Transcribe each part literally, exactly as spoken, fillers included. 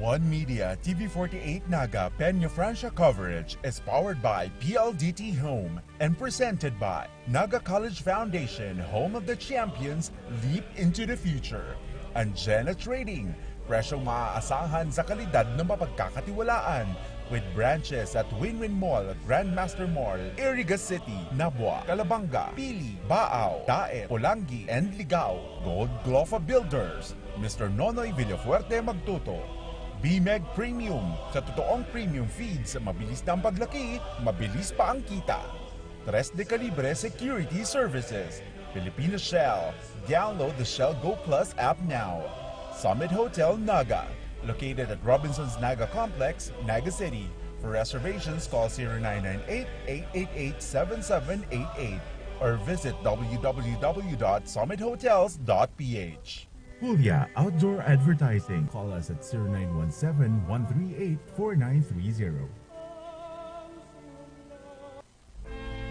One Media T V forty-eight Naga Peñafrancia coverage is powered by P L D T Home and presented by Naga College Foundation, home of the champions, leap into the future, and Jenna Trading, presyong maaasahan sa kalidad na mapagkakatiwalaan, with branches at Win-Win Mall, Grandmaster Mall, Iriga City, Nabua, Calabanga, Pili, Baao, Daet, Polangui, and Ligao. Gold Glofa Builders, Mister Nonoy Villafuerte magtuto. B-Meg Premium, sa totoong premium feeds, mabilis na ang paglaki, mabilis pa ang kita. Tres de Calibre Security Services, Filipino Shell. Download the Shell Go Plus app now. Summit Hotel Naga, located at Robinson's Naga Complex, Naga City. For reservations, call zero nine nine eight, eight eight eight, seven seven eight eight or visit w w w dot summit hotels dot p h. Julia Outdoor Advertising. Call us at zero nine one seven, one three eight, four nine three zero.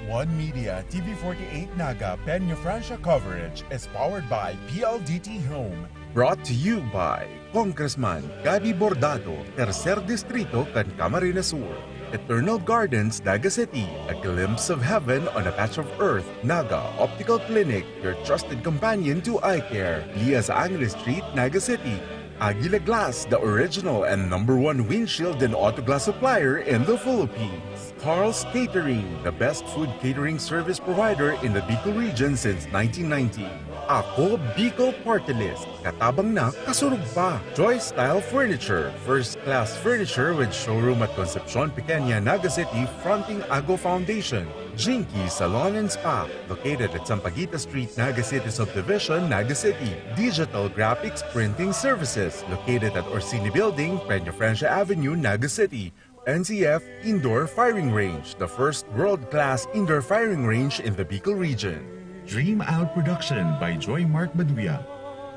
One Media T V forty-eight Naga Peñafrancia coverage is powered by P L D T Home. Brought to you by Congressman Gabby Bordado, Tercer Distrito kan Camarines Sur. Eternal Gardens, Naga City, a glimpse of heaven on a patch of earth. Naga Optical Clinic, your trusted companion to eye care. Lias Angeles Street, Naga City. Aguila Glass, the original and number one windshield and auto glass supplier in the Philippines. Carl's Catering, the best food catering service provider in the Bicol region since nineteen ninety. Ako Bicol Party List, katabang na, kasurog pa. Joy Style Furniture, first class furniture with showroom at Concepcion Pequeña, Naga City, fronting Ago Foundation. Jinky Salon and Spa, located at Sampaguita Street, Naga City Subdivision, Naga City. Digital Graphics Printing Services, located at Orsini Building, Peñafrancia Avenue, Naga City. N C F Indoor Firing Range, the first world-class indoor firing range in the Bicol region. Dream Out Production by Joy Mark Baduya.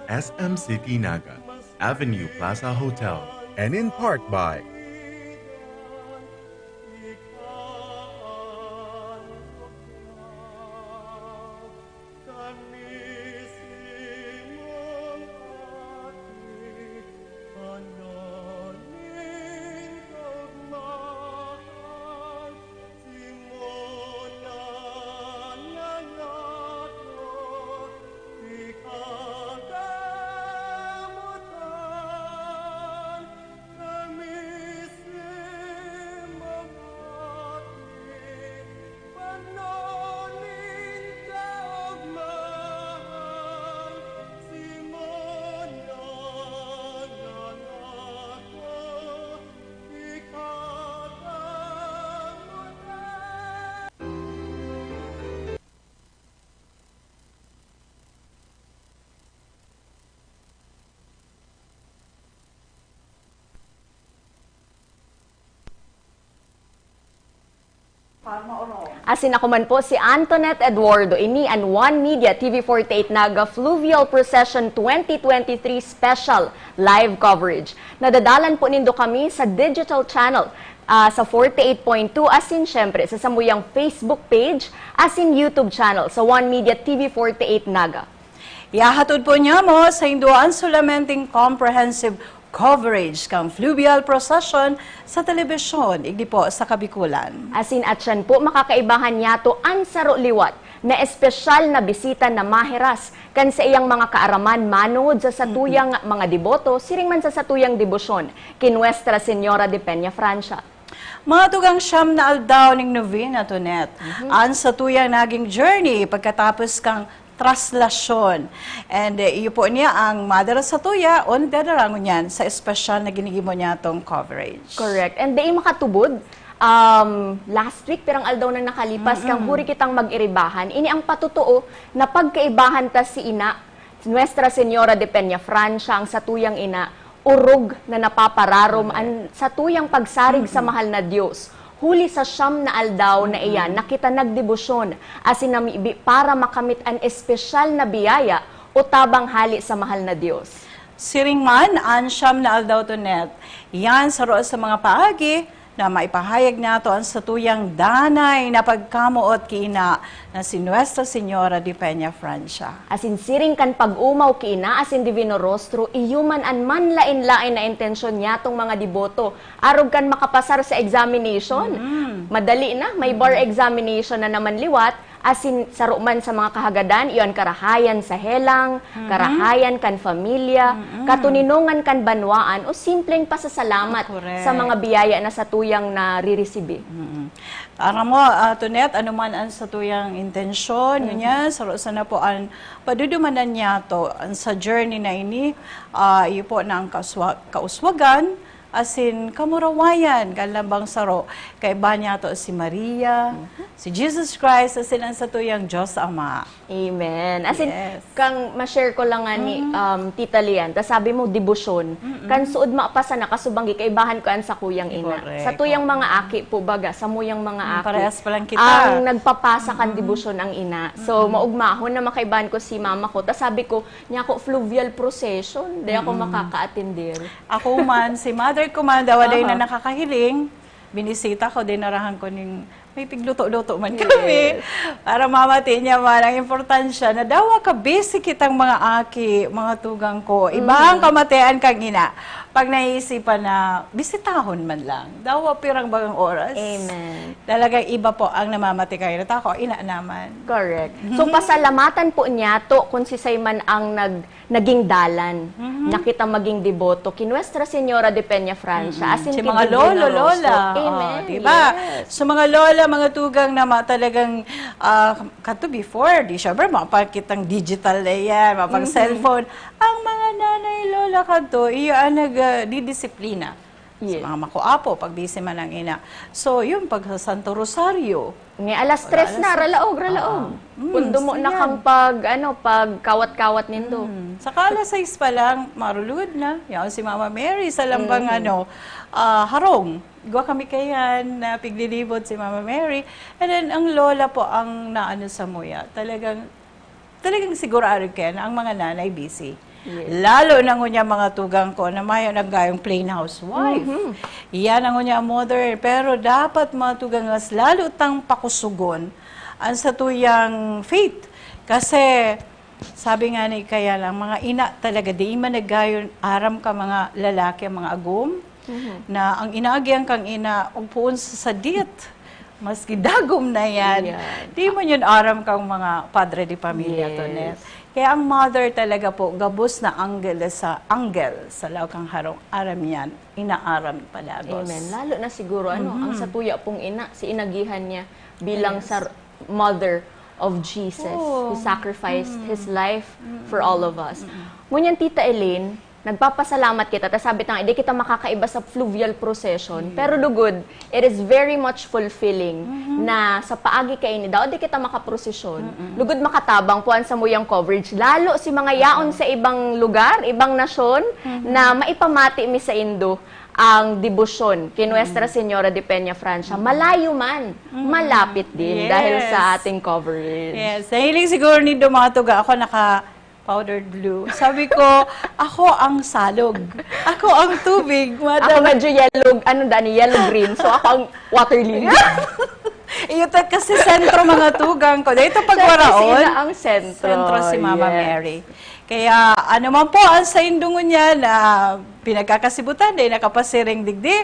S M City Naga, Avenue Plaza Hotel. And in part by Asin ako man po si Antoinette Eduardo. Ini an One Media T V forty-eight Naga Fluvial Procession twenty twenty-three Special Live Coverage. Nadadalan po nindo kami sa digital channel, ah, sa forty-eight point two, asin syempre sa samuyang Facebook page asin YouTube channel sa One Media T V forty-eight Naga. Ihahatod po niamo saindo an solamente comprehensive coverage kan fluvial procession sa telebisyon, igdi po sa Kabikulan. Asin atyan po, makakaibahan niyato an saro liwat na espesyal na bisita na mahiras kan saiyang mga kaaraman manongod sa satuyang mga deboto, siring man sa satuyang debosyon ki Nuestra Señora de Peñafrancia. Mga tugang siyam na aldaw ning novena, Tonet, an satuyang naging journey pagkatapos kan traslasyon. And, eh, iyo po niya ang madara satuya, on dadarangon niyan sa espesyal na ginigimo niyatong coverage. Correct. And dai makatubod, um, last week, pirang aldaw nang nakalipas, kan huri kitang mag-iribahan. Ini ang patotoo na pagkaibahan ta si Ina, Nuestra Señora de Peñafrancia, ang satuyang ina, orog na napapararom an satuyang pagsarig sa mahal na Dios. Huli sa siyam na aldaw na iyan na kita nagdebosyon asin namibi para makamit an espesyal na biyaya o tabang hale sa mahal na Dios. Siring man an siyam na aldaw, Tonet. Iyan saro sa mga paagi na maipahayag nato an satuyang danay na pagkamoot ki Ina na si Nuestra Señora de Peña Francia. Asin siring kan pag-omaw ki Ina asin Divino Rostro, iyo man an manlaen-laen na intensyon niyatong mga deboto arog kan makapasar sa examination. Mm. Madali na, may bar examination na naman liwat, asin saro man sa mga kahagadan, iyo an karahayan sa helang, karahayan kan pamilya, katoninongan kan banwaan, o simpleng pasasalamat Correct. sa mga biyaya na satuyang nariresibi. Mm-mm. Aram mo, ah, Tonet, ano man ang satuyang intensyon, ngunyan, saro sana po ang padudumanan niyato, ang sa journey na ini, ah, iyo po na ang kaswa-, kauswagan, asin kamurawayan, kan lambang saro, kaiba niyato si Maria, si Jesus Christ, asin ang satuyang Diyos Ama. Amen. Asin, Yes. kang ma-share ko lang nga ni, Mm. um, Tita Lian, ta sabi mo, debosyon. Mm-mm. Kan suod mapasa na, kasubanggi, kaibahan ko an sakuyang ina. Correct. Satuyang Oo. mga aki po, baga, samuyang mga Mm, aki. parehas pa lang kita. Ang nagpapasa kan Mm-mm. debosyon ang ina. So, Mm-mm. maugmahon na makaibahan ko si mama ko. Ta sabi ko, niya ko, fluvial procession, di ako Mm-mm. makaka-atender. Ako man, si mother ko man, daw, day na Aha. nakakahiling, binisita ko, dinarahan ko ning may pigluto-luto man Yes. kami. Para mamati niya man ang importansya na dawa ka busy kitang mga aki, mga tugang ko. Iba ang Mm. kamatian kang ina. Pag naisipan na bisitahon man lang. Dawa pirang bagang oras. Amen. Talagang iba po ang namamati kayo. Nata ako, ina naman. Correct. So, pasalamatan po niya to kung si Simon ang nag naging dalan Mhm. na kita maging deboto ki Nuestra Señora de Peña Francia, Mm-mm. asin Si ki mga Divino lolo, Rostro. lola. Amen. Oh, di ba? Yes. So, mga lola, mga tugang na ma-, talagang, ah, kanto before, di syempre, mapakitang digital na yan, mapang Mhm. cellphone. Ang mga nanay, lola kanto, iyo ang nag, ah, didisiplina. Yes. Sa mga makuapo, pag busy man ang ina. So, yun, pag sa Santo Rosario, Nge, alas Wala, tres na, alas ralaog, ralaog. Ah. Mm, Pundo mo na siyan. kang pag, ano, pag kawat-kawat nindo. Mm. Saka alas sais pa lang, marulod na. Yaon si Mama Mary sa lambang, Mm. ano, ah, harong. Igwa kami kayan na piglilibot si Mama Mary. And then, ang lola po ang naano sa muya. Talagang, talagang sigurado kaya na ang mga nanay busy. Yes. Lalo na ngunyan mga tugang ko na mayo naggayong plain housewife. Mhm. Iyan ang ngunyan ang modern. Pero dapat mga tugang, mas lalo tang pakusugon ang satuyang faith. Kasi sabi nga ni kaya lang, mga ina talaga, di man naggayon aram ka mga lalaki, ang mga agom, Mhm. na ang inaagihan kang ina, ug poon sa sadit. Maski dagom na yan. Yan. Di man yun aram kang mga padre de pamilya, Yes. Tonet. Kaya ang mother talaga po, gabos na anghel sa, anghel sa laog kang harong, aram yan, inaaram padagos. Amen. Lalo na siguro, ano, ang Mhm. satuya pong ina, si inagihan niya bilang Yes. sa mother of Jesus, Oo. who sacrificed Mm. his life Mm. for all of us. Mm. Ngunyan, Tita Elaine, nagpapasalamat kita, ta sabi ta nga, di kita makakaiba sa fluvial procession. Mm. Pero lugod, it is very much fulfilling Mhm. na sa paagi kaini, daw di kita makaprosesyon. Mm-mm. Lugod makatabang po ang samuyang coverage, lalo si mga yaon Oo. sa ibang lugar, ibang nasyon, Mhm. na maipamati mi saindo ang debosyon kay Mm. Nuestra Señora de Peña Francia. Mm. Malayo man, Mm. malapit din Yes. dahil sa ating coverage. Yes. Nahiling siguro nindo mga tuga, ako naka powdered blue. Sabi ko, "Ako ang salog. Ako ang tubig, Ako madam." medyo yellow, ano, Dani, yellow green. So, ako ang water lily. Iyo ta kasi sentro mga tugang ko. Dahil ito Siyempre, pagwaraon, sila ang sentro. sentro si Mama Yes. Mary. Kaya, ano man po ang saindong niya na pinagkakasibutan, dahil nakapasiring digdi,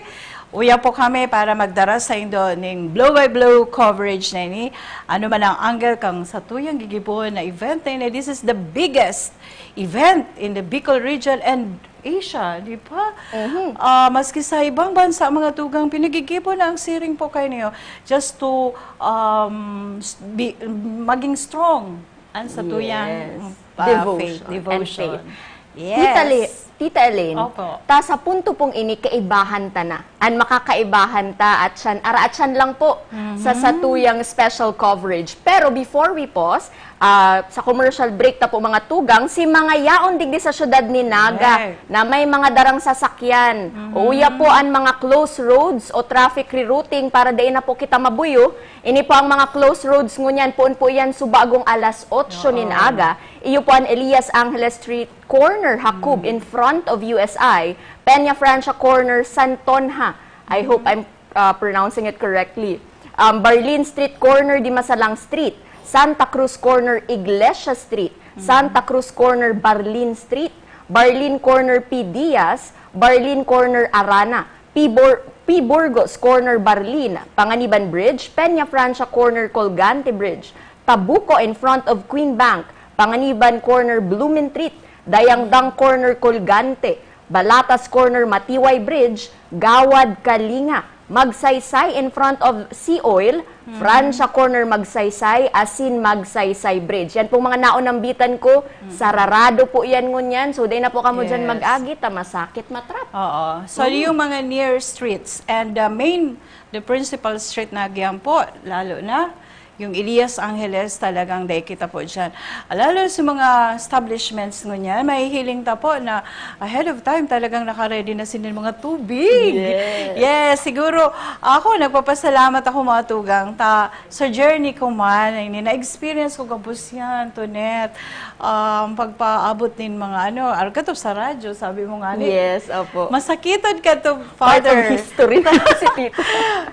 uya po kami para magdara saindo ning blow by blow coverage na ini. Ano man ang angle kang satuyang gigibon na event na ini, this is the biggest event in the Bicol region and Asia, di ba? Mhm. Ah, maski sa ibang bansa, mga tugang, pinagigibon na ang siring po kayo niyo just to, um, s-, be, maging strong ang satuyang, Yes. mm, ah, Devotion faith, and devotion. faith. Yes. Tita Li-, Tita Elaine, Opo. ta sa punto pong ini, kaibahan ta na. An makakaibahan ta at siyan, ara at siyan lang po sa Mhm. satuyang special coverage. Pero before we pause, ah, sa commercial break ta po, mga tugang, si mga yaon digdi sa siyudad ni Naga Correct. na may mga darang sasakyan. Mhm. Uya po an mga close roads o traffic rerouting para dai na po kita mabuyo. Ini po ang mga close roads ngunyan, poon po iyan subagong alas otso Oo. nin aga. Iyo po an Elias Angeles Street, corner Jacob, Mm. in front of U S I, Peña Francia corner, Santonja. I hope I'm uh, pronouncing it correctly. Um, Barlin Street corner Dimasalang Street, Santa Cruz corner Iglesia Street, Santa Cruz corner Barlin Street, Barlin corner P. Diaz, Barlin corner Arana, P. Bur- P. Burgos corner Barlin, Panganiban Bridge, Peña Francia corner Colgante Bridge, Tabuco in front of Queen Bank, Panganiban corner Blumentritt, Dayangdang corner Colgante, Balatas corner Matiway Bridge, Gawad Kalinga, Magsaysay in front of Sea Oil, Francia corner Magsaysay, asin Magsaysay Bridge. Yan pong mga naunambitan ko, sararado po yan ngunyan. So, dai na po kamo dyan Yes. mag-agi, ta masakit matrap. Oo. So, yung mga near streets and the main, the principal street na agihan po, lalo na yung Elias Angeles, talagang dai kita po dyan. Lalo sa mga establishments ngunyan, mahihiling ta po na ahead of time talagang naka-ready na sila ng mga tubig. Yes. Yes, siguro ako, nagpapasalamat ako, mga tugang, ta sa journey ko man, ay ni na-experience ko gabos yan, Tonet. Um, pagpaabot nin mga ano, argato sa radyo, sabi mo nga ni, Yes, opo. masakitan ka to, Part of Father. history na si Tito.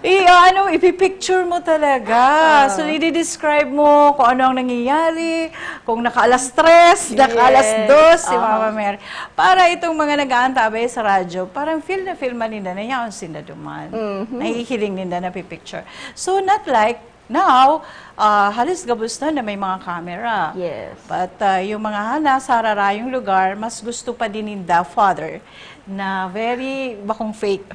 I, ano, ipipicture mo talaga. Ah. So, i-describe mo kung ano ang nangyayari, kung naka-alas tres, naka-alas Yes. dos, si Aha. Mama Mary. Para itong mga nag-aantabay sa radyo, parang feel na feel man nila na yaon sinda duman. Mhm. Nahihiling ninda na pipicture. So, not like now, ah, halos gabos na na may mga camera. Yes. But, ah, yung mga ha-, nasa hararayong lugar, mas gusto pa din ninda, Father, na very, bakong fake.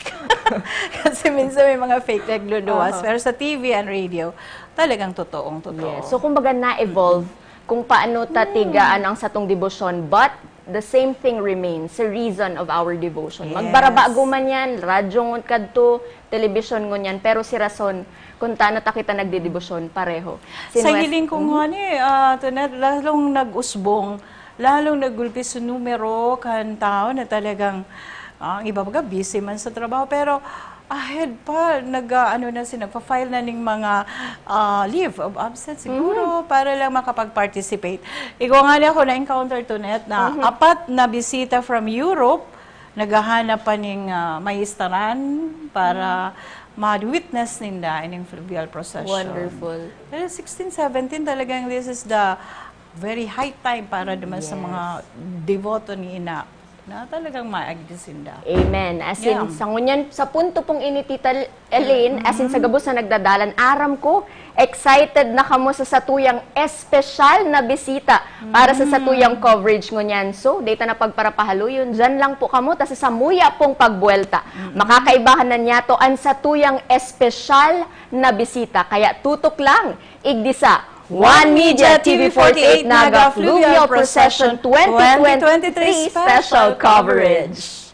Kasi minsan may mga fake nagluluwas. Aha. Pero sa T V and radio, talagang totoong totoo. Yes. So, kumbaga, na-evolve kung paano ta tigaan ang satong debosyon, but the same thing remains, the reason of our devotion. Yes. Magbarabago man yan, radyo ngun kadto, telebisyon ngunyan, pero si rason kung tano ta kita nagdedebosyon, pareho. Sin Sa West hiling ko Mhm. nga ni, ah, Tonet, lalong nag-usbong, lalong naggulpi sa numero kan tao na talagang, ah, ang iba baga busy man sa trabaho, pero ahead pa, nag, ah, ano na si-, nagfa-file na ning mga, ah, leave of absence siguro Mhm. para lang makapag-participate. Igwa nga niya ako na-encounter, Tonet, na Mhm. apat na bisita from Europe, naghahanap pa ning, ah, mahistaran para Mhm. ma-witness ninda ining fluvial procession. Wonderful. Pero sixteen seventeen, talagang this is the very high time para naman sa Yes. mga deboto ni Ina na talagang maagi sinda. Amen. As in, Yeah. sa ngunyan, sa punto pong ini, Tita Elaine, as in, sa Mm-hmm. gabos na nagdadalan, aram ko, excited na kamo sa satuyang espesyal na bisita para sa Mm-hmm. satuyang coverage ngunyan. So, data na pagparapahaloyon, dyan lang po kamo, ta sa samuya pong pagbuwelta, Mm-hmm. makakaibahan na niyato an satuyang espesyal na bisita. Kaya tutok lang, igdi sa One Media T V forty-eight Naga Fluvial Procession twenty twenty-three Special Coverage.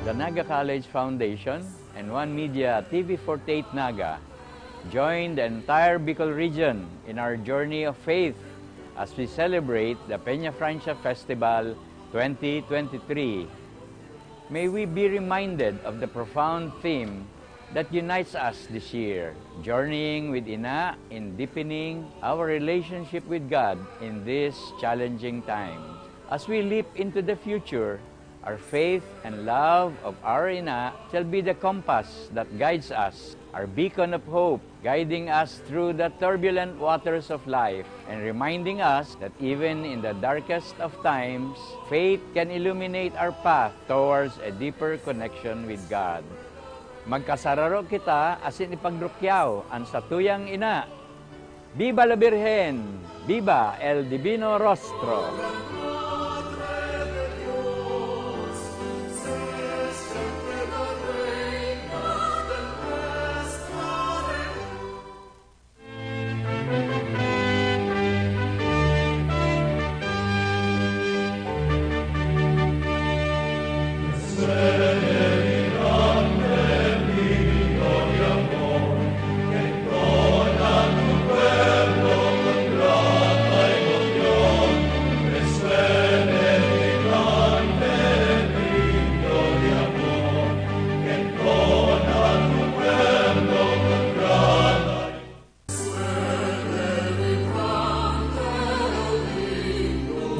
The Naga College Foundation and One Media T V forty-eight Naga join the entire Bicol region in our journey of faith as we celebrate the Peña Francia Festival twenty twenty-three. May we be reminded of the profound theme that unites us this year, journeying with Ina in deepening our relationship with God in these challenging times. As we leap into the future, our faith and love of our Ina shall be the compass that guides us, our beacon of hope, guiding us through the turbulent waters of life and reminding us that even in the darkest of times, faith can illuminate our path towards a deeper connection with God. Magkasararo kita asin ipagrukyaw an satuyang Ina. Viva la Virgen! Viva el Divino Rostro!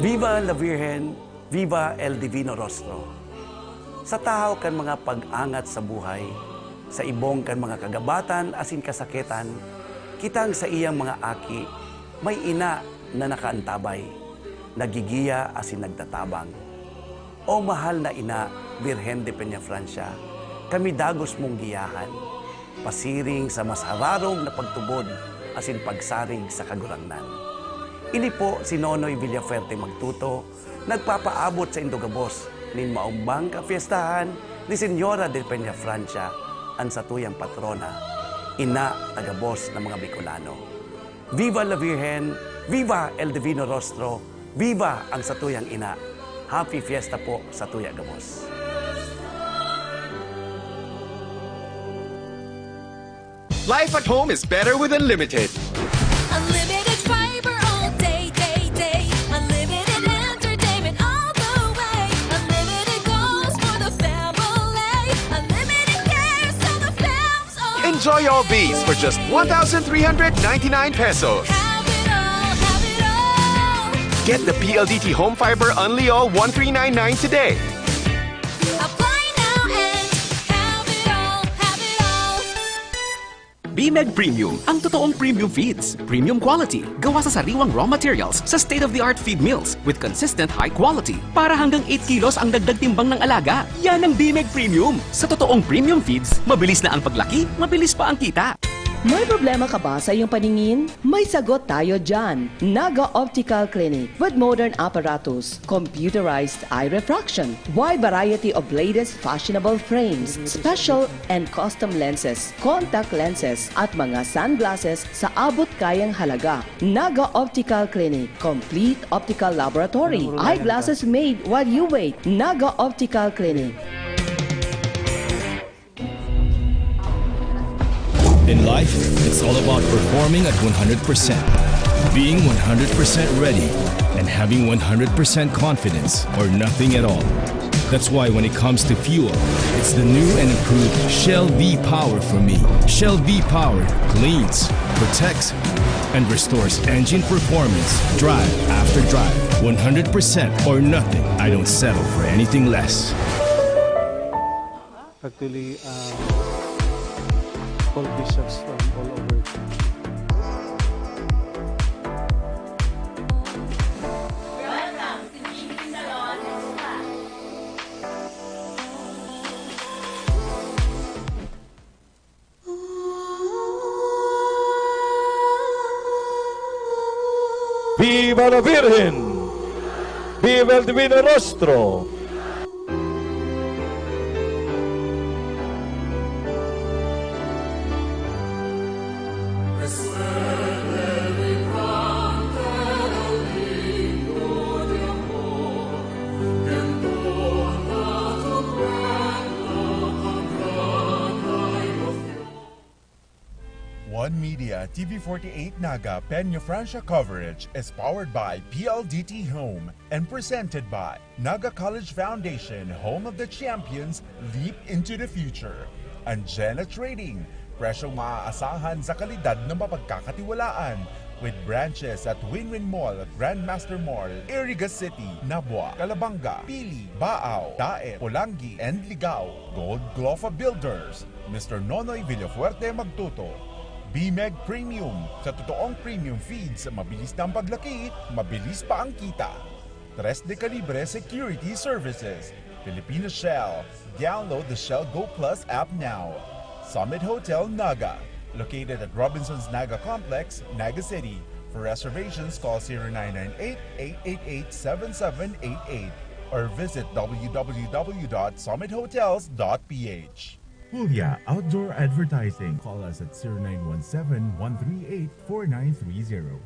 Viva la Virgen, Viva El Divino Rostro! Sa tahaw kan mga pag-angat sa buhay, sa ibong kan mga kagabatan asin kasakitan, kitang saiyang mga aki may ina na nakaantabay, nagigiya asin nagtatabang. O mahal na ina, Birhen de Peñafrancia, kami dagos mong giyahan, pasiring sa mas hararong na pagtubod asin pagsarig sa Kagurangnan. Ini po si Nonoy Villafuerte Magtuto, nagpapaabot saindo gabos nin maombang kapyestahan ni Señora de Peñafrancia, an satuyang patrona, ina ta gabos na mga Bicolano. Viva la Virgen! Viva El Divino Rostro! Viva ang satuyang ina! Happy Fiesta po satuya gabos! Life at home is better with Unlimited. Unlimited fiber all day, day, day. Unlimited entertainment all the way. Unlimited goals for the family. Unlimited cares so the fams all Enjoy all these for just one thousand three hundred ninety-nine pesos. Have it all, have it all. Get the P L D T Home Fiber Unli All one three nine nine today. Apply now and have it all, have it all. Bimeg Premium, ang totoong premium feeds. Premium quality, gawa sa sariwang raw materials, sa state-of-the-art feed mills, with consistent high quality. Para hanggang eight kilos ang dagdag timbang ng alaga. Yan ang Bimeg Premium. Sa totoong premium feeds, mabilis na ang paglaki, mabilis pa ang kita. May problema ka ba sa iyong paningin? May sagot tayo dyan! Naga Optical Clinic with modern apparatus, computerized eye refraction, wide variety of latest fashionable frames, special and custom lenses, contact lenses, at mga sunglasses sa abot kayang halaga. Naga Optical Clinic, complete optical laboratory, eyeglasses made while you wait. Naga Optical Clinic. In life, it's all about performing at one hundred percent, being one hundred percent ready, and having one hundred percent confidence or nothing at all. That's why when it comes to fuel, it's the new and improved Shell V-Power for me. Shell V-Power cleans, protects, and restores engine performance drive after drive. one hundred percent or nothing. I don't settle for anything less. Actually, um, all bishops from all over. Viva la Virgen! Viva el Divino Rostro! One Media T V forty-eight Naga Peña Francia coverage is powered by P L D T Home and presented by Naga College Foundation, home of the champions, leap into the future. And Jenna Trading, presyong maaasahan sa kalidad na mapagkakatiwalaan, with branches at Win-Win Mall, Grandmaster Mall, Iriga City, Nabua, Calabanga, Pili, Baao, Daet, Polangui, and Ligao. Gold Glofa Builders, Mister Nonoy Villafuerte Magtuto. Bimeg Premium, sa totoong premium feeds, mabilis na ang paglaki, mabilis pa ang kita. Tres de Calibre Security Services, Filipino Shell. Download the Shell Go Plus app now. Summit Hotel Naga, located at Robinson's Naga Complex, Naga City. For reservations, call zero nine nine eight, eight eight eight, seven seven eight eight or visit w w w dot summit hotels dot p h. Hulya Outdoor Advertising. Call us at zero nine one seven, one three eight, four nine three zero.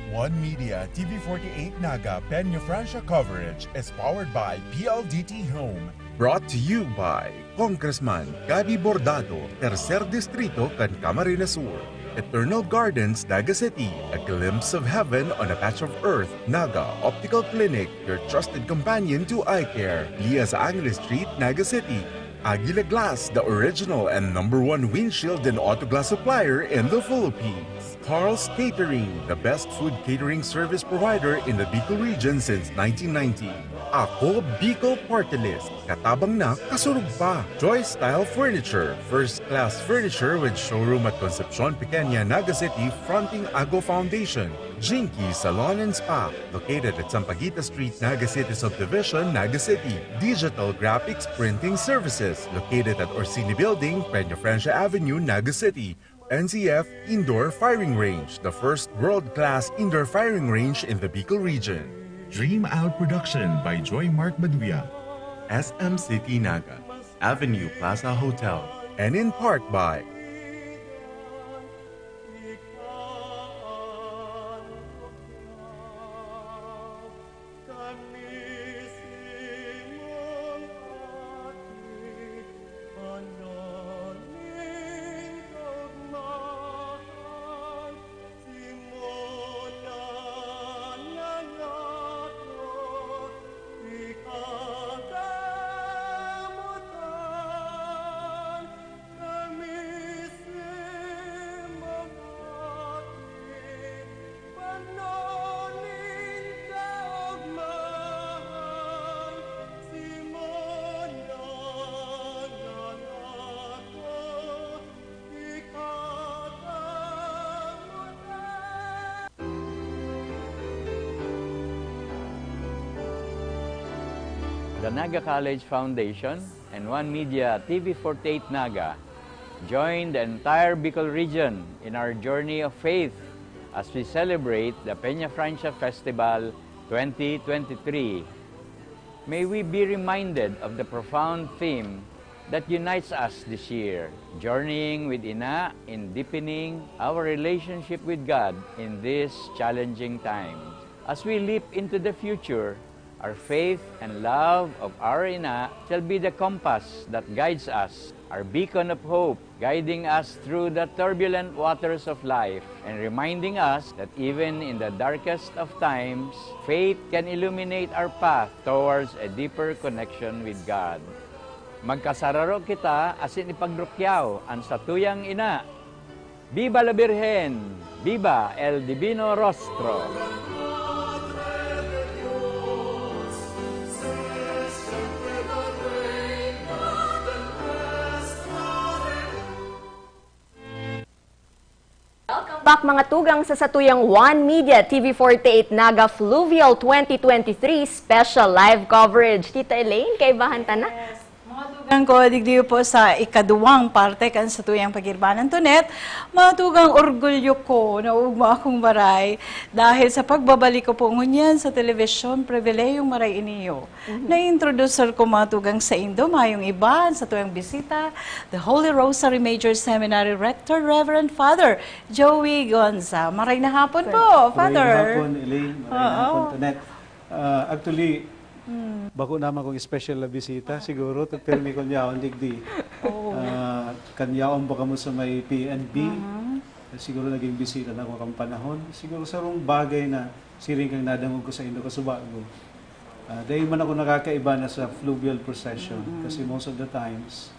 One Media T V forty-eight Naga Peña Francia coverage is powered by P L D T Home. Brought to you by Congressman Gabby Bordado, Tercer Distrito kan Camarines Sur. Eternal Gardens, Naga City, a glimpse of heaven on a patch of earth. Naga Optical Clinic, your trusted companion to eye care. Lias Angeles Street, Naga City. Aguila Glass, the original and number one windshield and auto glass supplier in the Philippines. Carl's Catering, the best food catering service provider in the Bicol region since nineteen ninety. Ako Bicol Party List, katabang na, kasurog pa. Joy Style Furniture, first class furniture with showroom at Concepcion Pequeña, Naga City, fronting Ago Foundation. Jinky Salon and Spa, located at Sampaguita Street, Naga City Subdivision, Naga City. Digital Graphics Printing Services, located at Orsini Building, Peña Francia Avenue, Naga City. N C F Indoor Firing Range, the first world-class indoor firing range in the Bicol region. Dream Out Production by Joy Mark Baduya. S M City Naga, Avenue Plaza Hotel. And in part by The Naga College Foundation and One Media T V forty-eight Naga join the entire Bicol region in our journey of faith as we celebrate the Peña Francia Festival twenty twenty-three. May we be reminded of the profound theme that unites us this year, journeying with Ina in deepening our relationship with God in these challenging times. As we leap into the future, our faith and love of our Ina shall be the compass that guides us, our beacon of hope, guiding us through the turbulent waters of life and reminding us that even in the darkest of times, faith can illuminate our path towards a deeper connection with God. Magkasararo kita asin ipagrukyaw an satuyang Ina. Viva la Virgen! Viva el Divino Rostro! Welcome back, mga tugang, sa satuyang One Media T V forty-eight Naga Fluvial twenty twenty-three Special Live Coverage. Tita Elaine, kaibahan ta na. Yes. Mga tugang ko, digdi po sa ikaduwang parte kan satuyang pagirbanan tunet, mga tugang, orgulyo ko na ugma akong baray dahil sa pagbabalik ko po ngunyan sa telebisyon, pribilehiyong maray iniyo. Mhm. Na-introducer ko, mga tugang, saindo, mayong iba, an satuyang bisita, the Holy Rosary Major Seminary Rector, Reverend Father Joey Gonza. Maray na hapon po, Father. Maray na hapon, Elaine. Maray na hapon, Tonet. Ah, actually, bako naman kung special na bisita, siguro, ta pirmi kong yaon digdi. Oo. Ah, kan yaon pa kamo sa may P N B, siguro naging bisita na ako kan panahon. Siguro sarong bagay na siring kang nadangog ko saindo kasubago. Ah, dai man ako nakakaiba na sa fluvial procession kasi most of the times,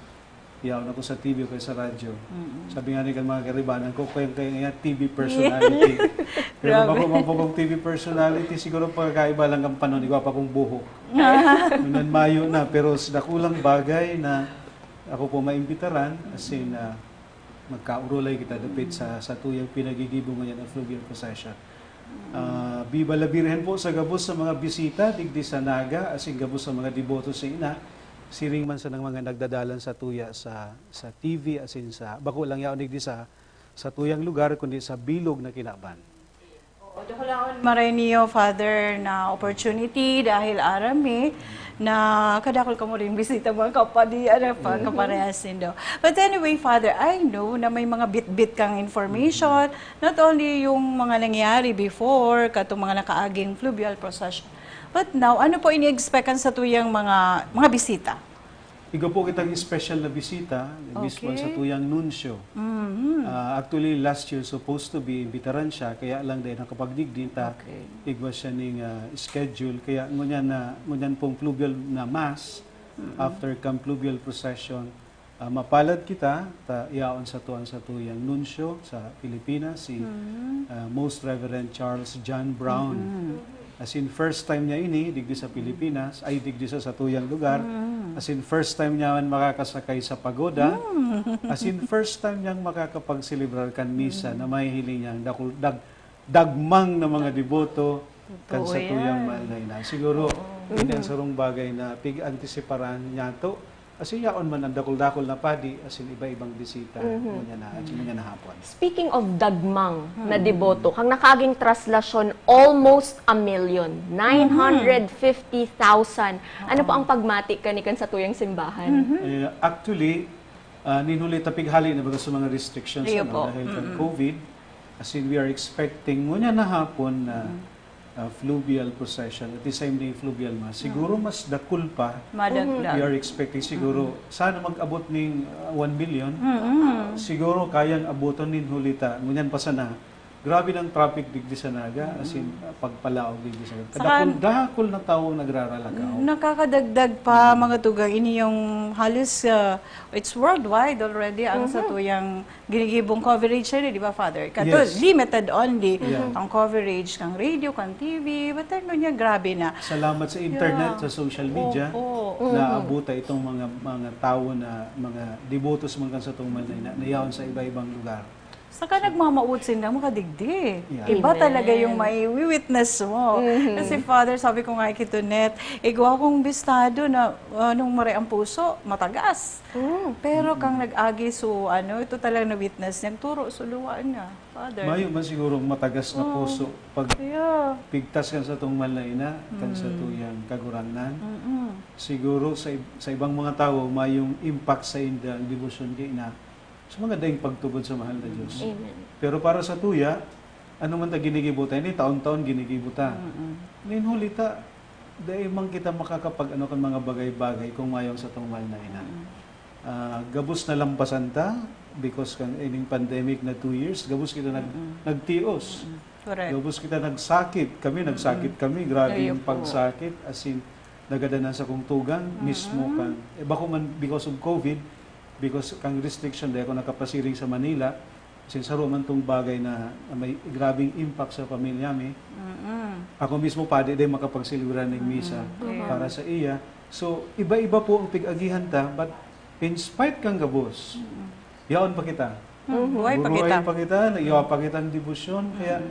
yaon ako sa T V o kaya sa radyo. Sabi nga ni kan mga kaibanan ko, kaya, kaya nga T V personality. Pero bako man po kong T V personality, siguro pagkakaiba lang kan panahon, igwa pa kong buhok. Ngunyan mayo na, pero sa dakulang bagay na ako po maimbitaran, as in, ah, magkaurulay kita dapit sa, sa tuyang pinagigibo ngunyan na fluvial procession. Ah, Viva la Virgen po sa gabos sa mga bisita digdi sa Naga, asin gabos sa mga deboto sa Ina, siring man sa nang mga nagdadalan sa tuya sa, sa T V, asin sa, bako lang yaon digdi sa, sa tuyang lugar, kundi sa bilog na kinaban. Oo, dakulaon maray niyo, Father, na opportunity dahil aram mi na kadakul kamo rin bisita, mga kapadi, ano, pa, kaparehas nindo. But anyway, Father, I know na may mga bitbit kang information, not only yung mga nangyari before, katong mga nakaaging fluvial procession, but now, ano po ini-expect kan satuyang mga, mga bisita? Igwa po kitang special na bisita, mismo sa tuyang nuncio. Ah, actually, last year supposed to be, imbitaran siya, kaya lang dahil nakapagdigdi ta, igwa siya ning, ah, schedule. Kaya ngunyan na, ngunyan pong fluvial na mass, after kan fluvial procession, ah, mapalad kita, ta yaon sato an satuyang nunsyo sa Pilipinas, si, ah, Most Reverend Charles John Brown. As in, first time niya ini, digdi sa Pilipinas, ay, digdi sa satuyang lugar. As in, first time niya man makakasakay sa pagoda. As in, first time niyang makakapagselebrar kan misa na mahihiling niyang dakul-, dag-, dagmang na mga deboto kan satuyang mahal na ina. Siguro, ini ang sarong bagay na pig-antisiparan niyato. As in, yaon man ang dakul-dakul na padi, as in, iba-ibang bisita, ngunyan na, at ngunyan na hapon. Speaking of dagmang na deboto, kan nakaaging traslasyon, almost a million, nine hundred fifty thousand. Ano po ang pagmati kani kan satuyang simbahan? Eh, actually, ah, nin huli ta pighali na baga sa mga restrictions, Iyo ano, po. dahil kan COVID. As in, we are expecting, ngunyan na hapon na ah, fluvial procession, at the same day fluvial mass, siguro mas dakul pa. Madagdag. We are expecting siguro, sana mag-abot ning ah, one million. Siguro kayang abuton nin huli ta. Ngunyan pa sana, grabe ng traffic digdi sa Naga, as in, ah, pagpalaog digdi sa Naga. Saka- Dakul-dakul na tawo nagraralakaw. Nakakadagdag pa, mga tugang, ini yung halos, ah, it's worldwide already ang satuyang ginigibong coverage na, di ba, Father? Kato, Yes. limited only Yeah. ang coverage kang radio, kang T V, but ano niya, grabe na. Salamat sa internet, Yeah. sa social media, Opo. naabuta itong mga mga tawo na mga debotos man kan satong Malay na nayaon sa iba-ibang lugar. Saka nagmamawot sinda makadigdi. Yeah. Iba Amen. talaga yung may witness mo. Kasi Father, sabi ko nga kay Tonet, igwa akong bistado na anong maray ang puso, matagas. Pero kang nag-agi, so ano, ito talaga na-witness niya, turo, suluwaan niya, Father. Mayo man siguro ang matagas na Oh. puso pag Yeah. pigtas kan satong Malay na, kan satuyang Kagurangnan. Mm-mm. Siguro sa ib- sa ibang mga tawo, mayong impact sa inda ang debosyon kay ina sa mga daing pagtubod sa mahal na Diyos. Amen. Pero para sa tuya, ano man ta ginigibo ta, ini taon-taon ginigibo ta. Nin huli ta, dai man kita makakapag-ano kan mga bagay-bagay kung mayong satong mahal na ina. Ah, gabos na lampasan ta because kan ining pandemic na two years, gabos kita nag, nagtios. Correct. Gabos kita nagsakit. Kami, nagsakit kami. Grabe Ayun yung po. pagsakit. As in, nagadanan sa kong tugang, mismo kan, eh, bako man because of COVID, because kang restriction, dahil ako nakapasiring sa Manila, as in, saro man tong bagay na, na may grabing impact sa pamilya mi. Ako mismo, padi, dahil makapagsilibra ng misa Yeah. para sa iya. So, iba-iba po ang pig-agihan ta, but in spite kang gabos, yaon pa kita. Buhay pa Buruhay kita. pa kita, naiyawa pa kita ang debosyon. Kaya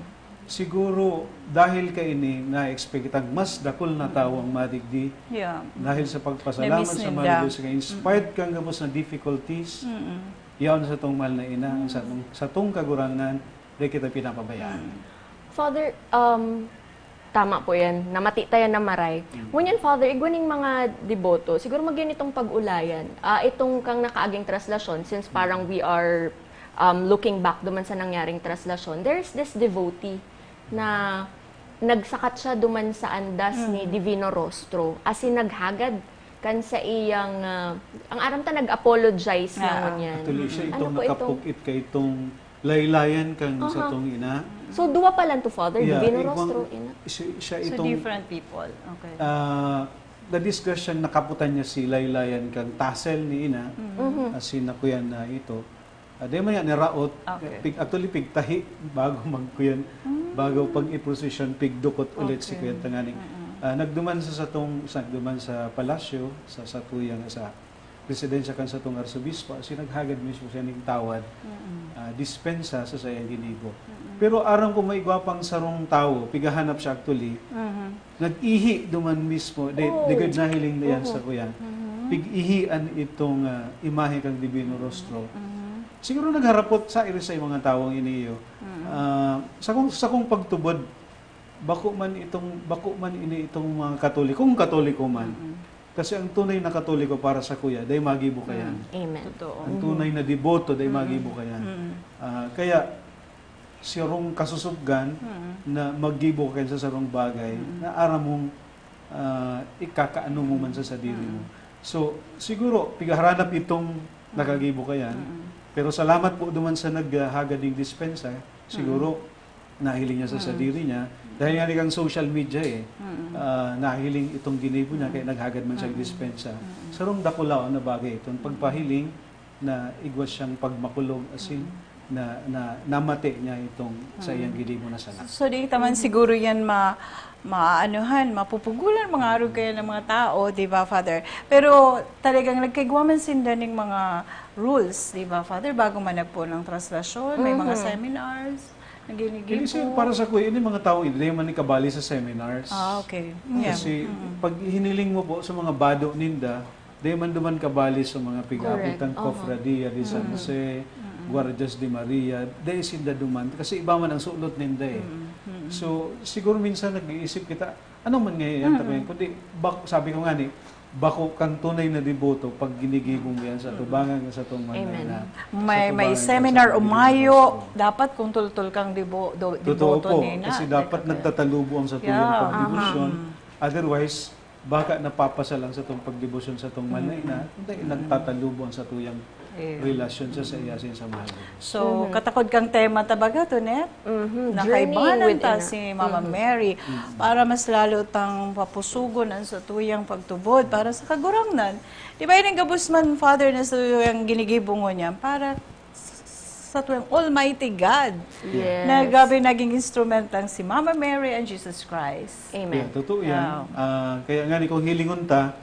siguro dahil kaini, na-expect kitang mas dakul na tawo ang madigdi Yeah. dahil sa pagpasalamat Na-miss sa ninda. mahal Diyos. Kaya in spite kang gabos na difficulties, yaon sa tong mahal na ina, sa tong, sa tong Kagurangnan, di kita pinapabayaan. Father, um, tama po yan. Namati tayo na maray. Ngunyan, Father, igwa ning mga deboto, siguro magyan itong pag-ulayan. Ah, itong kang nakaaging traslasyon, since parang we are um, looking back duman sa nangyaring traslasyon, there's this devotee na nagsakat siya duman sa andas ni Divino Rostro. As in, naghagad kan sa iyang, ah, ang aram ta, nag-apologize na Ah. ngunyan. Actually, siya Ano itong po itong- nakapukit kay itong laylayan kang Aha. sa tong ina. So, duwa pa lang to, Father? Yeah, Divino igwang- Rostro, ina? Siya, siya So, itong different people. Okay. Ah, nadisgrasyang nakaputan niya si laylayan kang tassel ni ina, as in nakuyan na ito. Ah, di man niya niraot, Okay. pig, actually pigtahi bago magkuyan, bago pag-i-procession, pigdukot ulit si Okay. Kuya Tanganing. Ah, nagduman sa satong, sa, nagduman sa palasyo, sa satuyang, sa residensya kan satong arsobispo, as in naghagad mismo siya ning tawad, ah, dispensa sa sayang ginibo. Pero aram ko may igwa pang sarong tawo, pigahanap siya actually, nag-ihi duman mismo, di, Oh. di gud nahiling na yan sa kuya. Pig-ihian itong ah, imahe kang Divino Rostro. Siguro nagharapot sa iri sa mga tawong iniyo. Ah, sa kung sa kung pagtubod, bako man itong bako man ini itong mga Katoliko, kung Katoliko man. Kasi ang tunay na Katoliko para sa kuya, dai magibo kayan. Amen. Totoo. Ang tunay na deboto, dai magibo kayan. Ah, kaya, sarong kasusubgan na maggibo ka sa sarong bagay na aram mong ah, ikakaano mo man sa sadiri mo. So, siguro, pigaharanap itong nakagibo kayan. Pero salamat po duman sa naghagad ning dispensa. Siguro, nahiling niya sa sadiri niya. Dahil nga ni kang social media eh, ah, nahiling itong ginibo niya, kaya naghagad man siyang dispensa. Sarong dakulaon na bagay itong pagpahiling na igwa siyang pagmakulog, asin na, na namate niya itong sa iyang ginibo na sala. So, di kita man siguro yan ma, maanuhan, mapupugulan, mga arog kaya ng mga tao, di ba, Father? Pero talagang nagkaigwa man sinda ning mga rules, di ba, Father? Bago man nagpoon ang traslasyon, may mga seminars, Hindi, sir, naginigibo. Para sa kuya, ini mga tao, hindi man ikabali sa seminars. Ah, okay. Yeah. Kasi pag hiniling mo po sa mga bado ninda, di man duman kabali sa mga pig-apit Correct. ng Oho. Cofradia de San Jose, Guardias de Maria, di sinda duman. Kasi iba man ang sulot ninda eh. So, siguro minsan nag-iisip kita, ano man ngayon yan, kundi, bak, sabi ko nga ni, bako kang tunay na deboto pag ginigibo mo yan sa tubangan nga sa tong mga Amen. na, May, sa may tubangan seminar sa o tubangan mayo, sa dapat kung tultol kang debo, do, Totoo deboto po, ni na. kasi dapat nagtatalubo ang sa tuyang Yeah. pagdebosyon. Otherwise, baka napapasa lang sa tong pagdebosyon sa tong manay na, hindi, nagtatalubo ang sa tuyang Yeah. relasyon sa sa iya sa mahal. So, katakod kang tema ta baga, Tonet? Mhm. Nakaibanan Journeying with ta ina. si Mama Mary para mas lalo tang papusugon ang satuyang pagtubod para sa Kagurangnan. Di ba yun ang gabos man, Father, na satuyang ginigibo ngunyan para sa tuyang Almighty God? Yes. Na grabe naging instrument lang si Mama Mary and Jesus Christ. Amen. Yeah, totoo yan. Ah, kaya nga ni kung hilingon ta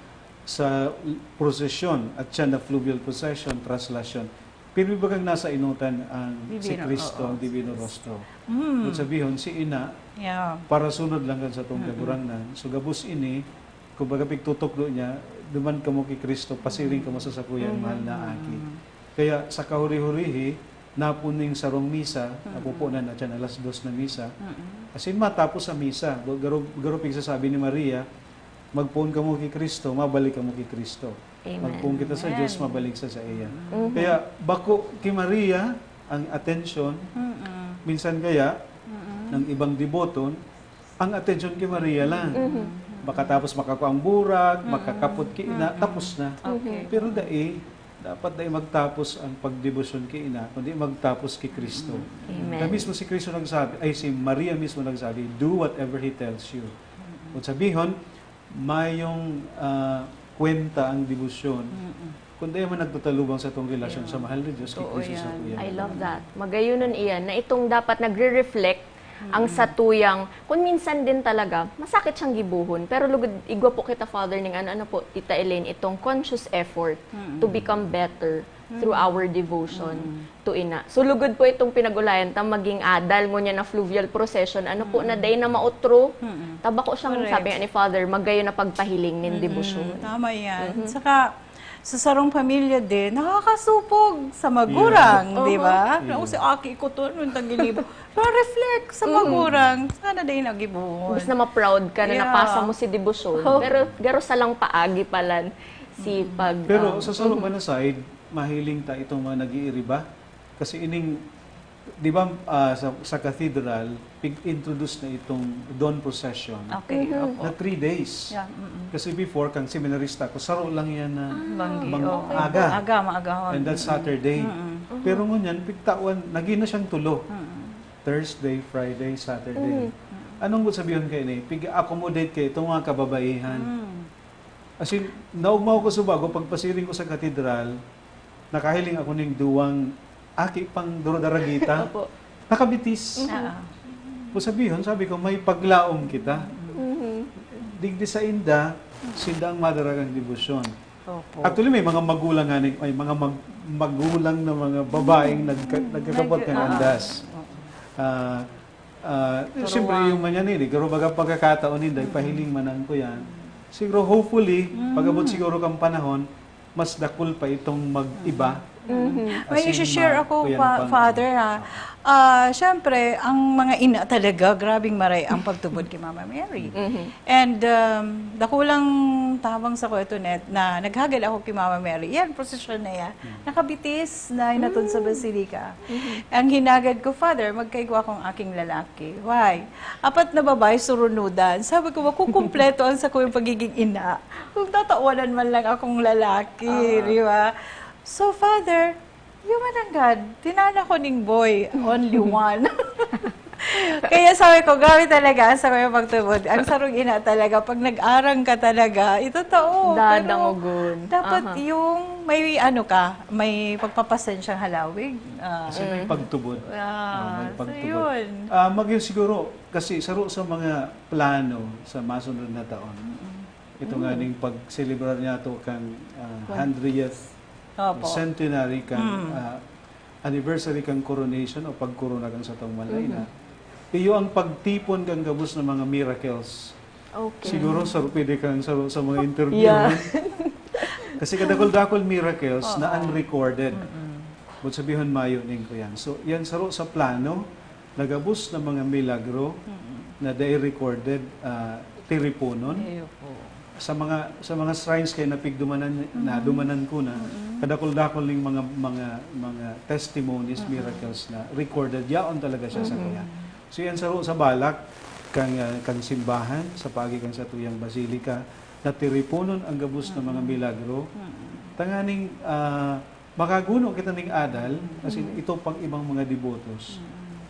sa prosesyon at siya na fluvial procession, traslasyon, pirmi bagang nasa inotan ang si Divino, Cristo, oo. ang Divino Rostro. Mm. Kung sabihon, si ina, Yeah. parasunod lang kan sa tong Kagurangnan. So, gabos ini, kumbaga, pigtutukdo niya, duman kamo ki Cristo, pasiring kamo sa sakuyang mahal na aki. Kaya sa kahuri-hurihi, napuning sarong misa, napupunan na siya alas dos na misa. Asin matapos sa misa, garo, garo pigsasabi ni Maria, "Magpoon kamo ki Cristo, mabalik kamo ki Cristo. Amen. Magpoon kita sa Amen. Diyos, mabalik sa saiya." Kaya bako ki Maria ang atensyon, minsan kaya, ng ibang deboton, ang atensyon ki Maria lang. Makatapos makakua ang burak, makakapot ki ina, tapos na. Okay. Pero dai, dapat dai magtapos ang pagdebosyon ki ina, kundi magtapos ki Cristo. Amen. Kaya mismo si Cristo nagsabi, ay, si Maria mismo nagsabi, "Do whatever He tells you." Kung sabihon, mayong ah, kwenta ang debosyon. Kung dai man nagtatalubang sa tong relasyon sa mahal na Diyos, ki Totoo Cristo sa yan. kuya. I love that. Magayonon iyan na itong dapat nagre-reflect ang satuyang, kung minsan din talaga, masakit siyang gibohon. Pero lugod, igwa po kita, Father, ning ano, ano po, Tita Elaine, itong conscious effort to become better through our devotion to Ina. So, lugod po itong pinag-ulayan ta, maging adal, ngunyan na fluvial procession, ano po, na day na mautro, tabako siyang, Correct. Sabi nga ni Father, magayon na pagpahiling nin debosyon. Tama yan. Saka, sa sarong pamilya din, nakakasupog sa magurang, Yeah. di ba? Oo. Kaya si aki ko to, nung taginibo. Pero reflect sa magurang, sana din nagibuhon. Imbis na ma-proud ka na Yeah. napasa mo si debosyon, Oh. pero garo sa lang paagi palan si pag... Pero um, sa saro man na side, mahiling ta itong mga nag-iiriba. Kasi ining, di ba, ah, sa, sa cathedral, pig-introduce na itong dawn procession Okay, opo. na three days. Yeah, mm-mm. Kasi before, kang seminarista ko, saro lang yan na Banggi, bang-, okay. aga. Aga, maagahon. And that's Saturday. Pero ngunyan, pigtawan, naging na siyang tulo. Thursday, Friday, Saturday. Anong gusto sabihin kayo ni? Pig-accommodate kayo itong mga kababaihan. As in, naugma ko sa bago, pagpasiring ko sa katedral, nakahiling ako ning duwang aki pang duro daragita. Opo. Nakabitis. Ah, Kung sabihin, sabi ko, may paglaom kita. Digdi sa inda, sinda ang madaragang debosyon. opo. Actually, may mga magulang nga, ni- may mga mag- magulang na mga babaeng nagka- nagkakabot Nag- ng ah. andas. Ah, ah, siyempre, yung manyan ini, pero baga pagkakataon ninda, ipahiling man ang ko yan. Siguro, hopefully, pag-abot siguro kang panahon, mas dakul pa itong mag-iba. May As in, isi-share ma- ako, kuya fa- ng Father, ha. Ah, syempre, ang mga ina talaga, grabing maray ang pagtubod kay Mama Mary. And um, dakulang tabang sa ko ito, Net, na naghagad ako kay Mama Mary. Yan, prosesyon na yan. Nakabitis na inatod sa Basilica. Ang hinagad ko, Father, magkaigwa akong aking lalaki. Why? Apat na babae, surunudan. Sabi ko, makukumpleto ang sa ko yung pagiging ina. Kung tatawanan man lang akong lalaki, di ba? So, Father, yung mananggad, tinana ko ning boy, only one. Kaya sabi ko, grabe talaga ang sarong pagtubod. Ang sarong ina talaga, pag nag-arang ka talaga, ito totoo. Pero Dadangogon. dapat Aha. yung may ano ka, may pagpapasensyang halawig. Ah, Kasi may pagtubod. Ah, Oh, may so pagtubod. Yun. Ah, maging siguro, kasi saro sa mga plano sa masunod na taon, ito nga ning pag-celebrar niya to kang ah, hundredth Opo. centenary kang Mm. ah, anniversary kang coronation o pagkorona kang satong Malay na. Iyo ang pagtipon kang gabos na mga miracles. Okay. Siguro sa pwede kang sa, sa mga interview. Yeah. No? Kasi kadakol-dakol miracles na unrecorded. But sabihon mayo ning ko yan. So, yan saro sa plano, nagabos na mga milagro na dai recorded, ah, tiriponon. Iyo po. Sa mga sa mga shrines kay napigdumanan nadumanan ko na kadakol-dakol ning mga mga mga testimonies, miracles na recorded yaon talaga siya sa kaya. So yan saro sa balak kang ah, kang simbahan sa paagi kang satuyang basilica na tiriponon ang gabos na mga milagro tanganing ah, makaguno kita ning adal as in ito pang ibang mga debotos.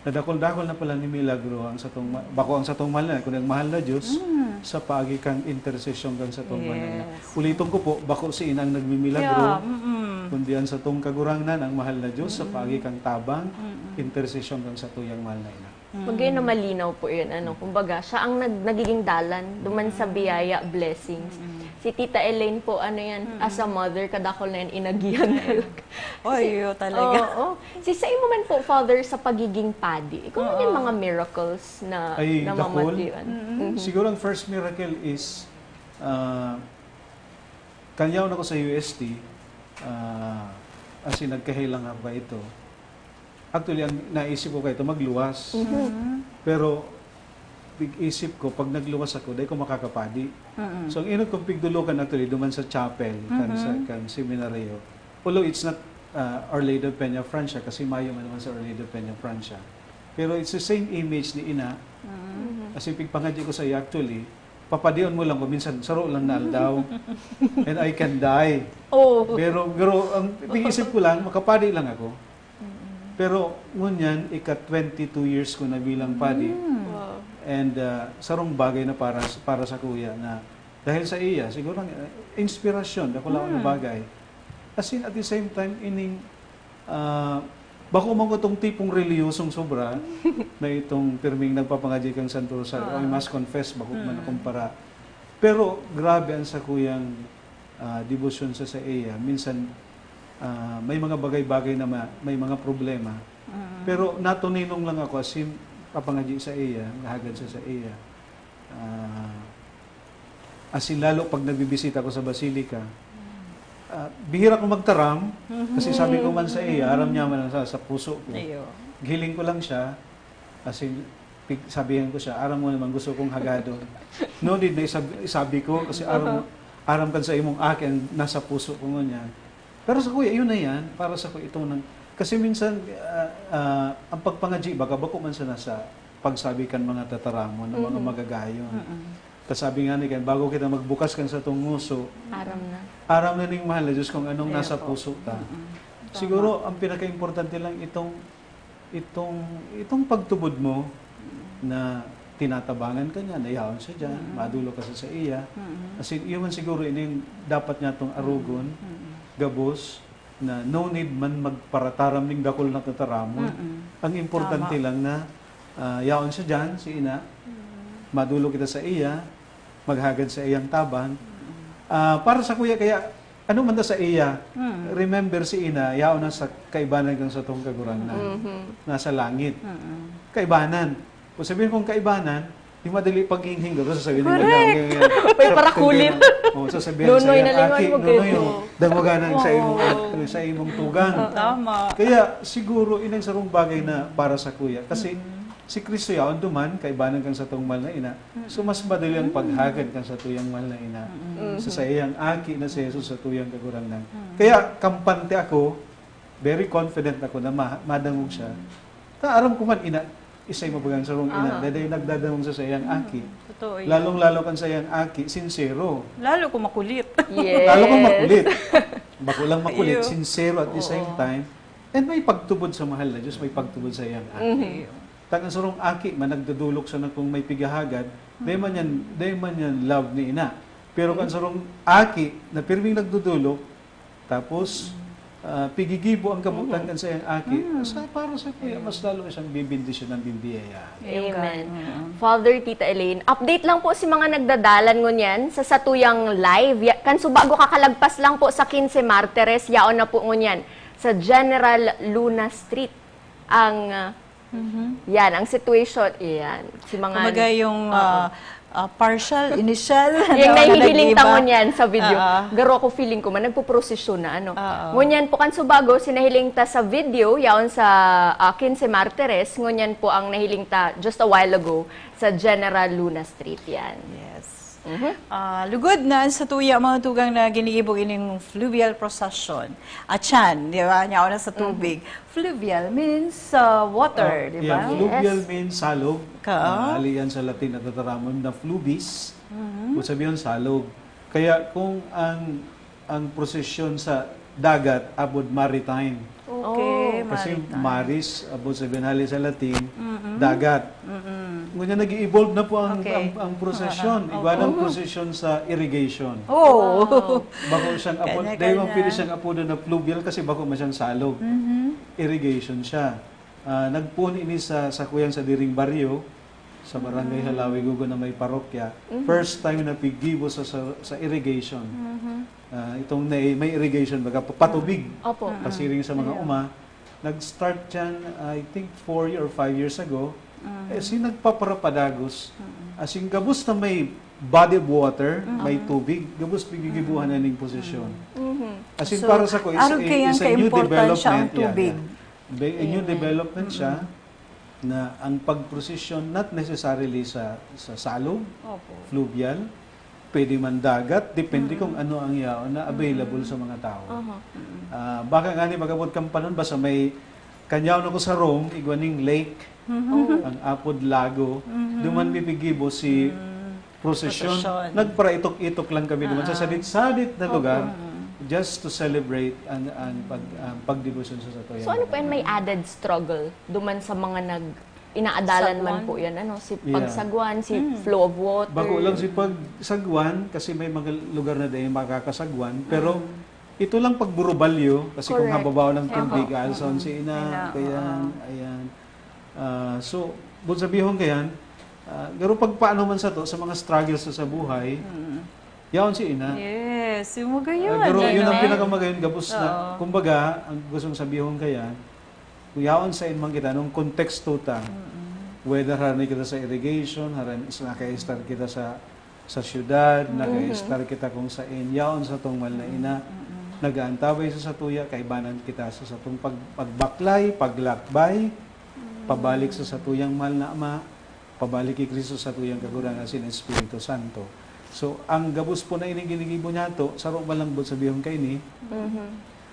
Nadakol-dakol na pala ni milagro ang satong ma- bako ang satong mahal na kundi ang mahal na Dios sa paagi kang intersesyon kang satong mahal na ina. Yes. Uliton ko po, bako si inang nagmimilagro, Yeah, mm-mm. kundi ang satong kagurangnan ang mahal na Dios sa paagi kang tabang, intersesyon kang satuyang mahal na ina. Magkaya na malinaw po yun. Ano, kumbaga, siya ang nag, nagiging dalan duman sa biyaya, blessings. Si Tita Elaine po, ano yan, as a mother, kadakol na yan, inagihan talaga. Oy, yun talaga. Oo. Si sa imo man po, Father, sa pagiging padi, ikaw ano yung mga miracles na Ay, dakol. namamatian? Mhm. Siguro ang first miracle is ah, kan yaon ako sa U S T, ah, as in, nagkahilang ako kaito. Actually, ang naisip ko kaito, magluwas. Pero, pig-isip ko, pag nagluwas ako, dai ko makakapadi. So, ang inot kong pigdulukan actually, duman sa chapel, kan, sa, kan seminaryo. Although it's not uh, Our Lady of Peña Francia, kasi mayo man naman sa Our Lady of Peña Francia. Pero it's the same image ni Ina. Kasi pigpangadyi ko sa iya actually, papadion mo lang ko, minsan saro lang na aldaw. And I can die. Oh. Pero, pero ang pag-isip ko lang, makapadi lang ako. Pero ngunyan, ika twenty-two years ko na bilang padi. Wow. And uh, sarong bagay na para para sa kuya na dahil sa iya, siguro ang uh, inspirasyon, dakula na bagay. As in, at the same time, ining ah, bako man ko itong tipong reliyosong sobra na itong pirming nagpapangadyi kang Santo Rosario. I must confess, bako man akong para. Pero grabe ang sakuyang ah, debosyon sa sa iya. Minsan, ah, may mga bagay-bagay na ma- may mga problema. Pero natuninong lang ako, as in, papangadyi sa iya, nahagad sa sa iya. Ah, as in, lalo pag nagbibisita ko sa Basilica, ah, bihira ko magtaram, kasi sabi ko man sa iya, aram niya man sa, sa puso ko. Ayo. Giling ko lang siya, as in, pig- sabihan ko siya, aram mo naman gusto kong hagadon. No need na isab- isabi ko, kasi aram, aram kan sa imong akin, nasa puso ko ngunyan. Pero sa kuya, yun na yan, para sa kuya, itong nang, kasi minsan, ah, ah, ang pagpangadyi, baga bako man sa nasa pagsabi kan mga tataramon, ng mga magagayon. Kasabi nga ni kan, bago kita magbukas kan satong nguso, Aram na. aram na ning mahal na Diyos kung anong Ayan nasa po. puso ta. Siguro, ang pinaka-importante lang itong, itong, itong pagtubod mo na tinatabangan ka niya, nayaon siya dyan, madulo ka sa, sa iya. As in, yun man siguro ini yung dapat niya itong arugon, gabos, na no need man magparataram ning dakul na tataramon. Ang importante Tama. lang na ah, yaon siya dyan, si ina. Madulo kita sa iya, maghagad sa iyang tabang. Ah, para sa kuya, kaya ano man ta sa iya, remember si ina, yaon na sa kaibanan kang satong kagurangnan. Nasa langit. Kaibanan. Kung sabihin kong kaibanan, di madali paghinghing, pero sasabihin nila, Correct. "Ngayon, ngayon, May parakulit. Oh, sasabihin Nonoy, sa nalingawan aki, mo, nonoy, ganyan. oh, dangoganan sa imong, sa imong tugang." Tama. Kaya siguro, inang sarong bagay na para sa kuya. Kasi si Kristo yaon duman, kaibanan kang satong mahal na ina. So, mas madali ang paghagad kang satuyang mahal na ina. Sa saiyang aki na si Jesus sa tuyang kagurangnan. Kaya, kampante ako, very confident ako na ma- madangog siya. Ta aram ko man, ina, isay mabagang sarong ina, Aha. daday nagdadangog sa saiyang aki. Totoo yun. Lalong-lalo kan saiyang aki, sincero. Lalo kung makulit. Yes. Lalo kang makulit. Bako lang makulit, Iyo. sincero at the same Oo. time. And may pagtubod sa mahal na Diyos, may pagtubod sa iyang aki. Iyo. Tang an sarong aki man nagdudulok sana kung may pighahagad, dai man yan, dai man yan love ni ina. Pero kan sarong aki na pirming nagdudulok, tapos, ah, pigigibo ang kabutan kan saiyang aki, sa, para sa kuya, mas lalo siyang bibendisyonan, bibiyayaan. Amen. Father, Tita Elaine, update lang po si mga nagdadalan ngunyan sa satuyang live. Ya-, kan subago kakalagpas lang po sa Quince Martires, yaon na po ngunyan sa General Luna Street. Ang, ah, yan, ang situation, yan. Si mga Kumbaga yung, Oo. ah, ah, partial, initial, Yung na nahihiling nag-iba. tangon yan sa video. Oo. Garo ako, feeling ko man, nagpuprosesyon na, ano. Oo. Ngunyan po kan subago, si nahiling ta sa video, yaon sa, ah, Quince Martires, ngunyan po ang nahiling ta just a while ago sa General Luna Street, yan. Yes. Mhm. Ah, lugod na sa tuya, mga tugang, na ginigibo ining fluvial procession. At yan, di ba? Nyaon na sa Mhm. tubig. Fluvial means, ah, water, Ah, di yeah, ba? Fluvial Yes. means salog. Ka? Ah, hali yan sa Latin na tataramon na fluvis. Mhm. Ibig sabihin, salog. Kaya kung ang, ang prosesyon sa dagat, abot maritime. Okay, Oh. Kasi maritime. maris, abot sabihin, hali sa Latin, Mm-mm. dagat. Mm-mm. Ngunyan, nag-i-evolve na po ang, Okay. ang, ang prosesyon. Ah, ah. Igwa ng Oo. prosesyon sa irrigation. Oh. Wow. Bako siyang apo-, Kanya-kanya. dahil man pwede siyang apodo na fluvial kasi bako man siyang salog. Mhm. Irrigation siya. Ah, nagpoon ini sa sakuyan sa diring baryo, sa Barangay Mhm. Halawi, Gugo, na may parokya. Mhm. First time na pigibo sa, sa, sa irrigation. Mhm. Ah, itong na, may irrigation, baga, pa-, patubig. Opo. Mhm. Pasiring sa mga Yeah. uma. Nag-start yan, I think, four or five years ago. Mhm. Eh, si nagpaparapadagos. Mhm. As in, gabos na may body of water, Mhm. may tubig, gabos pigigibuhan na ning posisyon. Mhm. As in, So, para sa ko, is arog a, kaya is a new kaimportansya ang development. Yeah, tubig. yeah. Be-, a new Amen. development siya Mm-mm. na ang pagprosesyon not necessarily sa, sa salog, Opo. fluvial, pwede man dagat, depende Mm-mm. kung ano ang yaon na available Mm-mm. sa mga tao. Aha. Mm-mm. Ah, baka nga ni mag-abot kang panon, basta may kanyaw na ko sa Rome, igwa ning lake, Mm-hmm. Oh. ang apod lago, Mm-hmm. duman pipigibo si Mm. prosesyon. Prosesyon. Nagparaitok-itok lang kami duman sa Ah. sadit-sadit na lugar Mm-hmm. just to celebrate ang, ang pag-, ang pagdebosyon sa satuyan. So, ano po yan? May added struggle duman sa mga nag-, inaadalan man Sagwan. po yan, ano? Si Yeah. pagsagwan, si Mm. flow of water. Bako lang si pagsagwan kasi may mga lugar na dahil makakasagwan. Pero Mm. ito lang pagburubalyo kasi kung Correct. hababaw ng tubig, Aha. alson Mm. si ina, Ina, kaya, oo. ayan. Ah, so, bukod sabihon kayan, ah, pero pagpaano man sa to, sa mga struggles sa, sa buhay, Mm. yaon si ina. Yes, yung magayon, Ah, pero yun ang ano? pinakamagayon, gabos na, Oo. kumbaga, ang gustong sabihon kayan, kung yaon sa inman kita, nung konteksto ta, Mm-mm. whether harani kita sa irrigation, harani, naka-start kita sa, sa syudad, Mhm. naka-start kita kung sain, yaon sa tong mahal na ina, Mm-mm. nag-aantabay sa satuya, kaibanan kita sa satong pag-, pagbaklay, paglakbay, Mm. pabalik sa satuyang mahal na ama, pabalik ki Cristo sa tuyang Kagurangnan asin Espiritu Santo. So, ang gabos po na ining ginigibo niyato, saro man lang bukod sabihon kaini, Mhm.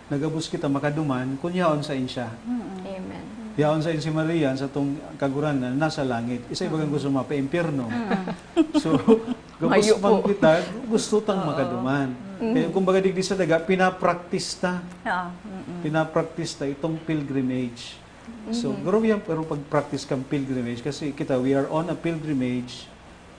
nagabos kita makaduman kun yaon sain siya. Mm. Amen. Yaon sain si Maria, sa tong Kagurangnan, nasa langit. Isa iba kan Mm. gusto mapaimpyerno. Mm. So, gabos Mayo man po. kita, gusto tang Oo. makaduman. Mm. Kaya, kumbaga, digdi sa daga, pinapraktis ta. Oo. Mm-mm. Pinapraktis ta itong pilgrimage. So, Mhm. garo yan, pero pag-practice kang pilgrimage, kasi kita, we are on a pilgrimage,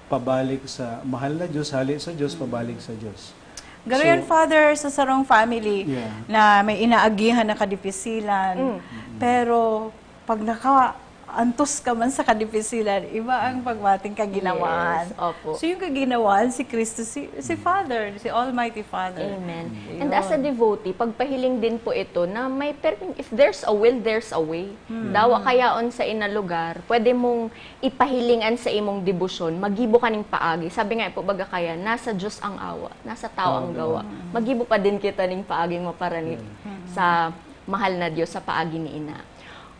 pabalik sa mahal na Diyos, hali sa Diyos, Mhm. pabalik sa Diyos. Garo So yan, Father, sa sarong family Yeah. na may inaagihan na kadipisilan, Mm. pero pag nakaantos ka man sa kadipisilan, iba ang pagmating kaginawaan. Yes, opo. So, yung kaginawaan, si Cristo, si, si Mm. Father, si Almighty Father. Amen. Yun. And as a devotee, pagpahiling din po ito na may per-, if there's a will, there's a way. Hmm. Dawa kayaon sa ina lugar, pwede mong ipahiling an sa imong debosyon, magibo ka ning paagi. Sabi nga po, baga kaya, nasa Diyos ang awa, nasa tao ang Tao ang gawa. gawa. Magibo pa din kita ning paaging maparanit Hmm. sa mahal na Diyos, sa paagi ni ina.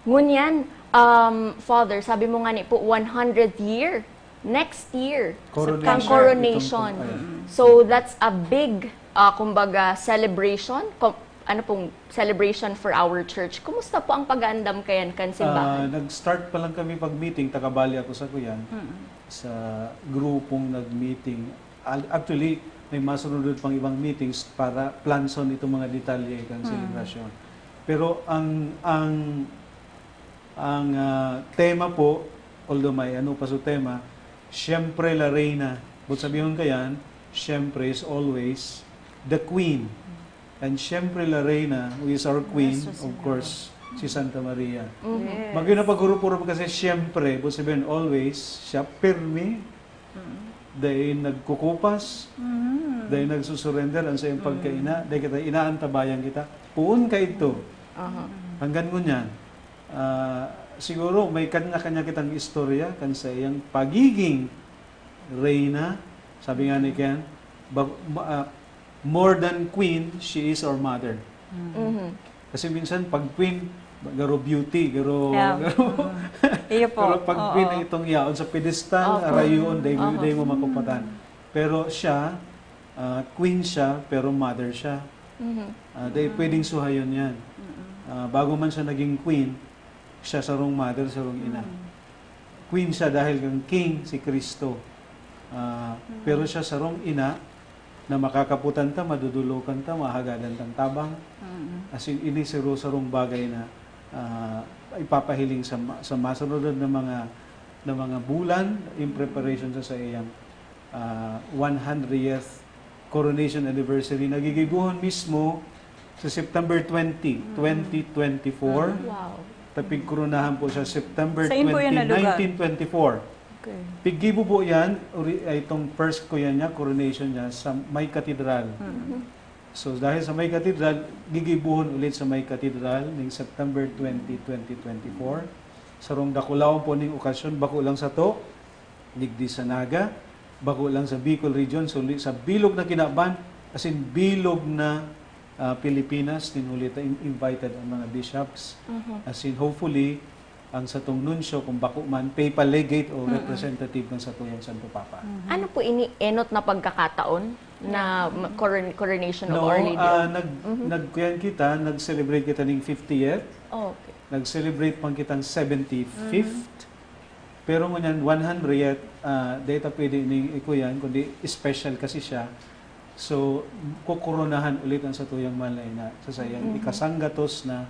Ngunyan, um, Father, sabi mo nga ni po, one hundredth year, next year, Coronation. Kang coronation. Itong, ayan. So, that's a big, ah, kumbaga, celebration. Ko-, ano pong celebration for our church? Kumusta po ang pag-aandam kayan kan simbahan? Ah, nag-start pa lang kami pag-meeting, taga-Bali ako sa kuyan, Mm. sa grupong nag-meeting. Al-, actually, may masunod pang ibang meetings para planson itong mga detalye kan Mm. selebrasyon. Pero ang, ang Ang, ah, tema po, although may ano pa sa tema, siyempre la reina. But sabihon ka yan, siyempre is always the queen. And siyempre la reina, who is our queen, Nuestra of Señora. Course, si Santa Maria. Mhm. Yes. Magyo na paghurup-hurup kasi siyempre, but sabihin always, siya pirmi, Mm. Dai nagkukupas, Mm. dai nagsusurrender ang saiyang Mm. pagkaina, dai kita inaantabayan kita. Poon kaidto. Aha. Hanggang ngunyan, ah, siguro may kanya-kanya kitang istorya kan saiyang pagiging reyna. Sabi nga ni Ken, bag-, ma-, ah, more than queen, she is our mother. Mm. Mhm. Kasi minsan, pag queen, garo beauty, garo, Yeah. garo. Mm. Iyo po. Pero pag queen Oo. na itong yaon sa pedestal, Opo. arayoon, dai mo, Oho. dai mo makupatan. Pero siya, ah, queen siya, pero mother siya. Mhm. Ah, dai Mm. pwedeng suhayon yan. Mm-mm. Ah, bago man siya naging queen, siya sarong mother, sarong ina. Mm. Queen siya dahil kang king si Cristo. Ah, Mm. pero siya sarong ina na makakaputan ta, madudulukan ta, mahagadan tang tabang. Mm. As in, ini saro-sarong bagay na, ah, ipapahiling sa ma-, sa masunod na mga, na mga bulan in preparation sa, sa iyang, ah, one hundredth coronation anniversary. Nagigibohon mismo sa September twenty, Mm. twenty twenty-four. Wow. Tapigkoronahan po siya September Saan po yan na twenty, lugar? nineteen twenty-four. Okay. Piggibo po yan, ori-, ay itong first ko yan niya, coronation niya sa may katedral. Mm. So, dahil sa may katedral, gigibohon ulit sa may katedral ning September twenty, twenty twenty-four. Sarong dakulaon po ning okasyon, bako lang sato, digdi sa Naga, bako lang sa Bicol region, sundi sa bilog na kinaban, as in bilog na, ah, Pilipinas, nin huli ta in-, invited ang mga bishops. Mhm. As in, hopefully, ang satong nuncio, kung bako man, papal legate o Mhm. representative kan satuyang Santo Papa. Mhm. Ano po ini enot na pagkakataon na ma-, coron-, coronation of No, Our Lady ah, of nag-, Mhm. nagkuyan kita, nag-celebrate kita ning fiftieth. Oh, okay. Nag-celebrate pang kitang seventy-fifth. Mhm. Pero ngunyan, one hundredth, ah, dai ta pwede ning ikuyan, kundi special kasi siya. So, kukoronahan ulit ang satuyang mahal na ina sa saiyang Mm. ikasanggatos na,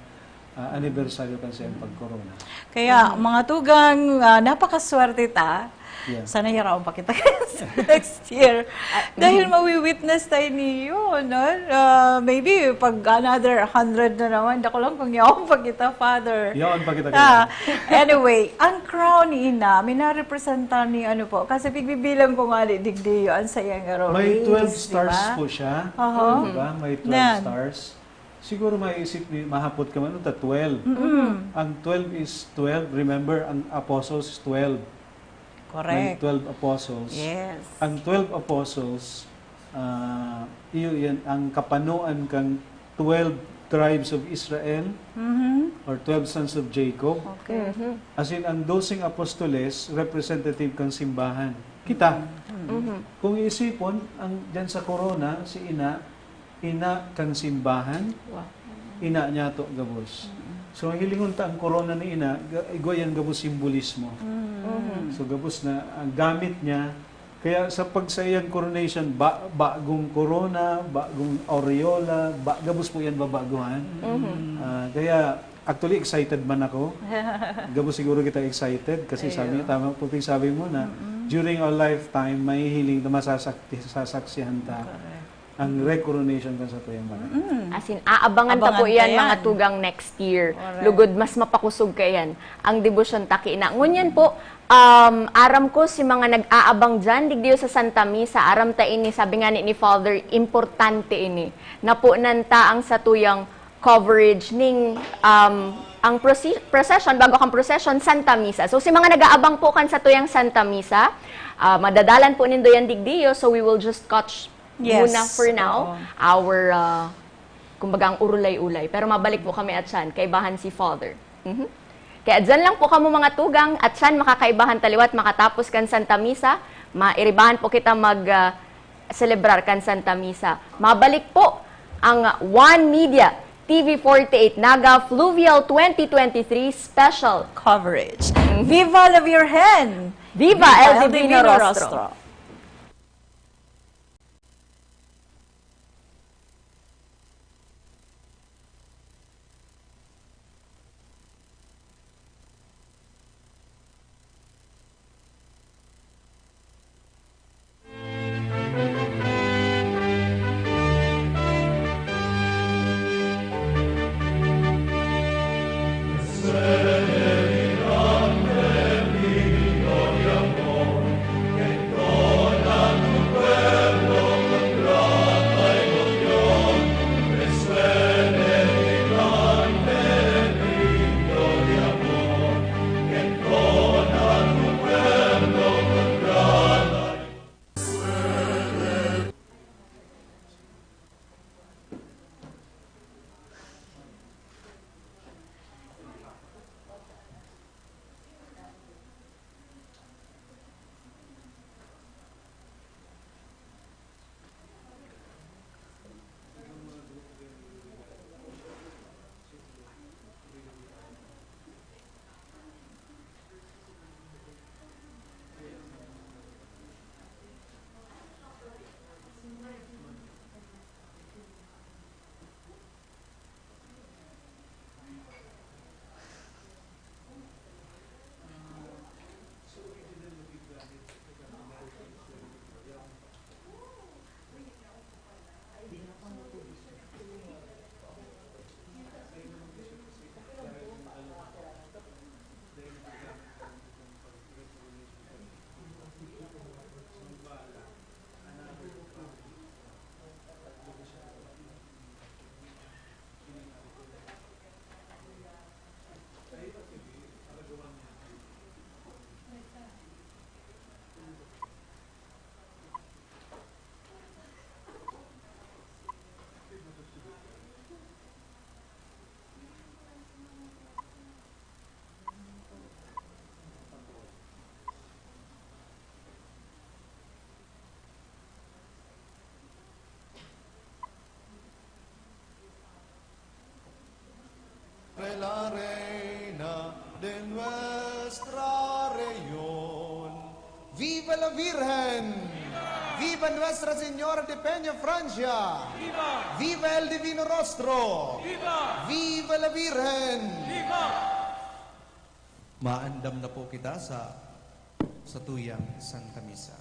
ah, anibersaryo kan saiyang pagkorona. Kaya, Mm. mga tugang, ah, napakaswerte ta. Yeah. Sana yaraon pa kita next year. Ah, Dahil mm. mawi-witness tayo niyo, no? Ah, maybe, pag another hundred na naman, dako lang kung yaon pa kita, Father. Yaon pa kita, Ah, kaya. Anyway, ang crown ni Ina, may narepresenta ni ano po, kasi pigbibilang ko nga ni digdi, ang saiyang May rays, twelve di stars ba? po siya. Aha. Di ba? May twelve Nan. stars. Siguro maisip ni, mahapot ka man, ta twelve. Mm-mm. Ang twelve is twelve. Remember, ang apostles is twelve. Correct. May twelve apostles. Yes. Ang twelve apostles, ah, iyo yan, ang kapanoan kan twelve tribes of Israel Mhm. or twelve sons of Jacob. Okay. Mhm. As in, ang doseng apostoles, representative kan simbahan. Kita. Mhm. Kung iisipon, ang, dyan sa korona, si Ina, Ina kan simbahan, Wow. Ina niyato gabos. Mm. So, hilingon ta ang korona ni Ina, ga-, igwa yan gabos simbolismo. Mm. Mhm. So, gabos na ang gamit niya. Kaya sa pagsaiyang coronation, ba-, bagong korona, bagong aureola, ba-, gabos po yan babaguhan. Mhm. Ah, kaya, actually, excited man ako. Gabos siguro kita excited kasi sabi Ayun. niya, tama po yung sabi mo na Mm-mm. during our lifetime, may hiling na masasak-, sasaksihan ta Correct. ang recoronation kan satuyang mga. Mm. As in, aabangan ta Abangan po ta iyan, mga yan. tugang, next year. Correct. Lugod, mas mapakusog kaiyan ang debosyon ta ki Ina. Ngunyan po, um, aram ko si mga nag-aabang diyan, digdiyo sa Santa Misa, aram ta ini, sabi nga ni, ni Father, importante ini. Napunan ta ang satuyang coverage ning, um, ang proce-, procession, bago kang procession, Santa Misa. So, si mga nag-aabang po kan satuyang Santa Misa, ah, madadalan po nindo yan digdiyo, so we will just catch Yes. muna for now, Oo. our, ah, kumbaga, ang urulay-ulay. Pero mabalik po kami at siyan, kaibahan si Father. Mhm. Kaya dyan lang po kamo, mga tugang, at siyan makakaibahan ta liwat makatapos kan Santa Misa, mairibahan po kita mag, ah, selebrar kan Santa Misa. Mabalik po ang One Media, T V forty-eight Naga Fluvial twenty twenty-three Special Coverage. Mhm. Viva la Virgen! Viva Viva el Divino Rostro! Nuestra Señora de Peña Francia! Viva! Viva el Divino Rostro! Viva! Viva la Virgen! Viva! Maandam na po kita sa satuyang Santa Misa.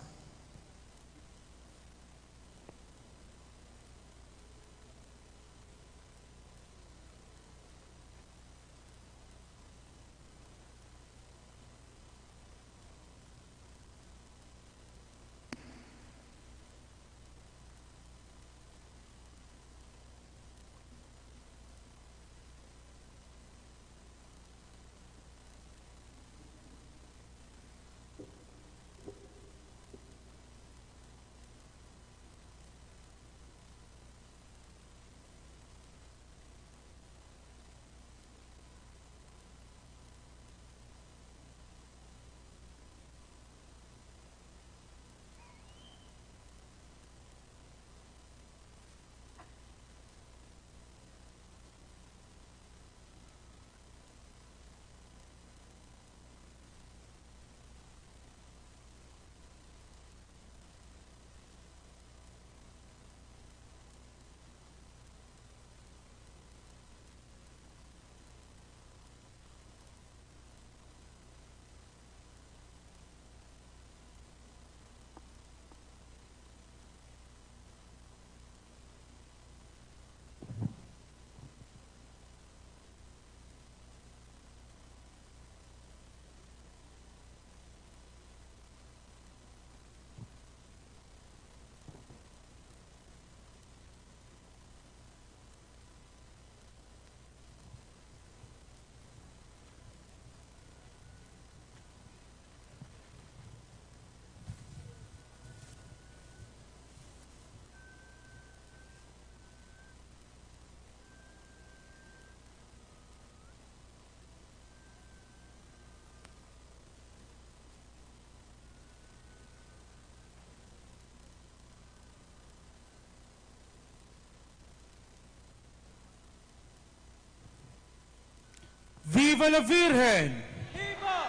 Viva la Virgen! Viva!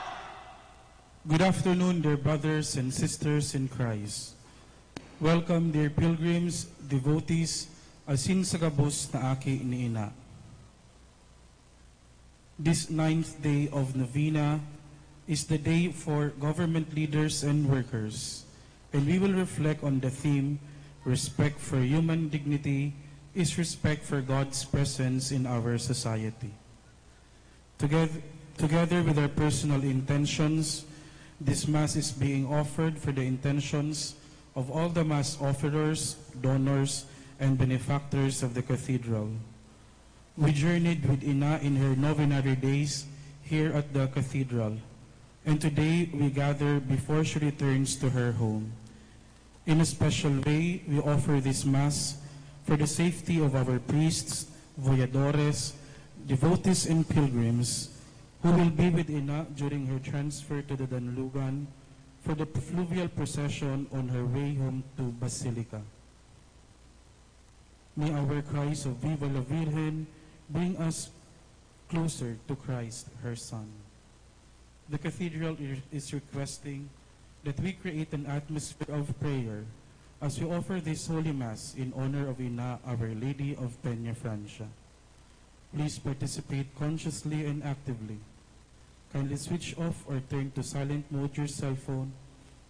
Good afternoon, dear brothers and sisters in Christ. Welcome, dear pilgrims, devotees, asin sa gabos na aki ni Ina. This ninth day of novena is the day for government leaders and workers, and we will reflect on the theme, "Respect for human dignity is respect for God's presence in our society." Together, together with our personal intentions, this Mass is being offered for the intentions of all the Mass offerers, donors, and benefactors of the Cathedral. We journeyed with Ina in her novenary days here at the Cathedral, and today we gather before she returns to her home. In a special way, we offer this Mass for the safety of our priests, voyadores, devotees, and pilgrims who will be with Ina during her transfer to the Danlugan for the fluvial procession on her way home to Basilica. May our cries of "Viva la Virgen" bring us closer to Christ, her Son. The Cathedral i-, is requesting that we create an atmosphere of prayer as we offer this Holy Mass in honor of Ina, Our Lady of Peña Francia. Please participate consciously and actively. Kindly switch off or turn to silent mode your cell phone,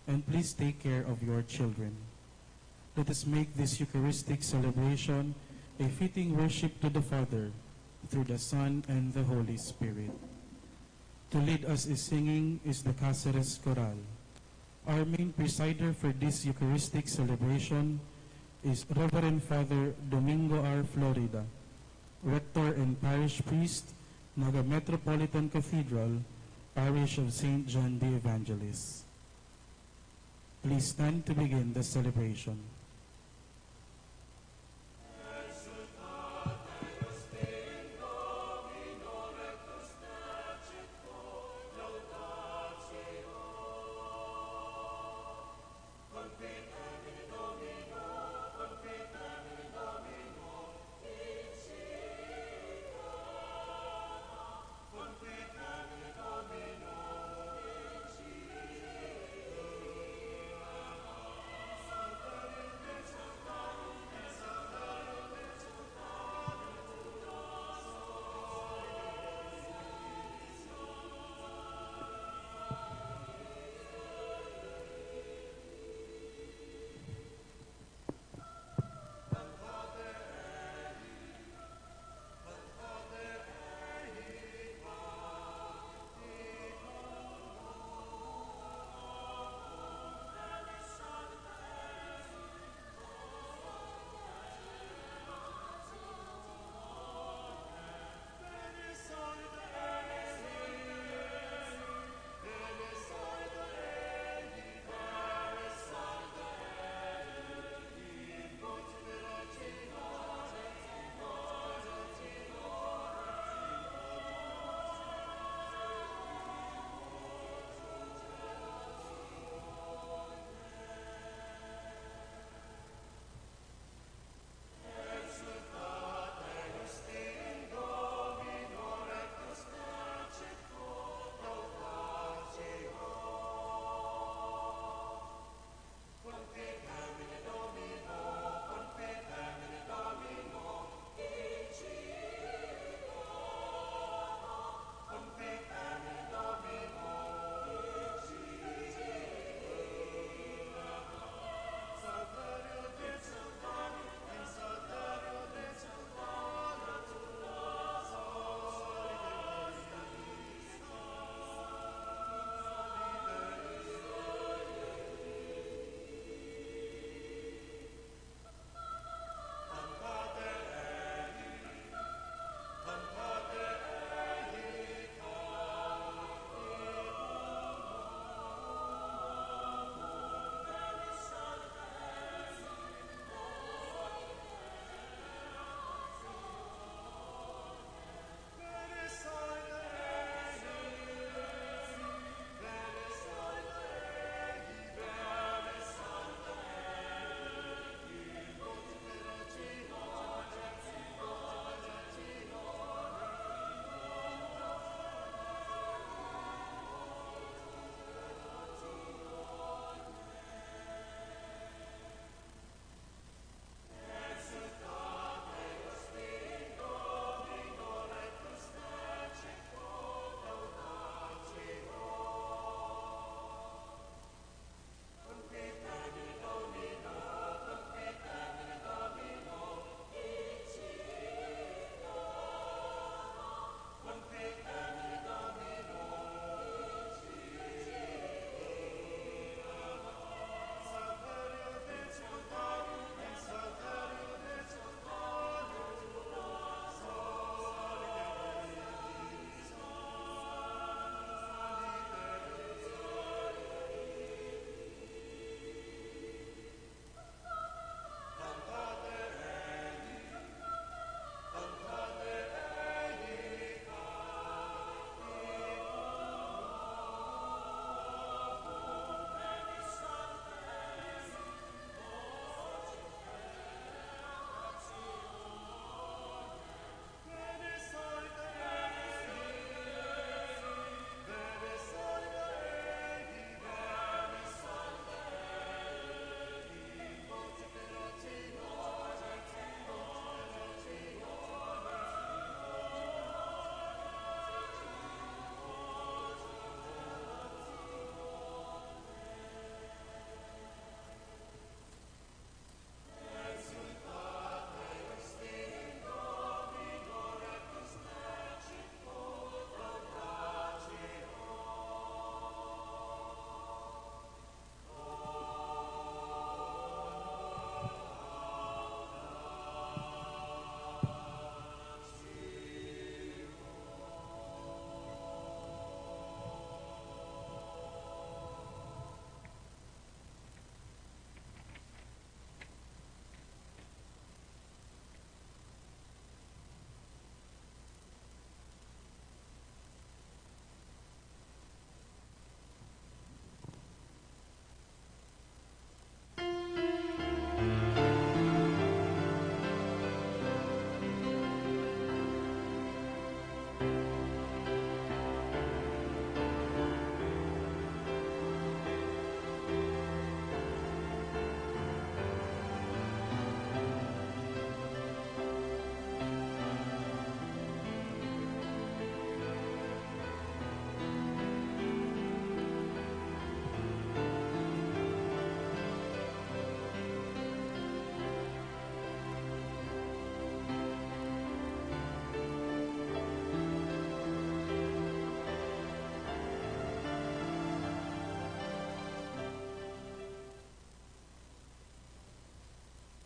and please take care of your children. Let us make this Eucharistic celebration a fitting worship to the Father, through the Son, and the Holy Spirit. To lead us in singing is the Caceres Chorale. Our main presider for this Eucharistic celebration is Reverend Father Domingo R. Florida, Rector and Parish Priest, Naga Metropolitan Cathedral, Parish of Saint John the Evangelist. Please stand to begin the celebration.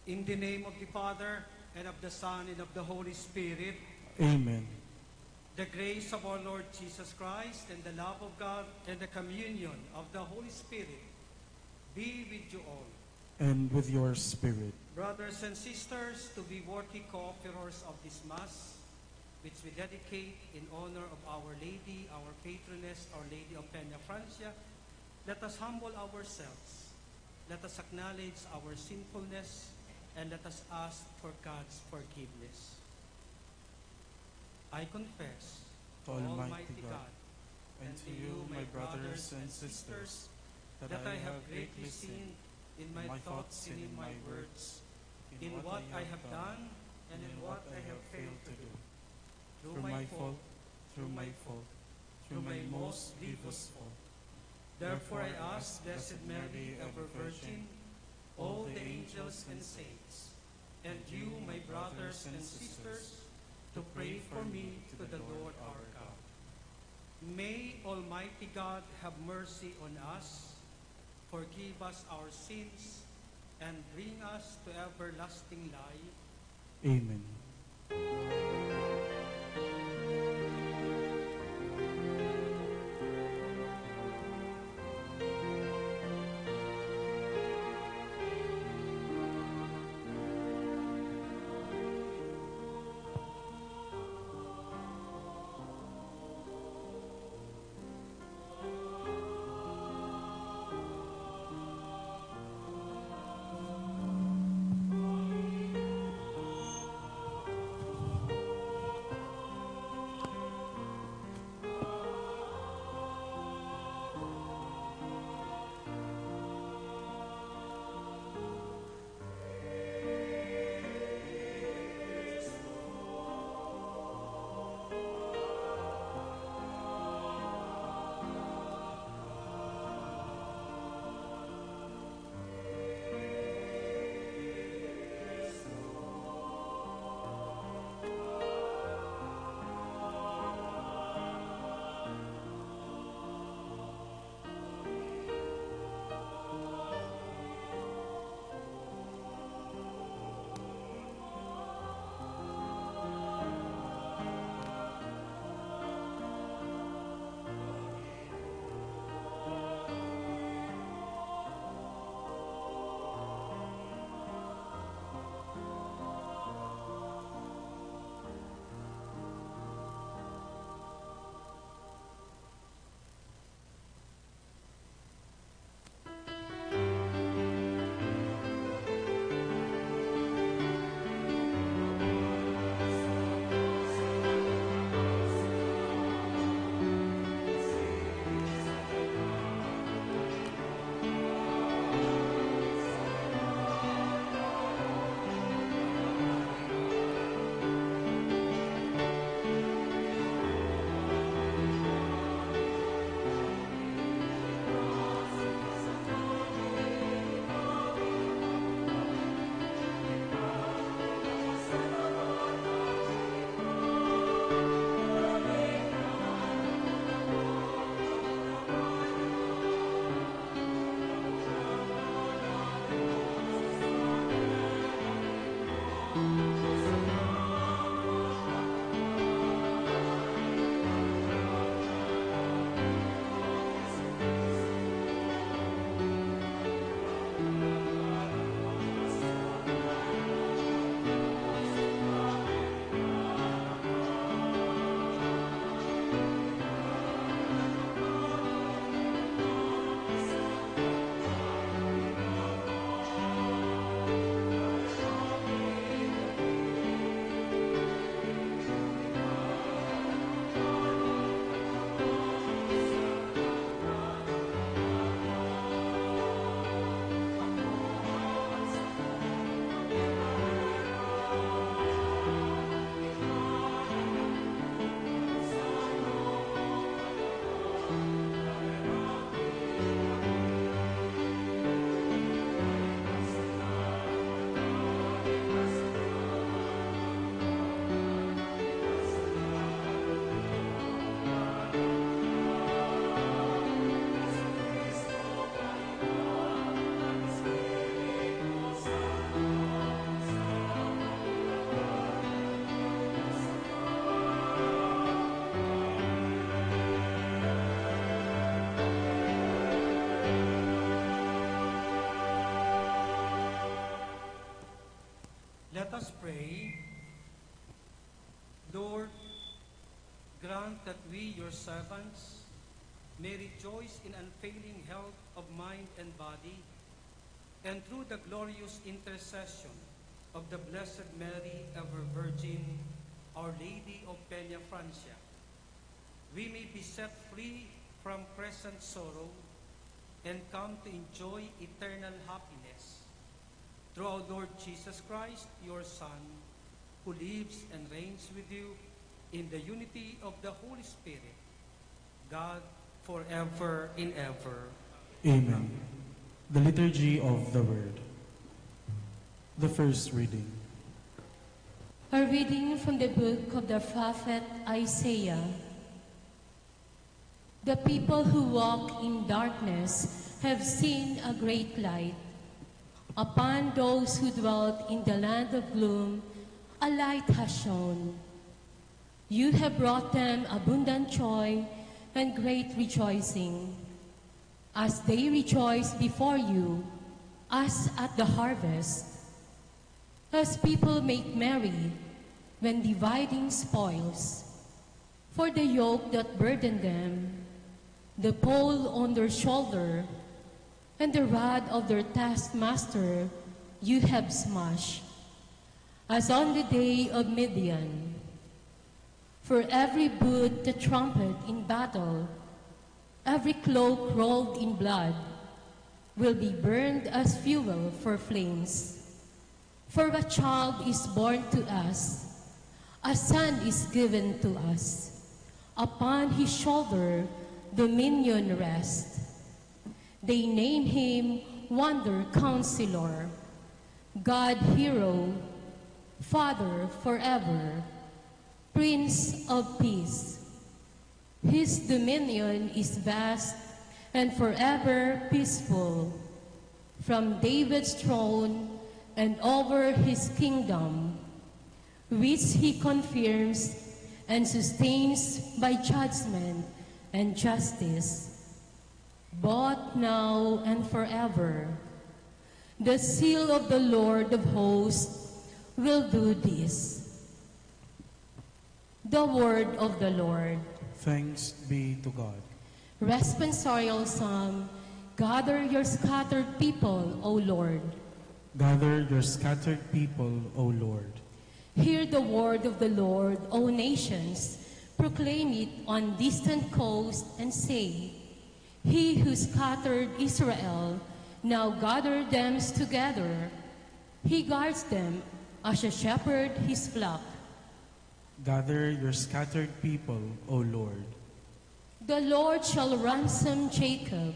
In the name of the Father, and of the Son, and of the Holy Spirit. Amen. The grace of our Lord Jesus Christ, and the love of God, and the communion of the Holy Spirit be with you all. And with your spirit. Brothers and sisters, to be worthy co-offerers of this Mass, which we dedicate in honor of Our Lady, our patroness, Our Lady of Peña Francia, let us humble ourselves. Let us acknowledge our sinfulness and let us ask for God's forgiveness. I confess To Almighty God and to you, my brothers and sisters, that I have greatly sinned in my thoughts and in my words, in what I have done and in what I have failed to do. Through my fault, through my fault, through my most grievous fault. Therefore I ask Blessed Mary, ever Virgin, all the angels and saints, and you, my brothers and sisters, to pray for me to the Lord our God. May Almighty God have mercy on us, forgive us our sins, and bring us to everlasting life. Amen. Let us pray. Lord, grant that we, your servants, may rejoice in unfailing health of mind and body, and through the glorious intercession of the Blessed Mary, ever Virgin, Our Lady of Peña Francia, we may be set free from present sorrow and come to enjoy eternal happiness. Through our Lord Jesus Christ, your Son, who lives and reigns with you in the unity of the Holy Spirit, God, forever and ever. Amen. The Liturgy of the Word. The first reading. A reading from the book of the prophet Isaiah. The people who walk in darkness have seen a great light. Upon those who dwelt in the land of gloom, a light has shone. You have brought them abundant joy and great rejoicing, as they rejoice before you, as at the harvest, as people make merry when dividing spoils. For the yoke that burdened them, the pole on their shoulder, and the rod of their taskmaster you have smashed, as on the day of Midian. For every boot that trampled in battle, every cloak rolled in blood, will be burned as fuel for flames. For a child is born to us, a son is given to us. Upon his shoulder dominion rests. They name him Wonder Counselor, God Hero, Father forever, Prince of Peace. His dominion is vast and forever peaceful, from David's throne and over his kingdom, which he confirms and sustains by judgment and justice, both now and forever. The seal of the Lord of hosts will do this. The word of the Lord. Thanks be to God. Responsorial Psalm. Gather your scattered people, O Lord. Gather your scattered people, O Lord. Hear the word of the Lord, O nations. Proclaim it on distant coasts and say, "He who scattered Israel now gathered them together. He guards them as a shepherd his flock." Gather your scattered people, O Lord. The Lord shall ransom Jacob.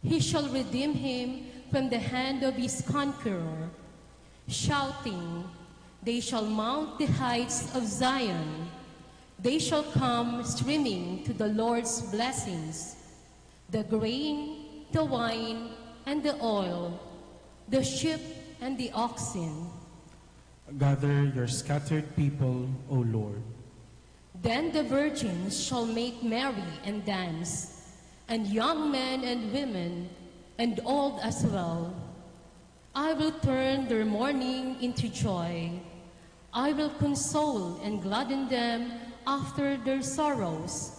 He shall redeem him from the hand of his conqueror. Shouting, they shall mount the heights of Zion. They shall come streaming to the Lord's blessings, the grain, the wine, and the oil, the sheep and the oxen. Gather your scattered people, O Lord. Then the virgins shall make merry and dance, and young men and women, and old as well. I will turn their mourning into joy. I will console and gladden them after their sorrows.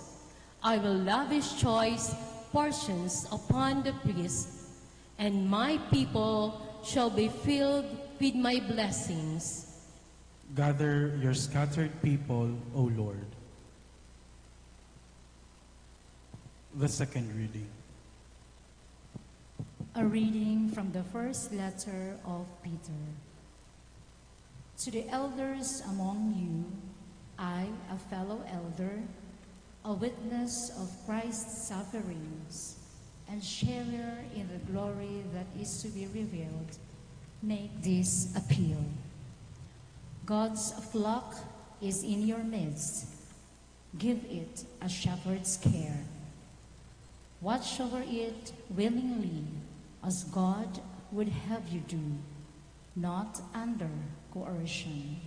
I will lavish choice portions upon the priests, and my people shall be filled with my blessings. Gather your scattered people, O Lord. The second reading. A reading from the first letter of Peter. To the elders among you, I, a fellow elder, a witness of Christ's sufferings, and sharer in the glory that is to be revealed, make this appeal. God's flock is in your midst. Give it a shepherd's care. Watch over it willingly, as God would have you do, not under coercion,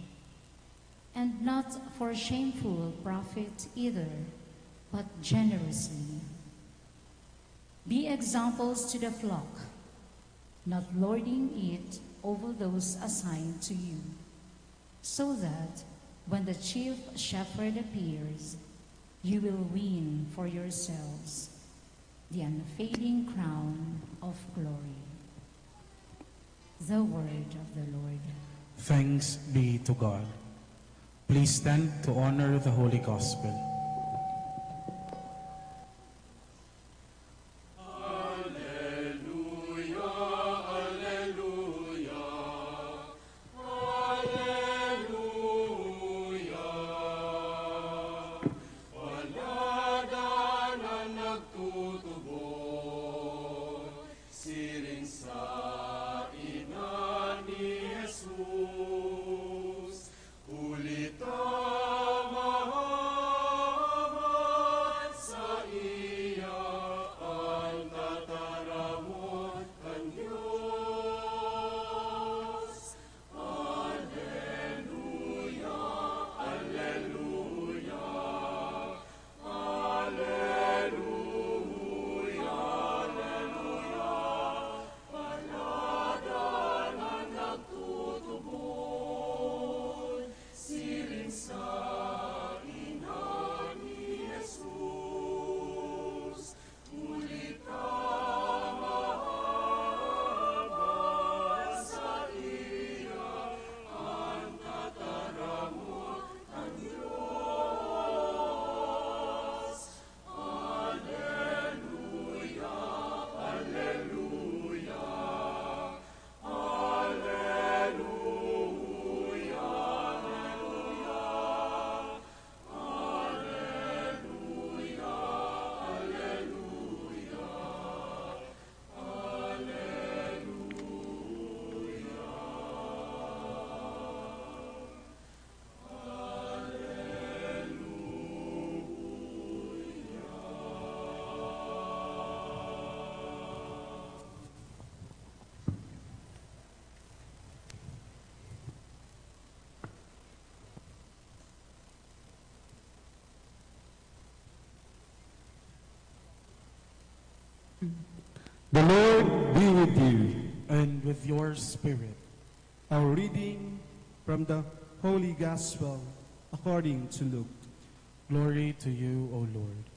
and not for shameful profit either, but generously. Be examples to the flock, not lording it over those assigned to you, so that when the chief shepherd appears, you will win for yourselves the unfading crown of glory. The word of the Lord. Thanks be to God. Please stand to honor the Holy Gospel. Alleluia, alleluia, alleluia. Paladan an nagtutubod, siring sa ina ni Jesus. Huli ta mahabat saiya an tataramon kan Dios. Alleluia, alleluia, alleluia, alleluia. Paladan an nagtutubod, siring sa ina ni Jesus. Huli ta mahabat saiya an tataramon kan Dios. Alleluia, alleluia, alleluia, alleluia. Alleluia, alleluia, alleluia. The Lord be with you. And with your spirit. A reading from the Holy Gospel according to Luke. Glory to you, O Lord.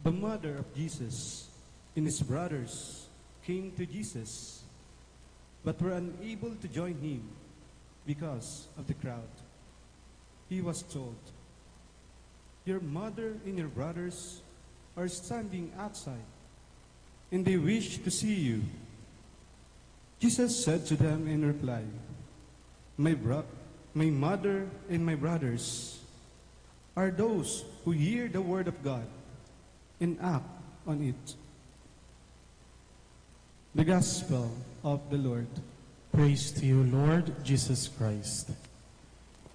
The mother of Jesus and his brothers came to Jesus, but were unable to join him because of the crowd. He was told, "Your mother and your brothers are standing outside, and they wish to see you." Jesus said to them in reply, "My bro-, my mother and my brothers are those who hear the word of God and act on it." The Gospel of the Lord. Praise to you, Lord Jesus Christ.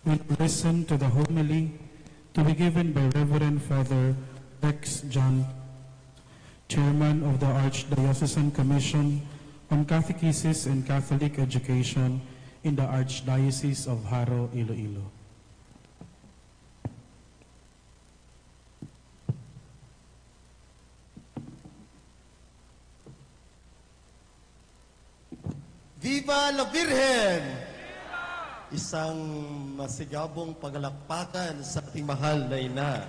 We listen to the homily to be given by Reverend Father Rex John, Chairman of the Archdiocesan Commission on Catechesis and Catholic Education in the Archdiocese of Jaro, Iloilo. Viva la Virgen! Isang masigabong pagalakpakan sa ating mahal na ina.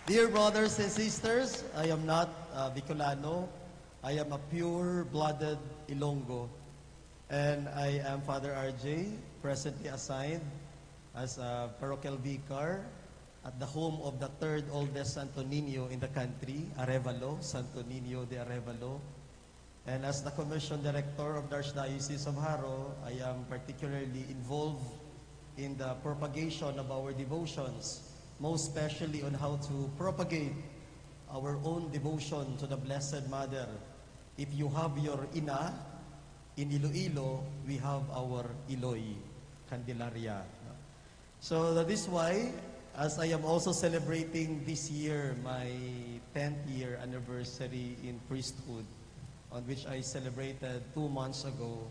Dear brothers and sisters, I am not, uh, Bicolano. I am a pure-blooded Ilonggo. And I am Father R J, presently assigned as a parochial vicar at the home of the third oldest Santo Niño in the country, Arevalo, Santo Niño de Arevalo. And as the Commission Director of the Archdiocese of Jaro, I am particularly involved in the propagation of our devotions, most especially on how to propagate our own devotion to the Blessed Mother. If you have your ina, in Iloilo, we have our Iloy. Candelaria. No? So that is why, as I am also celebrating this year my tenth year anniversary in priesthood, on which I celebrated two months ago,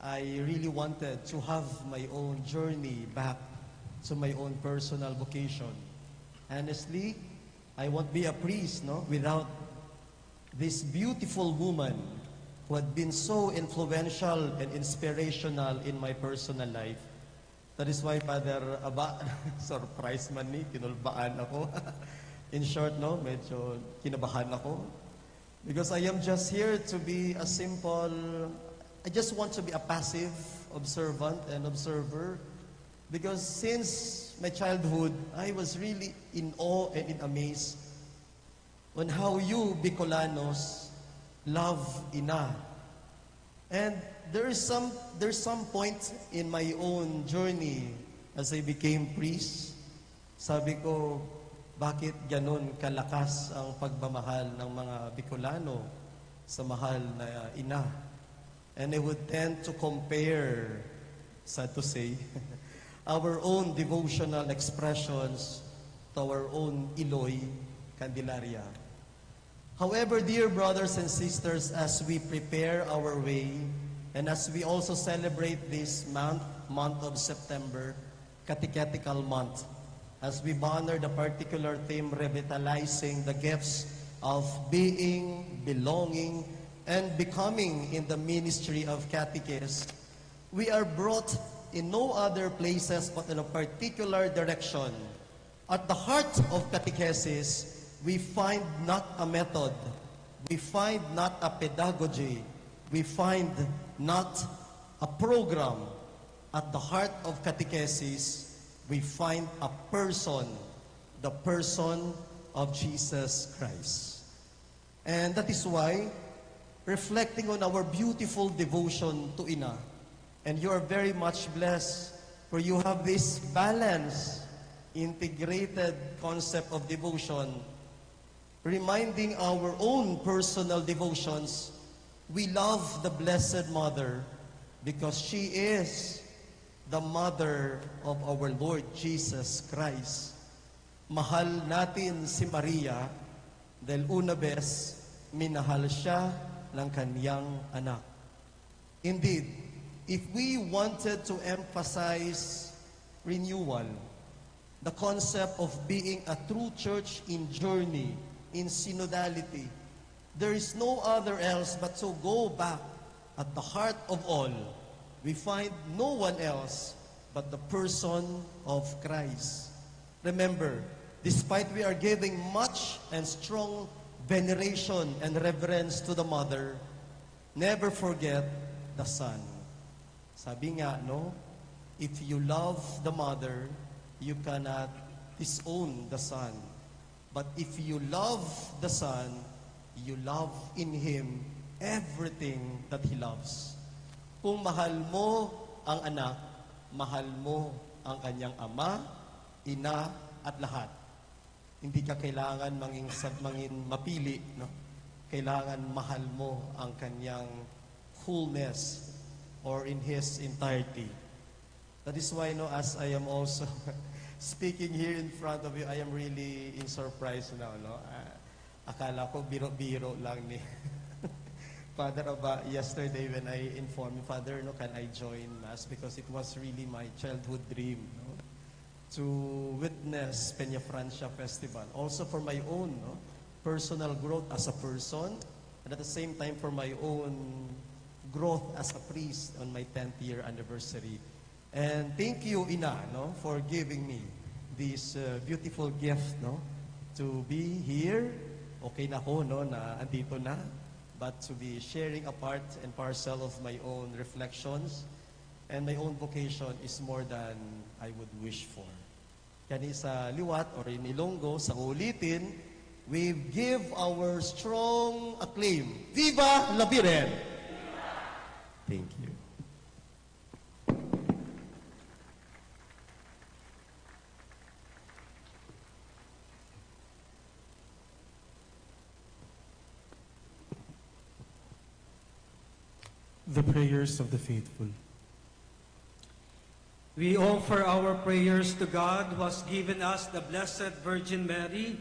I really wanted to have my own journey back to my own personal vocation. Honestly, I won't be a priest, no, without this beautiful woman who had been so influential and inspirational in my personal life. That is why, Father Aba, surprise man ni, kinulbaan ako. In short, no, medyo kinabahan ako. Because I am just here to be a simple, I just want to be a passive observant and observer. Because since my childhood, I was really in awe and in amaze on how you Bicolanos love ina. And there is some, there's some point in my own journey as I became priest. Sabi ko, "Bakit ganun kalakas ang pagmamahal ng mga Bicolano sa mahal na ina?" And I would tend to compare, sad to say, our own devotional expressions to our own Iloy, Candelaria. However, dear brothers and sisters, as we prepare our way, and as we also celebrate this month, month of September, Catechetical Month, as we honor the particular theme, revitalizing the gifts of being, belonging, and becoming in the ministry of catechists, we are brought in no other places but in a particular direction. At the heart of catechesis, we find not a method, we find not a pedagogy, we find not a program. At the heart of catechesis, we find a person, the person of Jesus Christ. And that is why, reflecting on our beautiful devotion to Ina, and you are very much blessed, for you have this balance, integrated concept of devotion, reminding our own personal devotions, we love the Blessed Mother because she is the mother of our Lord Jesus Christ. Mahal natin si Maria dahil una bes, minahal siya ng kanyang anak. Indeed, if we wanted to emphasize renewal, the concept of being a true church in journey, in synodality, there is no other else but to go back at the heart of all. We find no one else but the person of Christ. Remember, despite we are giving much and strong veneration and reverence to the Mother, never forget the Son. Sabi nga, no, if you love the Mother, you cannot disown the Son. But if you love the Son, you love in Him everything that He loves. Kung mahal mo ang anak, mahal mo ang kanyang ama, ina, at lahat. Hindi ka kailangan mangin, mangin mapili, no? Kailangan mahal mo ang kanyang wholeness or in his entirety. That is why, no, as I am also speaking here in front of you, I am really in surprise now, no? Ah, akala ko biro-biro lang ni Father Aba yesterday when I informed him, "Father, no, can I join Mass?" Because it was really my childhood dream, no? To witness Peñafrancia Festival. Also for my own, no, personal growth as a person, and at the same time for my own growth as a priest on my tenth year anniversary. And thank you, Ina, no, for giving me this, uh, beautiful gift, no, to be here. Okay na ako, no, na andito na, but to be sharing a part and parcel of my own reflections and my own vocation is more than I would wish for. Kani sa liwat or in Ilonggo, sa ulitin, we give our strong acclaim. Viva Labiren! Thank you. The prayers of the faithful. We offer our prayers to God, who has given us the Blessed Virgin Mary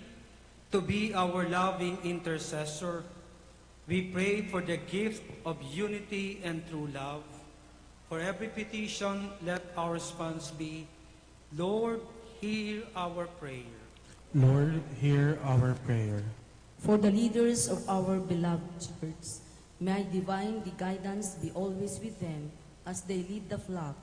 to be our loving intercessor. We pray for the gift of unity and true love. For every petition, let our response be, Lord, hear our prayer. Lord, hear our prayer. For the leaders of our beloved church, may divine guidance be always with them as they lead the flock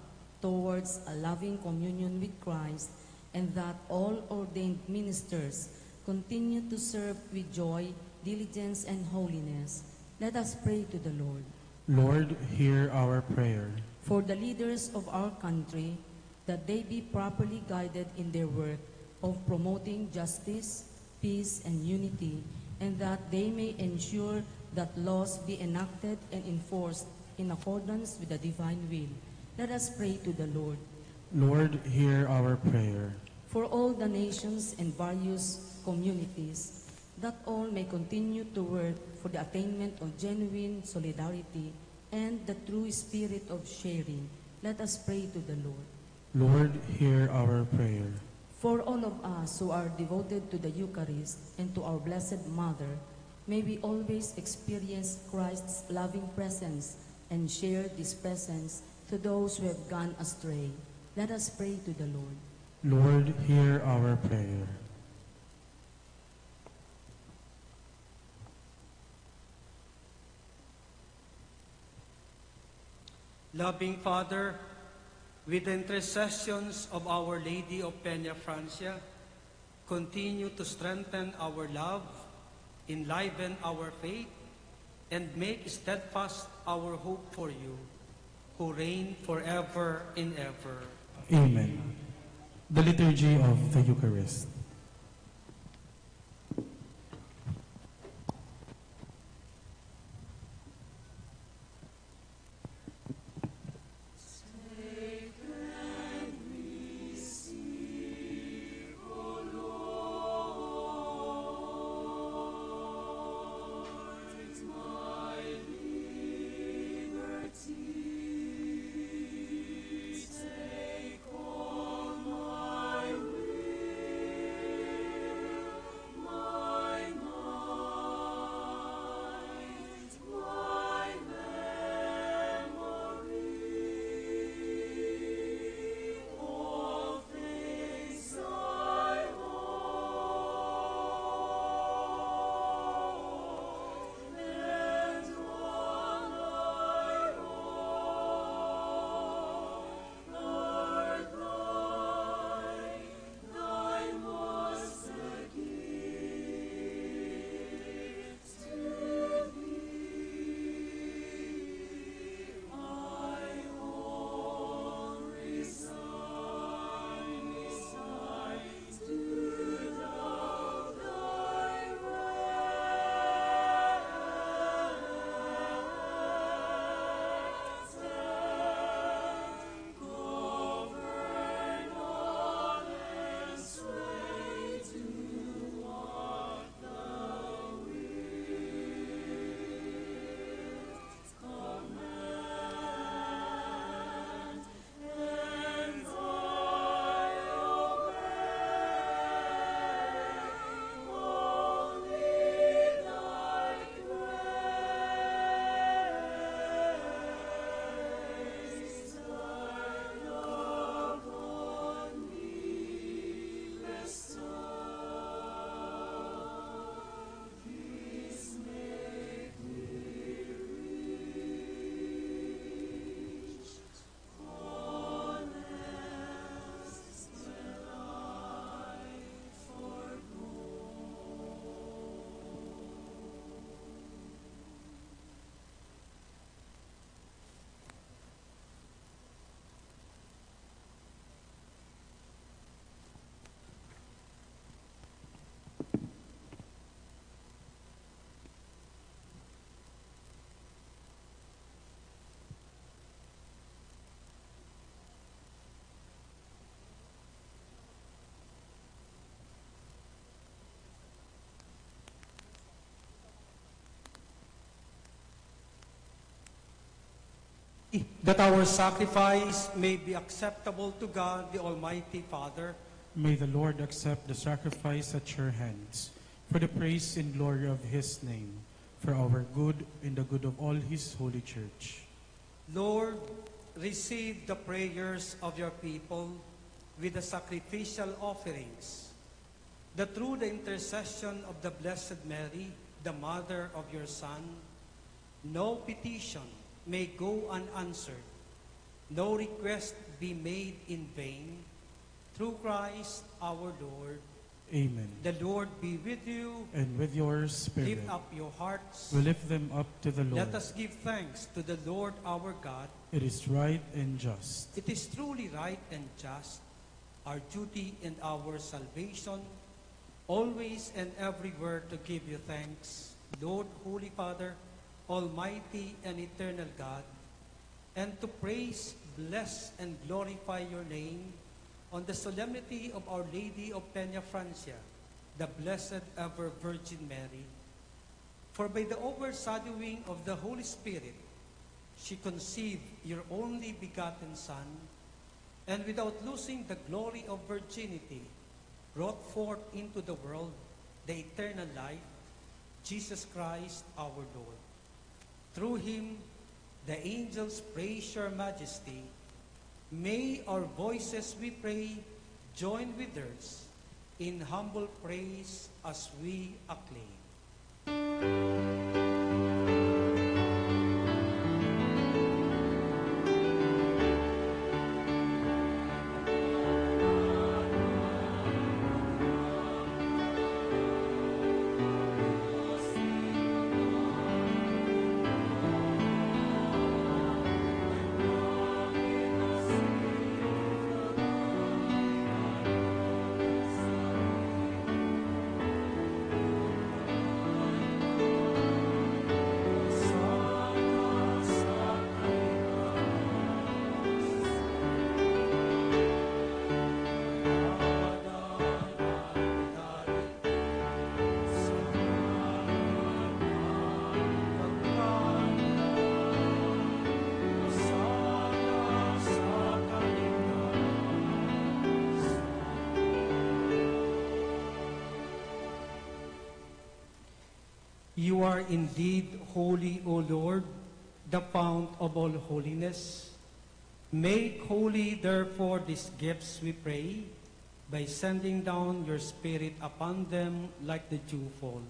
towards a loving communion with Christ, and that all ordained ministers continue to serve with joy, diligence, and holiness. Let us pray to the Lord. Lord, hear our prayer. For the leaders of our country, that they be properly guided in their work of promoting justice, peace, and unity, and that they may ensure that laws be enacted and enforced in accordance with the divine will. Let us pray to the Lord. Lord, hear our prayer. For all the nations and various communities, that all may continue to work for the attainment of genuine solidarity and the true spirit of sharing. Let us pray to the Lord. Lord, hear our prayer. For all of us who are devoted to the Eucharist and to our Blessed Mother, may we always experience Christ's loving presence and share this presence to those who have gone astray. Let us pray to the Lord. Lord, hear our prayer. Loving Father, with the intercessions of Our Lady of Peña Francia, continue to strengthen our love, enliven our faith, and make steadfast our hope for you, who reign forever and ever. Amen. The Liturgy of the Eucharist. That our sacrifice may be acceptable to God, the Almighty Father. May the Lord accept the sacrifice at your hands for the praise and glory of his name, for our good and the good of all his holy church. Lord, receive the prayers of your people with the sacrificial offerings, that through the intercession of the Blessed Mary, the Mother of your Son, no petition may go unanswered, no request be made in vain, through Christ our Lord. Amen. The Lord be with you. And with your spirit. Lift up your hearts. We lift them up to the Lord. Let us give thanks to the Lord our God. It is right and just. It is truly right and just, our duty and our salvation, always and everywhere to give you thanks, Lord, Holy Father, Almighty and Eternal God, and to praise, bless, and glorify your name on the solemnity of Our Lady of Peña Francia, the Blessed Ever Virgin Mary. For by the overshadowing of the Holy Spirit, she conceived your only begotten Son, and without losing the glory of virginity, brought forth into the world the eternal life, Jesus Christ our Lord. Through him, the angels praise your majesty. May our voices, we pray, join with theirs in humble praise as we acclaim. You are indeed holy, O Lord, the fount of all holiness. Make holy, therefore, these gifts, we pray, by sending down your Spirit upon them like the dewfall,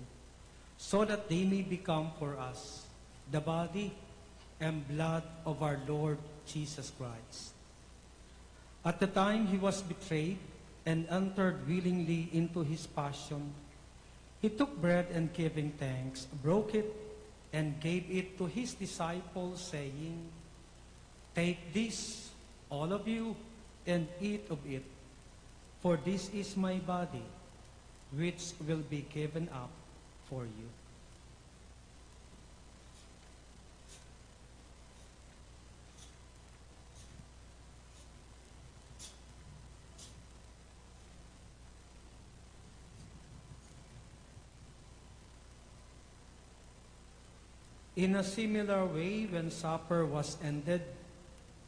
so that they may become for us the body and blood of our Lord Jesus Christ. At the time he was betrayed and entered willingly into his passion, he took bread and, giving thanks, broke it and gave it to his disciples, saying, "Take this, all of you, and eat of it, for this is my body, which will be given up for you." In a similar way, when supper was ended,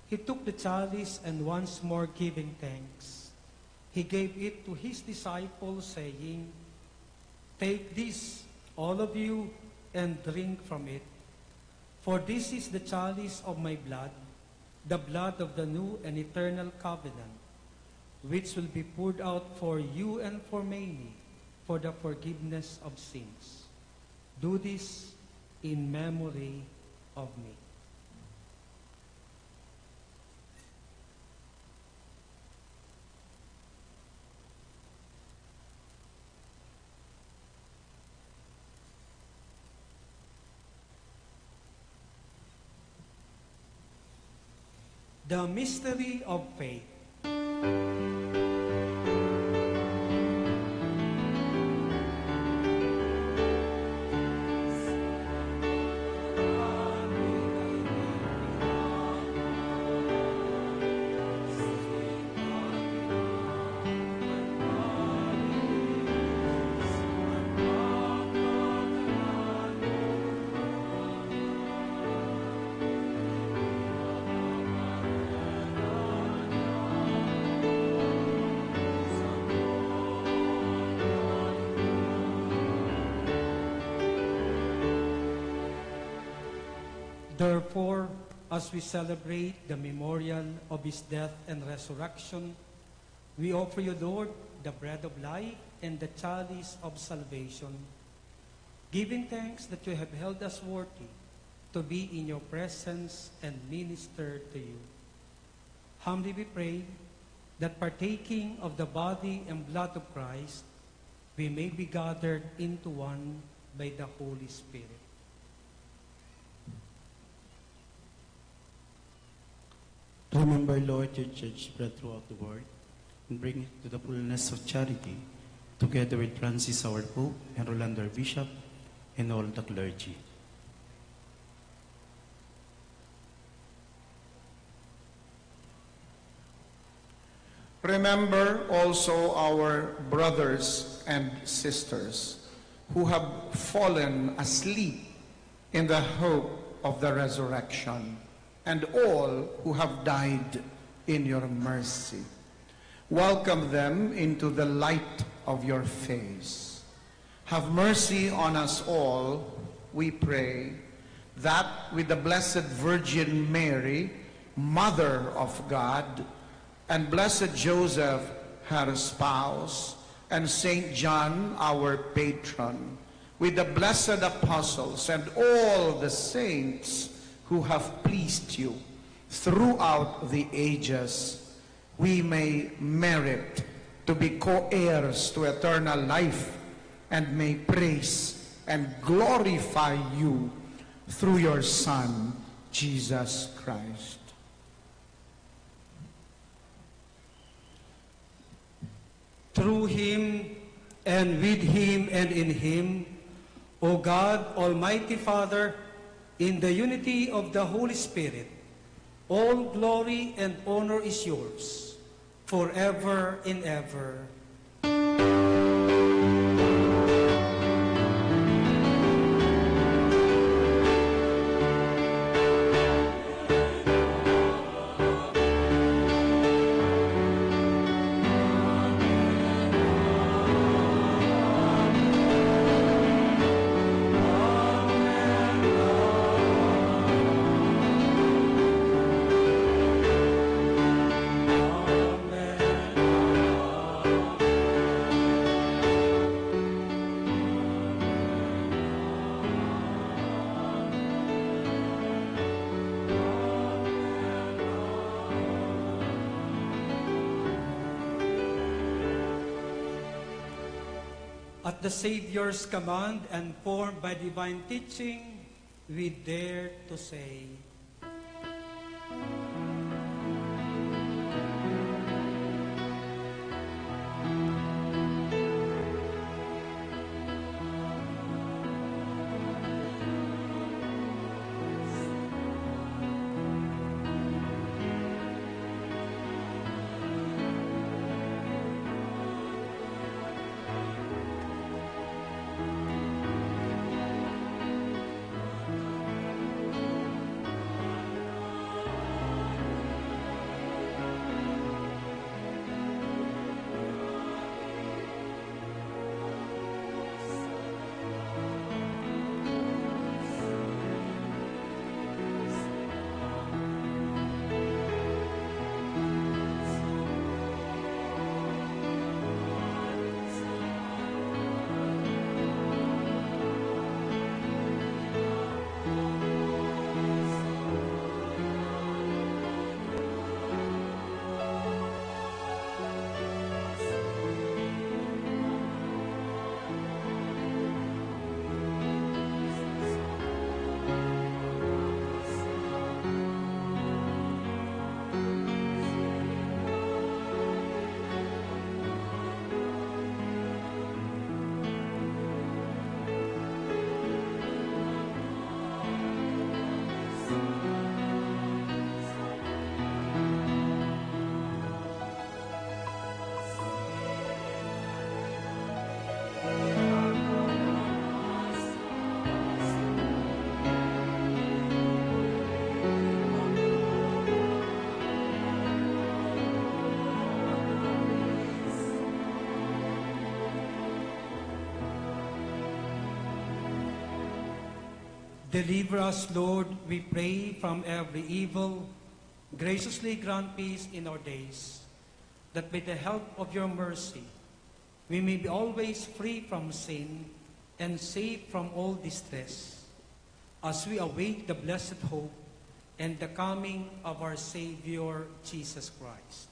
he took the chalice and, once more giving thanks, he gave it to his disciples, saying, "Take this, all of you, and drink from it. For this is the chalice of my blood, the blood of the new and eternal covenant, which will be poured out for you and for many for the forgiveness of sins. Do this in memory of me." The mystery of faith. Therefore, as we celebrate the memorial of his death and resurrection, we offer you, Lord, the bread of life and the chalice of salvation, giving thanks that you have held us worthy to be in your presence and minister to you. Humbly we pray that, partaking of the body and blood of Christ, we may be gathered into one by the Holy Spirit. Remember, Lord, your church spread throughout the world, and bring it to the fullness of charity, together with Francis our Pope and Rolando our Bishop, and all the clergy. Remember also our brothers and sisters who have fallen asleep in the hope of the resurrection, and all who have died in your mercy. Welcome them into the light of your face. Have mercy on us all, we pray, that with the Blessed Virgin Mary, Mother of God, and Blessed Joseph, her spouse, and Saint John, our patron, with the blessed apostles and all the saints who have pleased you throughout the ages, we may merit to be co-heirs to eternal life and may praise and glorify you through your Son, Jesus Christ. Through him, and with him, and in him, O God, Almighty Father, in the unity of the Holy Spirit, all glory and honor is yours, forever and ever. At the Savior's command and formed by divine teaching, we dare to say, Deliver us, Lord, we pray, from every evil. Graciously grant peace in our days, that by the help of your mercy, we may be always free from sin and safe from all distress, as we await the blessed hope and the coming of our Savior, Jesus Christ.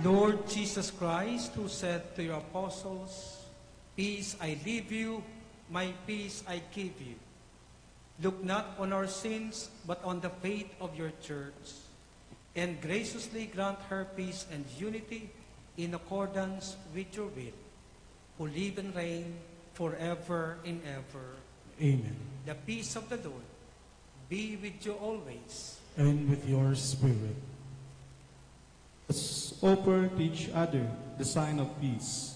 Lord Jesus Christ, who said to your apostles, "Peace I leave you, my peace I give you." Look not on our sins, but on the faith of your church, and graciously grant her peace and unity in accordance with your will, who live and reign forever and ever. Amen. The peace of the Lord be with you always. And with your spirit. Let's offer to each other the sign of peace.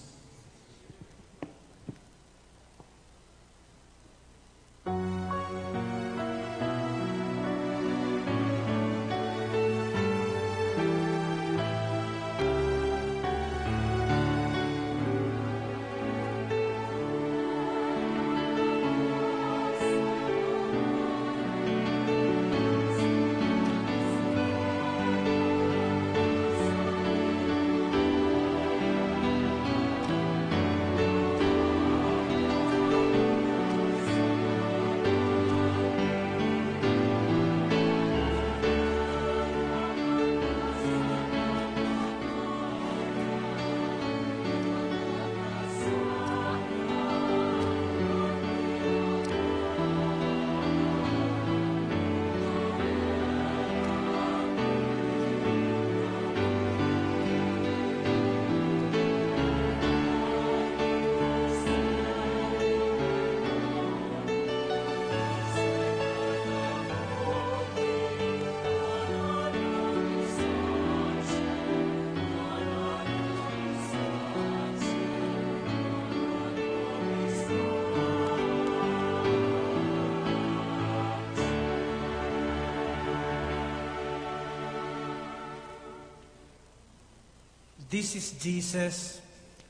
This is Jesus,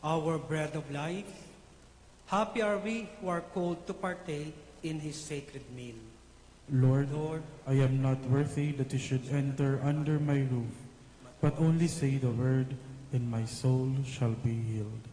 our bread of life. Happy are we who are called to partake in his sacred meal. Lord, Lord, I am not worthy that you should enter under my roof, but only say the word, and my soul shall be healed.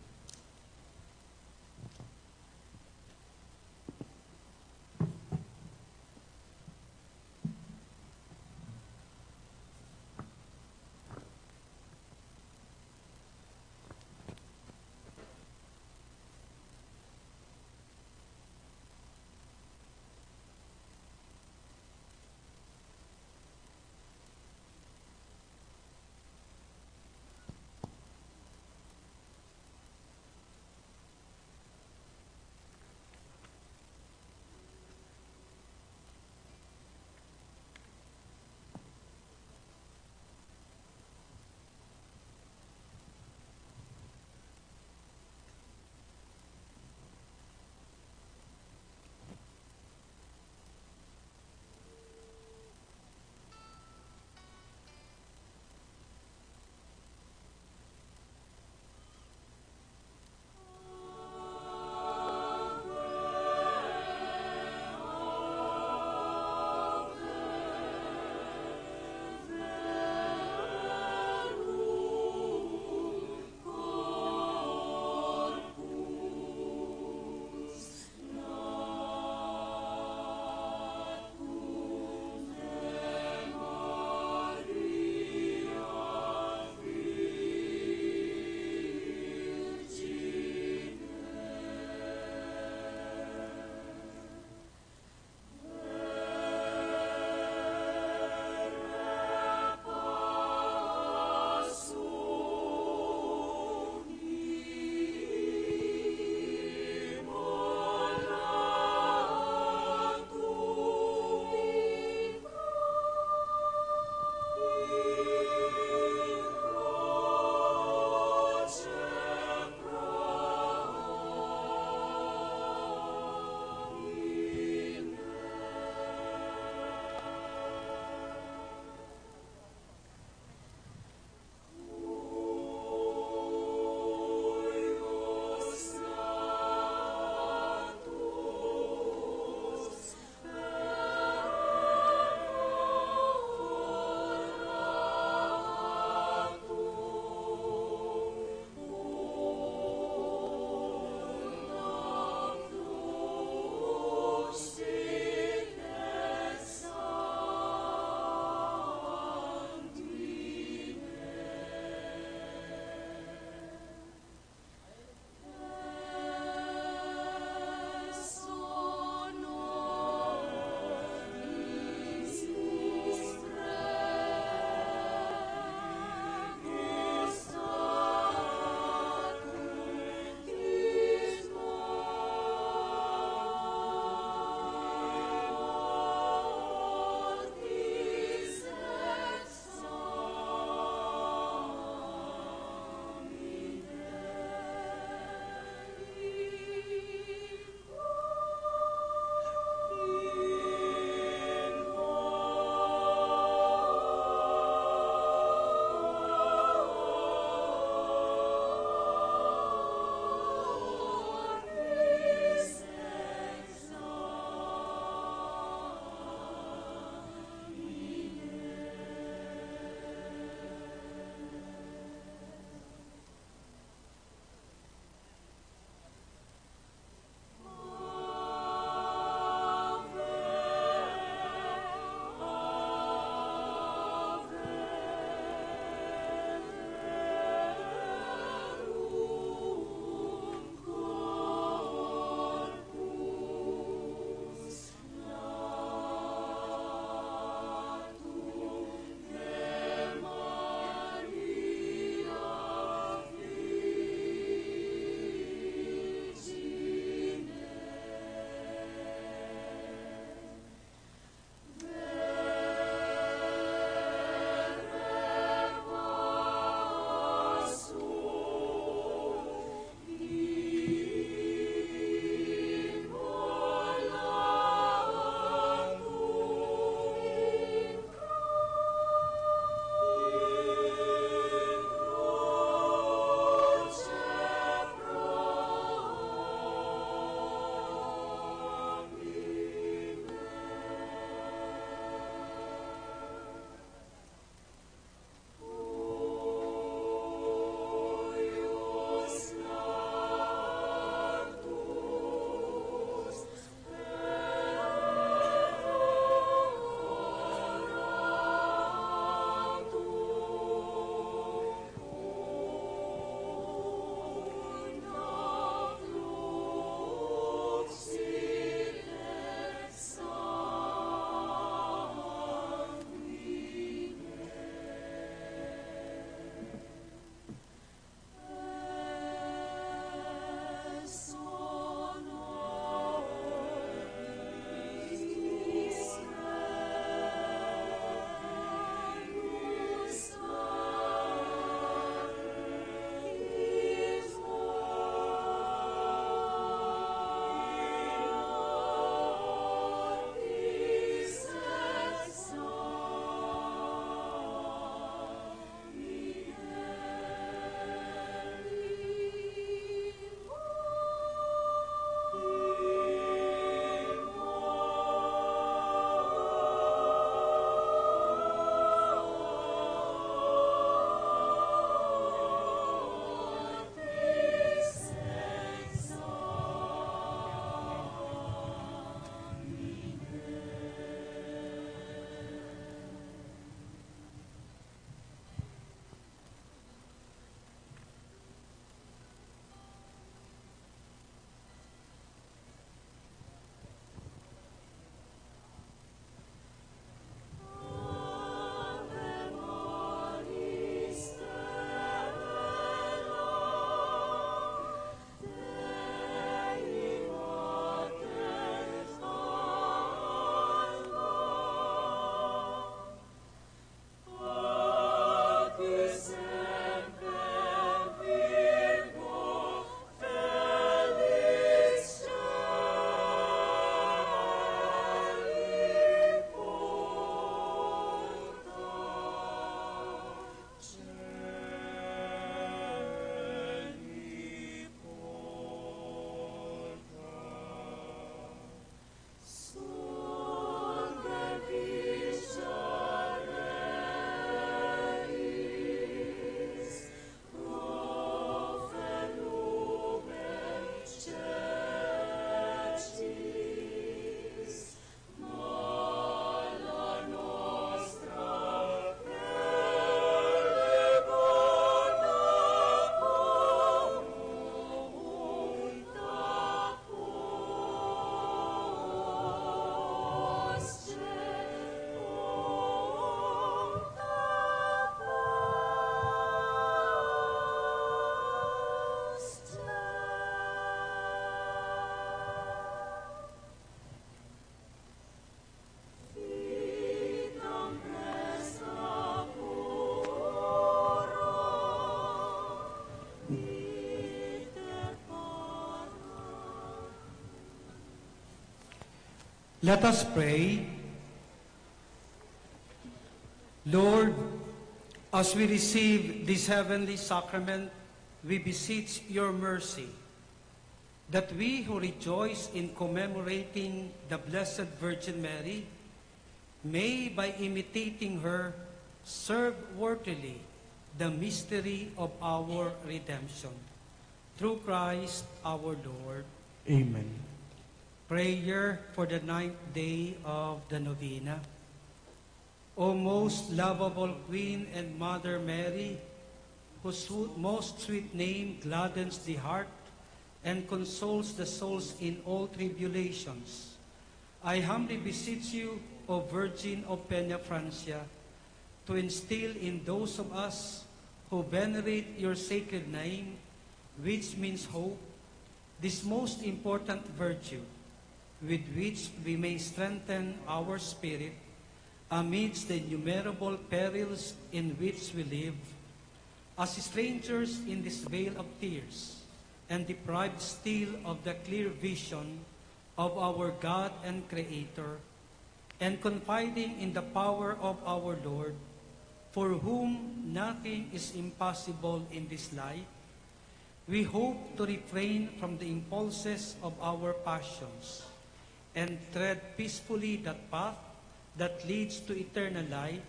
Let us pray. Lord, as we receive this heavenly sacrament, we beseech your mercy that we who rejoice in commemorating the Blessed Virgin Mary may, by imitating her, serve worthily the mystery of our redemption. Through Christ our Lord. Amen. Prayer for the ninth day of the novena. O most lovable Queen and Mother Mary, whose swe- most sweet name gladdens the heart and consoles the souls in all tribulations, I humbly beseech you, O Virgin of Peña Francia, to instill in those of us who venerate your sacred name, which means hope, this most important virtue, with which we may strengthen our spirit amidst the innumerable perils in which we live, as strangers in this vale of tears, and deprived still of the clear vision of our God and Creator, and confiding in the power of our Lord, for whom nothing is impossible in this life, we hope to refrain from the impulses of our passions and tread peacefully that path that leads to eternal life,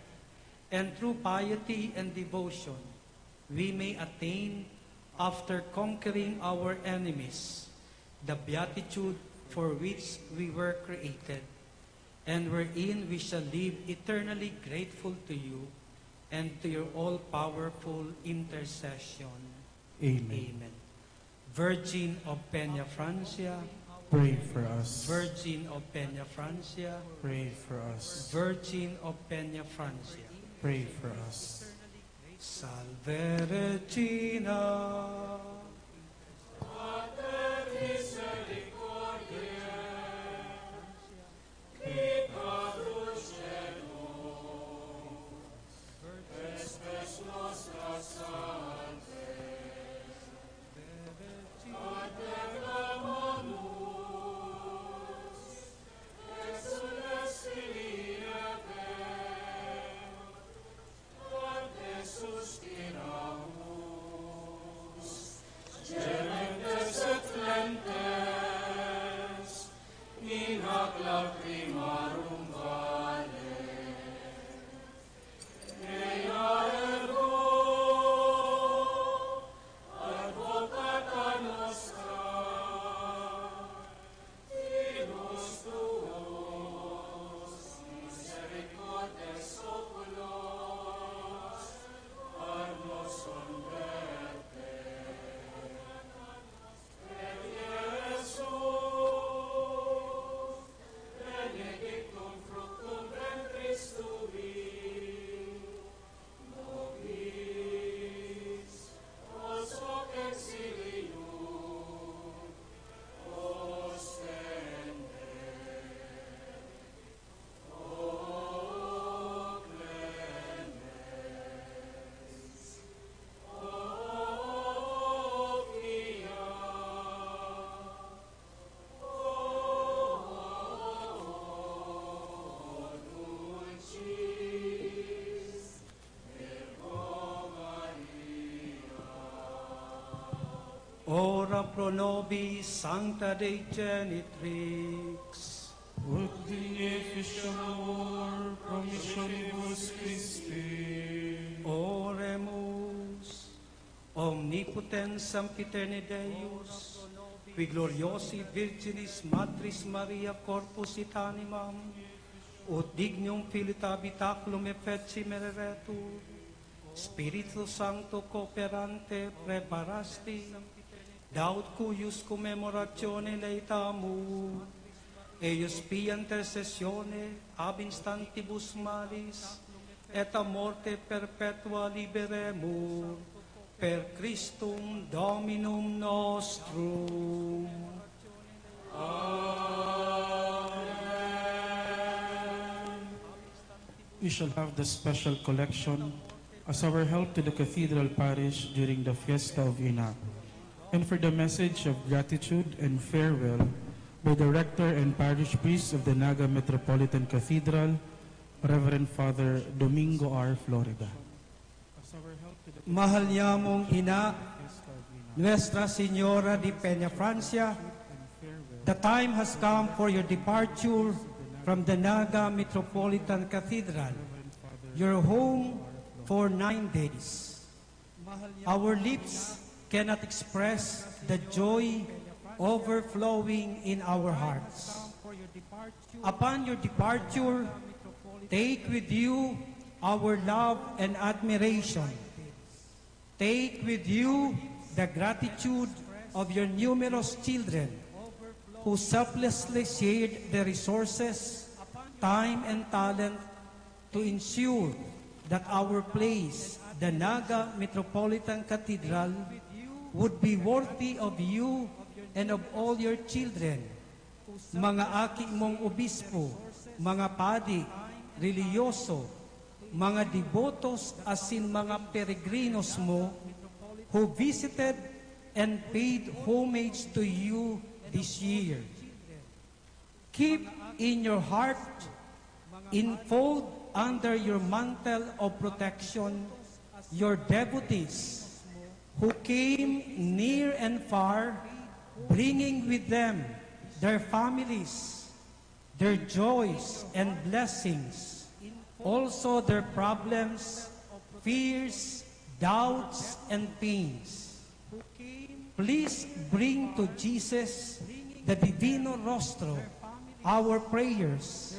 and through piety and devotion, we may attain, after conquering our enemies, the beatitude for which we were created, and wherein we shall live eternally grateful to you and to your all-powerful intercession. Amen. Amen. Virgin of Peña Francia, pray for us. Virgin of Peña Francia, pray for us. Virgin of Peña Francia, pray for us. Salve Regina, Pater misericordiae, Peccatus caelum, et spes nostra salve. Ad te clamamus, exsules Filii Dei, ad te suspiramus, gementes et flentes in hac lacrimarum valle. Ea ergo advocata nostra, fidos tuos, misericordes oculos, ad nos converte. Et Iesus, benedictum fructum ventris tui, nobis, quos hoc exilium ostende. O clemens, o fiat, o dulcis Virgo Maria. Ora pro nobis Sancta Dei Genitrix. Ut digni efficiamur promissionibus Christi. Oremus. Omnipotens sempiterne Deus, qui gloriosi Virginis Matris Maria corpus et animam, ut dignum filii habitaculum efficiem ereretur, Spiritu Sancto cooperante preparasti, daut cuius commemoratione laetamus, eius pia intercessione ab instantibus malis et a morte perpetua liberemur, per Christum Dominum nostrum. Amen. We shall have the special collection as our help to the Cathedral Parish during the Fiesta of Ina. And for the message of gratitude and farewell, For the rector and parish priest of the Naga Metropolitan Cathedral, Reverend Father Domingo R. Florida. Mahal nyamong ina, Nuestra Señora de Peña Francia, the time has come for your departure from the Naga Metropolitan Cathedral, your home for nine days. Our lips cannot express the joy overflowing in our hearts. Upon your departure, take with you our love and admiration. Take with you the gratitude of your numerous children who selflessly shared their resources, time, and talent to ensure that our place, the Naga Metropolitan Cathedral, would be worthy of you and of all your children, mga aki mong obispo, mga padi, relihiyoso, mga debotos asin mga peregrinos mo who visited and paid homage to you this year. Keep in your heart, enfold under your mantle of protection, your devotees who came near and far, bringing with them their families, their joys and blessings, also their problems, fears, doubts, and pains. Please bring to Jesus the Divino Rostro our prayers,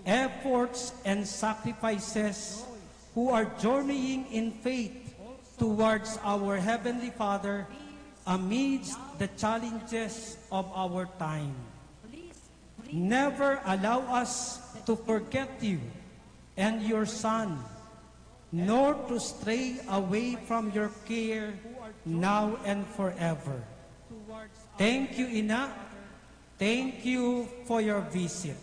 efforts, and sacrifices who are journeying in faith towards our Heavenly Father amidst the challenges of our time. Never allow us to forget you and your Son, nor to stray away from your care now and forever. Thank you, Ina. Thank you for your visit.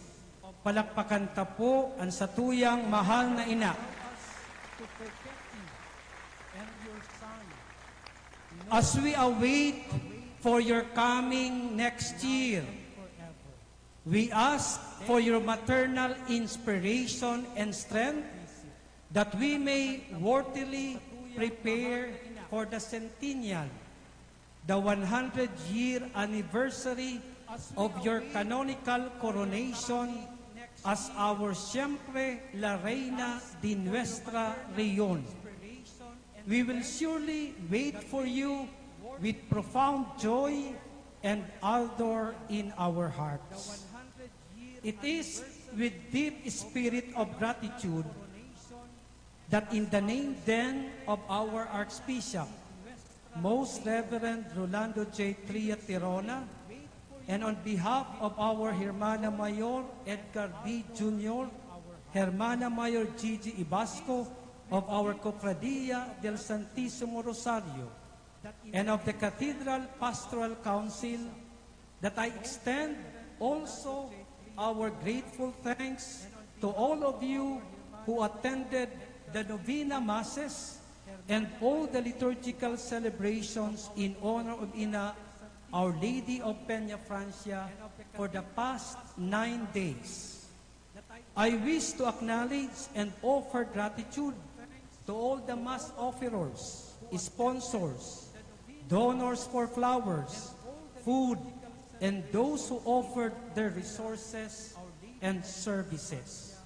Palakpakan ta po an satuyang mahal na ina. As we await for your coming next year, we ask for your maternal inspiration and strength that we may worthily prepare for the centennial, the one hundred year anniversary of your canonical coronation as our siempre la reina de nuestra reyon. We will surely wait for you with profound joy and ardor in our hearts. It is with deep spirit of gratitude that in the name then of our Archbishop, Most Reverend Rolando J. Tria Tirona, and on behalf of our Hermana Mayor Edgar B. Junior, Hermana Mayor Gigi Ibasco of our Cofradia del Santisimo Rosario, and of the Cathedral Pastoral Council, that I extend also our grateful thanks to all of you who attended the novena masses and all the liturgical celebrations in honor of Ina, Our Lady of Peña Francia, for the past nine days. I wish to acknowledge and offer gratitude to all the mass offerers, sponsors, donors for flowers, food, and those who offered their resources and services.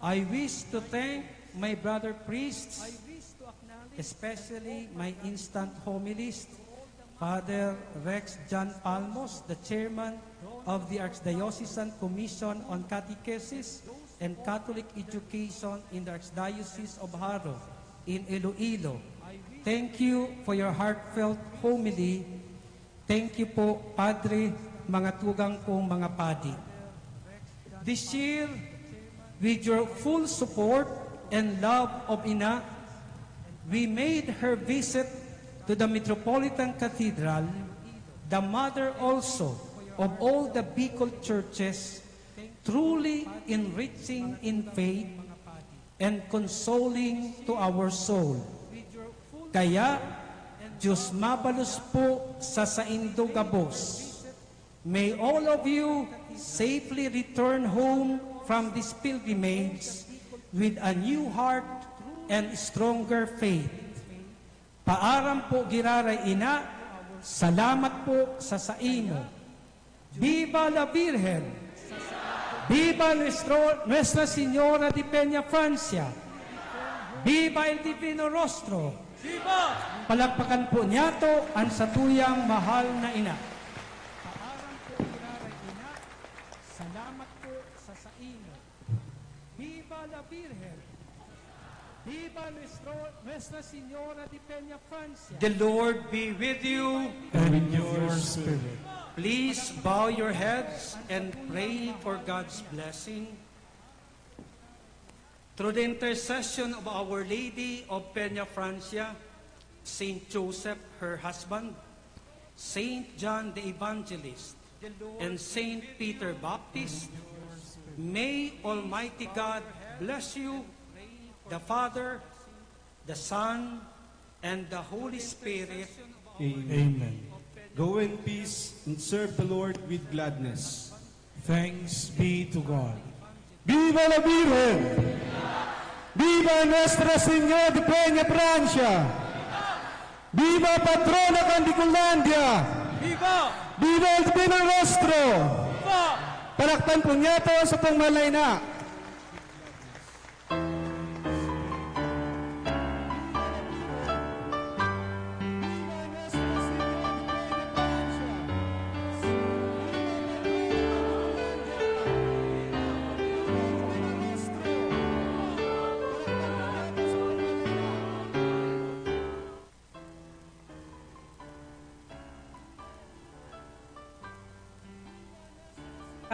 I wish to thank my brother priests, especially my instant homilist, Father Rex John Palmos, the chairman of the Archdiocesan Commission on Catechesis and Catholic Education in the Archdiocese of Jaro in Iloilo. Thank you for your heartfelt homily. Thank you po, Padre, mga tugang kong mga padi. This year, with your full support and love of Ina, we made her visit to the Metropolitan Cathedral, the mother also of all the Bicol churches, truly enriching in faith and consoling to our soul. Kaya, Diyos mabalos po sa saindo gabos. May all of you safely return home from this pilgrimage with a new heart and stronger faith. Paaram po, giraray ina, salamat po sa saimo. Viva la Virgen! Viva nuestro, Nuestra Señora de Peña Francia! Viva el Divino Rostro! Viva! Palakpakan po niyato an satuyang mahal na ina. Paaram po, giraray ina, salamat po sa saimo. Viva la Virgen! Viva nuestro, Nuestra Señora de Peña Francia! The Lord be with you. And with your spirit. Please bow your heads and pray for God's blessing. Through the intercession of Our Lady of Peña Francia, Saint Joseph, her husband, Saint John the Evangelist, and Saint Peter Baptist, may Almighty God bless you, the Father, the Son, and the Holy Spirit. Amen. Go in peace and serve the Lord with gladness. Thanks be to God. Viva la Virgen! Viva Nuestra Señora de Peña Francia! Viva Patrona kan Bicolandia! Viva! Viva el Divino Rostro! Viva! Palakpakan po niyato sa pong mahal na ina.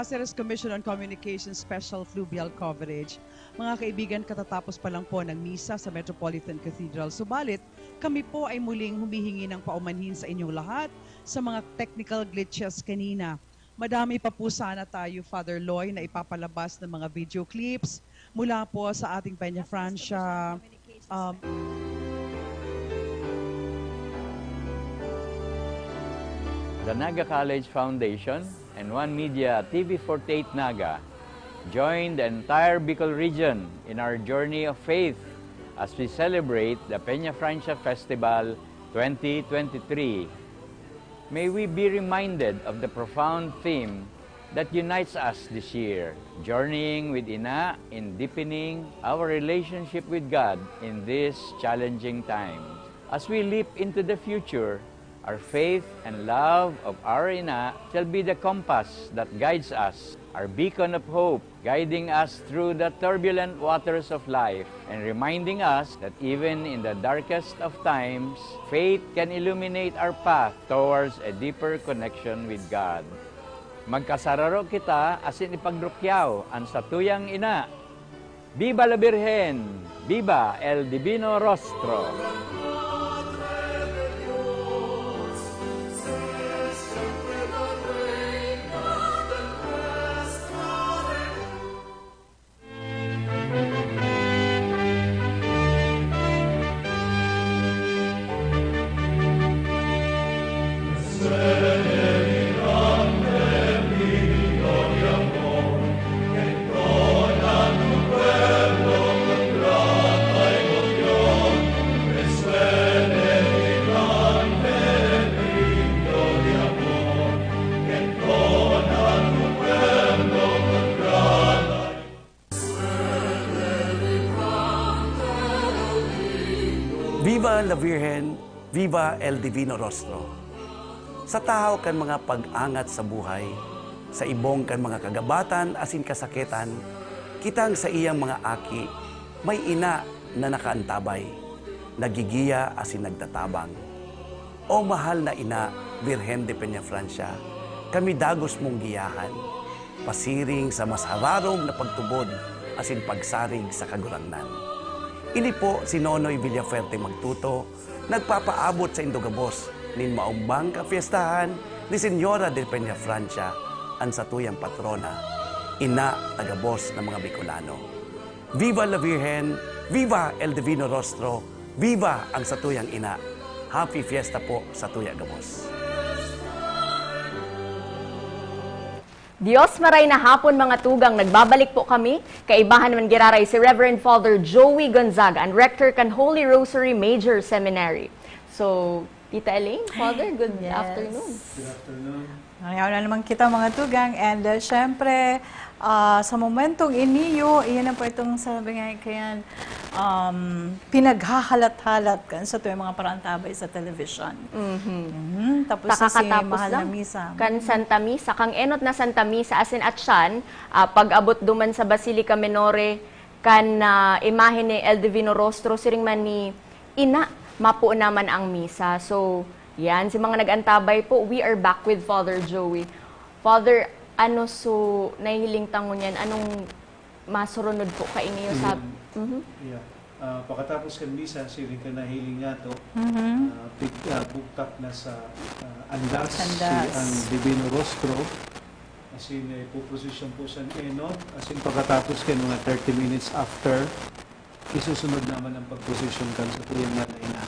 Caceres Commission on Communications Special Fluvial Coverage. Mga kaibigan, katatapos pa lang po ng misa sa Metropolitan Cathedral, subalit kami po ay muling humihingi ng paumanhin sa inyong lahat sa mga technical glitches kanina. Madami pa po sana tayo, Father Loy, na ipapalabas ng mga video clips mula po sa ating Peña Francia, um, The Naga College Foundation and One Media T V forty-eight Naga join the entire Bicol region in our journey of faith as we celebrate the Peña Francia Festival twenty twenty-three. May we be reminded of the profound theme that unites us this year, journeying with Ina in deepening our relationship with God in these challenging times. As we leap into the future, our faith and love of our Ina shall be the compass that guides us, our beacon of hope, guiding us through the turbulent waters of life and reminding us that even in the darkest of times, faith can illuminate our path towards a deeper connection with God. Magkasararo kita asin ipagrukyaw an satuyang Ina. Viva la Virgen! Viva el Divino Rostro! Viva la Virgen! Viva el Divino Rostro! Sa tahaw kan mga pag-angat sa buhay, sa ibong kan mga kagabatan asin kasakitan, kitang saiyang mga aki may ina na nakaantabay, nagigiya asin nagtatabang. O mahal na ina, Birhen de Peñafrancia, kami dagos mong giyahan, pasiring sa mas hararom na pagtubod asin pagsarig sa Kagurangnan. Ini po si Nonoy Villafuerte Magtuto, nagpapaabot saindo gabos nin maombang kapyestahan ni Señora de Peñafrancia, an satuyang patrona, ina ta gabos na mga Bicolano. Viva la Virgen! Viva el Divino Rostro! Viva ang satuyang ina! Happy Fiesta po satuya gabos! Dios maray na hapon, mga tugang. Nagbabalik po kami. Kaibahan naman giraray si Reverend Father Joey Gonzaga, an rector kan Holy Rosary Major Seminary. So, Tita Elaine, Father, good Yes. afternoon. Good afternoon. Ngayon na naman kita, mga tugang. And, uh, syempre, ah, sa momentong iniyo, iyan na po itong sabi nga kayan, um, pinaghahalat-halat kan sa tuwing mga parantabay sa television. Mhm. Mhm. Tapos na si Pakakatapos mahal na lang misa. kan Santa Misa, kan enot na Santa Misa, asin atyan, ah, pag-abot duman sa Basilica Minore, kan, ah, imahe ni El Divino Rostro, siring man ni Ina, mapoon naman ang misa. So, yan, si mga nag-antabay po, we are back with Father Joey. Father, ano so nahihiling ta ngunyan? Anong masurunod po kaini sa Mm. Mhm. Yeah. Ah, pakatapos kan misa, siring kan nahiling nato, Mhm. ah, pig-, ah, bugtak na sa, ah, andas, Andas. si ang Divino Rostro. Asin, eh, puprosesyon po sa enot. Asin pakatapos kan mga thirty minutes after, isusunod naman ang pagprosesyon kan sa tuyang mahal na ina.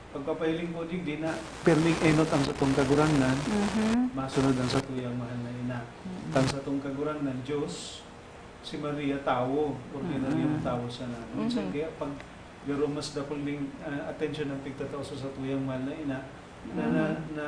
Pagpapahiling po, digdi na pirming enot ang satong Kagurangnan, Mhm. masunod ang sa tuyang mahal na ina. Mhm. Kan satong Kagurangnan, Diyos, si Maria, tawo, ordinaryong Mm-mm. tawo sana. Minsan Mhm. kaya pag garo mas dakul ning, ah, atensyon ang pigtatao sa satuyang mahal na ina, na, na, Mm. na,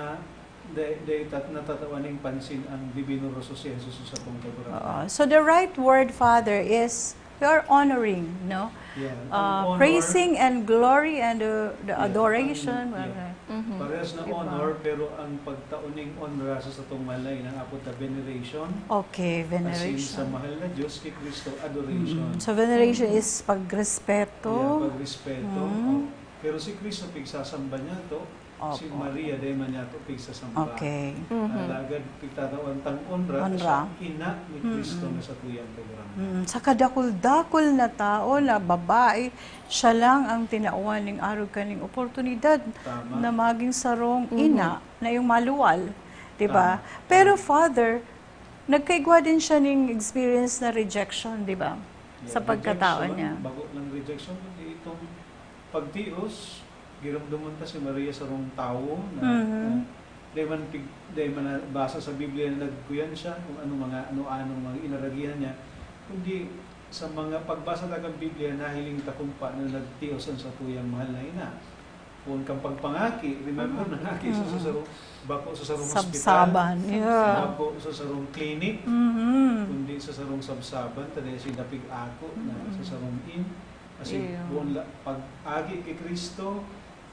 dai, dai tat-, natatawan ning pansin ang Divino Rostro si Jesus sa satong Kagurangnan. Oo. So the right word, Father, is we are honoring, no? Yeah, Uh, ang honor, praising and glory and, uh, the yeah, adoration, ang, yeah. whatever. Mhm. Parehas na Diba? honor, pero ang pagtao ning honra sa satong mahal na ina, ang apod ta veneration. Okay, As in, veneration. sa mahal na Diyos, kay Cristo, adoration. Mm. So, veneration Mhm. is pagrespeto. Yeah, pagrespeto. Mm. Oh. Pero si Cristo, pigsasamba niya to. Si Opo. Maria, dai man niya to pigsasamba. Okay. Mhm. Alagad, pigtatawan tang honra, Honra. siya ina ni Cristo Mm-mm. na satuyang Kagurangnan. Mm. Sa kadakul-dakul na tao na babae, siya lang ang tinawan ning arog kaning oportunidad Tama. na maging sarong Mhm. ina na yung maluwal, di ba? Tama. Pero, Tama. Father, nagkaigwa din siya ning experience na rejection, di ba? Yeah, Sa pagkatao rejection, niya. Bako lang rejection, kundi itong pagtios, giramdaman ta si Maria sarong tawo na, Mhm. na dai man pig-, dai man nabasa sa Biblia na nagkuyan siya kung ano mga ano-anong mga inaragihan niya, kundi sa mga pagbasa ta kan Biblia, nahiling ta kung paano nagtios an satuyang mahal na ina. Poon kan pagpangaki, remember, Mhm. nangaki siya sa Mhm. sarong, bako sa sarong ospital, Sabsaban, yeah. bako sa sarong clinic, Mhm. kundi sa sarong sabsaban, ta dai siya napig-ako na Mhm. sa sarong inn. Asin, Iyo. poon la-, pag-agi ki Cristo,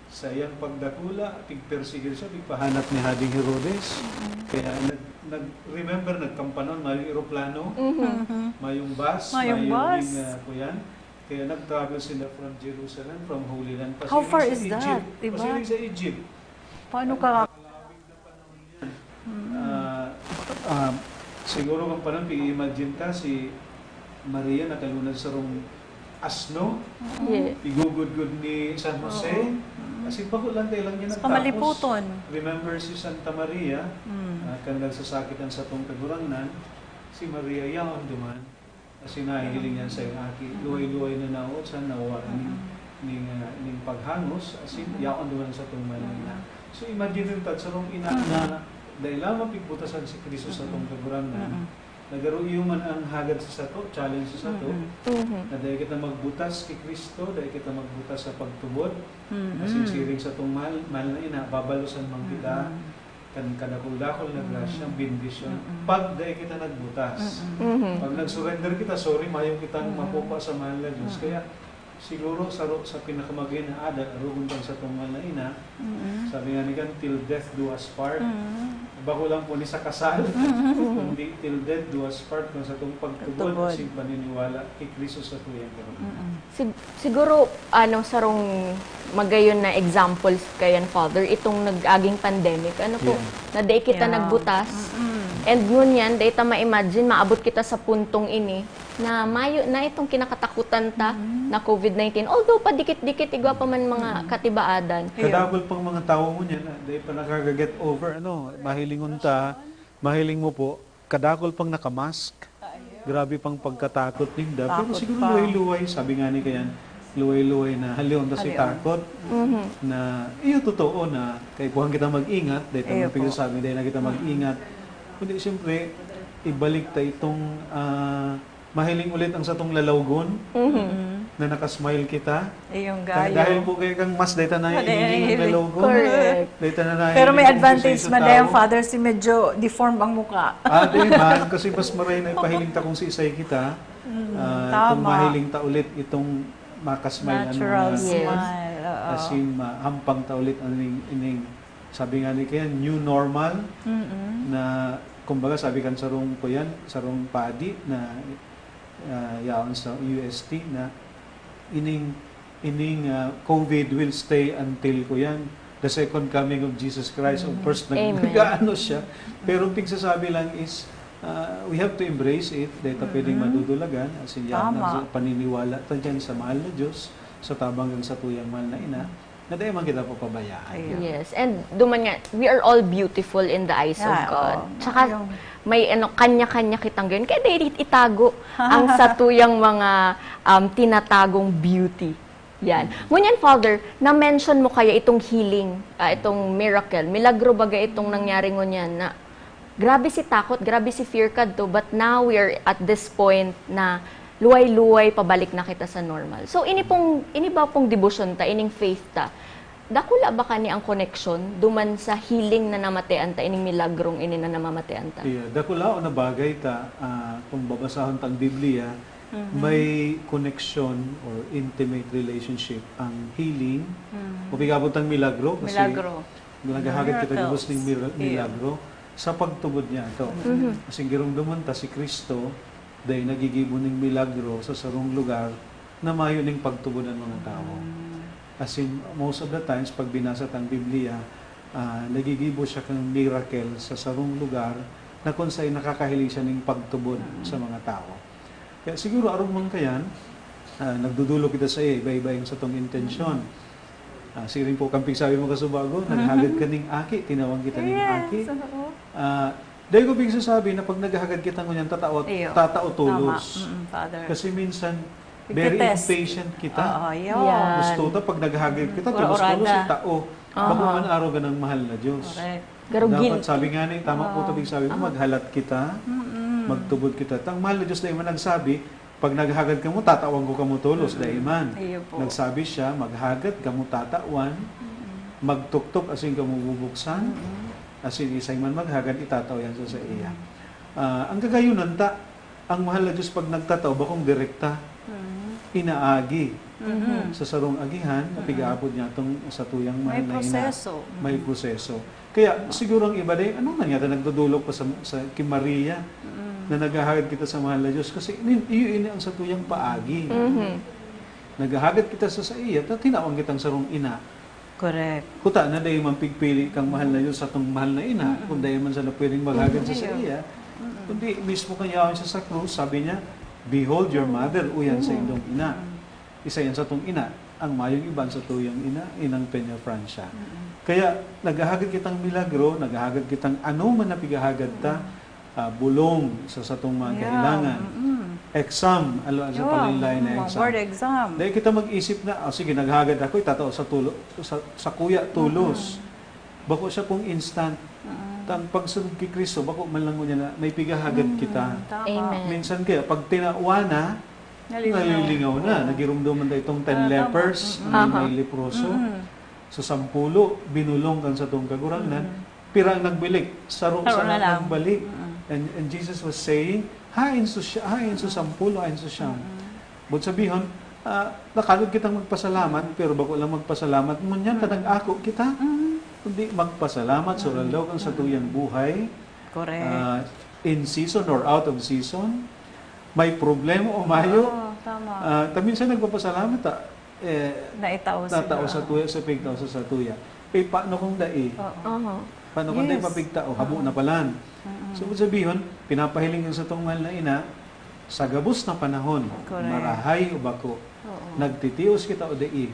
sa iyang pagdakula, pigpersegir siya, pigpahanap ni Hading Herodes. Mm. Kaya nag-, nag-, remember, nagkampanon, mayong eroplano, Mhm. Mhm. mayong bus, Mayong mayong bus. ning, ah, kuyan. Kaya nag-travel sila from Jerusalem, from Holy Land, How pasiring far sa is that, Egypt. di ba? Pasiring sa Egypt. Paano ka Nakalawig na panahon yan. Mm. Ah, ah, siguro kung paano, i-imagine ta si Maria nakalunad sa sarong asno, Yeah. igugudgod ni San Jose. Oo. Mm. Kasi bako lang tayo lang niya Sa nagtapos. kamaliputon. Remember si Santa Maria, Mm. ah, kan nagsasakit ang satong Kagurangnan, si Maria yaon duman. Kasi nahihiling niya sa iyang aki, Mm. luway-luway na naot sa nawawaran ning, Mm. ning, ah, ning paghangos, asin Mm. yaon duman sa atong mahal na ina. Mm. So, imagine ta, sarong ina Mm. na dai lamang pigbutasan si Cristo sa Mm. atong Kagurangnan. Mm. Na garo iyo man ang hagad sa sato, challenge sa sato, Mm. Mhm. na dai kita magbutas ki Cristo, dai kita magbutas sa pagtubod, Mm. asin siring sa atong mahal, mahal na ina, babalosan man kita Mm. kan kadakul-dakul na grasya, Mm. bendisyon, Mm. pag dai kita nagbutas. Mm. Mhm. Pag nag-surrender kita, sorry, mayo kitang Mm. makukuha sa mahal na Diyos. Mm. Kaya, siguro, saro sa pinakamagayon na adan, arogon kan satong mahal na ina, Mm. sabi nga ni kan, "Till death do us part." Mm. Bako lang po ni sa kasal, Mm. kundi till death do us part, kan satong pagtubod, Pagtubod. asin paniniwala ki Cristo sa tuyang karunungan. Mm. Sig-, siguro, ano, sarong magayon na examples kayan, Father, itong nag-aging pandemic, ano po, Yeah. na dai kita Yeah. nagbutas. Mm-mm. And ngunyan, dai ta ma-imagine, maabot kita sa puntong ini na mayo na itong kinakatakutan ta Mm-mm. na covid nineteen. Although, padikit-dikit, igwa pa man mga Mm-mm. katibaadan. Ayun. Kadakul pang mga tawo ngunyan, ah, dai pa nakaka-get over, ano, mahilingon ta, mahiling mo po, kadakul pang nakamask. Grabe pang pagkatakot ninda. Pero Takot siguro pa. luway-luway, sabi nga ni kayan, luway-luway na halion ta si Halion. takot Mhm. na, iyo, totoo na kaipuhan kita mag-ingat, dahil Iyo tamang po. pigsasabi, dahil na kita mag-ingat. Kundi siyempre, Ibalik ta itong, ah, mahiling ulit ang satong lalawgon Mhm. na nakasmile kita. Iyong Kaya gayo. dahil po kaya kang mas data na Dahil hinihiling ang hiling. lalawgon. Correct. Data na na Pero may hinihiling kung advantage, isa-isa madayang tao. Father, si medyo deformed ang mukha. Ah, di man. Kasi mas maray na ipahiling ta kung si isay kita. Ah, kung tama. mahiling ta ulit itong makasmile ang Natural mga Yes. smile. Oo. As in, ma- hampang ta ulit ang ining, ining, sabi nga ni kaya, new normal Mm-mm. na, kumbaga, sabi kan sarong kuyan, sarong padi na ah, yaon sa U S T na ining ining ah, COVID will stay until kuyan the second coming of Jesus Christ o first nag- Amen. nag-aano siya. Pero pigsasabi lang is ah, we have to embrace it. Dahil ta pwedeng madudulagan, as in, yaon Tama. sa paniniwala ta dyan sa mahal na Diyos, sa tabang kan satuyang mahal na ina, na dahil man kita papabayaan. Ayun. Yes. And duman nga, we are all beautiful in the eyes of Yeah, God. oo. Tsaka Yung may ano, kanya-kanya kitang ganyan. Kaya dahil itago ang satuyang mga um, tinatagong beauty. Yan. Ngunyan, Father, na-mention mo kaya itong healing, ah, itong miracle. Milagro baga itong nangyari ngunyan na grabe si takot, grabe si fear kadto, but now we are at this point na luway-luway pabalik na kita sa normal. So, ini pong, ini ba pong debosyon ta, ining faith ta, dakula ba kani ang koneksyon duman sa healing na namatean ta, ining milagrong ini na namamatean ta? Yeah, dakulaon na bagay ta, ah, kung babasahon ta ang Biblia, may connection or intimate relationship ang healing o pigabot ang milagro. Kasi Milagro. naghahagad kita Miracles. gabos ning mir- Yeah. milagro sa pagtubod niya ito. Kasi girong duman ta si Kristo, dahil nagigibo ning milagro sa sarong lugar na mayo ning pagtubod ng mga tao. As in, most of the times, pag binasa ta ang Biblia, ah, nagigibo siya kang miracle sa sarong lugar na kung saan nakakahiling siya ning pagtubod sa mga tao. Kaya siguro, arog man kayan, ah, nagdudulo kita sa iya, iba-iba yung satong intensyon. Ah, siring po, kamping sabi mo kasubago, naghagad ka ning aki, tinawag kita ning aki. Yes, oo. Ah, dahil ko pigsasabi na pag naghagad kita ngunyan, tatao, Iyo. tatao Tama. tulos. Mm-mm, Father. Kasi minsan, very Nagte-test. Impatient kita. Oo, yun. Yan. Gusto ta pag naghagad kita, Pura tulos-tulos orada. kita. Oh, bako man araw ganang mahal na Diyos. Correct. Pero Dapat guilty. Sabi nga ni, tama po ito, sabi mo, maghalat kita, magtubod kita. Ang mahal na Diyos na man nagsabi, pag naghagad kamo, tatawan ko kamo tulos, dai man. Iyo po. Nagsabi siya, maghagad kamo tatawan, magtuktok, asin kamo bubuksan, asin isay man maghagad, itataw yan sa, sa iya. Ah, ang kagayunan ta, ang mahal na Diyos pag nagtataw, bakong direkta, inaagi sa sarong agihan, na pigaapod niya itong satuyang mahal May na ina. proseso. May proseso. Kaya siguro ang iba din, ano man yata nagdudulog pa sa, sa kay Maria, na naghahagad kita sa mahal na Diyos? Kasi nin- iyo ini ang satuyang paagi. Naghahagad kita sa, sa iya, ta tinawag kitang sarong ina. Correct. Kuta na dahil man pigpili kang mahal na Diyos sa itong mahal na ina, kung dahil man sana pwedeng maghagad sa, sa iya, kundi mismo kanya siya sa krus, sabi niya, "Behold your mother," uyan sa indong ina. Isa yan sa itong ina. Ang mayong iban sa tuyang ina, inang Peña Francia. Kaya naghahagad kitang milagro, naghahagad kitang ano man na pigahagad ta, ah, bulong sa satong mga Yeah, kahilangan. mm-mm. Exam, alo sa Yun, panlain na mm, exam. board exam. Dahil kita mag-isip na, "Ah, sige, naghagad ako, itatao sa tulo, sa, sa kuya tulos." Bako siya pong instant. Tang pagsunod kay Kristo, bako man lang niya na may pigahagad kita. Tama. Amen. Minsan kaya, pag tinawa na, Nalilingaw. nalilingaw na, nagirumduman na itong ten Ah, tama. lepers, Mm-mm. may, Aha. may leproso. Sa sampulo, binulong kan satong Kagurangnan. Pira ang nagbilik? Saro, Saro saro na lang. nagbalik. Mm-mm. And, and Jesus was saying, "Hain so siya, hain so sampulo, hain so siyam." But sabihon, ah, nakagod kitang magpasalamat, pero bako lang magpasalamat, ngunyan ta nag-ako kita. Kundi magpasalamat sa aldaw kan satuyang buhay, Correct. ah, in season or out of season, may problema o mayo. Oo, tama. Ah, ta minsan nagpapasalamat ta, eh, Naitao sa natao sa tuya, sa pigtao sa, sa tuya. Eh, paano kung dai? Oo. Aha. Paano kung dai Yes. papigtao? Habo na palan. So, ibig sabihin, pinapahiling sa tong mahal na ina, sa gabos na panahon, Correct. marahay o bako, Oo. nagtitios kita o dai,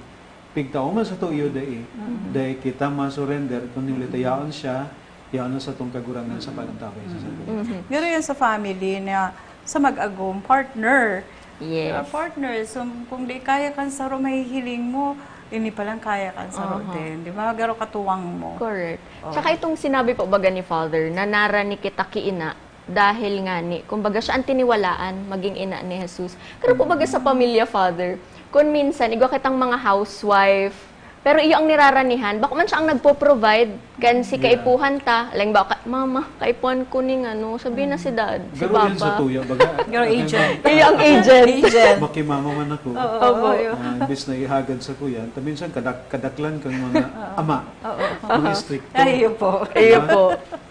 pigtao man sa tuyo dai, dai kita masurrender, kundi yaon siya, yaon na sa tong Kagurangnan sa palantabay sa sabi. Mhm. Pero yan sa family na sa mag-agom, partner. Yes. Ah, partner, so, kung di kaya kan saro mahihiling mo, ini palang kaya kan saro Aha. din. Di ba? Garo katuwang mo. Correct. Oh. Tsaka itong sinabi po baga ni Father, na narani kita kiina, Dahil ngani, kumbaga siya ang tiniwalaan, maging ina ni Jesus. Pero kumbaga sa pamilya, Father, kun minsan, igwa kitang mga housewife, pero iyo ang niraranihan, bako man siya ang nagpo-provide, kan si Yeah. kaipuhan ta, halimbawa, ka, "Mama, kaipuhan ko ning ano, sabi na si dad, si Garo yan sa papa." tuya, baga. Garo Ang agent. Iyo ang agent. Agent. Makimama man ako. Oo, Opo. oo. Ah, imbes na ihagad sa kuya, ta minsan kadak-, kadaklan kang mga ama, Oo. mga istrikto. Ay, iyo po. Iyo Diba? po.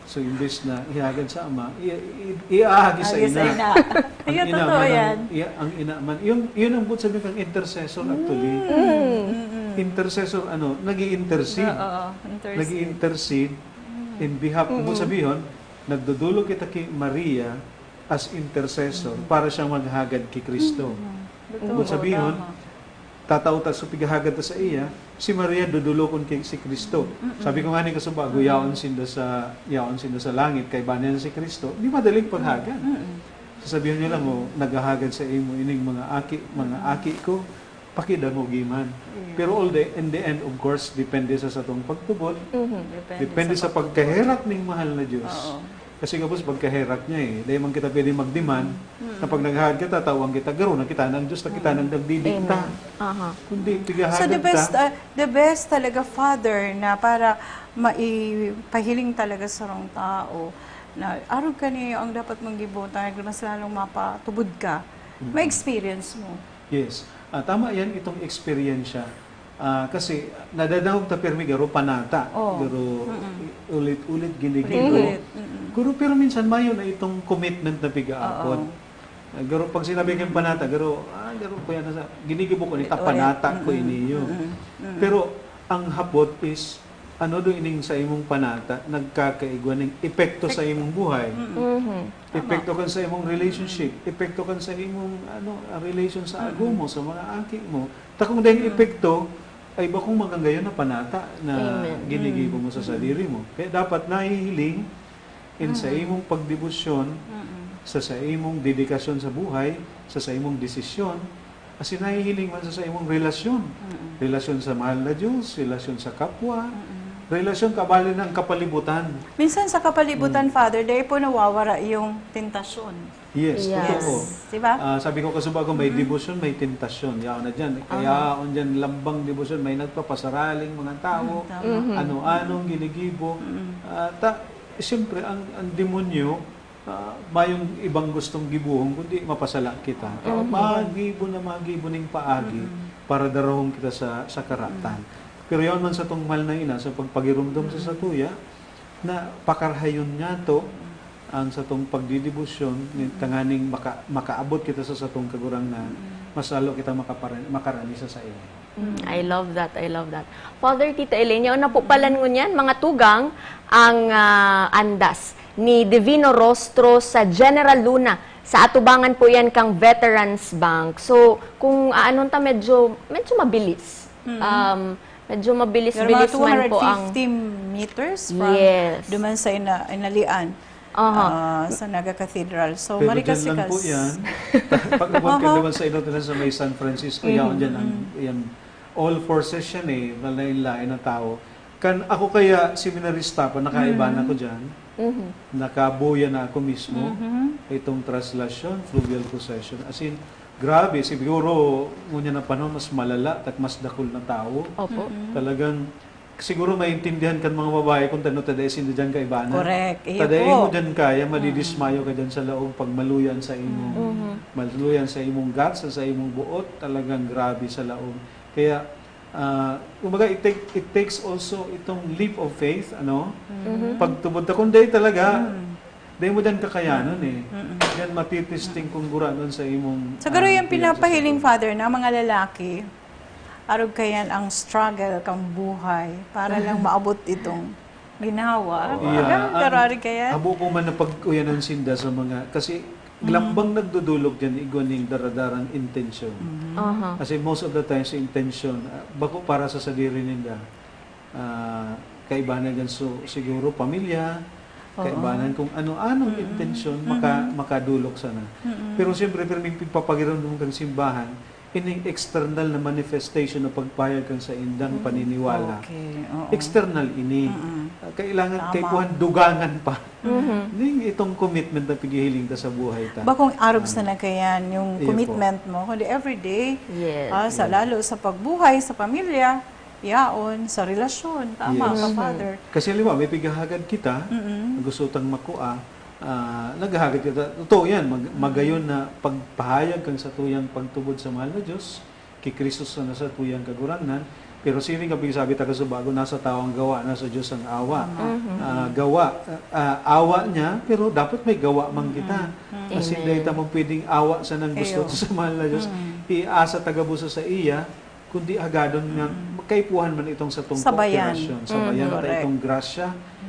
So, imbes na ihagad sa ama, i-, i-, iahagi sa Ahagi sa ina. ina. Ang Ayun, ina totoo man ang, yan. i-, ang ina man. Yun, yun ang buot sabihin kang intercessor, actually. Mm. Mm-mm. Intercessor, ano, nag-i-intercede. Oo, intercede. Nag-i-intercede Mm. in behalf. Kung Mm-mm. sabihin, nagdudulog kita ki Maria as intercessor Mm. para siyang maghagad ki Kristo. Mm. Totoo. Kung sabihin, Tama. tatao ta sa pighahagad ta sa iya, si Maria dodolokon ki si Kristo. Mm-mm. Sabi ko nga ni kasubago, Mm. yaon sinda sa, yaon sinda sa langit, kaiba niya si Kristo, di madaling paghagad. Mm-mm. Sasabihan niya lang, "Oh, naghahagad sa imo ining mga aki, mga Mm. aki ko, pakidangogi man." Yeah. Pero all the, in the end, of course, depende sa satong pagtubod, Mm-hmm. Depende depende sa sa pagtubod. pagkaherak ning mahal na Diyos. Oo. Kasi gabos pagkaherak niya eh. Dahil man kita pwede mag-demand Mm. na pag naghahagad kita, tawan kita, garo na kita ng Diyos, na kita Mm. nang nagdidikta. Amen. Aha. Kundi, So, the pighahagad best, ta. uh, the best talaga, Father, na para maipahiling talaga sa sarong tao na arog kani ang dapat mong gibotan, mas lalong mapatubod ka. Mm. Ma-experience mo. Yes. Ah, tama yan, itong eksperyensya. Ah, kasi nadadangog ta pirmi garo panata, Oh. garo Mm-mm. i-, ulit-ulit ginigibo. Ulit-ulit, mm-mm. Garo, pero minsan mayo na itong commitment na pigaapod. Oo. Ah, garo pag sinabi kang Mm-mm. panata, garo, ah, garo kuya na sa, ginigibo ko ni ta, Ulit-ulit. panata ko Mm-mm. iniyo. Mm-mm. Mm-mm. Pero ang hapot is, ano do ining sa imong panata, nagkakaigwa ning epekto sa Epekto. imong buhay? Mm-mm. Mhm. Tama. Epekto kan sa imong relationship, Mm. epekto kan sa imong, ano, ah, relation sa Mm-mm. agom mo, sa mga aki mo. Ta kung dahil Mm. epekto, ay bakong maganggayon na panata na Amen. ginigibo Mm. mo sa Mm. sadiri mo. Kaya dapat nahihiling in sa Mm. imong pagdebosyon, Mm. sa, sa imong dedikasyon sa buhay, sa, sa imong desisyon, asin nahihiling man sa, sa imong relasyon. Mm. Relasyon sa mahal na Diyos, relasyon sa kapwa, Mm. relasyon kabali ng kapalibutan. Minsan sa kapalibutan, Mm. Father, dahil po nawawara yung tentasyon. Yes, Yes. totoo. Di ba? Ah, sabi ko, kasubago, may Mm. debosyon, may tentasyon. Yaon na dyan. Kaya, Aha. on dyan, lambang debosyon, may nagpapasaraling mga tao, Mm, tama. Mhm. ano-anong ginigibo. Mm. Ah, ta-, siyempre, ang, ang demonyo, ah, mayong ibang gustong gibohon, kundi mapasala kita. Mhm. Magibo na magibo ning paagi Mm. para darahon kita sa, sa karatan. Mm. Pero yaon man satong mahal na ina, sa pagpagiromdom sa Mm. satuya, na pakarahayon niyato ang satong pagdedebosyon, ni Mm. tanganing maka-, makaabot kita sa satong Kagurangnan, Mm. mas lalo kita makapara-, makarani sa saimo. Mm, I love that, I love that. Father, Tita Elaine, yaon na po pala ngunyan, mga tugang, ang, ah, andas ni Divino Rostro sa General Luna. Sa atubangan po yan kang Veterans Bank. So, kung aanon ta, medyo, medyo mabilis. Mm. Um, medyo Pero mga mabilis-bilis man po ang two hundred fifty meters from Yes. duman sa ina-, inalian, Aha. ah, sa Naga Cathedral. So, Pero dyan lang po marikasikas. yan. Pag-abot ka Aha. naman sa inot na sa may San Francisco, Mm, yaon dyan ang, mm. yan. All forces yan eh, malain-lain na tao. Kan ako kaya seminarista pa, nakaiba na Mm. ko dyan. Mhm. Nakabuya na ako mismo. Mhm. Itong translasyon, fluvial procession. As in, grabe, siguro, ngunyan na panahon, mas malala, tak mas dakul na tao. Opo. Mm-mm. Talagang, siguro maintindihan kan mga babae kung tano ta dai sinda diyan kaibanan. Correct. Iyo Ta dai po. mo diyan kaya, Mm. madidismayo ka diyan sa laog pag maluyan sa imong, Mm. Mhm. maluyan sa imong guts, sa imong buot, talagang grabe sa laog. Kaya, ah, kumbaga, it take, it takes also itong leap of faith, ano? Mm. Mhm. Pagtubod ta, kung dai talaga, Mm. dai mo diyan kakayanon eh. Mm-mm. Diyan matitesting kung gurangnan sa imong, Siguro ah, yung piyasa sa pinapahiling, Panginoon. Father, na mga lalaki, arog kayan ang struggle kang buhay para lang maabot itong ginawa. Oo. Yeah, Ganun, ang karari kayan. habo ko man na pag-uyanan sinda sa mga, kasi Mm. lambang nagdudulog yan, igwa ning daradarang intensyon. Mm. Aha. Kasi most of the times, yung intensyon, ah, bako para sa sadiri ninda. Ah, kaibanan dyan, so, siguro pamilya, Oo. kaibanan kung ano-anong Mm-mm. intensyon, maka-, Mm-mm. makadulog sana. Mm-mm. Pero siyempre, pero may pagpapagiramdam kang simbahan, Ining external na manifestation na pagpahayag kan saindang paniniwala. Okay, oo. External ini. Mm-mm. Ah, kailangan Tama. kaipuhan dugangan pa. Mhm. Ning itong commitment na pighihiling ta sa buhay ta. Bakong arog sana kayan yung Iyo po. Commitment mo, kundi everyday, Yes. ah, sa lalo sa pagbuhay, sa pamilya, yaon, sa relasyon. Tama Yes. ka, Father. Kasi halimbawa, may pighahagad kita, Mm-mm. gusto tang makua, ah, naghahagad kita. Totoo yan, mag- magayon na pagpahayag kan satuyang pagtubod sa mahal na Diyos, ki Kristo sa na satuyang Kagurangnan, pero siring kan pigsabi ta kasubago, nasa tawo ang gawa, nasa Diyos ang awa. Mhm. Ah, gawa, ah, awa niya, pero dapat may gawa man kita. Mhm. Kasi Amen. dahil ta man pwedeng awa sa nang gusto Eyo. sa mahal na Diyos, Mhm. iasa ta gabos sa iya, kundi hagadon nga kaipuhan man itong satong Sabayan. kooperasyon. Sabayan Mm, ta correct. itong grasya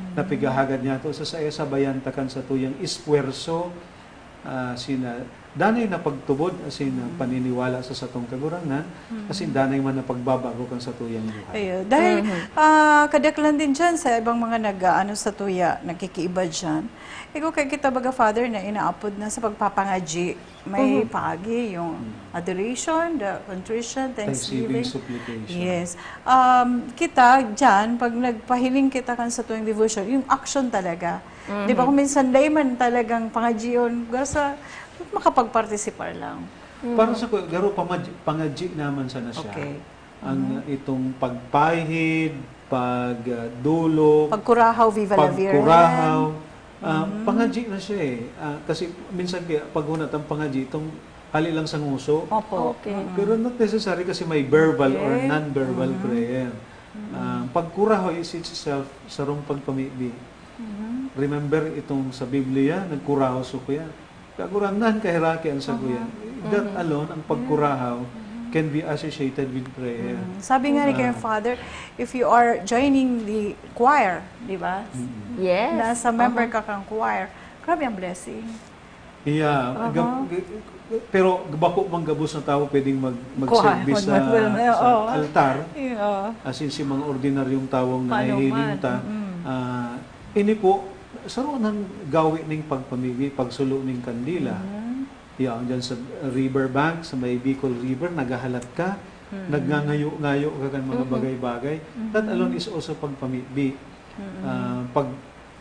na pighahagad niya to sa saya, sabayan ta kan satuyang esfuerso, ah, sina, danay na pagtubod, asin, ah, paniniwala sa satong Kagurangnan, asin danay man na pagbabago kan satuyang buhay. Ayo. Dahil Mhm. ah, kadaklan din dyan sa ibang mga nag-aano sa tuya, nagkikiiba dyan. Ikaw kay kita baga, Father, na inaapod na sa pagpapangadyi. May Mhm. pagi yung adoration, the contrition, Thanksgiving, thanksgiving. supplication. Yes. Um, kita dyan, pag nagpahiling kita kan sa tuwing devotion, yung action talaga. Di ba kung minsan dahil man talagang pangadyion, gasa makapagparticipar lang. Para sa ko, garo pamad- pangadyi naman sana siya. Okay. Ang itong pagpahid, pagdulog, Pagkurahaw, Viva la Virgen. pagkurahaw, ah, pangadyi na siya eh. Ah, kasi minsan kaya pag hunat ang pangadyi, itong hali lang sa nguso. Opo. Okay. Pero not necessary kasi may verbal or Okay. non-verbal prayer. Ah, pagkurahaw is itself sarong pagpamibi. Remember itong sa Biblia, nagkurahaw si kuya. Kagurangnan, kaheraki ang saguya. That alone, ang pagkurahaw, can be associated with prayer. Sabi nga ni kay Father, if you are joining the choir, di ba? Yes. Nasa member ka kang choir, grabe ang blessing. Yeah, gab- g- pero bako mang gabos na tawo pwedeng mag mag-serve Kuha, sa, mag- mag- sa oo. altar. Yeah. As in, si mga ordinaryong tawong Paano nahihiling man? ta. Ah, ini po, saro nang gawi ning pagpamibi, pagsulo ning kandila. Yan, dyan sa river bank, sa may Bicol River, naghahalat ka, nagngangayo-ngayo ka kan mga bagay-bagay. That alone is also pagpamibi. Ah, pag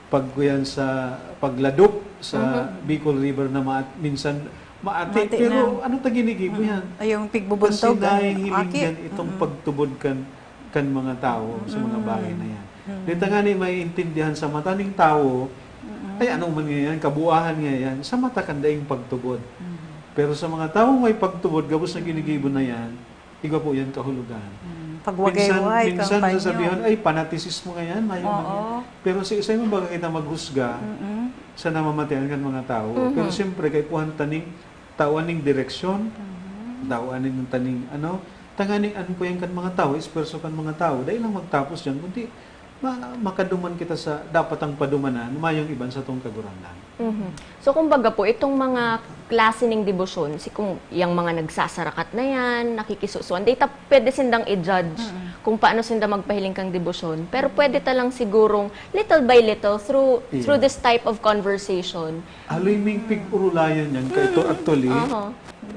pag kuyan sa pagladok sa Bicol River na maat, minsan maati, Mati pero na. Ano ta ginigibo yan? Ay, yung pigbubuntog, Kasi nahihiling aki. yan itong pagtubod kan kan mga tao sa mga bagay na yan. Dito nga ni may intindihan sa mata ning tawo, ay ano man nga yan, kabuahan nga yan, sa mata kan daing pagtubod. Pero sa mga tawo may pagtubod, gabos na ginigibo na yan, igwa po yan kahulugan. Mm, pagwagay-wagay, Minsan, minsan kampanyo. Sasabihan, ay, panatisismo nga yan, mayo man yan. Oo. Pero sa isa yung baga kita maghusga Mm-mm. sa namamatian kan mga tao. Pero siyempre, kay kuhan taning tawan ning direksyon, tawan ning taning ano, tanganing an kuyan kan mga tao, esfuerzo kan mga tao, dahil lang magtapos dyan, kundi ma- makaduman kita sa dapat ang padumanan, mayong iban sa tong kagurangnan. Mhm. So, kumbaga po, itong mga klase ning debosyon, si kung yang mga nagsasarakat na yan, nakikisusuan, data pwede sindang i-judge kung paano sinda magpahiling kang debosyon. Pero pwede ta lang sigurong little by little through Yeah. through this type of conversation. Haloy ming pig-urulayan yan, kay to actually, Aha.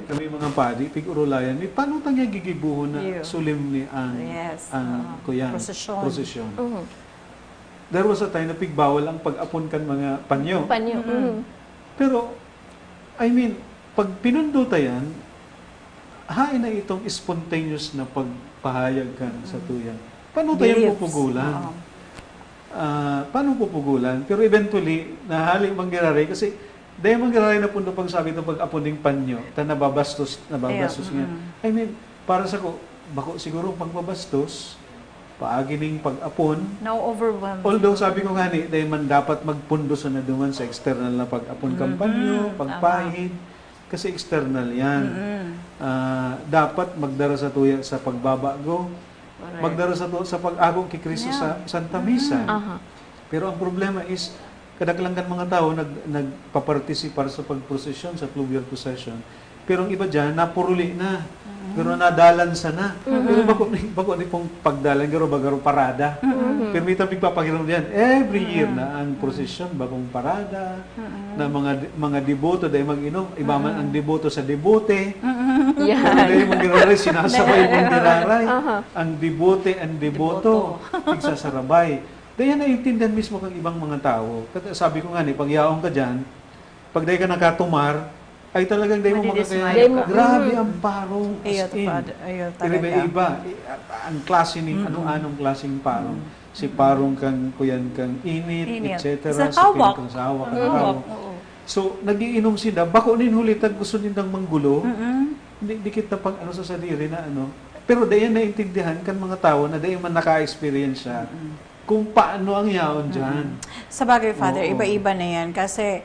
kami mga padi, pig-urulayan, may paano ta niya gigibuhon na Yeah. solemne ang, Yes, ang ah, kuyan, prosesyon. Prosesyon. Mhm. There was a time na pigbawal ang pag-apon kan mga panyo. Panyo. Mhm. Pero, I mean, pag pinundo ta yan, hain na itong spontaneous na pagpahayag kan sa tuyan. Paano ta yan Beliefs. pupugulan? Oo. Ah, paano pupugulan? Pero eventually, nahali manggiraray kasi dahil manggiraray na pundo pagsabi itong pag-apon ning panyo, ta nababastos, nababastos Ayun, niya. mm. I mean, para sa ko, bako siguro pagbabastos, paagi ning pag-apon. Na-overwhelmed. Although sabi ko nga ni, dahil man dapat magpundo sa naduman sa external na pag-apon kan panyo, pagpahid, kasi external yan. Ah, dapat magdara sa tuya sa pagbabago, Correct. magdara sa tuya sa pag-ago ki Kristo sa Santa Misa. Aha. Pero ang problema is, kadaklan kan mga tao nag, nagpapartisipar sa pagprosesyon, sa fluvial procession. Pero ang iba dyan, napuruli na. Pero nadalan sana. Pero bako, ni- bako ni pong pagdalan, garo ba, garo parada. Pero may tabig papagiram diyan. Every year na ang prosesyon, bagong parada, na mga mga deboto, dahil mag-inom, iba man ang deboto sa debote. Yan. Pero dahil mong giraray, sinasabay mong giraray. Aha. Ang debote and deboto, nagsasarabay. Dahil naintindihan mismo kang ibang mga tao. Kasi sabi ko nga ni, pag yaong ka dyan, pag dahil ka nakatumar, ay talagang dahil mo Madidismaya makakaya. ka. Grabe ang parong as Iyo, in. Father. Iyo, talaga. Iba-iba. I- Ang klase ni, ano-anong klaseng parong. Si parong kang kuyan kang init, Init. et cetera. Sa Si hawak. pinakang sa hawak, ang Ang hawak, hawak. oo. So, nagiinom sila. Bako nin huli, tag gusto nindang manggulo. Mm-mm. Hindi, dikit na pag ano sa sadiri na ano. Pero dahil naintindihan kan mga tao na dahil man naka-experience siya kung paano ang yaon dyan. Sa bagay, Father, Oo. iba-iba na yan. Kasi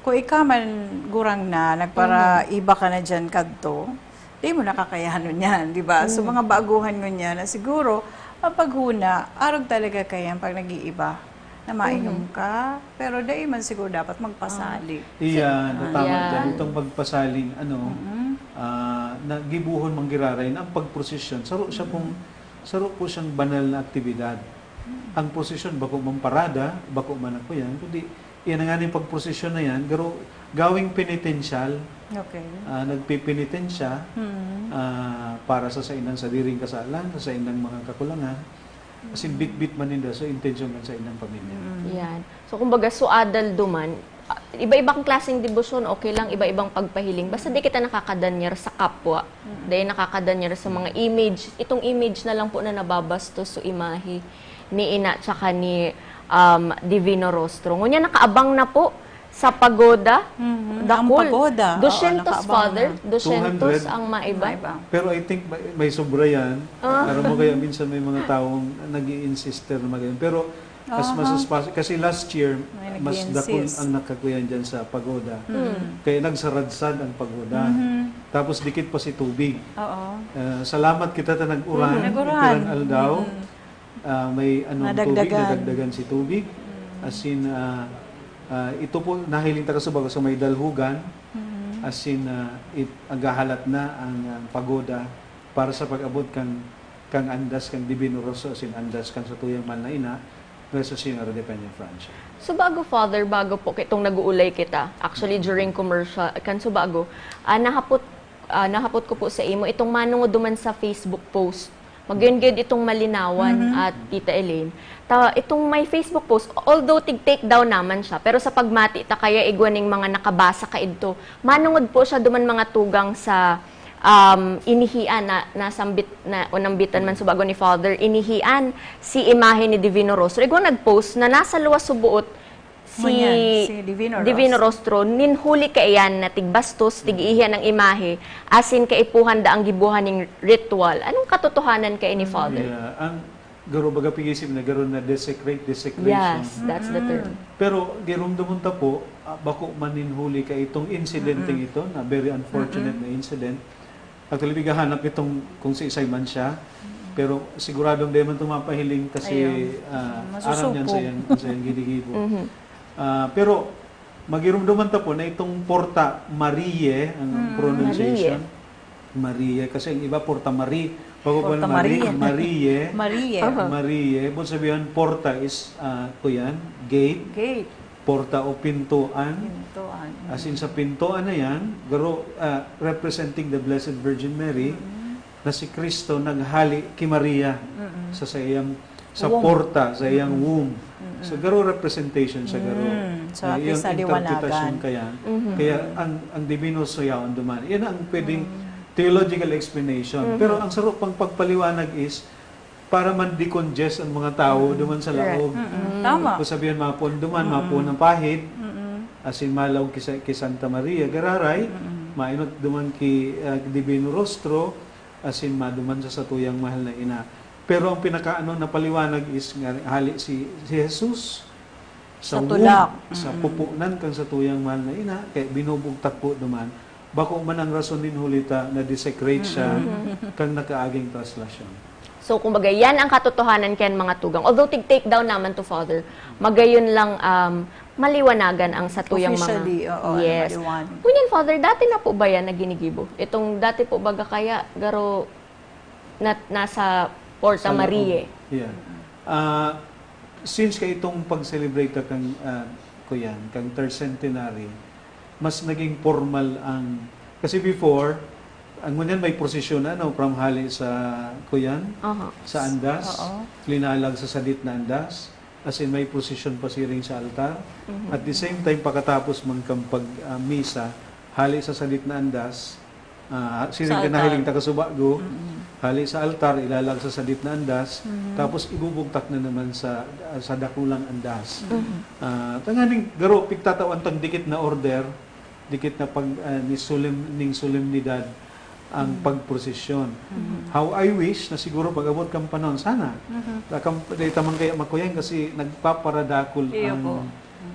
kung ikaw man gurang na, nagpara-iba ka na dyan kadto, di mo nakakayanon yan, di ba? So, mga baguhan ngunyan na siguro, ang paghuna, arog talaga kayan pag nag-iiba na mainom ka, pero dai man siguro dapat magpasali. Iya, Ah, tama yan. dyan. Itong pagpasaling, ano, Mm. ah, na gibuhon manggiraray na ang pagprosesyon. Saro siya pong, saro po siyang banal na aktibidad. Ang prosesyon, bako man parada, bako man ako yan, kundi yan nga ning pagprosesyon na yan, garo, gawing penitensyal, Okay. ah, nagpipenitensya Mm. ah, para sa saindang sadiring kasalan, sa saindang mga kakulangan, asin bitbit man ninda sa intensyon kan saindang pamilya. Yan. So, kumbaga, suadal duman, ah, iba-ibang klaseng debosyon, okay lang, iba-ibang pagpahiling. Basta di kita nakakadanyar sa kapwa. Dahil nakakadanyar sa mga image. Itong image na lang po na nababastos, so imahe ni Ina tsaka ni um, Divino Rostro. Ngunyan, nakaabang na po sa pagoda. Mhm. Dakul. Ang pagoda. Oo, Dosyentos, nakaabang Father? na. Dosyentos Two hundred. Ang maiba? Maiba. Pero I think may, may sobra yan. Alam mo kaya minsan may mga taong nag insister na magayon. Pero as much as possible, kasi last year, May mas dakul nag-i-insist. Ang nakakuyan dyan sa pagoda. Mm. Kaya nagsaradsad ang pagoda. Mhm. Tapos dikit pa si tubig. Oo. Ah, salamat kita ta nag-uran, Nag-uran. nag-uran aldaw. Mm. Ah, may anong tubig, Nadagdagan. nadagdagan si tubig. As in, ah, ah, ito po, nahiling ta kasubago sa may dalhugan. Mhm. As in, ah, it, agahalat na ang, ang pagoda para sa pag-abot kang, kang andas kang Divino Rostro, as in, andas kang satuyang mahal na ina, Nuestra Señora de Peña Francia. Subago, Father, bago po, kitong nag-uulay kita, actually, during commercial, kan subago, ah, nahapot, ah, nahapot ko po sa imo, itong manungod duman sa Facebook post. Magayon gid itong malinawan at Tita Elaine. Ta, itong may Facebook post, although tig-take down naman siya, pero sa pagmati ta kaya igwa ning mga nakabasa kaidto, manungod po siya duman mga tugang sa um, inihian na nasambit na o nambitan man subago ni Father, inihian si imahe ni Divino Rostro. Igwa nag-post na nasa luwas subuot si Ngunyan, si Divino Rostro. Divino Rostro, nin huli kaiyan na tigbastos, tig-ihian ang imahe, asin kaipuhan da ang gibuhan ning ritual. Anong katotohanan kay ni Father? Yeah, ang garo baga pigisip na garo na desecrate, desecration. Yes, that's the term. Pero giromdomon ta po, ah, bako man nin huli ka itong insidenteng ito, na very unfortunate na incident. Actually, pigahanap itong kung si isay man siya. Pero siguradong di man ito mapahiling kasi Ayun. ah, Masusuko. Aram niyan sa iyang, sa iyang ginigibo. Ah, pero magirumduman ta po na itong Porta Marie, ang pronunciation. Marie, kasi ang iba Porta Marie. Bago pa Porta Marie, Marie. Marie. Marie. Marie, ibig sabihin, porta is, ah, kuyan, gate. Gate. Porta o pintuan. Pintuan. As in, sa pintuan na yan, garo, ah, representing the Blessed Virgin Mary, na si Cristo naghali ki Maria sa saiyang, sa Womb. Porta, sa iyang womb. So, garo representation sa garo. Mm, sa Na iyang pisaliwanagan. Interpretasyon kaya. Kaya ang, ang Divino Rostro yaon duman. Yan ang pwedeng theological explanation. Pero ang sarong pang pagpaliwanag is para man decongest ang mga tao duman sa Correct. laog. Mm-mm. Tama. Kung sabihan, mapuon duman, mapuon ang pahid. As in, malaog ki, sa- ki Santa Maria, gararay, mainot duman ki ah, Divino Rostro, as in, maduman sa satuyang mahal na ina. Pero ang pinakaano na paliwanag is nga hali si, si Jesus sa Sa womb, tulak. Sa pupunan kan satuyang mahal na ina, kaya binubugtak po duman. Bako man ang rason nin huli ta na desecrate siya kang nakaaging traslasyon. So, kumbaga, yan ang katotohanan kayan, mga tugang. Although tig-take down naman to, Father, magayon lang um, maliwanagan ang satuyang mga... Officially, oo, Yes. maliwanag. Ngunyan, Father, dati na po ba yan na ginigibo? Itong dati po baga kaya, garo, na, nasa Porta Sa loob. Marie? Yeah. Ah, since ka itong pag-celebrate ka kang, ah, kuyan, kang third centenary, mas naging formal ang, kasi before, Ang ngunyan may prosesyon na, no, from hali sa kuyan, Aha. sa andas, Oo. linalag sa sadit na andas, as in may prosesyon pasiring sa altar. Mhm. At the same time, pakatapos man kan pag, ah, misa, hali sa sadit na andas, ah, siring Sa kan altar. nahiling ta kasubago, Mhm. hali sa altar, ilalag sa sadit na andas, Mhm. tapos ibubugtak na naman sa, ah, sa dakulang andas. Mhm. Ah, tanganing garo, pigtatawan tang dikit na order, dikit na pag, ah, ni solem-, ning solemnidad ang Mhm. pagprosesyon. Mhm. How I wish na siguro pag-abot kan panahon, sana, Mhm. dakam, dahil tamang kaya makuyan kasi nagpaparadakol Iyo ang, po.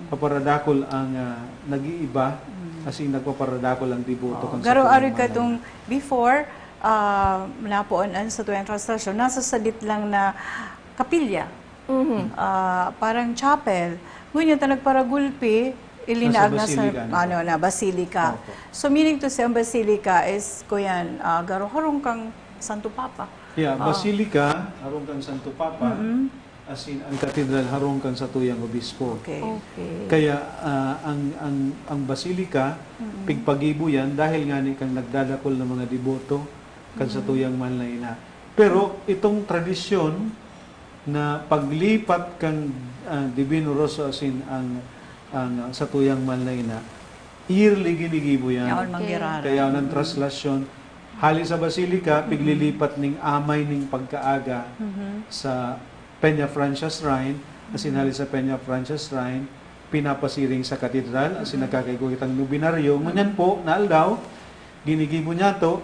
paparadakol ang, ah, nag-iiba, Mhm. kasi nagpaparadakol ang deboto Oo. kan Garo satuyang ari ka manay. Itong before, ah, napoon an satuyang translation, nasa sadit lang na kapilya. Mhm. Ah, parang chapel. Ngunyan ta nagparagulpi, ilinaag na sa, Nasa basilica na. Ano, na basilica. Opo. So, meaning to say, ang basilica is, kuyan, ah, garo harong kang Santo Papa. Yeah, Ah. Basilica, harong kan Santo Papa, Mm-mm. as in, ang katedral harong kan satuyang obispo. Okay. Okay. Kaya ah, ang, ang, ang basilica, Mm-mm. pigpagibo yan dahil nga ni kang nagdadakol ng mga deboto kan Mm-mm. satuyang mahal na ina. Pero itong tradisyon na paglipat kan ah, Divino Rostro, as in, ang, ang satuyang mahal na ina, yearly ginigibo yan. Yaon Okay. manggiraran. Kaya ang Mm-mm. traslasyon, hali sa basilica, piglilipat ning amay ning pagkaaga Mhm. sa Peña Francia Shrine, as in, hali sa Peña Francia Shrine, pinapasiring sa katedral, as in, Mhm. nagkakaigwa kitang nobinaryo. Ngunyan po, na aldaw, ginigibo niya to,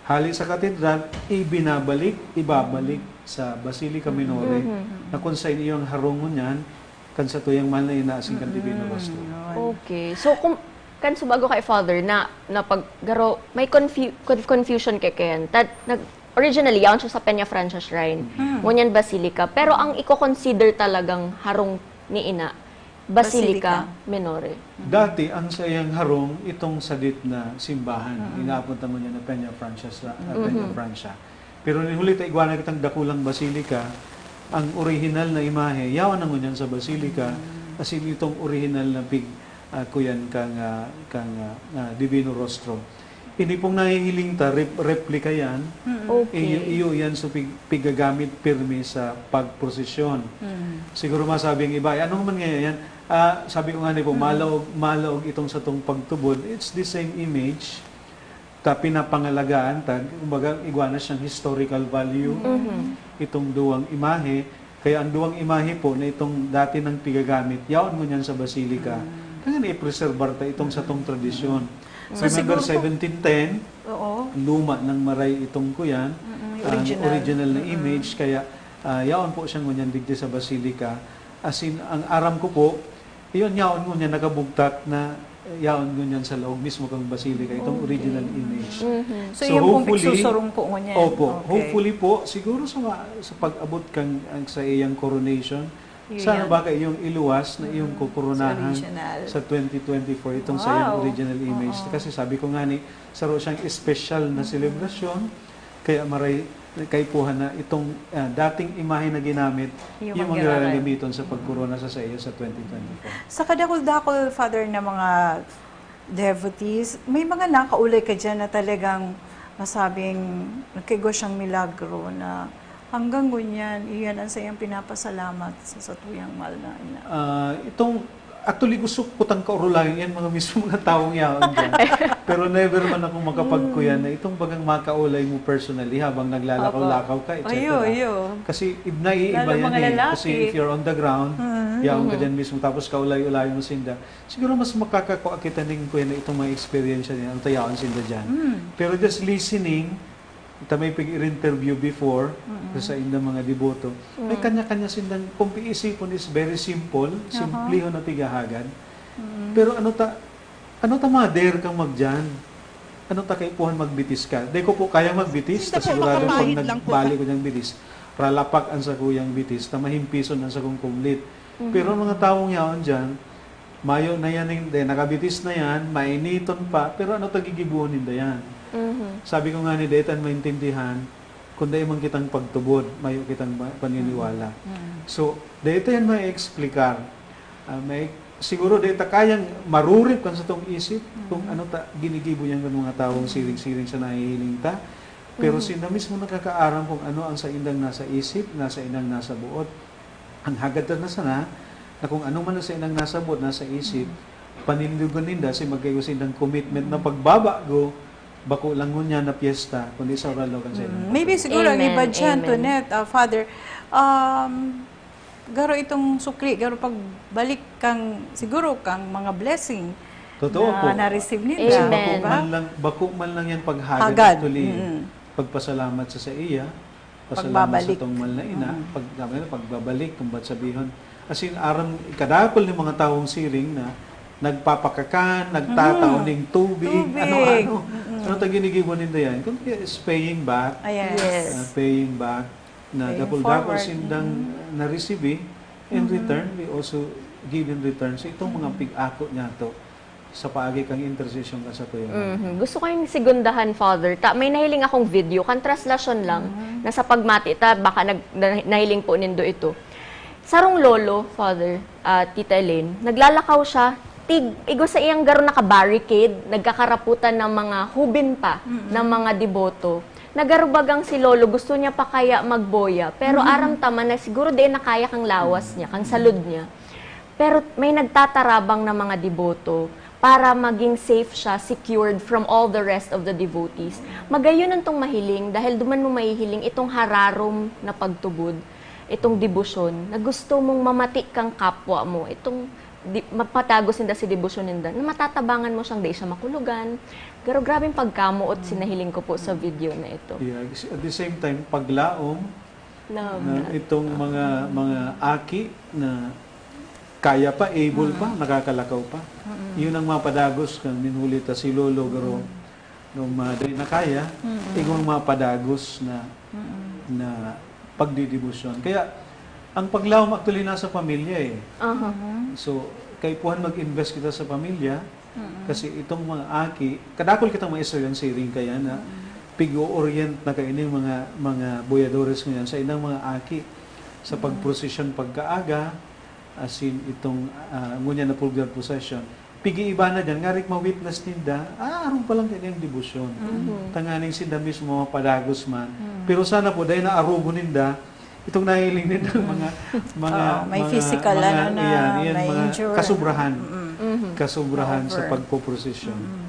hali sa katedral, ibinabalik, ibabalik sa Basilica Minore, Mhm. na kung sa inyo ang harong ngunyan, kan satuyang mahal na ina, as in, kan Divino Mm, Rostro. yun. Okay. So, kung kan subago kay Father na, na pag garo, may confu- conf- confusion kay Ken. Tad, nag, originally, yaon siya sa Peña Francia Shrine. Mm. Ngunyan Basilica. Pero ang iko-consider talagang harong ni Ina, Basilica, Basilica. Minore. Dati, ang saiyang harong, itong sadit na simbahan, Mm-mm. inaapod ta ngunyan na Peña Francia sa, ah, Mm-mm. Peña Mhm. Francia. Pero ni huli ta igwa na kitang dakulang basilica, ang orihinal na imahe, yaon na ngunyan sa basilica, Mm. as in itong orihinal na pig, ah, kuyan kang, ah, kang, ah, ah, Divino Rostro. Ini pong nahihiling ta, rep-, replika yan. Mm-mm. Okay. Iyo, iyo yan so pig-, pigagamit pirmi sa pagprosesyon. Mm. Siguro masabi ang iba, "Eh, ano naman ngayon yan?" Ah, sabi ko nga ni po, Mm. malaog, malaog itong satong pagtubod. It's the same image. Ta pinapangalagaan ta, kumbaga, igwa na siyang historical value. Mhm. Itong duwang imahe. Kaya ang duwang imahe po na itong dati nang pigagamit, yaon ngunyan sa basilica. Mm. Kaya na i-preserbar ta itong satong tradisyon. So, Remember, siguro po seventeen ten, Oo. luma ng maray itong kuyan, Mm-mm, yung ang original. original na Mm-mm. image. Kaya ah, yaon po siya ngunyan digdi sa basilica. As in, ang aram ko po, iyon yaon ngunyan nakabugtak na yaon ngunyan sa laog mismo kang basilica, itong Okay. original image. Mhm. So, So, yung pong hopefully, pigsusurong ko ngunyan. Opo, Okay. hopefully po, siguro sa, ma- sa pag-abot kang, ang sa iyang coronation, Yun sana yan. Baka iyong iluwas na iyong Mm, kukurunahan sa original. sa twenty twenty-four, itong sa Wow. iyang original image. Oo. Kasi sabi ko nga ni, saro siyang espesyal na Mm. selebrasyon, kaya maray, kaipuhan na itong ah, dating imahe na ginamit, Yung yung manggiraran. manggiraran gamiton sa pagkorona sa sa iyo sa twenty twenty-four. Sa kadakul-dakul, Father, na mga devotees, may mga nakaulay ka dyan na talagang masabing nagkaigwa siyang milagro na hanggang ngunyan, iyan ang sayang pinapasalamat sa satuyang mahal na ina. Ah, itong, actually, gusto ko tang kaurulayan yan, mga mismo mga taong yaon dyan. Pero never man ako makapagkuyan na itong bagang makaulay mo personally habang naglalakaw-lakaw ka, et cetera. Ayo, ayo. Kasi ib- naiiba Lalo yan mga eh. lalaki. Kasi if you're on the ground, Mhm. yaon ka Mhm. dyan mismo, tapos kaulay-ulayan mo sinda. Siguro mas makakakua kita ning kuya na itong mga eksperyensya niya, ang tayaon sinda dyan. Mm. Pero just listening, ita may pag-interview before Mm-mm. sa inda mga deboto. May Mm. kanya-kanya sindang, kung piisipon is very simple, Aha. simplihon na pighahagad. Mm. Pero ano ta, ano ta ma-dare kang magdiyan? Ano ta kaipuhan magbitis ka? Di ko po kayang magbitis, Hindi ta po, sigurado pag makakahit lang po. nagbalik ko niyang bitis, ralapak ang sakuyang bitis, ta mahimpison ang sakong kumlit. Mhm. Pero ang mga tawong yaon dyan, mayo na yan, hindi, nakabitis na yan, mainiton pa, pero ano ta gigibohon ninda yan? Mhm. Sabi ko nga ni, dai tan maintindihan, kung dai man kitang pagtubod, mayo kitang ma-, paniniwala. Mm. So, dai ta yan ma-explicar. Ah, may, Siguro di ta kayang marurip kan satong isip kung ano ta ginigibo niyan kan mga tawong siring-siring sa nahihiling ta. Pero sinda mismo nakakaaram kung ano ang saindang nasa isip, nasa indang nasa buot. Ang hagad ta na sana, na kung ano man ang saindang nasa buot, nasa isip, panindogon ninda si magkayo sindang commitment na pagbabago, bako lang ngunyan na piyesta, kundi sa oralo kan saindang Mm, maybe pagkayo. Siguro ang Amen, iba dyan, amen. Tonet, ah, Father, um, garo itong sukli, garo pagbalik kang, siguro kang mga blessing Totoo na po. Na-receive ninda, Amen. Bako di ba? Man lang, bako man lang yan paghagad, Hagad. Actually, Mm. pagpasalamat sa, sa iya, pasalamat Pagbabalik. Sa tong mal na ina, Mm. pag, sabi na, pagbabalik, kung ba't sabihon. As in, aram, kadakol ng mga tawong siring na nagpapakakan, nagtatao Mm. Ning tubig, Tubig. Ano-ano. Mm-mm. Ano ta ginigibo ninda yan? Kung is paying back, Ah, yes. Yes. Ah, paying back, na Paying dakul-dakul forward. Sindang Mm. na-receive, eh. In Mm-hmm. return, we also give in return. So, itong mga Mm. pig-ako niya to, sa paagi kang intercession ka sa Kuya. Mhm. Gusto ko yung segundahan, Father. Ta, may nahiling akong video, kan translasyon lang, Mhm. na sa pagmati ta, baka nag-, na-, nahiling po nindo ito. Sarong lolo, Father, ah, Tita Elaine, naglalakaw siya, tig-, igwa sa iyang garo naka-barricade, nagkakaraputan ng mga hubin pa Mhm. ng mga deboto. Nagarubagang si lolo, gusto niya pa kaya magboya, pero Mhm. aram ta man na siguro di na kaya kang lawas niya, kang salud niya. Pero may nagtatarabang na mga deboto para maging safe siya, secured from all the rest of the devotees. Magayon tong mahiling dahil duman mo mahihiling itong hararom na pagtubod, itong debosyon, na gusto mong mamati kang kapwa mo, itong di, magpatagos ninda si debosyon ninda, na matatabangan mo siyang di siya makulugan. Pero grabing pagkamoot sinahiling ko po sa video na ito. Yeah, at the same time, paglaom, Love na na. Itong mga, mga aki na kaya pa, able pa, Mm. nakakalakaw pa. Mm. Yun ang mapadagos kan minhuli ta si Lolo, garo, Mm. nung mga di na kaya, Mm. igwang mapadagos na, Mm. na pagdidibusyon. Kaya, ang paglaom actually nasa pamilya eh. Aha. Mm. So, kaipuhan mag-invest kita sa pamilya, Mm. Kasi itong mga aki, kadakul kitang mga istorya siring kaya na Mm. pig-o-orient na kaini mga, mga boyadores ngayon sa ilang mga aki sa Mm. pagprosesyon pagkaaga, asin itong, ah, ngunyan na Pulgar procession. Pig-iiba na diyan, ngarik ma-witness ninda, ah, aron pa lang kaini ang debosyon. Mm. Tanganing sinda mismo mapadagos man. Mm. Pero sana po, dahil naarugo ninda, itong nahiling nila Mm. mga, mga, Oo, may mga, physical, mga, ano na, iyan, iyan, may mga injury. Kasobrahan. Mm. Mhm. Kasobrahan sa Over. Pagpoprosesyon. Mm.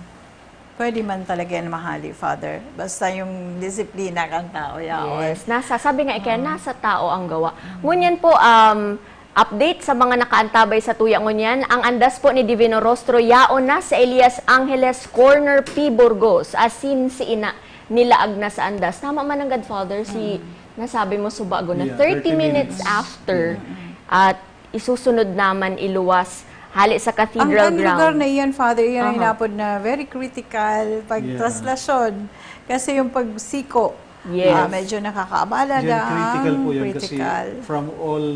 Pwede man talaga yan mahali, Father. Basta yung disiplina kan tao, yaon. Yes. Nasa, sabi nga, kaya Mm. nasa tao ang gawa. Mm. Ngunyan po, um, update sa mga nakaantabay sa tuya ngunyan. Ang andas po ni Divino Rostro, yaon na sa Elias Angeles Corner P, Burgos. Asin si Ina, nilaag na sa andas. Tama man ang Godfather, si Mm. Nasabi mo, subago na Yeah, thirty thirty minutes minutes. After, Mm. at isusunod naman iluwas hali sa Cathedral Ang, ang lugar Ground. Na iyan, Father, iyan ang Aha. Inapod na very critical pag Yeah. Translasyon. Kasi yung pagsiko, Yes. ah, medyo nakakaabala Yan, na critical ang po yan kasi critical. From all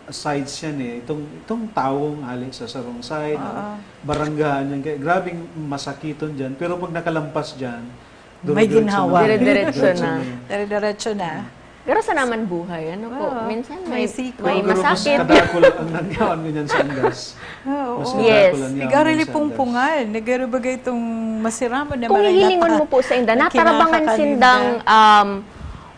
sides yan eh. Itong, itong tawong hali sa sarong side, Oo. Baranggahan yan. Kaya grabing masakiton dyan. Pero pag nakalampas dyan, May dire-diretso ginhawa. Na. Dire-diretso na. Dire-diretso na. Pero sa naman buhay, ano po, Oo. Minsan may, may siko. May masakit. Pero mas kadakol ang nangyawan ngunyan sa andas. Oo. Mas kadakol ang nangyawan sa andas. Yes. Igari lipungpungan. Nagaro bagay itong masiramon na. Kung hihilingon mo po sa inda, natarabangan sindang, um,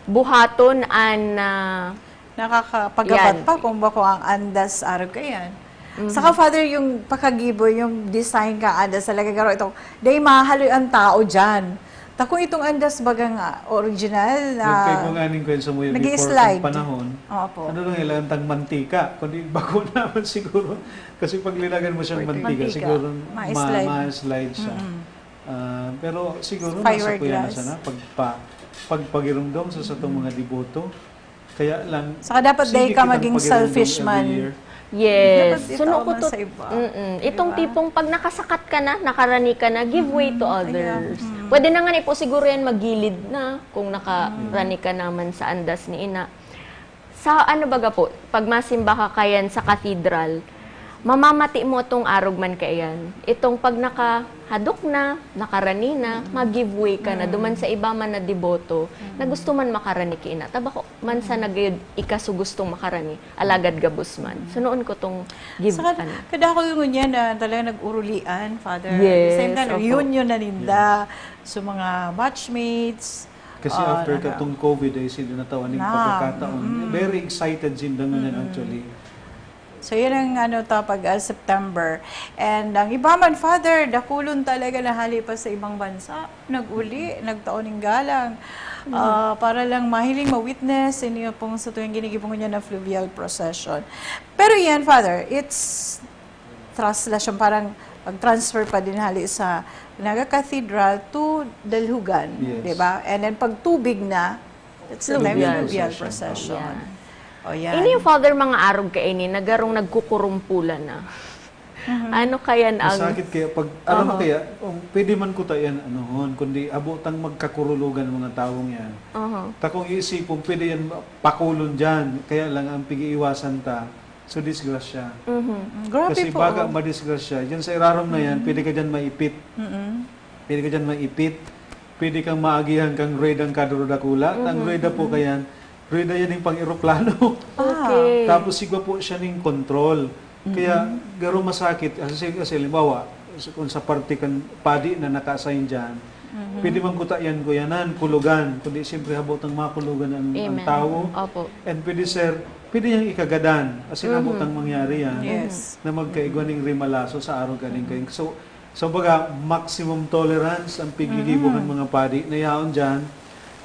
buhaton an, ah, Nakakapagabat pa kung bako ang andas arog kaiyan. Mhm. Saka, Father, yung pakagibo, yung design ka andas talaga, garo itong, dahil mahaloy ang tao dyan. Ta kung itong andas bagang, ah, original na nag-i-slide. Nagkaibo nga ning kwensa mo yan before ang panahon. Opo. Ano lang, kailangan tang mantika. Kundi bako naman siguro. Kasi pag linagan mo siyang mantika, mantika, siguro ma-slide siya. Mm-mm. Ah, pero siguro nasa kuya na sana, pagpa-, pagpagirumdom sa satong mga deboto. Kaya lang, saka dapat sige kitang pagirumdom every year. Yes. Dapat itaon man sa iba. Itong tipong pag nakasakat ka na, nakarani ka na, give way to others. Pwede na nga po siguro yan magilid na kung nakarani ka naman sa andas ni ina. Sa ano baga po, pag masimba ka kayan sa cathedral, Mamamati mo itong arog man kaiyan. Itong pag nakahadok na, nakarani na, mag-give way ka na. Duman sa iba man na deboto, na gusto man makarani ki ina. Tabako man sa nagayod ika so gustong makarani, alagad gabos man. Sunoon ko tong give, Saka, ano. Kadako yung ngunyan na talaga nag-urulian, Father. At the same Yes, time, opo. reunion na ninda. So, mga batchmates, Kasi ah, after naka- katong COVID, ay sila natawa ning Na, pagkakataon. mm. Very excited sinda ngunyan, Mm. actually. So, yan ang ano to, pag, ah, September. And ang iba man, Father, dakulon talaga na hali pa sa ibang bansa. Nag-uli, nagtao ning galang. Ah, para lang mahiling, ma-witness, inyo pong sa tuwing ginigibo niya na fluvial procession. Pero yan, Father, it's traslasyon, parang pag-transfer pa din hali sa Naga Cathedral to Dalhugan, Yes. di ba? And then pag tubig na, it's Fluvial. Fluvial procession. Fluvial procession. Yeah. O, yan. Ini yung Father, mga arog kaini, nagarong nagkukurumpulan na. Mhm. Ano kaya ang Masakit kaya pag, alam mo Oho. kaya, um, pwede man ko ta yan, ano, hon, kundi abo tang magkakurulugan mga tawong yan. Oho. Ta kung iisipon, pwede yan ma-, pakulon dyan. Kaya lang ang pag-iiwasan ta, so disgrasya. Mhm. Mm, grabe Kasi po, baga oh. madisgrasya. Diyan sa irarom na yan, Mhm. pwede ka dyan maipit. Mhm. Pwede ka dyan maipit. Pwede kang maagihan kang ruedang kaduro dakula. Ang Mhm, rueda po mhm. kayan, rueda yan yung pang-eroplano. Ah. Okay. Tapos sigwa po siya ning control. Kaya Mhm. garo masakit. Kasi, kasi halimbawa, kung sa parte kan padi na naka-assign dyan, Mhm. pwede man kuta yan, kuyanan, kulugan. Kundi siyempre habot ang makulugan ang, ang Amen. tawo. Opo. And pwede, sir, pwede niyang ikagadan. As in, Mhm. habot ang mangyari yan. Yes. Na magkaigwa ning rimalaso sa araw ganing kayo. So, So, baga, maximum tolerance ang pigigibo kan Mhm. mga padi na yaon dyan.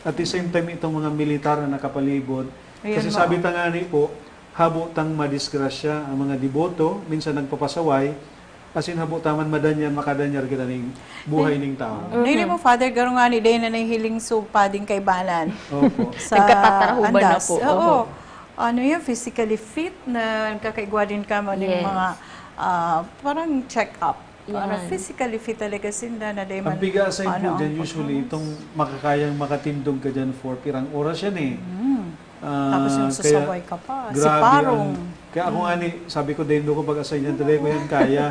At the same time, itong mga militar na nakapalibot. Ayan, Kasi mao. sabi ta nga ni po, habo tang madisgrasya ang mga deboto, minsan nagpapasaway, asin habo ta man madanyar, makadanyar kita ning buhay Ay. ning tao. Mhm. Nahili mo, Father, garo nga ni, dahil na nahihiling so pading kaibanan. Opo. Sa Nagkatataruban na andas. po. Oo. Oho. Ano yun, physically fit na nagkakaigwa din ka man yung Yes. mga, ah, parang check-up. Para Yan. physically fit talaga sinda na dai Ang man piga aside po ano, dyan, ang usually, pagkakas. itong makakayang makatindog ka dyan for pirang oras yan eh. Mm. Ah, Tapos yung kaya sasabay ka pa, si grabe Parong. ang, kaya ako nga Mm. ni, sabi ko din doon ko pag-assign yan, talaga ko yan kaya.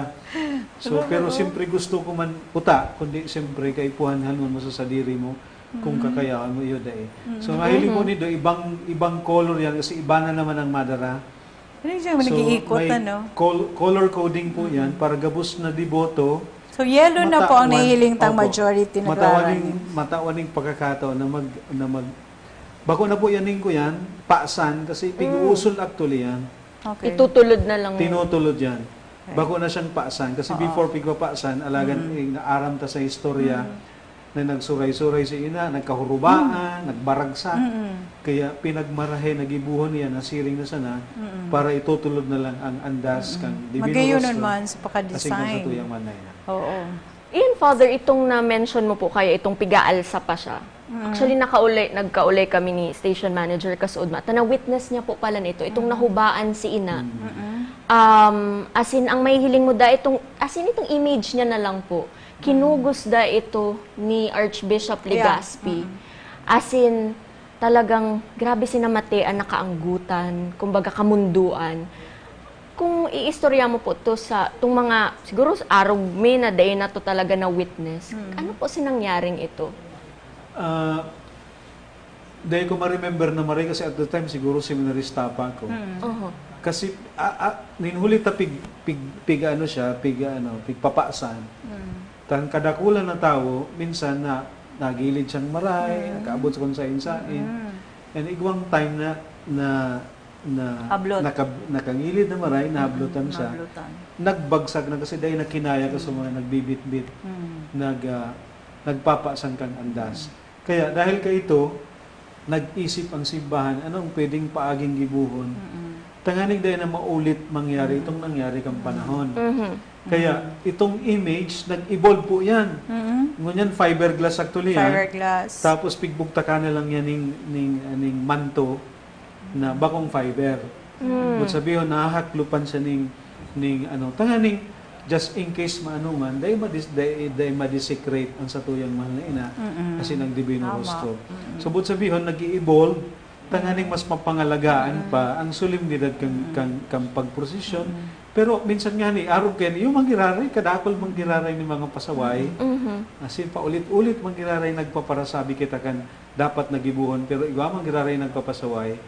So, Talaga, pero oo. siyempre gusto ko man puta, kundi siyempre kaipuhan mo sa sadiri mo kung Mm. kakayahan mo iyo dai. Mm. So, mahiling ko Mhm. ni do, ibang, ibang color yan kasi iba na naman ang madara. Ano yung So, nag-iikot, may ano? col-, color coding po yan Mm. para gabos na deboto. So, yellow na Mata-, po ang one, nahihiling tang opo. majority na Matawaning, grabe. matawaning pagkakataon na mag-, na mag-, bako na po yan, ning ko yan, pasan, kasi Mm. pig-uusol actually yan. Okay. Itutulod na lang. Tinutulod yan. Okay. Bako na siyang pasan, kasi Oo. before pigpapasan, alagan, Mm. eh, naaram ta sa istorya, Mm. na nagsuray-suray si ina, nagkahurubaan, Mm. nagbaragsak. Mm-mm. Kaya pinagmarahe na gibuhon niya na siring na sana Mm-mm. para itutulod na lang ang andas Mm-mm. kan Divino Magayon Rostro, man sa pakadesign. asin kan satuyang man na ina. Oo. Iyan, Father, itong na-mention mo po kaya, itong piga-alsa pa siya. Mm. Actually, nakaulay, nagkaulay kami ni station manager Kasudma. Ta na-witness niya po pala nito, itong Mm. nahubaan si ina. Mm. Mm-mm. Um, as in, ang mahihiling mo da, itong, as in, itong image niya na lang po. Kinugos da ito ni Archbishop Yeah. Legazpi. Mm. As in, talagang grabe sinamate ang nakaanggutan, kumbaga kamunduan. Kung iistorya mo po to sa, tong mga, siguro sa arog mi na dai na to talaga na-witness, Mm. ano po sinangyaring ito? Ah, Dai ko ma-remember na maray kasi at the time siguro seminarista pa ako. Mm. Oho. Kasi, a-, a-, nin huli ta pig-, pig-, pig-ano siya, pig-ano, pigpapasan. Mm. Tan kadakula na tawo, minsan na nagilid siyang maray, Mm. nakaabot sa kung sain-sain. Mm. And igwang time na, na, na Hablot. nakab-, nakangilid na maray, nahablotan Mm, siya. nahablotan. Nagbagsak na kasi dahil nakinaya ka sa Mm. mga nagbibitbit, Mm. nag-, ah, nagpapasan kang andas. Mm. Kaya dahil kaito, nag-isip ang simbahan, ano ang pwedeng paaging gibohon? Mm-mm. Tanganing dai na maulit mangyari Mm. itong nangyari kang Mm. panahon. Mhm. Kaya Mm. itong image, nag-evolve po yan. Mm-mm. Ngunyan, fiberglass actually yan. Fiberglass. Tapos pigbugtakan na lang yan ning, ning, ning manto na bakong fiber. Mm. But sabihon, nahahaklopan siya ning, ning ano, tanganing, just in case maano man, dai madis-, dai, dai ma-desecrate ang satuyang mahal na ina, Mm-mm. asin ang Divino Tama. Rostro. Mm-mm. So, but sabihon, nag-i-evolve, tanganing Mm. mas mapangalagaan Mm. pa ang solemnidad kang, Mm. kang, kang pagprosesyon, Mm. Pero minsan nga ni, arog kayo, yung manggiraray, kadakol manggiraray ni mga pasaway. Mhm. As in, paulit-ulit manggiraray nagpaparasabi kita kan dapat nagibuhon, pero iba manggiraray nagpapasaway.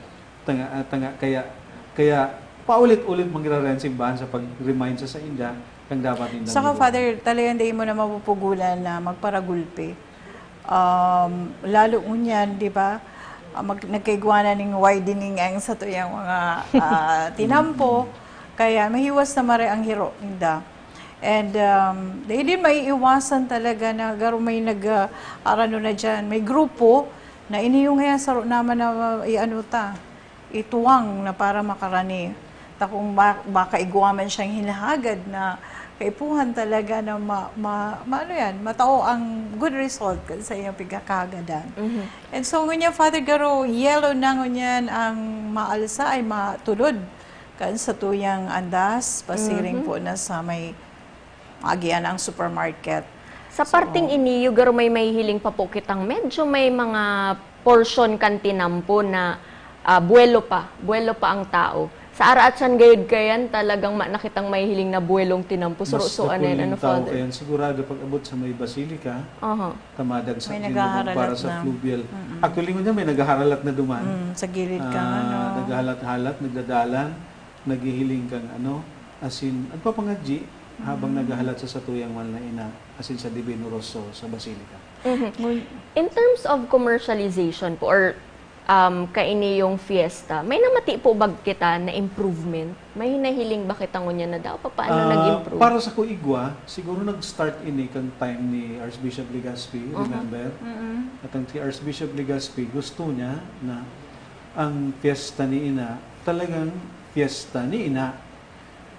Tanga, ah, tanga, kaya, kaya paulit-ulit manggiraray ang simbahan sa pag-remind sa sainda kang dapat nindang Saka, gibuhon. Father, talagang dai mo na mapupugulan na magparagulpe. Um, lalo ngunyan, di ba? Ah, mag, nagkaigwanan ning widening ang sa tuyang mga ah, tinampo. Kaya mahiwas na mare ang hiro ninda. And um, dai din maiiwasan talaga na garo may nag ah, arano na dyan. May grupo na ini yung kaya saro naman na uh, iano ta, ituwang na para makarani. Ta kung ba, baka igwa man siyang hinahagad na kaipuhan talaga na ma, ma, ma- ano yan, matao ang good result kan sa iyang pagkakahagadan. Mhm. And so, ngunyan, Father Garo, yellow na ngunyan ang maalsa ay matulod kan sa tuyang andas, pasiring Mhm. po na sa may agian ang supermarket. Sa So, parting ini, Garo, may mahihiling pa po kitang medyo may mga portion kan tinampo na ah, buwelo pa, buwelo pa ang tao. Sa araat siyan gayod kayan, talagang ma na kitang mahihiling na buwelong tinampo. Mas Surusuan na dakul yan, ning ano, tao Father? Kayan, sigurado pag-abot sa may basilika, Aha. tamadagsa May din naghaharalat naman para sa na. fluvial. Mm-mm. Actually, ngunyan may naghahalat na duman. Mm, sa gilid ka, Ah, ano. Naghahalat-halat, nagdadalan, naghihiling kang ano, asin, agpapangadyi, habang Mm. naghahalat sa satuyang mahal na ina, asin sa Divino Rosso sa Basilica. Mhm. Ngun- In terms of commercialization po, or um, kaini yung fiesta, may namati po ba kita na improvement? May nahiling ba kita ngunyan na daw? Paano Ah, nag-improve? Para sa kuigwa, siguro nag-start ini kang time ni Archbishop Legazpi, Mhm. remember? Mm-mm. At ang si Archbishop Legazpi, gusto niya na ang fiesta ni Ina, talagang fiesta ni Ina.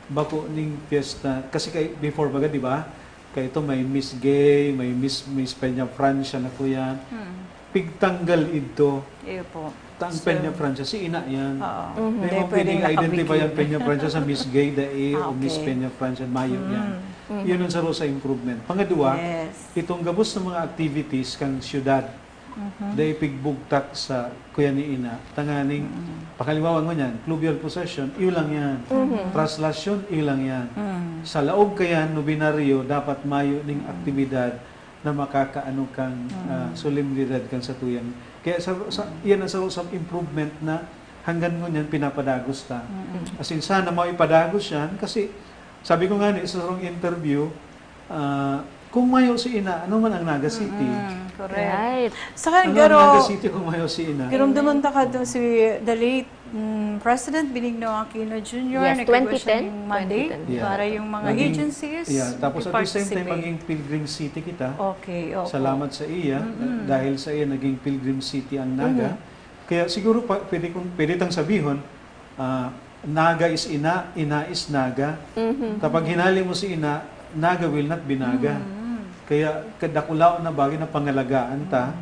Bako ning fiesta, kasi kay, before baga, di ba? Kay ito, may Miss Gay, may Miss, Miss Peña Francia na kuya. Hmm. Pigtanggal idto. Iyo po. Ta ang So, Peña Francia, si Ina yan. Oo. Mhm. May Hindi mga pwedeng pwedeng identify nakabigay. Ang Peña Francia sa Miss Gay, dai, Ah, o Miss okay. Peña Francia, mayo yan. Mm. Yun ang saro sa improvement. Pangadwa, Yes. itong gabos ng mga activities kang syudad, Mhm. dai pigbugtak sa kuya ni Ina, tanganing, Mm. pakaliwawan mo niyan, fluvial procession, iyo lang yan. Mhm. Traslasyon, iyo lang yan. Mm. Sa laog kayan, nobinaryo, dapat mayo ning aktibidad na makakaano kang Mm. ah, solemnidad kang satuyang. Kaya sa, sa, yan ang sa, sa improvement na hanggang ngunyan pinapadagos ta. Mm. As in, sana maipadagos yan kasi sabi ko nga ni sa sarong interview, ah, kung mayo si Ina, ano man ang Naga City? Mm, correct. Right. Saka, Ano ang Garo, Naga City kung mayo si Ina? Giromdomon ta kadto si the late mm, President Benigno Aquino Junior Yes, nagkagwa siya twenty ten, ning mandate twenty ten. Yeah. para yung mga Naging- agencies Yeah, tapos at the same time, i-participate. Maging pilgrim city kita. Okay, opo. Salamat sa iya. Mm-mm. Dahil sa iya, naging pilgrim city ang Naga. Mhm. Kaya siguro pa, pwede, kong, pwede tang sabihon, ah, Naga is Ina, Ina is Naga. Mhm. Kapag hinali mo si Ina, Naga will not be Naga. Mm. Kaya kadakulaon na bagay na pangalagaan ta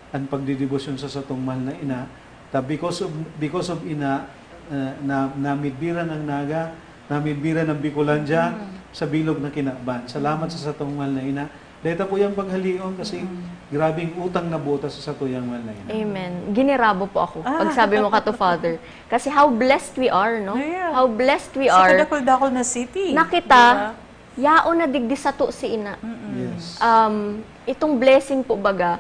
ang pagdidebosyon sa satong mahal na Ina. Ta because of, because of Ina, ah, na, namidbiran ang Naga, namidbiran ang Bicolandia Mm. sa bilog na kinaban. Salamat sa satong mahal na Ina. Dahil ta po yung paghalion kasi grabing utang na buta sa satuyang mahal na Ina. Amen. Ginirabo po ako. Ah. Pag sabi mo ka to, Father. Kasi how blessed we are, no? Yeah. How blessed we Sa are. kadakul-dakul na city. Na kita, Di ba? yaon na digdi sato si Ina. Mm-mm. Yes. Um, itong blessing po baga,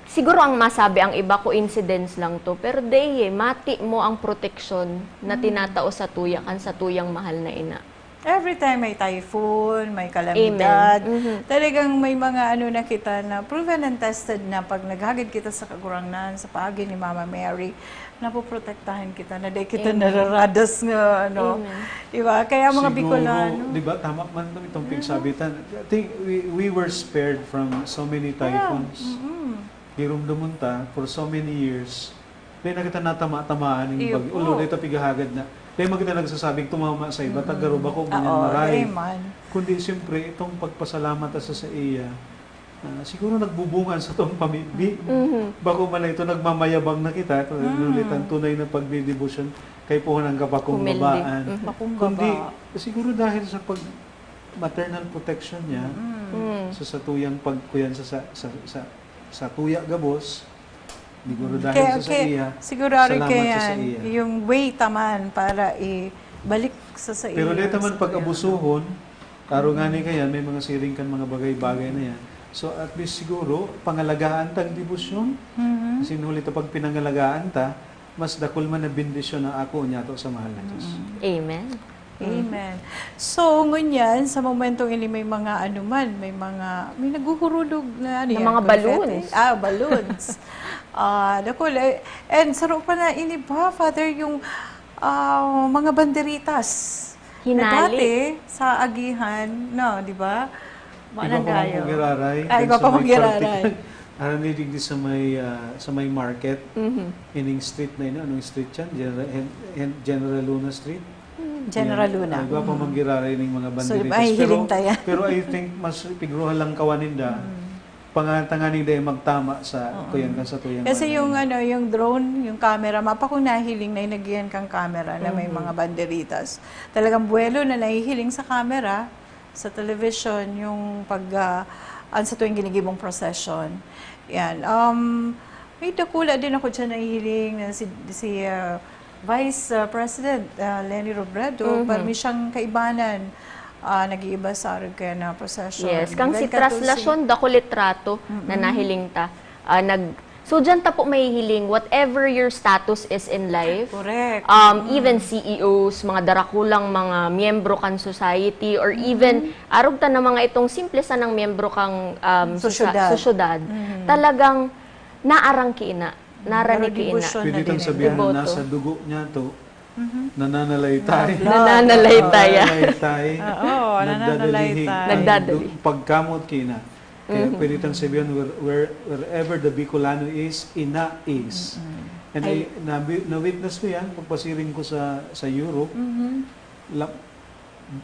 siguro ang masabi ang iba, coincidence lang to, pero deye, mati mo ang proteksyon na Mm. tinatao sa tuya kan sa tuyang mahal na ina. Every time may typhoon, may kalamidad, Amen. Mhm. talagang may mga ano na kita na proven and tested na pag naghagad kita sa Kagurangnan, sa paagi ni Mama Mary, napoprotektahan kita, na di kita Amen. nararadas nga, ano. Amen. Di ba? Kaya mga Siguro, Bicolano. Di ba, tama man itong pagsabitan. I think we, we were spared from so many Yeah. typhoons. Mm-mm. Girumdomon ta for so many years. Di na kita natama-tamaan ng Iyo bagyo. po. Although, di ta pighahagad na. Di man kita nagsasabing tumama sa iba, Mm-mm. tagaro, bako man yan Oo, maray. di man. Kundi, siyempre, itong pagpasalamat ta sa, sa iya, ah, siguro nagbubunga sa itong pamigbi. Mhm. Bako man na ito, nagmamayabang na kita, Mm. nulit ang tunay na pagdidebosyon kay puhon ang kapakumbabaan. Humilde. Mhm. Pakumbaba. Kundi, siguro dahil sa pag maternal protection niya, Mm. Mm. sa satuyang pagkuyan sa, sa, sa, sa, sa tuya gabos, siguro dahil Kaya, sa, sa kaya, iya, sigurado salamat kaya sa, sa iya. Yung way taman para i, Balik sa, sa Pero iyo, dito man sa pag-abusuhon, taro nga ni kaya may mga siring kan mga bagay-bagay na yan. So at least siguro, pangalagaan tang debosyon. Mhm. Kasi huli ta pag pinangalagaan ta, mas dakul man na bendisyon na ako niyato sa mahal na Diyos. Amen. Amen. So, ngunyan, sa momentong ini may mga ano man, may mga, may naghuhurulog na ano Na yan, mga confetti? Balloons. Ah, balloons. Ah, dakul. Eh, and saro pa na ini pa, Father, yung ah, mga banderitas. Na Hinali. dati, sa agihan, no, di ba? Igwa pa man giraray. Ah, igwa pa man giraray. Aram ni digdi sa may, ah, sa may market, Mhm. ining street na ini, anong street yan? General, Hen- Hen- General Luna Street? General Yan. Luna. Ah, igwa pa man giraray ning mga So, banderitas. mahihiling pero, tayo. pero I think mas pigruhan lang kawan ninda. Pangatanga ninda yung magtama sa kuyan kan sa tuyang Kasi mga yung yan. ano, yung drone, yung camera, mapa kung nahiling na yung nagiyan kang camera na may Mhm. mga banderitas. Talagang buwelo na nahihiling sa camera, sa television, yung pag ah, an sa tuwing ginigibong procession. Yan. Um, may dakula din ako dyan nahihiling na si, si ah, Vice ah, President ah, Leni Robredo, Mhm. parmi siyang kaibanan, ah, nag-iiba sa arog kaya na procession. Yes, kang si Bibalik ka to Traslacion, dako litrato na nahiling ta. Ah, nag, so, dyan ta po mahihiling, whatever your status is in life, Correct. um, even C E Os, mga darakulang mga miyembro kan society, or even, arog ta na mga itong simple sanang miyembro kang um, Sosyedad. sosyedad, talagang naarang kiina, narani Pero kiina. debosyon Pwede na tang din. sabihin Deboto. na nasa dugo niya to. Nananalaytay. Nananalaytay. Nananalaytay. Oo, Nagdadalihig. nananalaytay. Nagdadali. Ang du- pagkamot kina. Kaya pwede tang sabihin, where, where, wherever the Bicolano is, ina is. And I, na, na-witness ko yan, pagpasiring ko sa, sa Europe, la-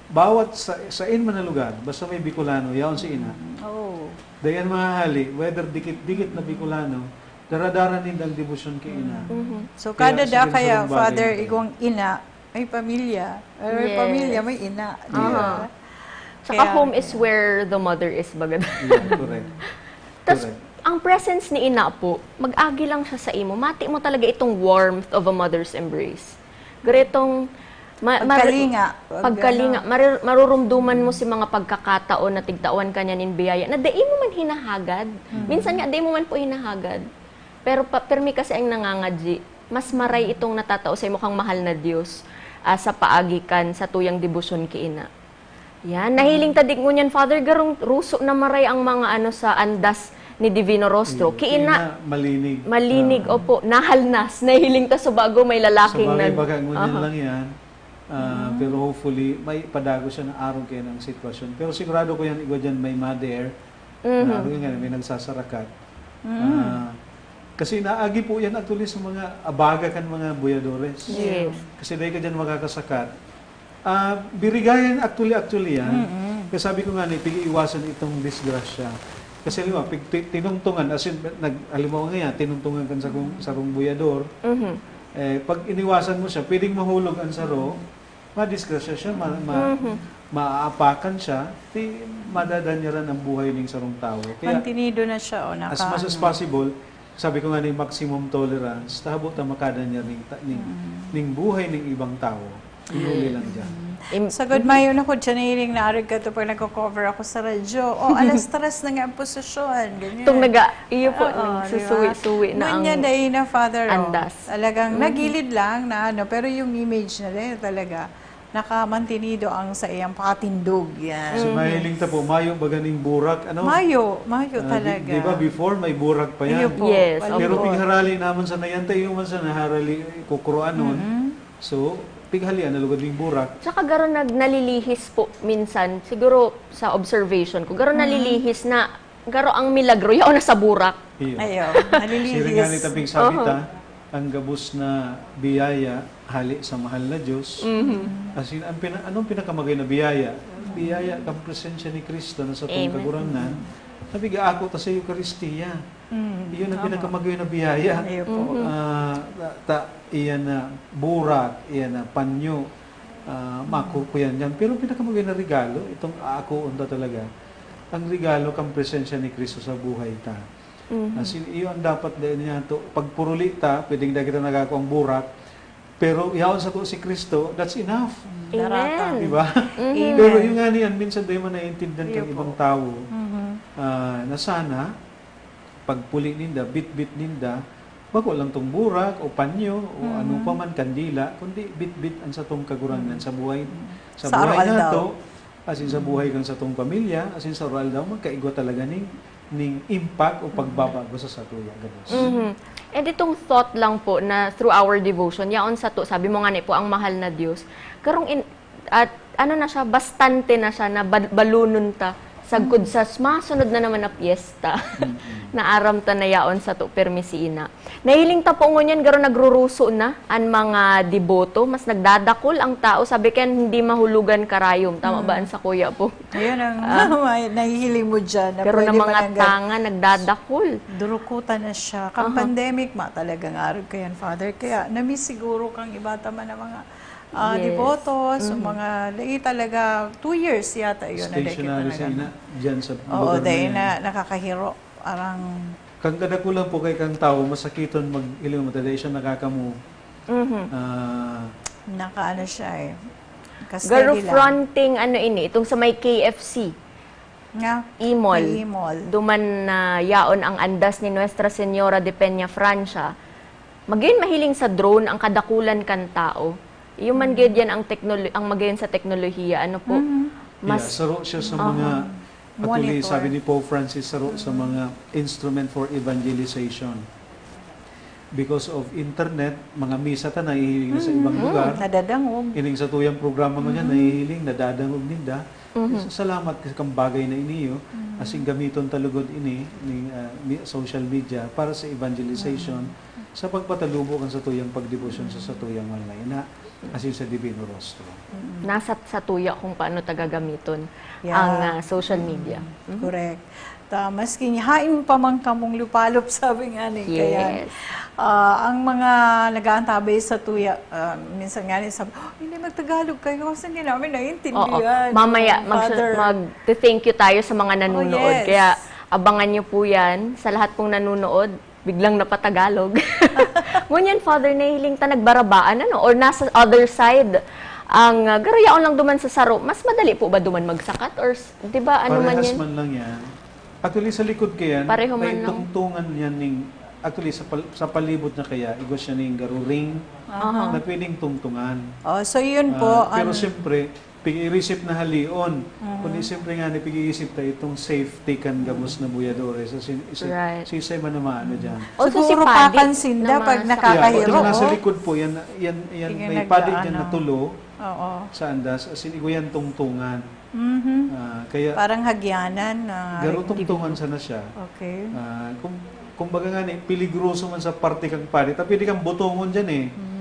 bawat sa, sain man na lugar, basta may Bicolano, yaon si ina. Oh. Dayan mga hali, whether dikit-dikit na Bicolano, daradara nindang debosyon kay ina. So, Kaya kada sa da ganun kaya, sa bagay Father, na to. igwang ina, may pamilya. Or may Yes. pamilya, may ina. di ba? Aha. Saka Kaya- home is where the mother is, baga. Yeah, correct. Tas, Correct. ang presence ni ina po, mag-agi lang siya sa imo. Mati mo talaga itong warmth of a mother's embrace. Gretong, ma- mar- Pagkalinga. Pag- Pagkalinga. Marir- marurumduman mo si mga pagkakataon na tigtawan ka niya nin biyaya na dai mo man hinahagad. Minsan nga, dai mo man po hinahagad. Pero pa, permi kasi ang nangangadyi, mas maray itong natatao sa imo kang mahal na Dios, ah, sa paagi kan sa tuyang debosyon ki ina. Yan, nahiling ta di ngunyan, Father, garong ruso na maray ang mga ano sa andas ni Divino Rostro. Mm, Ki ina, ki ina, malinig. Malinig, Ah. Opo, nahalnas. Nahiling ta sa bago may lalaking Sa bagay, nag- baga ngunyan Aha. lang yan. Ah, pero hopefully, may padago siya na arong kaya ng sitwasyon. Pero sigurado ko yan, igwa dyan may mother. Mhm. Na, arong nga, may nagsasarakat. Ah, kasi naagi po yan actually sa mga abaga kan mga buyadores. Yes. Kasi dahil ka dyan makakasakat, ah, birigayan actually, actually yan. Kaya sabi ko nga ni, pag-iiwasan itong disgrasya. Kasi halimbawa, pag ti- tinungtungan, as in, nag, halimbawa nga yan, tinungtungan kan sarong, sarong buyador, Mhm. eh, pag iniwasan mo siya, pwedeng mahulog ang saro, madisgrasya siya, ma, ma, maaapakan siya, di madadanyaran ang buhay ng sarong tao. Kaya, Mantinido na siya, o, naka, as much as ano. Possible, sabi ko nga ni maximum tolerance, tahabo ta makadanyar ning, ta- ning, ning buhay ng ibang tao. Ihuli lang dyan. Im- Sagod, mayo na ko dyan, hiling na arog ka to pag nagko-cover ako sa radyo. O, alas tres na nga ang posisyon. Ganyan. Itong naga, iyo po, Oo, nagsusuwi-suwi di ba? na ang Ngunyan, dahil na, Father, oh, andas. Talagang nagilid lang na ano, pero yung image na rin talaga, nakamantinido ang sa iyang pakatindog. Yan. So, mahiling ta po, mayo ba ganing burak? Ano? Mayo, mayo Ah, di- talaga. Di ba before, may burak pa Iyo yan? po. Yes, Balik opo. Pero po. pigharali naman sa nayan tayo man sa naharali kukruanon. So, pighalian na lugod yung burak. Tsaka garo nag nalilihis po minsan, siguro sa observation ko, garo nalilihis na garo ang milagro, yaon na sa burak. Iyo. Ayo, Siring nga nalilihis. ni Tabing Sabita, ang gabos na biyaya hali sa mahal na Diyos. As in, ang pina, anong pinakamagay na biyaya? Biyaya kang presensya ni Kristo na sa Amen. Kagurangnan, na pigaako ta sa Eucharistia. Mm, Iyon ang tama. pinakamagay na biyaya. Iyo po. Mhm. Ah, ta, iyan na burak, iyan na panyo, ah, makukuyan yan. Pero pinakamagay na regalo, itong aakoon ta talaga, ang regalo kang presensya ni Kristo sa buhay ta. Mhm. As in, iyo ang dapat dahil niya to. Pagpuruli ta, pwedeng dahil kita nagako ang burak, Pero yaon sato si Cristo, that's enough. Amen. Di ba? Mhm. Pero yung nga niyan, minsan di man naiintindihan Iyo ng po. ibang tao Mhm. ah, na sana, pagpuli ninda, bitbit ninda, bako lang tong burak o panyo o Mhm. ano pa man, kandila, kundi bitbit ang satong Kagurangnan sa buhay, sa, Sa buhay aroaldaw. nato, asin sa buhay kan satong pamilya, asin sa aroaldaw, magkaigwa talaga ning, ning impact o pagbabago sa satuya gabos. Mhm. And itong thought lang po na through our devotion, yaon sato, sabi mo nga ni po, ang mahal na Diyos. Karong in, at ano na siya, bastante na siya na bal- balunon ta. Sagkod sa s- masunod na naman na piyesta na aram ta na yaon sato permi si ina. Nahiling ta po ngunyan, garo nagruruso na an mga deboto, mas nagdadakol ang tao, sabi kan hindi mahulugan karayom. Tama ba an sakuya po? Ayun ang may nahihiling mo dyan. Na Pero pwede na mga mananggal. tanga, nagdadakol. Durukutan na siya. Kang pandemic, ma talagang arog kayan, Father. Kaya nami siguro kang iba ta man ang mga ah, Yes. debotos, mga lay talaga, two years yata yun. Na Stationary sa ina, dyan sa Oo, lugar na dahil yan. Na, nakakahiro. Parang, Kang kadakula po kay kang tao, masakiton mag-iling mo, dahil siya nakaka-move. Mhm. Ah, nakaano siya eh. Garo Ka-steady lang. Fronting ano ini, itong sa may K F C, Nga, Imol. May Imol. Duman na yaon ang andas ni Nuestra Señora de Peña Francia. Magayon mahiling sa drone ang kadakulan kan tao. Iyo man gid yan ang teknolo- ang magayon sa teknolohiya, ano po? Mhm. Mas yeah, saro siya sa mga, actually, Monitor. Sabi ni Pope Francis, saro sa mga instrument for evangelization. Because of internet, mga misa ta nahihiling na sa ibang lugar. Nadadangog. Ining sa tuyang programa ko niyan, nahihiling, nadadangog ninda. Salamat sa kang bagay na iniyo. Asin gamiton ta lugod ini, ning, ah, mi- social media para sa evangelization, sa pagpatalubo kan sa tuyang pagdebosyon sa sa tuyang mga ina, asin sa Divino Rostro. Nasa satuya kung paano ta gagamiton Yeah. ang ah, social media. Correct. Ta, maski hain pa man kamong lupalop, sabi nga ni Kayan. Yes. Ah, ang mga nag-aantabay sa tuya, ah, minsan nga ni sabi, "Oh, hindi magtagalog kayo kasi hindi namin naiintindihan." Oo. Mamaya, mag, Father. mag-thank you tayo sa mga nanonood. Oh, yes. Kaya abangan nyo po yan. Sa lahat pong nanonood, biglang napatagalog. Ngunyan, Father, nahiling ta nagbarabaan, ano? Or nasa other side, ang uh, garo yaon lang duman sa saro, mas madali po ba duman magsakat? Or, s- di ba, ano man Parehas yan? Man lang yan. Actually, sa likod ko yan, Pareho man may lang. Tungtungan yan ning, actually, sa, pal- sa palibot na kaya, igwa siya ning garuring Aha. na pwedeng tungtungan. Oh, so yun po, Ah, pero ang- siyempre, pig-irisip na halion. Kundi siyempre nga, ni pig-iisip ta itong safety kan gabos na buyadores. As in, isa, Right. sisay man na maano dyan. Also, si Siguro Paddy papansin na naman pag sa- nakakahiro. Yeah, itong nasa Oh. likod po, yan, yan, yan, Sige, may nag- padi dyan ano. na tulo Oo. sa andas. As in, igwa yan tungtungan. Mhm. Ah, kaya, Parang hagyanan na garo tungtungan sana siya. Okay. Ah, kung, kumbaga nga ni, peligroso man sa parte kang padi, tapi di kang butongon dyan eh. Mhm.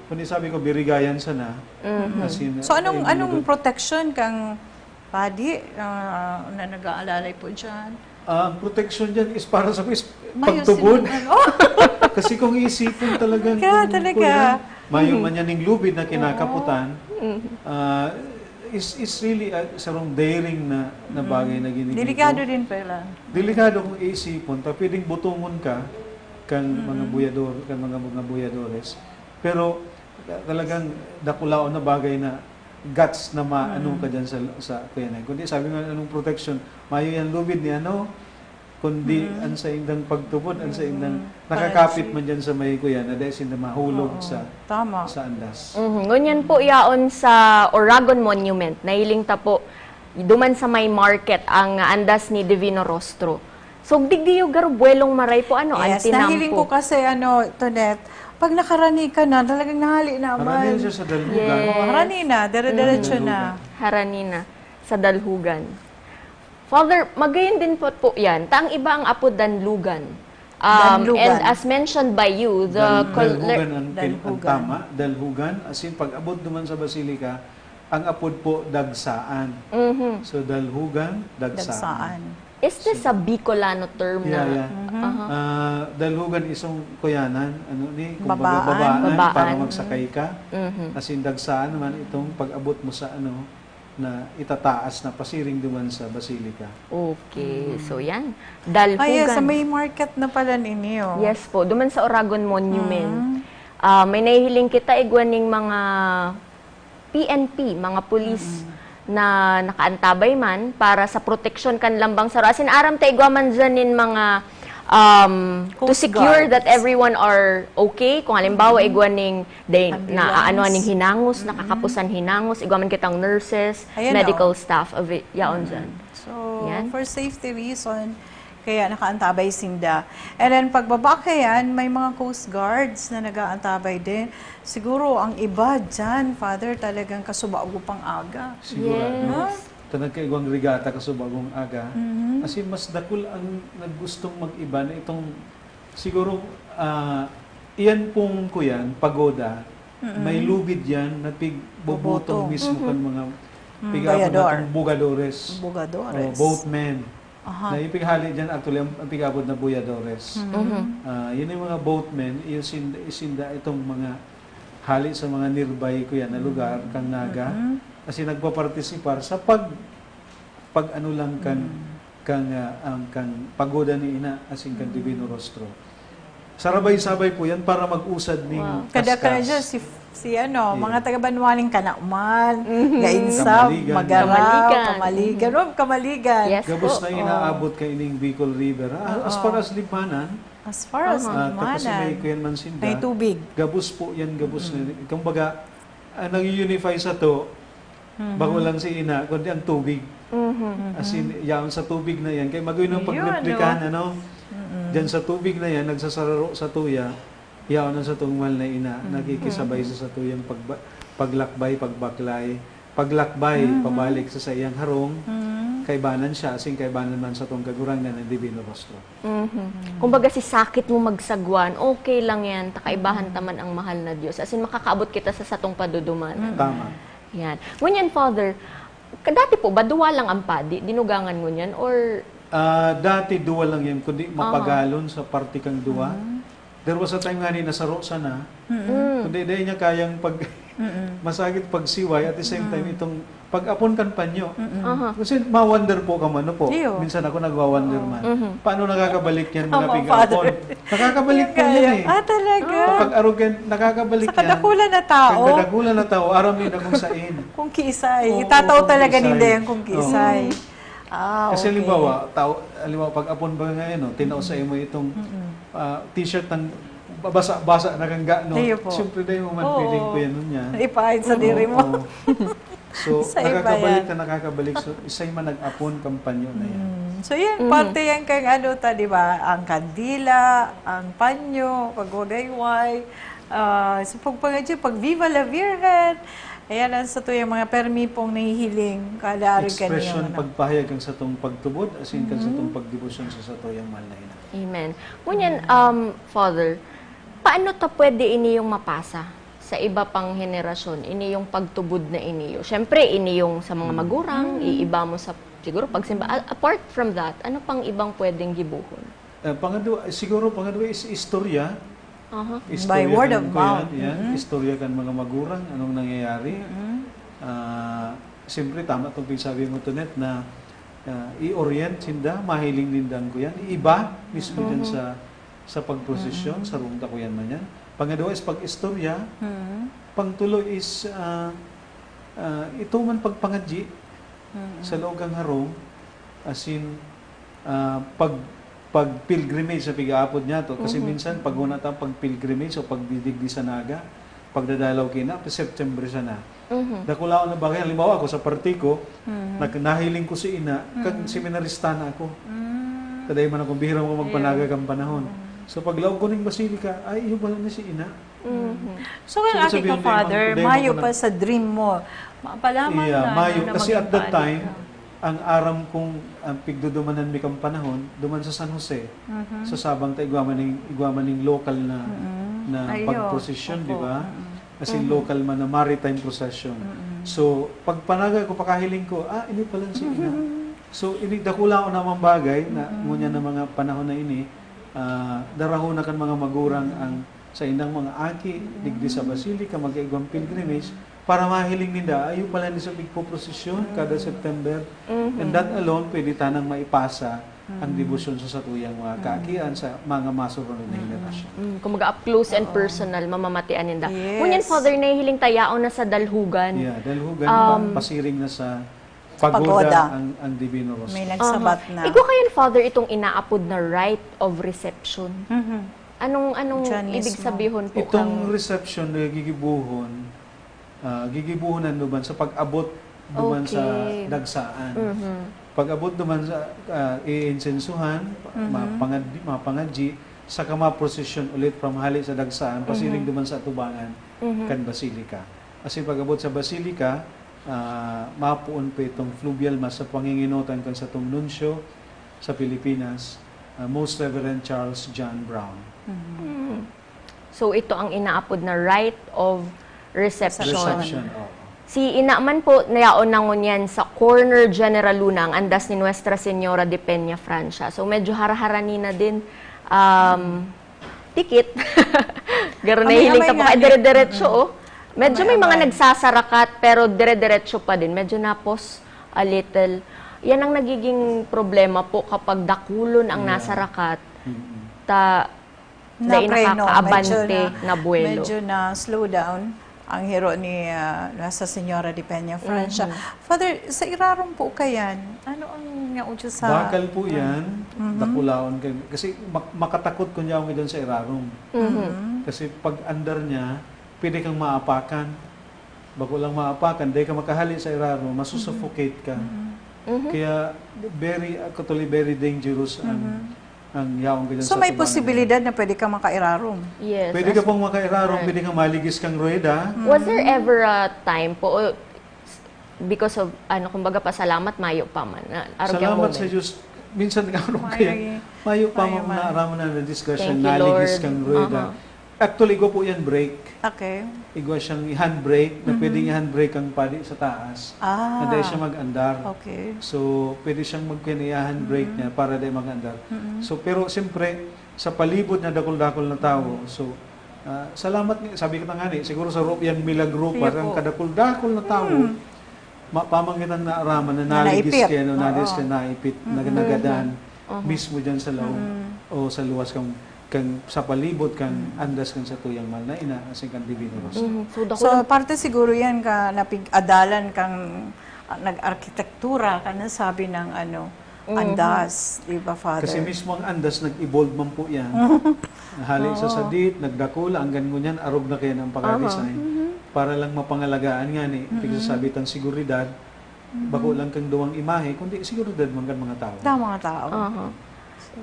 Kundi sabi ko, birigayan sana. Mhm. As in, So anong ay, anong lugod. Protection kang padi ah, na nag-aalalay po dyan? Ah, ang protection dyan is para sa is Mayo pagtubod. sila- Oh! Kasi kung iisipin talagang Kaya kung talaga. kuya, mayo man yan yung lubid na kinakaputan, ah, is, is really a, sarong daring na, na bagay na ginigito. Delikado din pala. Delikado kung iisipon, ta pwedeng butungon ka kan mga buyador, kan mga, mga buyadores. Pero ta- talagang dakulaon na bagay na guts na maano ka dyan sa, sa kuya na. Kundi sabi nga, anong protection? Mayo yan lubid ni ano, kundi ang sa indang pagtubod, ang sa indang nakakapit man dyan sa may kuya na dahil sinda mahulog sa, Tama. sa andas. Mhm. Ngunyan po yaon sa Oragon Monument, nahiling ta po, duman sa may market, ang andas ni Divino Rostro. So, digdi yung garo buwelong maray po, ano, Yes, antinampo. Nahiling ko kasi, ano, Tonet, pag nakarani ka na, talagang nahali naman. Marami siya sa dalhugan. Yes. Oh, harani na, dire-diretso na. Harani na sa dalhugan. Father, magayon din po, po yan. Ta ang iba ang apod danlugan. Um, Danlugan. And as mentioned by you, the Dal- col- dalhugan ang, ang Dalhugan. tama. Dalhugan, as in, pag abot naman sa Basilica, ang apod po, dagsaan. Mhm. So, dalhugan, dagsaan. Dagsaan. Is this a Bicolano term Yeah, na? yeah. Aha. Ah, dalhugan isong kuyanan, ano ni, kumbaga Babaan. babaan, Babaan. Para magsakay ka. Mhm. As in, dagsaan naman itong pag-abot mo sa ano, na itataas na pasiring duman sa Basilica. Okay, so yan. Dalhugan. Ay, yes, sa may market na pala ninyo. Yes po, duman sa Oragon Monument. Mm. Ah, may nahihiling kita igwa ning mga P N P, mga pulis na nakaantabay man para sa proteksyon kan lambang saro. Asin aram ta igwa man diyan nin mga, um, to Coast secure that Guards. everyone are okay. Kung halimbawa, igwa ning day, na Ambulance. ano, ning hinangos, nakakapusan hinangos, igwa man kitang nurses, Ayan, medical oh. staff, ava- yaon dyan. So, Yan. for safety reason, kaya nakaantabay sinda. And then, pagbaba kayan, may mga Coast Guards na nag-aantabay din. Siguro, ang iba dyan, Father, talagang kasubago pang aga. Sigurado. No? Yes. Tanag kaigwang rigata kasubagong aga. Mhm. Asin mas dakul ang naggustong mag-iba na itong, siguro, ah, iyan pong kuyan, pagoda, may lubid yan na pigbobotong Bobotong. mismo kan mga Mm, pig-aabot boyador. Natong bugadores. Bugadores. O boatmen. Aha. Na yung pighali dyan, actually, ang, ang pig-aabot na boyadores. Mhm. Mhm. Ah, yun yung mga boatmen, yung sinda, sinda itong mga hali sa mga nearby ko yan na lugar, kang Naga, Mhm. kasi nagpapartisipar sa pag, pag ano lang kang, kang, ah, ang, kang pagoda ni Ina, asin kang Divino Rostro. Sarabay-sabay po yan para mag-usad ning Wow. Kada ka na kaskas. dyan, si, si ano, Yeah. mga taga-Banwaling Kanaman, Mhm. Gainsab, Kamaligan. Magaraw, Kamaligan. Kamaligan. Rob, Kamaligan. Yes. Gabos Oo. na inaabot kay ining Bicol River. Ah, as Oo. far as Libmanan, As far as Aha. ah, tapos Libmanan, may kuyan man sinda. May tubig. Gabos po yan, gabos na. Kumbaga, ang nag-unify sa to, bako lang si Ina, kundi ang tubig. Mhm. As in, yaon sa tubig na yan. Kaya mag-uwi ng Yun, pagreplikahan, no? ano? Diyan sa tubig na yan, nagsasararo sa tuya, yaon ang satong mahal na Ina, nakikisabay sa satuyang pagba- paglakbay, pagbaklay, paglakbay, pabalik sa saiyang harong, kaibanan siya, as in, kaibanan man satong Kagurangnan ng Divino Rostro. Mhm. Kumbaga, si sakit mo magsagwan, okay lang yan. Takaibahan ta man ang mahal na Diyos. As in, makakaabot kita sa satong paduduman. Tama. Yan. Ngunyan, Father, kadati po ba, duwa lang ang padi? Dinugangan ngunyan? Or, Ah, dati duwa lang yan, kundi mapagalon sa parte kang duwa. There was a time nga ni nasaro sana, Mm. kundi dahil niya kayang pag masakit pagsiway, at the same time itong pag-apon kan panyo. Aha. Kasi ma-wonder po ka man, ano po? Iyo. Minsan ako nagwa-wonder man. Mhm. Paano nakakabalik yan, mga Tama, pig-apon? Father. Nakakabalik Yung po yan kaya. Eh. Ah, talaga? Kapag arrogant, nakakabalik Sa kadakulan yan. na tao. Sa kadakulan na tao, aram nila kung saan. Kung kiisay. Oo, Itatao kung talaga kiisay. Ninda yan kung kiisay. Ah, Kasi okay. halimbawa, tao, halimbawa, pag-apon ba nga yan, no? Tinao sa imo itong ah, t-shirt ng basa-basa na kangga, no? Iyo po. Siyempre, dahil mo man Oo. Feeling ko yan nun yan. Ipain sa diri mo. Oo. So, Sa iba nakakabalik yan. na nakakabalik. So, isa'y man nag-apon kang panyo na yan. Mm. So, yun, parte yan kang ano ta, di ba? Ang kandila, ang panyo, pagwagayway. Ah, so, pag, pag, pag Viva la Virgen. Ayan, ang sa tuyang mga permi pong nahihiling, kada arog Expression, kaniya, ano. Pagpahayag kang satong pagtubod, as in kang satong pagdebosyon sa satuyang mahal na ina. Amen. Ngunyan, um, Father, paano ta pwede ini yung mapasa sa iba pang henerasyon, ini yung pagtubod na ini yung, syempre, ini yung sa mga magurang, iiba mo sa, siguro, pagsimba. A- Apart from that, ano pang ibang pwedeng gibohon? Eh, pangadwa, eh, siguro pangadwa is istorya. Aha. Istorya word kan of kuyan, mouth. yan, istorya kan mga magurang, anong nangyayari. Ah, siyempre, tama itong pinsabi mo, Tonet, na ah, i-orient sinda, mahiling nindang kuyan. Iba mismo dyan sa, sa pagprosesyon, sa rungta kuyan man yan. Pangadwa is pag-istorya. Pangtulo is, ah, ah, ito man pagpangadyi sa loob kang harong, as in, ah, pag, pag pilgrimage sa pig-aapod niya to. Kasi minsan, pag una ta pag pilgrimage o pagdidigdi sa Naga, pagdadalaw kina, September siya na. Dakulaon na bagay. Halimbawa, ako sa parte ko, nag-, nahiling ko si ina, kag seminarista na ako. Kadayon man akong bihira mo magpanaga kang panahon. So, paglaog ko ning basilica, ay, iyo pala ni si ina. So, kung Sige, aki sabihin ka, mo, Father, dahil mayo mo pa na- sa dream mo, mapalaman Iya, na, mayo. na Kasi maging at that padi time, ka. Ang aram kong, ang pigdudumanan mi kan panahon, duman sa San Jose, sa Sabang ta igwa man ning, igwa man ning lokal na, na Ayo, pagprosesyon, opo. Di ba? As in, lokal man na maritime procession. So, pagpanaga ko, pakahiling ko, ah, ini pala si ina. So, ini dakula ko naman bagay na ngunyan na mga panahon na ini, ah, darahon na kan mga magurang ang sa indang mga aki, digdi sa Basilica, magkaigwang pilgrimage, para mahiling ninda, ayo pala ni sa pigpoprosesyon kada September. And that alone, pwede tanang maipasa ang debosyon sa satuyang mga kaakian, sa mga masunod na henerasyon. Mm, kumbaga, up close and personal, mamamatian ninda. Yes. Ngunyan, Father, nahihiling ta yaon na sa dalhugan. Yeah, dalhugan, Um, pa- pasiring na sa Pagoda. pagoda ang, ang Divino Rostro. May nagsabat Aha. na. Igwa kayan, Father, itong inaapod na rite of reception. Mhm. Anong anong Diyan ibig mismo. sabihon po Itong kang- reception na gigibuhon, ah, gigibuhon na duman sa pag-abot duman sa Okay. dagsaan. Mhm. Pag-abot duman sa, ah, iinsensuhan, Mhm. mapangadji, mapangadji, saka maprosesyon ulit from hali sa dagsaan, pasiring duman sa atubangan Mhm. kan Basilica. As in, pag-abot sa Basilica, ah, mapoon pa itong fluvial mass sa panginginotan kan satong nuncio sa Pilipinas, ah, Most Reverend Charles John Brown. Mm. So, ito ang inaapod na rite of reception. Reception, oo. Si Ina man po, nayaon na ngunyan sa corner General Luna, ang andas ni Nuestra Señora de Peña Francia. So, medyo haraharani na din. Um, tikit. Garo na Amay-amay hiling ta po nga kay ni. dire-diretso, oh. Medyo may mga Amay-amay. nagsasarakat, pero dire-diretso pa din. Medyo napos a little. Yan ang nagiging problema po kapag dakulon ang Yeah. nasarakat. Mm-mm. Ta, dai Napreno, nakakaabante medyo na, na buwelo. Medyo na slow down ang hiro ni ah, Nuestra Señora de Peña Francia. Mhm. Father, sa irarom po kayan, ano ang naujo sa... Bakal po yan, Mhm. dakulaon kayo. Kasi mak- makatakot kung yaong dyan sa irarom. Mhm. Mhm. Kasi pag andar niya, pwede kang maapakan. Bako lang maapakan, dahil ka makahali sa irarom, masusuffocate ka. Mhm. Kaya very, actually very dangerous ang, Mhm. ang yaong ganyan So sa may tubangan. posibilidad na pwede ka makairarom? Yes. Pwede ka as- pong makairarom, Right. pwede kang maligis kang rueda. Was there ever a time po, o, s- because of, ano, kumbaga, pasalamat, mayo pa man. Na, arog yung Salamat sa moment. Diyos. Minsan nga ano Mayo kaya, y- mayo pa mayo mong man. naaraman na discussion, Thank you, naligis Lord. kang rueda. Aha. Actually, igwa po yan break. Okay. Igwa siyang i-handbrake na Mhm. pwedeng i-handbrake kang padi sa taas. Ah. Na dahil siya mag-andar. Okay. So, pwede siyang mag-handbrake Mhm. niya para dahil mag-andar. Mhm. So, pero siyempre, sa palibot na dakul-dakul na tao, so, ah, salamat nga, sabi ko na nga ni, siguro sa European milagro, Kaya parang po. kadakul-dakul na tao, Hmm. ma- pamang kitang naaraman na Na naligis naipit. kaya, no, naligis Oo. kaya, naipit, Mhm. naganadan Mhm. mismo dyan sa laog Mhm. o sa luwas kang, kang sa palibot kang andas kang satuyang mahal na ina, asin kang Divino Rostro. Mhm. So, dakul So, parte siguro yan ka napig-adalan kang ah, nag-arkitektura, ka nasabi ng ano, Mhm. andas, di ba, Father? Kasi mismo ang andas nag-evolve man po yan. Hali sa Oo. sadit, nagdakula, hanggang ngunyan, arog na kaya ng pagka-design. Aha. Mhm. Para lang mapangalagaan nga ni, Mhm. pagsasabi tang seguridad, bako lang kang duwang imahe, kundi seguridad man kan mga tao. Tama, mga tao. Aha. So,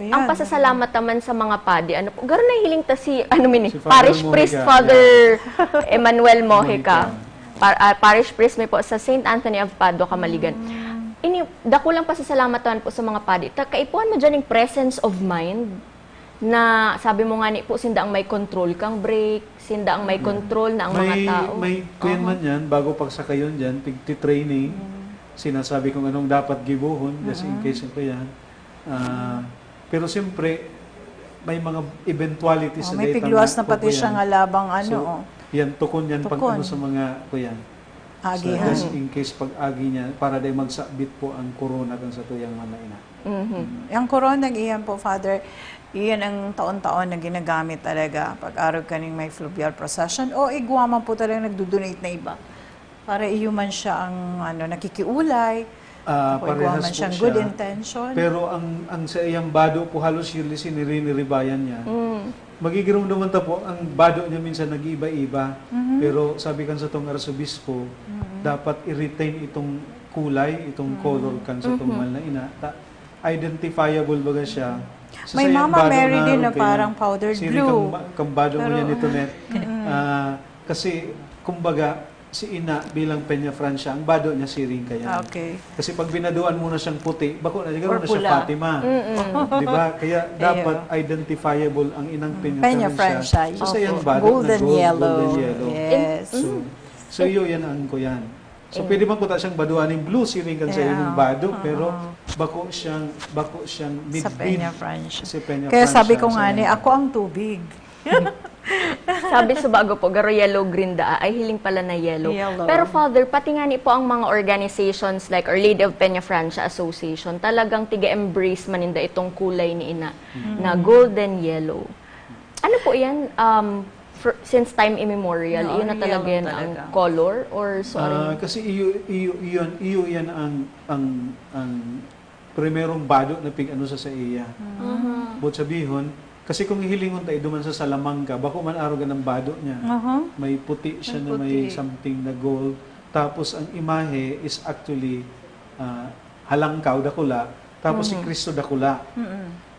Ang yan. pasasalamat naman sa mga padi, ano po, garo nahihiling ta si, ano mi ni, Si Father Parish Mojica, Priest yeah. Father Emmanuel Mojica. Mojica. Par- ah, Parish Priest mi po sa Saint Anthony of Padua, Camaligan. Mm. Ini, dakulang pasasalamat naman po sa mga padi. Ta, kaipuhan mo dyan yung presence of mind na sabi mo nga ni po, sinda ang may control kang brake, sinda ang may control na ang mga May, tao. may kuyan Aha. man yan, bago pagsakayon dyan, pigtitraining, sinasabi kung anong dapat gibuhon, just in case yung kuyan. Ah, pero siyempre, may mga eventualities Oh, na may dahil pigluwas tama na pati po siya yan. nga labang ano, So, oh. Yan, tukon yan pag Tukon. Ano sa mga, kuyan. Agihan. So, just in case pag-agi niya, para dahil magsabit po ang korona kan sa tuyang mga ina. Mhm. Ang koronang iyan po, Father, iyan ang taon-taon na ginagamit talaga pag arog kaning may fluvial procession o igwa man po talaga nagdo-donate na iba. Para iyo man siya ang ano, nakikiulay. Ah, Ako, igwa parehas man po siyang siya. Good intention. Pero ang ang sa iyang bado po halos yearly siniriniribayan niya. Mm. Magigirumduman ta po, ang bado niya minsan nag-iiba-iba. Mhm. Pero sabi kan sa tong arsobispo, Mhm. dapat i-retain itong kulay, itong Mhm. color kan sa tong Mhm. mahal na ina. Ta, identifiable baga siya. Sa May sayang Mama bado Mary na din na arog kaya, parang powder sini blue. Kang, ba- kang bado Pero- niya nito, Net. Mm-mm. Ah, kasi, kumbaga, si ina bilang Peña Francia, ang bado niya siring kaya. Okay. Kasi pag binaduan mo na siyang puti, bako na siguro Or na siya pula. Fatima. Mm-mm. Di ba? Kaya Ayun. dapat identifiable ang inang Peña, Peña Francia. Francia. Sa sayang Opo. bado Golden na gold, yellow. Golden yellow. Yes. So, so yun, yan ang kuyan. So, Ayun. pwede man kuta siyang baduan ng blue, siring kan sa Yeah. imong bado, Oo. Pero bako siyang, bako siyang midbid. Sa Peña Francia. Si Peña Kaya sabi Francia, ko nga sa ni, mga ako ang tubig. Sabi sa bago po, garo yellow-green daa. Ay, hiling pala na yellow. Yellow. Pero Father, pati nga ni po ang mga organizations like Our Lady of Peña Francia Association, talagang tiga-embrace man ninda itong kulay ni ina na golden yellow. Ano po yan? Um, fr- since time immemorial, No, yun na ang talaga yellow yan ang talaga. color or so Ah, ano yun? kasi iyo, iyo, iyon, iyo yan ang, ang, ang primerong bado na pig-ano sa sa iya. But sabihon, kasi kung hihilingon tayo duman sa Salamanca, bako man arugan ang bado niya. Aha. May puti siya May na may puti. Something na gold. Tapos ang imahe is actually ah, halangkaw, dakula. Tapos si Kristo dakula.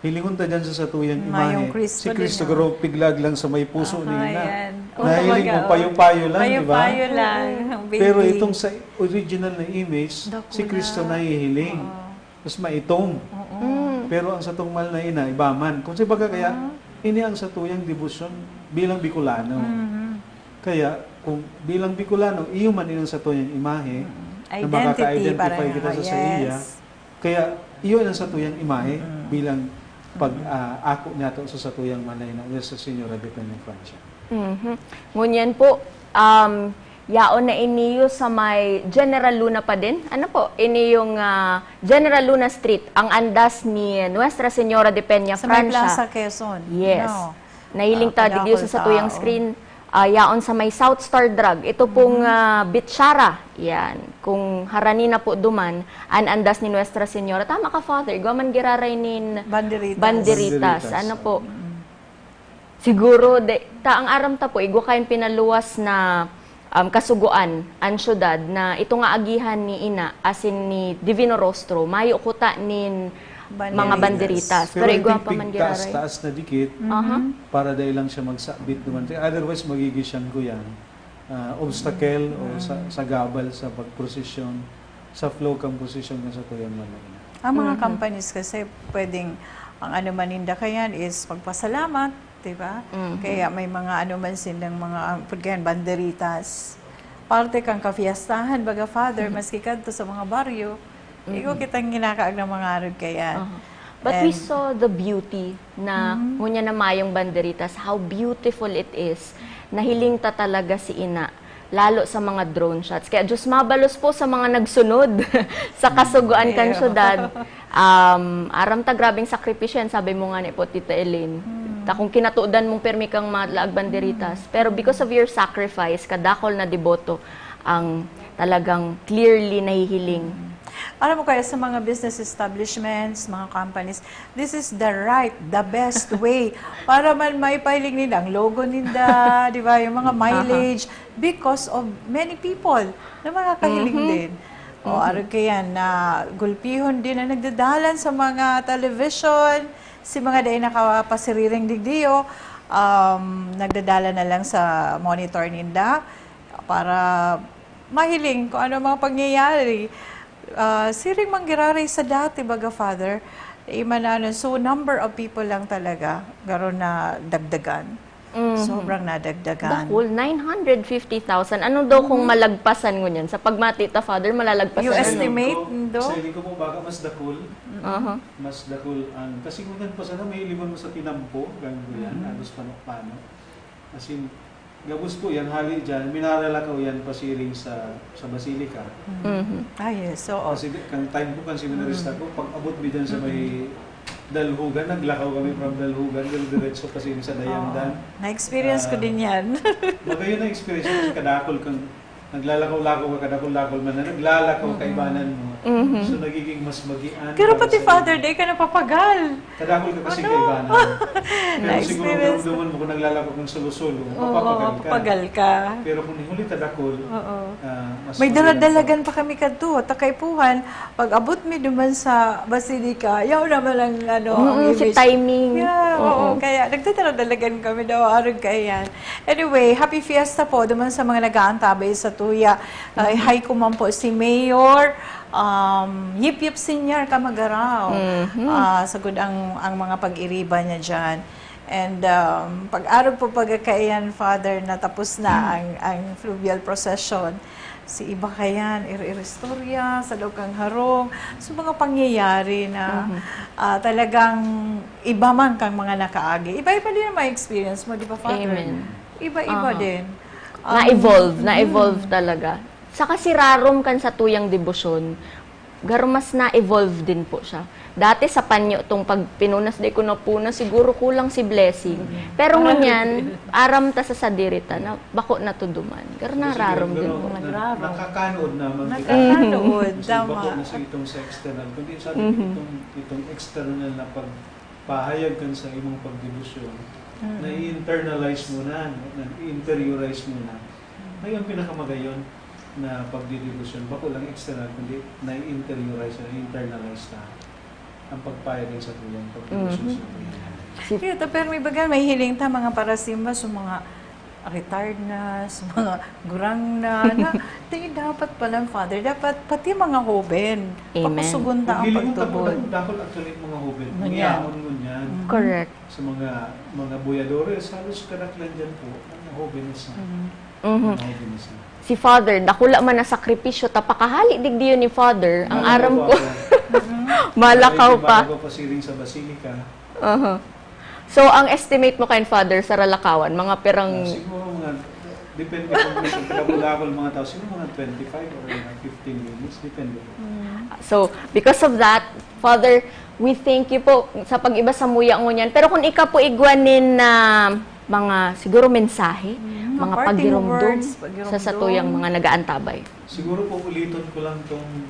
Hilingon ta dyan sa satuyang Mayong imahe. Kristo Si Kristo din, garo piglag lang sa may puso Aha, ni Hina. yan. Nahiling Kumbaga, kung payo-payo lang, di ba? Payo-payo lang. Ang Pero baby. Itong sa original na image, Dakula. Si Kristo nahihiling. Oo. Mas maitom. Oo. Mm. Pero ang satong mahal na ina, iba man. Kung sa baga kaya, ini ang satuyang debosyon bilang Bicolano. Mhm. Kaya, kung bilang Bicolano, iyo man ini ang satuyang imahe, na Identity, makaka-identify parang kita nga, sa, sa iya. Yes. Kaya, iyo ang satuyang imahe bilang pag ah, ako niya to sa satuyang mahal na ina, Nuestra Señora de Peñafrancia. Mhm. Ngunyan po, um, yaon na iniyo sa may General Luna pa din. Ano po? Ini yung ah, General Luna Street, ang andas ni Nuestra Señora de Peña Sa may Francia. Plaza Quezon. Yes. No. Nahiling Ah, ta digdiyo kadakol sa satuyang tao. screen, ah, yaon sa may South Star Drug. Ito pong ah, bitsara. Yan. Kung harani na po duman, an andas ni Nuestra Señora. Tama ka, Father. Igwa man giraray nin Banderitas. banderitas. Banderitas. Ano po? Siguro, de, ta ang aram ta po, igwa kayan pinaluwas na um, kasugoan an syudad na ito nga agihan ni Ina asin ni Divino Rostro, mayo kuta nin mga banderitas. Pero, Pero igwa I think pa man pigtaas, giraray. taas na dikit Aha. para dahil lang siya magsabit naman. Otherwise, magiging siyang kuyan, ah, obstacle o sa, sa gabal sa pagprosesyon, sa flow kang prosesyon ng satuyang mahal na ina. Ang mga companies kasi pwedeng, ang ano man ninda kayan is pagpasalamat, di ba? Kaya may mga ano man silang mga, ah, pagkayan, banderitas. Parte kang kafiestahan, baga Father, maski kadto sa mga baryo, igo kitang ginakaag ng mga arog kayan. Uh-huh. But we And- saw the beauty na ngunyan na mayong banderitas, how beautiful it is. Nahiling ta talaga si Ina, lalo sa mga drone shots. Kaya Diyos mabalos po sa mga nagsunod sa kasugoan kan Ew. syudad. Um, aram ta, grabing sakripisyo yan, sabi mo nga ni po, Tita Elaine. Ta kung kinatudan mong permi kang malaag banderitas. Pero because of your sacrifice, kadakol na deboto ang talagang clearly nahihiling. Alam mo kaya sa mga business establishments, mga companies, this is the right, the best way para man maipahiling ninda ang logo ninda, di ba? Yung mga mileage because of many people na makakahiling din. O, arog kayan na gulpihon din ang nagdadalan sa mga television, si mga dai nakapasiriring digdiyo, um, nagdadala na lang sa monitor ninda para mahiling kung ano ang mga pangyayari. Ah, siring man giraray sa dati, baga, Father, imananon. So, number of people lang talaga, garo na dagdagan. Mhm. Sobrang nadagdagan. Dakul, nine hundred fifty thousand. Ano daw kung malagpasan ngunyan? Sa pagmati ta, Father, malalagpasan You ano? estimate, Ko, Indo? Sa hiling ko po, baka mas dakul. Aha. Mas dakul ang, kasi kung pa sana may libon mo sa tinampo, ganun yan, agos panok-panok. As in, gabos po yan, hali dyan, minaralakaw yan pasiring sa, sa Basilica. Mhm. Ah, yes. Oo. Kasi di- kang time ko, kan seminarista ko, pag abot mi dyan sa may Dalhugan, naglakaw kami from Dalhugan, diretso kasi sa Dayandan. Oo. Na-experience ko Ah, din yan. Magayon na experience kasi kadakol kang naglalakaw-lakaw ka, kadakol-dakol man na naglalakaw kaibanan mo. So, nagiging mas magian. Pero para pati sa Father inyo. Day ka napapagal. Kadakol ka kasi Ano? Kaibanan. Pero siguro Na-experience. Naramdaman mo kung naglalakaw kang solo-solo, Oo, mapapagal ka. mapapagal ka. Pero kung huli kadakol, Oo. ah, mas May magayon daladalagan pa kami kadto, ta kaipuhan, pag abot mi duman sa Basilica, yaw naman ang, ano, ang Mm, si image. timing. Yeah, oo. Oo. Kaya nagdadaladalagan kami daw, arog kaya yan. Anyway, happy fiesta po duman sa mga nag-aantabay sa tuya. Ay, hi ko man po si Mayor, um, Yip Yip Senior Kamagaraw. Mhm. Ah, sagod ang, ang mga pag-iriba niya dyan. And, um, pag-arog po pagkakaiyan, Father, na tapos na ang, ang fluvial procession, si iba kayan, ir-iristorya, sa loob kang harong. So, mga pangyayari na, Mhm. ah, talagang iba man kang mga nakaagi. Iba-iba din ang mga experience mo, di ba, Father? Amen. Iba-iba Aha. din. Um, Na-evolve, mm. na-evolve talaga. Saka si rarom kan satuyang debosyon, garo mas na-evolve din po siya. Dati sa panyo tong pagpinunas, di ko napunas, siguro kulang si blessing. Mm. Pero Parang ngunyan, aram ta sa sadiri ta na bako na to duman. Garo na Kasi rarom garo din na po. na-, Nagraro. nakakanood naman kita. Nakakanood, Kasi tama. bako na sa itong sa external, kundi sabi ko, Mhm. itong, itong external na pagpahayag kan sa imong pagdebosyon, Mm. na-i-internalize mo na, na-i-interiorize mo na. Ay, ang pinakamagayon na pagdedebosyon, bako lang external, kundi nai-interiorize, nai-internalize na ang pagpayag sa tuyang pagdebosyon Mhm. sa tuyang. Si Kaya ta, pero may baga, may hiling ta, mga parasimba, sa mga retired na, sa mga gurang na, na, di, dapat pala, Father, dapat pati mga hoben, Amen. pakusugon ta ang Hiling mo, pagtubod. Dakul, dakul actually ang mga hoben. Ngunyan. Yaon ngunyan. Mm. Correct. Sa mga, mga boyadores, halos kadaklan dyan po, mga hobenes na. Mhm. Mhm. Mga hobenes na. Si Father, dakula man na sakripisyo, ta pakahali digdiyon ni Father, ang Malakaw aram pa ko. ako. Mhm. Malakaw Malakaw pa. pa ako pasiring sa Basilica. Aha. So, ang estimate mo kayan, Father, sa Ralakawan, mga pirang Ah, siguro mga, depende kung may pagkabulakol mga tao, siguro mga twenty-five or mga fifteen minutes, depende po. Mm. So, because of that, Father, we thank you po sa pag-iba sa muya ngunyan. Pero kung ika po igwa nin, ah, mga, siguro, mensahe, Mm, mga mga parting pagiromdom words, pagiromdom. sa satuyang mga nagaantabay. Siguro po, uliton ko lang tong,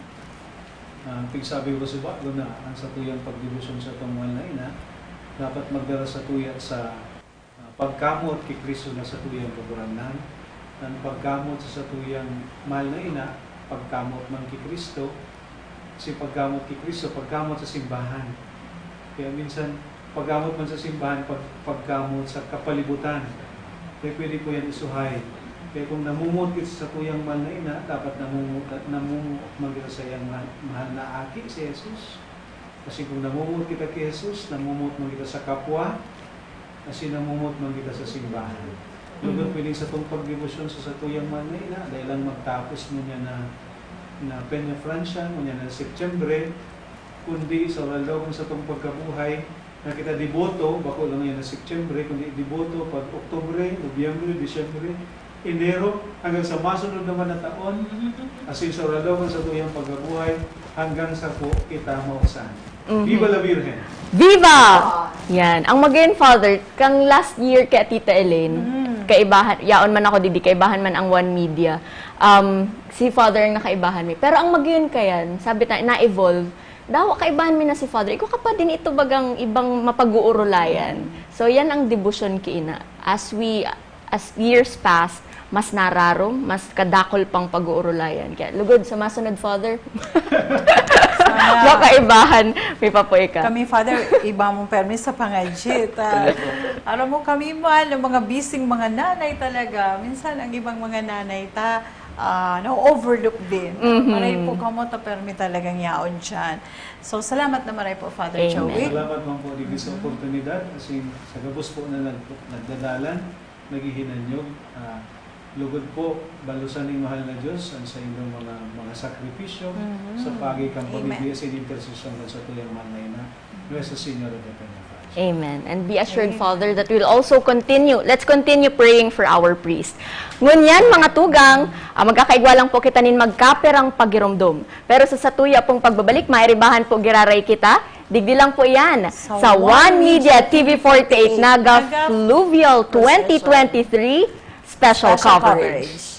ah, pigsabi ko sa bago na ang satuyang pagdebosyon sa tong mahal na ina, dapat magdara satuya sa ah, pagkamot ki Cristo na satuyang Kagurangnan, an pagkamot sa satuyang mahal na ina, pagkamot man ki Cristo, si pagkamot ki Cristo, pagkamot sa simbahan. Kaya minsan, pagkamot man sa simbahan, pag-, pagkamot sa kapalibutan. Kaya pwede po yan isuhay. Kaya kung namumuot kita sa satuyang mahal na ina, dapat namumuot, namumuot man kita sa iyang mahal, mahal na aki, si Jesus. Kasi kung namumuot kita ki Jesus, namumuot man kita sa kapwa, asin namumuot man kita sa simbahan. Lugod Mhm. pwedeng satong pagdebosyon sa satuyang mahal na ina, dai lang magtapos ngunyan na, na Peñafrancia, ngunyan na Setyembre, kundi sa aldaw kan satong pagkabuhay, na kita deboto, bako lang yan na Setyembre, kundi deboto pag Oktubre, Nobyembre, Disyembre, Enero, hanggang sa masunod naman na taon, asin sa aldaw kan satuyang pagkabuhay, hanggang sa po kita mausan. Mhm. Viva la Virgen! Viva! Yan. Ang magayon, Father, kang last year kay Tita Elaine, Mm. kaibahan, yaon man ako digdi, kaibahan man ang One Media. Um, si Father ang nakaibahan mi. Pero ang magayon kayan, sabi ta, na-evolve. Dawa kaibahan mi na si Father. Ikaw ka pa din ito bagang ibang mapag-uurulayan. So, yan ang debosyon ki ina. As we, as years pass, mas nararom, mas kadakol pang pag-uurulayan. Kaya, lugod sa masunod, Father. Sana. Makaibahan, may pa po ika. Kami, Father, iba mong permis sa pangadji, ta. Alam mo, kami man, ang mga bising mga nanay talaga. Minsan, ang ibang mga nanay, ta, ah, na-overlook din. Mhm. Maray po kamo, ta permi talagang yaon dyan. So, salamat na maray po, Father Amen. Joey. Salamat man po, digdi sa Mhm. oportunidad. Asin, sa gabos po na nag-, nagdadalan, naghihinanyog, ah, lugod po, balusan ning mahal na Diyos ang sa inyong mga, mga sakripisyo Mhm. sa pagi kang Amen. pamilya sa intersesyon ng satuyang mahal na ina, Nuestra Señora de Peñafrancia. Amen. And be assured, Amen. Father, that we'll also continue. Let's continue praying for our priest. Ngunyan, mga tugang, ah, magkakaigwa lang po kita nin magkaperang pagiromdom. Pero sa satuya pong pagbabalik, mairibahan po giraray kita. Digdi lang po yan Sa sa One One Media Media T V forty-eight Naga Naga Fluvial Procession. twenty twenty-three Special Special Coverage. Coverage.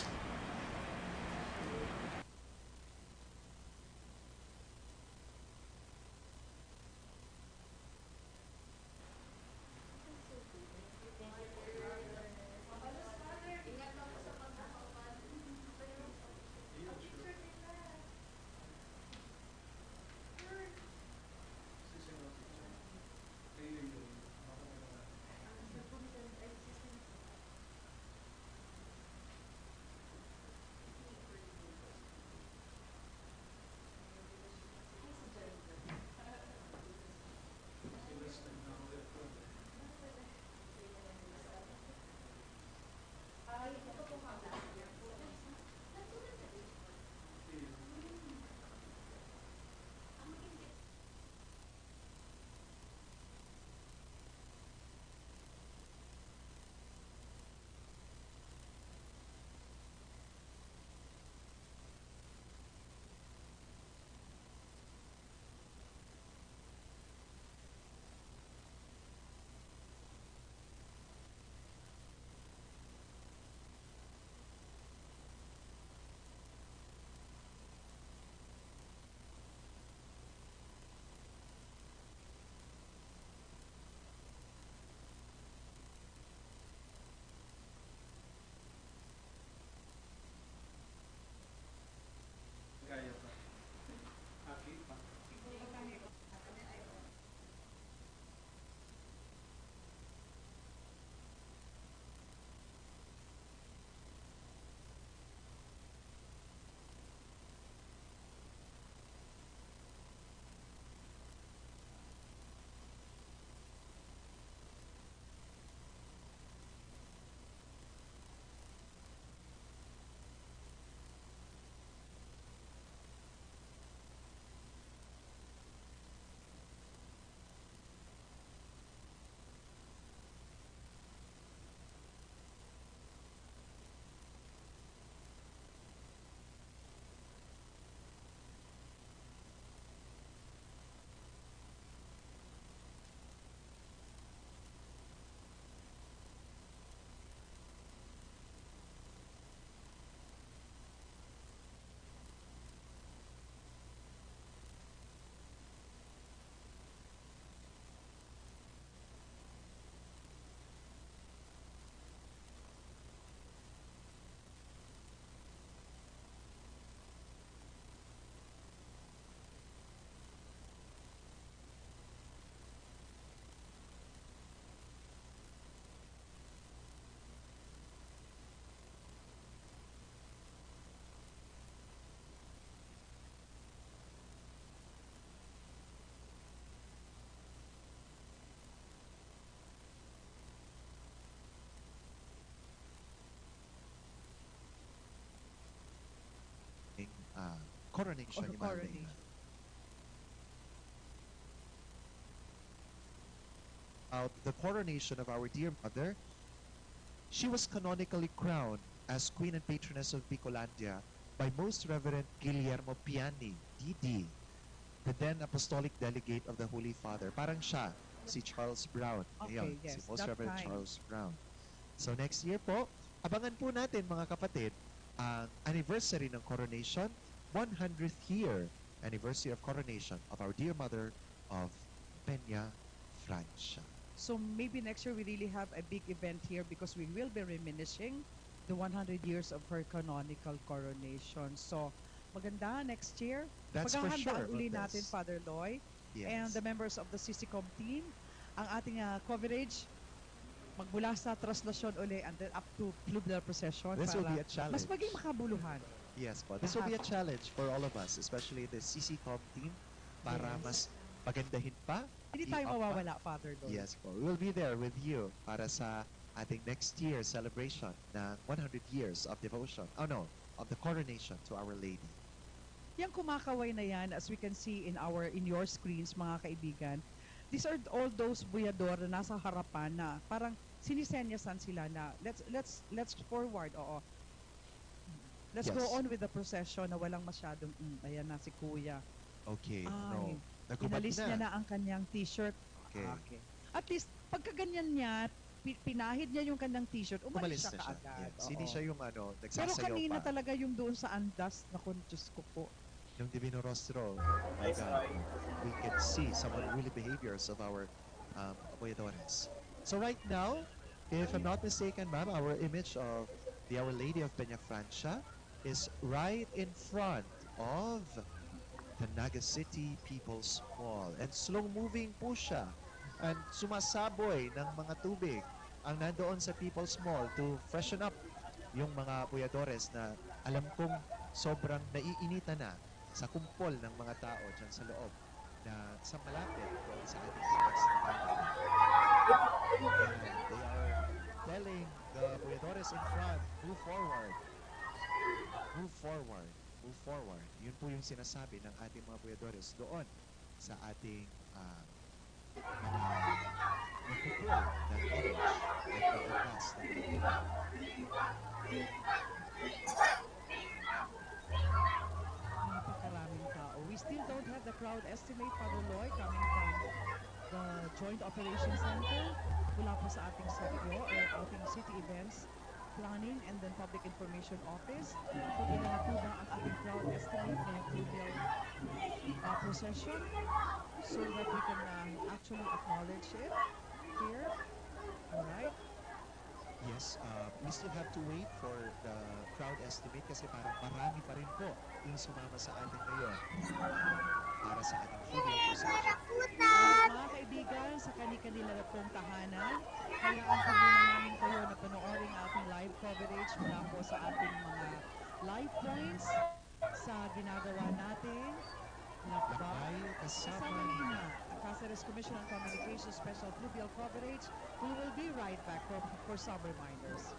coronation ni Ma'am Lea. About the coronation of our dear mother, she was canonically crowned as Queen and Patroness of Bicolandia by Most Reverend Guillermo Piani, D D, the then Apostolic Delegate of the Holy Father. Parang siya, si Charles Brown. Okay, ngayon, yes, si Most Reverend Charles Brown. So next year po, abangan po natin, mga kapatid, ang anniversary ng coronation, one hundredth year anniversary of coronation of our dear mother of Peña Francia. So maybe next year we really have a big event here because we will be reminiscing the one hundred years of her canonical coronation. So maganda next year. That's for sure, Ma'am Tess. Paghahandaan uli natin, Father Loy, and the members of the CCCOM team, ang ating, ah, coverage magmula sa traslasyon uli and then up to fluvial procession para mas maging makabuluhan. This will be a challenge. Yes po. This will be a challenge for all of us, especially the CCCOM team, para mas pagandahin pa. Hindi tayo mawawala, Father Loy. Yes po. We will be there with you para sa ating next year celebration ng one hundred years of devotion. Oh no, of the coronation to Our Lady. Yang kumakaway na yan, as we can see in our, in your screens, mga kaibigan, these are all those buyador na nasa harapan na parang sinisenyasan sila na, "Let's, let's, let's forward," oo. "Let's go on with the procession," na walang masyadong, "Mm, ayan na si Kuya." Okay, no. Ay, inalis niya na ang kanyang t-shirt. Okay. At least, pagka ganyan niya, pi-, pinahid niya yung kanyang t-shirt, umalis siya kaagad. Umalis na siya. Yes. Hindi siya yung, ano, nagsasayaw pa. Pero kanina talaga yung doon sa andas, naku, Diyos ko po. Yung Divino Rostro, my God, we can see some unruly behaviors of our, um, apoyadores. So right now, if I'm not mistaken, ma'am, our image of the Our Lady of Peña Francia is right in front of the Naga City People's Mall. And slow-moving po siya. And sumasaboy ng mga tubig ang nandoon sa People's Mall to freshen up yung mga apoyadores na alam kong sobrang naiinitan na sa kumpol ng mga tao dyan sa loob na sa malapit doon sa ating Pinas na Manila. And they are telling the apoyadores in front, "Move forward. Move forward. Move forward." Yun po yung sinasabi ng ating mga apoyadores doon sa ating, ah, mga nagpupul ng image at mga andas ng mga Napakaraming tao. We still don't have the crowd estimate, Father Loy, coming from the Joint Operations Center. Mula po sa ating SEPIO or ating City Events Planning and then Public Information Office. Kung ilan na po ba ang ating crowd estimate ngayong fluvial, uh, procession so that we can, uh, actually acknowledge it here. All right. Yes, uh, we still have to wait for the crowd estimate kasi parang marami pa rin po yung sumama sa atin ngayon para sa ating fluvial procession. At mga kaibigan, sa kani-kanila na pong tahanan, hayaan po muna namin kayo na panoorin ang ating live coverage mula po sa ating mga live points sa ginagawa nating Lakbay Kasama Nina. Kasama Nina, Caceres Commission on Communications Special Fluvial Coverage. We will be right back for, for some reminders.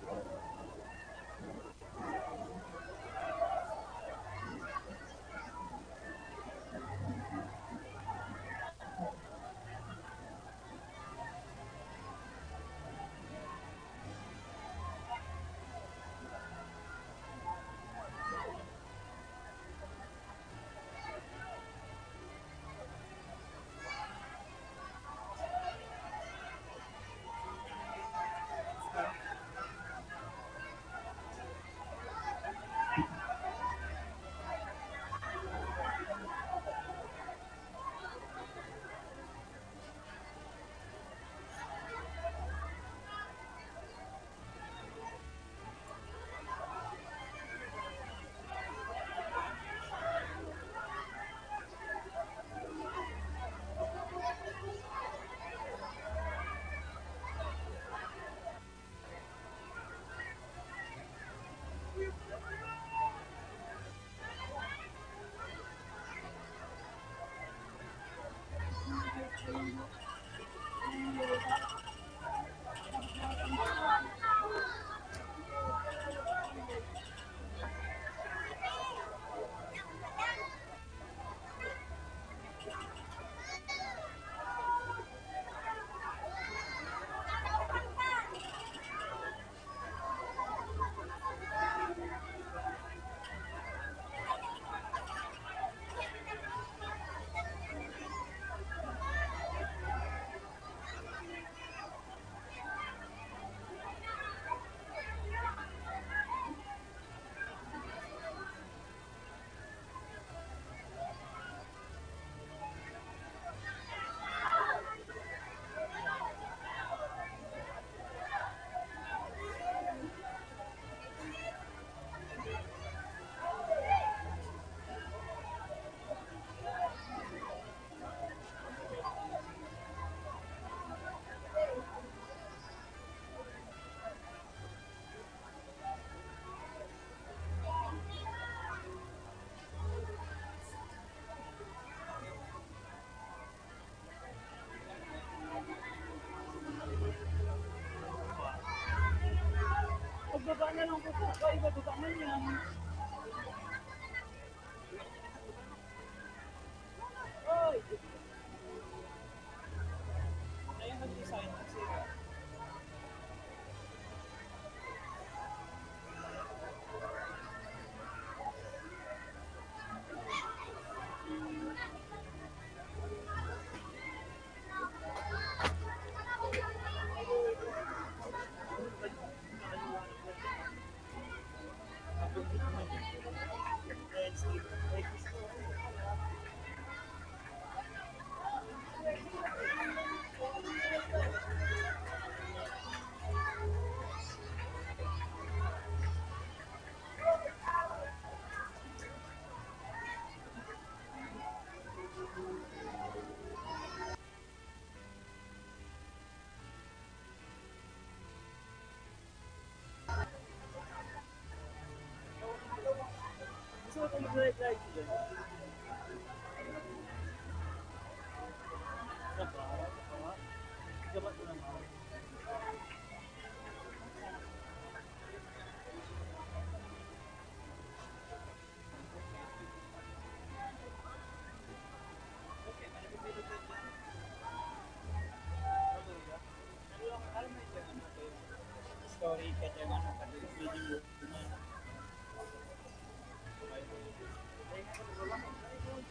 Story ka dyan, ano, pati video mo.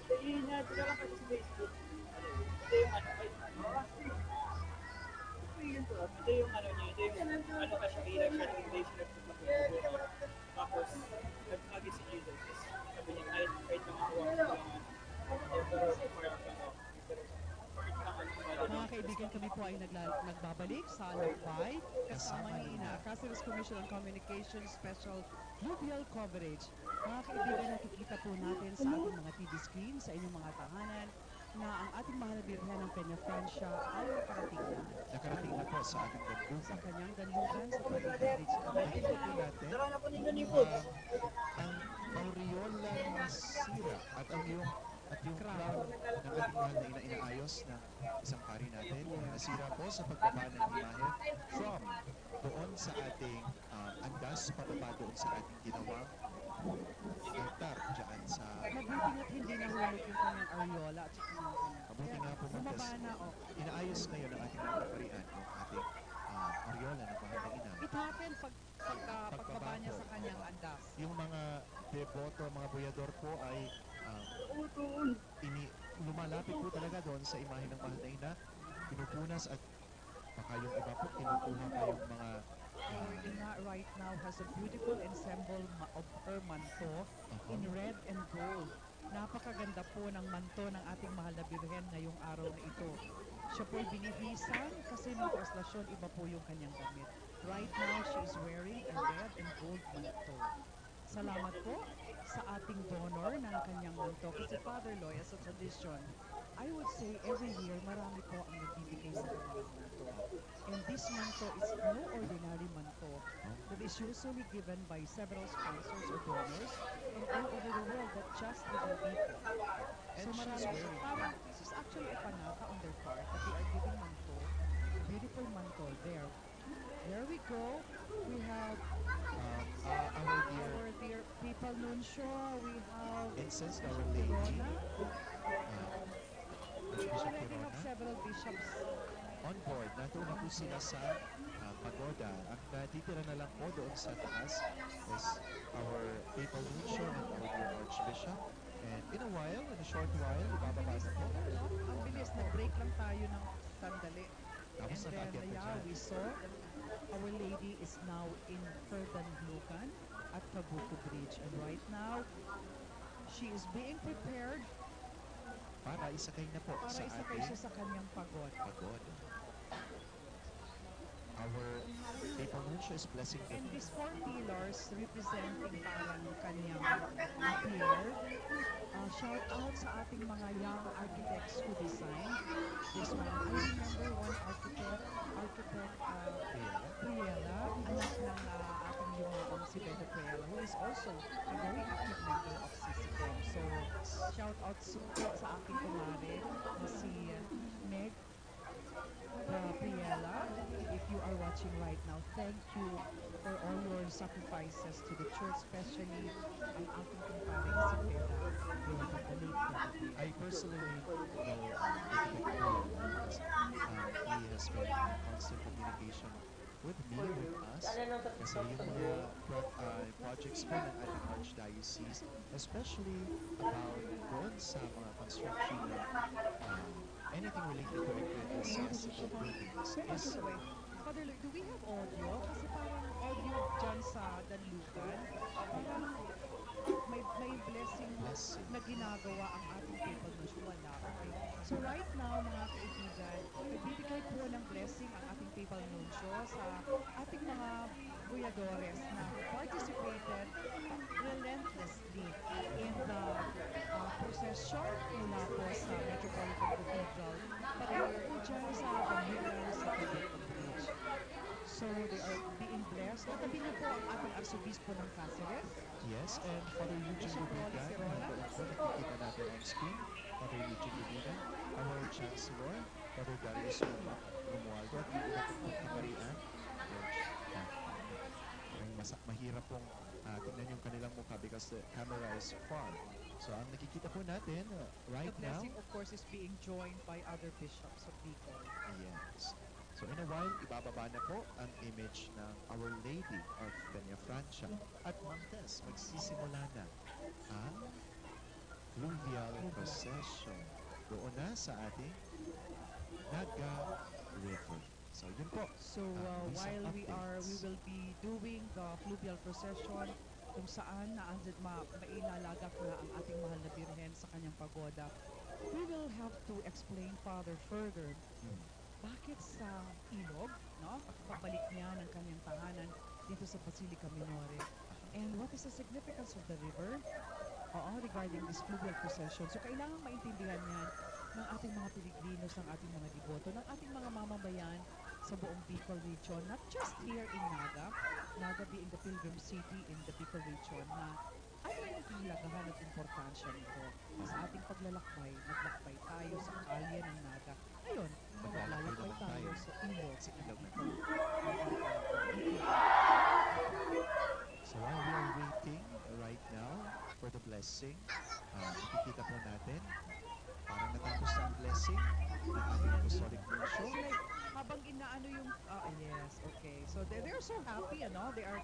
Dali na, dali lang kasi sa Facebook. Ito yung ano, ay, ito yung ano niya, ito yung ano ka siya, hirap siya, two days na. Tapos, nagpagi si Jesus. Sabi niya, kahit, kahit mga uwak ko lang, pero, pero, pero, Mga kaibigan, kami po ay nagla-, nagbabalik sa Lakbay kasama ni Ina. Caceres Commission on Communications Special Fluvial Coverage. Mga kaibigan, nakikita po natin sa ating mga T V screen, sa inyong mga tahanan, na ang ating mahal na Birhen ng Peñafrancia ay nakarating na. Nakarating na po sa ating danlugan. Sa kanyang danlugan, sa Fluvial Coverage. Nakikita po natin, ah, ang aureola ni Sira at ang iyong At yung crown ng ating mahal na ina, inaayos ng isang pari natin na nasira po sa pagbaba ng imahe from doon sa ating, ah, andas pababa doon sa ating ginawang altar dyan sa Mabuti nga't hindi nahulog yung kanyang aureola at saka yung ano. Mabuti nga po, Ma'am Tess. Bumaba na, oh. Inaayos ngayon ng ating mga kaparian yung ating, ah, aureola ng mahal na ina. It happened pag Pagka, pagbaba niya sa kanyang andas. Yung mga deboto, mga buyador po ay, ah, ini-, lumalapit po talaga doon sa imahe ng mahal na ina. Pinupunas at baka yung iba po, kinukuha pa yung mga, ah, Our ina right now has a beautiful ensemble ma-, of her manto in red and gold. Napakaganda po ng manto ng ating mahal na Birhen ngayong araw na ito. Siya po'y binihisan kasi nung traslasyon, iba po yung kanyang damit. Right now, she is wearing a red and gold manto. Salamat po sa ating donor ng kanyang manto. Kasi, Father Loy, as a tradition, I would say every year, marami po ang nagbibigay sa kanyang manto. And this manto is no ordinary manto that is usually given by several sponsors or donors from all over the world, but just within Bicol. So, marami po. Parang this is actually a panata on their part that they are giving manto, beautiful manto there. There we go. We have, um, uh, our dear Papal Nuncio. We have Bishop Corona. We're ready of several bishops. On board, natuon na po sila sa, ah, pagoda. Ang natitira na lang po doon sa taas is our papal nuncio and our dear archbishop. And in a while, in a short while, ibababa na po. Ang bilis, nag-break lang tayo ng sandali. And then, yeah, we saw Our Lady is now in Ferdinand Lucan at Cabuco Bridge. And right now, she is being prepared Para isakay na po para sa isakay ating siya sa kanyang pagoda. Pagoda. Our papal nuncio is blessing the And these four pillars representing parang kanyang, uh, pier. Uh, shout out sa ating mga young architects who designed this one. I remember one architect, architect, uh, Priela, anak ng, uh, ating yumaong si Beda Priela, who is also a very active member of C C C O M. So, shout out su-, po sa aking kumare na si Meg, uh, Priela. If you are watching right now, thank you for all your sacrifices to the church, especially ang aking kumpare na si Pera Gloria Colon. I personally know, um, David Colon because, um, he has been in constant communication with me, with us. Kasi yung mga pro-, ah, projects po ng ating archdiocese, especially about doon sa mga construction ng, um, anything related to ecclesiastical buildings is Father Lloyd, do we have audio? Kasi parang audio dyan sa Danlugan. Parang may, may blessing Blessing. na ginagawa ang ating papal nuncio. Wala. Okay. So right now, mga kaibigan, nagbibigay po ng blessing ang ating papal nuncio sa ating mga buyadores na participated relentlessly in the, uh, procession mula po sa Metropolitan Cathedral patungo po dyan sa Danlugan sa Bridge. So, they are being blessed. Katabi niyo po ang ating Arsobispo ng Caceres. Yes, and Father Eugene Bibigay, nandun po, nakikita natin ang screen. Father Eugene Bibigay, our Chancellor, Father Darius Romu-, Romualdo, at yung iba pong kaparian. Yes. Ah, ang masa-, mahirap pong, ah, tingnan yung kanilang mukha because the camera is far. So, ang nakikita po natin, uh, right The now, blessing, of course, is being joined by other bishops of Bicol. Yes. So, in a while, ibababa na po ang image ng Our Lady of Peñafrancia. At Ma'am Tess, magsisimula na ang fluvial procession doon na sa ating Naga River. So, yun po. So, uh, uh, with some while we are, we updates. will be doing the fluvial procession, kung saan na andyan ma-, mailalagak na ang ating mahal na Birhen sa kanyang pagoda, we will have to explain, Father, further Hmm. bakit sa ilog, no? Pabalik niya ng kanyang tahanan dito sa Basilica Minore. And what is the significance of the river? Oo, regarding this fluvial procession. So, kailangan maintindihan yan ng ating mga peregrinos, ng ating mga deboto, ng ating mga mamamayan sa buong Bicol region, not just here in Naga, Naga being the pilgrim city in the Bicol region, na ano yung kahalagahan at importansya nito sa ating paglalakbay. Naglakbay tayo sa kalye ng Naga. Ngayon, maglalakbay tayo sa ilog. Sa ilog ng Bicol. So while we are waiting right now for the blessing, ah, nakikita po natin, parang natapos na ang blessing ng ating Apostolic Nuncio. Habang inaano yung, ah, yes, okay. So they, they're so happy, ano? They are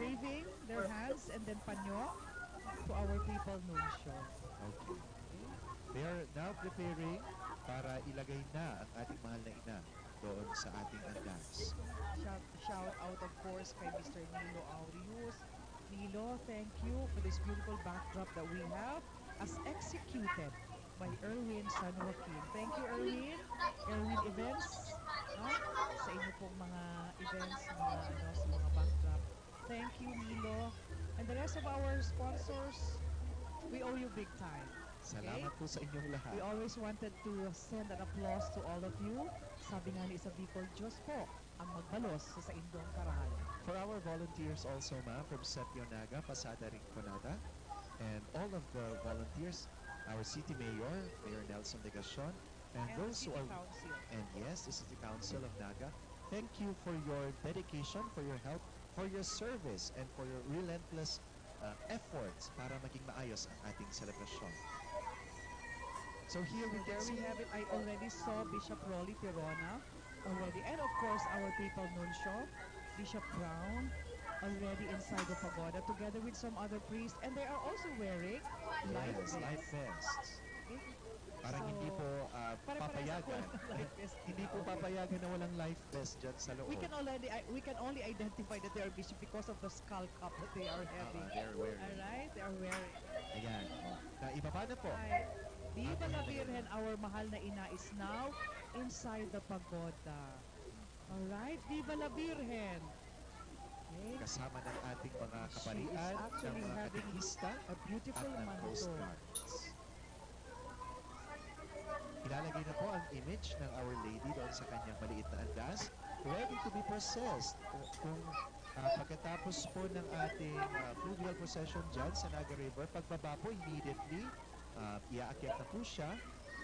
waving their hands and then panyo to our papal nuncio. Okay. They are now preparing para ilagay na ang ating mahal na ina doon sa ating andas. Shout, shout out, of course, kay Mister Nilo Aureus. Nilo, thank you for this beautiful backdrop that we have as executed by Erwin San Joaquin. Thank you, Erwin. Erwin Events, no? Sa inyo pong mga events, mga, ano, sa mga backdrop. Thank you, Nilo. And the rest of our sponsors, we owe you big time. Salamat Okay? po sa inyong lahat. We always wanted to send an applause to all of you. Sabi nga ni sa Bicol, "Diyos po ang magbalos sa saindong karangalan." For our volunteers also, ma'am, from Sepio Naga, Pasada Rinconada, and all of the volunteers, our city mayor, Mayor Nelson Legacion, and And the those who city are, council. And yes, the city council of Naga, thank you for your dedication, for your help, for your service, and for your relentless, uh, efforts para maging maayos ang ating selebrasyon. So here we And can there we see have it. I already saw Bishop Rolly Tirona already. And of course, our papal nuncio, Bishop Brown, already inside the pagoda together with some other priests. And they are also wearing life Yes, life vests. vests. Okay? Parang So, hindi po, ah, pare-parehas ako papayagan. ng life vest. Hindi po papayagan na walang life vest dyan sa loob. We can already, I, we can only identify that they are bishop because of the skull cap that they are Ah, having. ah, they're wearing. Alright, they are wearing. Ayan, oh. Na ibaba na po. Ay, Viva Ang la mahal na Virgen, ina. Our mahal na ina is now inside the pagoda. Alright, Viva la Virgen. Okay. Kasama ng ating mga She is kaparian, ng actually mga having katekista a beautiful at ng manto. Coast Guards. Ilalagay na po ang image ng Our Lady doon sa kanyang maliit na andas, ready to be processed. Kung, kung, ah, pagkatapos po ng ating, ah, fluvial procession dyan sa Naga River, pagbaba po immediately, ah, iaakyat na po siya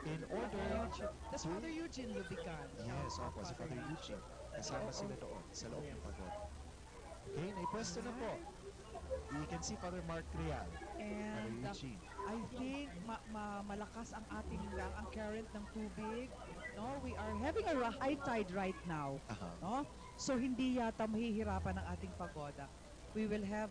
in order Eugene. That's to Father Eugene Lubican. Yes, opo, si Father Eugene. Kasama Oo. sila doon sa loob ng Yes. pagoda. Okay, naipwesto na po. We can see Father Mark Real. Father And uh, Eugene. I think ma- ma- malakas ang ating ang, ang current ng tubig. No, we are having a ra- high tide right now. Aha. No? So hindi yata mahihirapan ang ating pagoda. We will have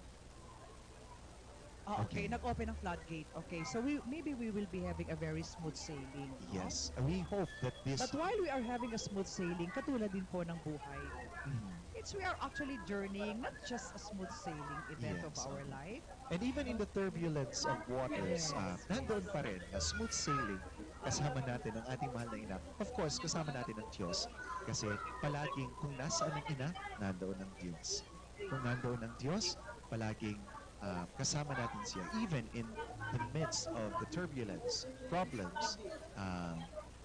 Ah, okay, Okay. Nag-open ang floodgate. Okay, so we maybe we will be having a very smooth sailing. No? Yes, we hope that this But while we are having a smooth sailing, katulad din po ng buhay. Mhm. It's we are actually journeying not just a smooth sailing event of Yes, our okay. life. And even in the turbulence of waters, Yes. ah, nandoon pa rin na smooth sailing kasama natin ang ating mahal na ina. Of course, kasama natin ang Diyos. Kasi palaging kung nasaan ang ina, nandoon ang Diyos. Kung nandoon ang Diyos, palaging ah, kasama natin siya even in the midst of the turbulence, problems, ah,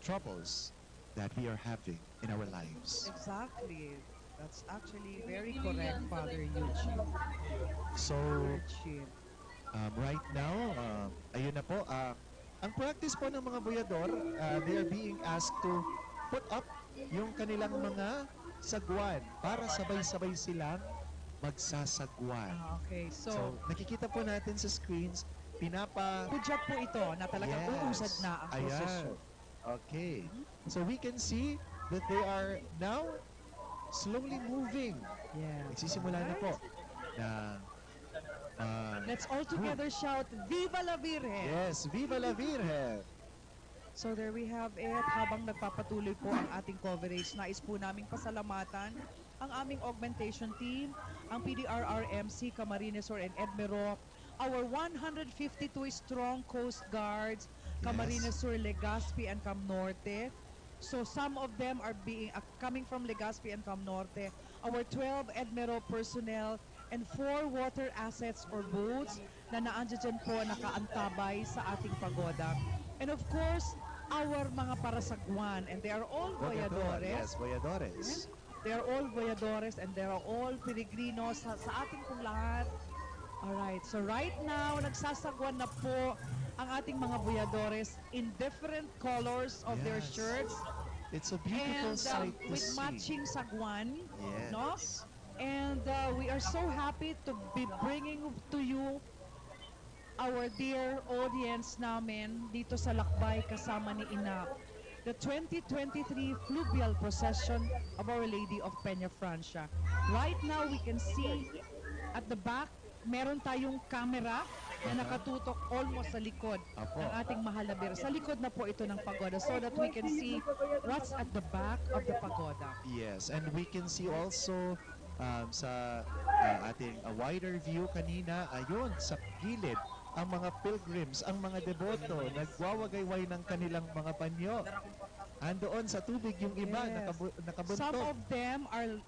troubles that we are having in our lives. Exactly. That's actually very correct, Father Eugene. So, Eugene. um, right now, um, ayun na po, ah, ang practice po ng mga buyador, ah, they are being asked to put up yung kanilang mga sagwan para sabay-sabay silang magsasagwan. Ah, okay, So, so, nakikita po natin sa screens, pinapa... Pudyak po ito na talagang Yes. uusad na ang Ayan. prosesyon. Okay. So we can see that they are now slowly moving. Yeah. Nagsisimula na po na ah, Let's all together shout, "Viva la Virgen!" Yes, Viva la Virgen! So there we have it. Habang nagpapatuloy po ang ating coverage, nais po naming pasalamatan ang aming augmentation team, ang P D R R M C Camarines Sur and Edmero, our one hundred fifty-two strong Coast Guards, Camarines Sur, Legazpi, and Cam Norte. So some of them are being uh, coming from Legazpi and Cam Norte. Our twelve Edmero personnel and four water assets or boats na naandyan po nakaantabay sa ating pagoda. And of course, our mga parasagwan. And they are all Boyador, boyadores. Yes, boyadores. They are all boyadores and they are all peregrinos sa, sa ating pong lahat. Alright, so right now, nagsasagwan na po ang ating mga boyadores in different colors of their Yes. shirts. It's a beautiful And um, sight to with see. Matching sagwan, Yes. No? And uh, we are so happy to be bringing to you our dear audience namin dito sa Lakbay Kasama ni Ina, the twenty twenty-three Fluvial Procession of Our Lady of Peña Francia. Right now, we can see at the back, meron tayong camera na nakatutok almost sa likod Apo. ng ating mahal na Birhen. Sa likod na po ito ng pagoda so that we can see what's at the back of the pagoda. Yes, and we can see also um, sa uh, ating uh, wider view kanina, ayun, sa gilid, ang mga pilgrims, ang mga deboto, nagwawagayway ng kanilang mga panyo. Andoon sa tubig yung iba, Yes. nakabu- nakabuntot. Some of them are,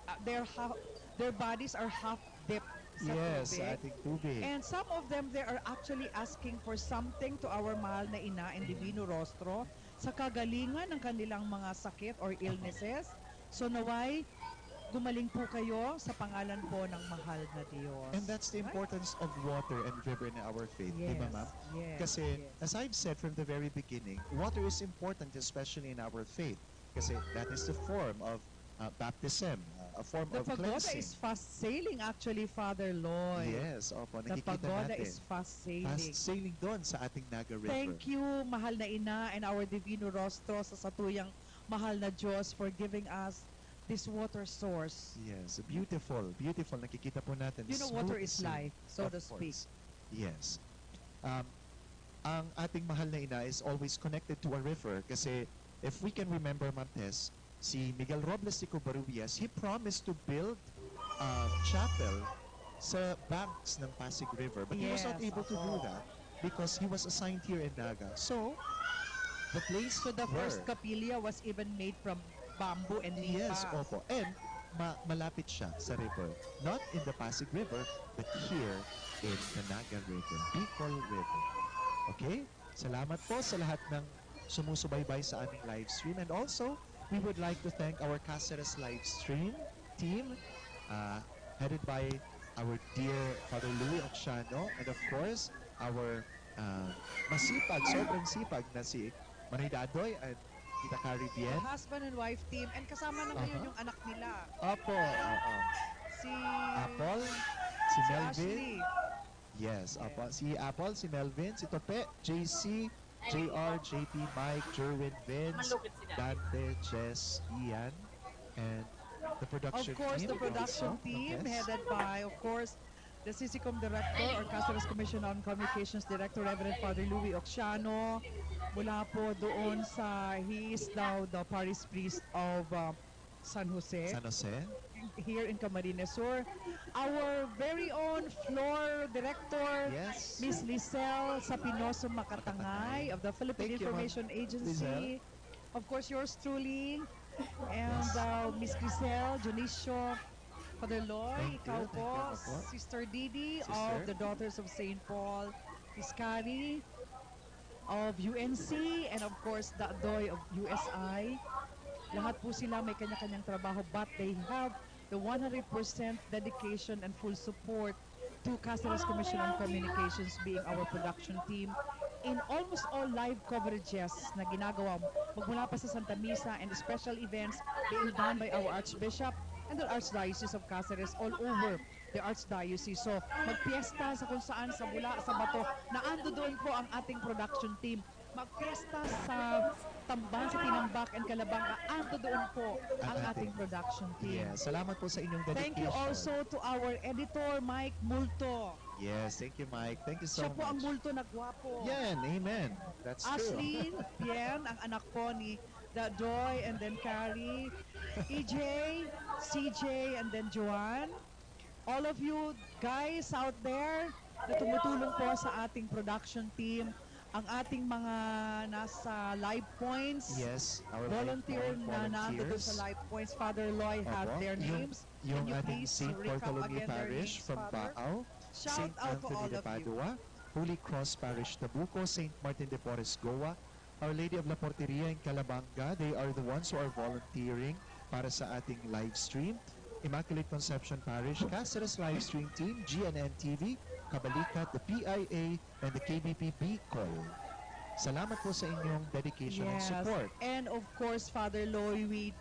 uh, their, ha- their bodies are half dipped sa Yes, tubig. sa ating tubig. And some of them, they are actually asking for something to our mahal na ina and Divino Rostro sa kagalingan ng kanilang mga sakit or illnesses. So naway, gumaling po kayo sa pangalan po ng mahal na Diyos. And that's the Right? importance of water and river in our faith, di ba, Yes, ma'am? yes, Kasi, yes. As I've said from the very beginning, water is important, especially in our faith. Kasi that is the form of uh, baptism, uh, a form The of pagoda cleansing. Is fast sailing actually, Father Lloyd. Yes, opo, The nakikita pagoda natin. Is fast sailing. Fast sailing doon sa ating Naga River. Thank you, mahal na ina, and our Divino Rostro, sa satuyang mahal na Diyos for giving us this water source. Yes, beautiful, beautiful. Nakikita po natin. You know, Smooth water is sailing. Life, so Of to speak. Course. Yes. Um, ang ating mahal na ina is always connected to a river kasi if we can remember, Ma'am Tess, si Miguel Robles de Covarrubias, he promised to build a chapel sa banks ng Pasig River. But he was not Yes, able to do opo. That because he was assigned here in Naga. So, the place So the first where capilla was even made from bamboo and Yes, nipa. Opo. And ma- malapit siya sa river. Not in the Pasig River, but here in the Naga River, Bicol River. Okay? Salamat po sa lahat ng sumusubaybay sa aming live stream. And also, we would like to thank our Caceres live stream team, uh, headed by our dear Father Louis Oxiano, and of course, our uh, masipag, sobrang sipag na si Manoy Dadoy and Tita Carrie Bien. Husband and wife team, and kasama na ngayon Aha. Yung anak nila. Opo, oo. Si, Apple, si si Melvin. Ashley. Yes, apo. Si Apple, si Melvin, si Tope, J C, J R, J P, Mike, Jerwin, Vince, Dante, Jess, Ian, and the production Of course, team. the production also. team Yes. headed by, of course, the CCCOM director or Caceres Commission on Communications director, Reverend Father Louis Oxiano, mula po doon sa, he is now the parish priest of uh, San Jose, San Jose. here in Camarines Sur. Our very own floor director, Yes. Miss Lisel Sapinoso Makatangay Makatangay. of the Philippine Thank you, Ma'am Information Agency. Lisel. Of course, yours truly. And Yes. uh, Miss Grisel, Dionisio, Father Loy, Thank you, ikaw thank you, po, Apo. Sister Didi Sister. of the Daughters of Saint Paul, Miss Kari of U N C, and of course, the Adoy of U S I. Lahat po sila may kanya-kanyang trabaho, but they have the one hundred percent dedication and full support to Caceres Commission on Communications being our production team in almost all live coverages na ginagawa, magmula pa sa Santa Misa and special events being done by our Archbishop and the Archdiocese of Caceres all over the Archdiocese. So, magpiesta sa kung saan, sa bula, sa bato, na ando doon po ang ating production team. Magpiesta sa Tamban, sa Tinambak and Calabanga, ando doon po ang Ang ating ating- production team. Yes. Salamat po sa inyong dedication. Thank you also to our editor, Mike Multo. Yes, thank you, Mike. Thank you so Siya po ang much. Multo na gwapo. Yan, amen. That's true. Ashlyn Bien, ang anak po ni Dadoy and then Carrie, E J, C J, and then Joanne. All of you guys out there na tumutulong po sa ating production team, ang ating mga nasa live points, Yes, our volunteer live point na nandun volunteers. Sa live points. Father Loy have Opo. Their Yung- names. Yung Can you ating please Saint recap Bartholomew again their Parish names, from Father? Baao, Shout Saint out to Anthony all de of you. Padua, Holy Cross Parish Tabuco, Saint Martin de Porres Goa, Our Lady of La Porteria in Calabanga, they are the ones who are volunteering para sa ating live stream. Immaculate Conception Parish, Caceres Live Stream Team, G N N T V, Kabalikat, the P I A, and the K B P Bicol. Salamat po sa inyong dedication and Yes. Support. And of course, Father Loy, we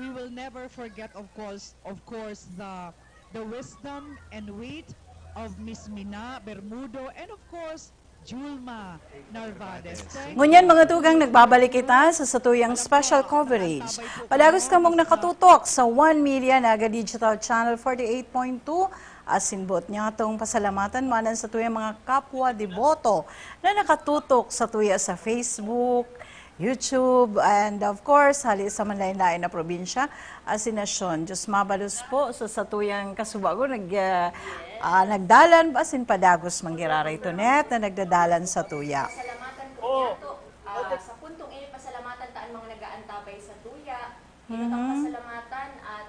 we will never forget, of course, of course, the the wisdom and wit of Miss Mina Bermudo and of course, Julma Narvades. Thank Ngunyan, you. Mga tugang, nagbabalik kita sa satuyang special coverage. Padagos kamong nakatutok sa One Media Naga Digital Channel forty-eight point two. Asin boot niya atong pasalamatan manan sa tuyang mga kapwa deboto na nakatutok sa tuya sa Facebook, YouTube, and of course, hali sa manlain-lain na probinsya, asin nasyon. Diyos mabalos po sa satuyang kasubago, nag, ah, ah, nagdalan, asin padagos manggiraray tunet na nagdadalan sa tuya. Pasalamatan po nato, ah, sa puntong ini, pasalamatan ta ang mga nag-aantabay sa tuya. Ito tang pasalamatan at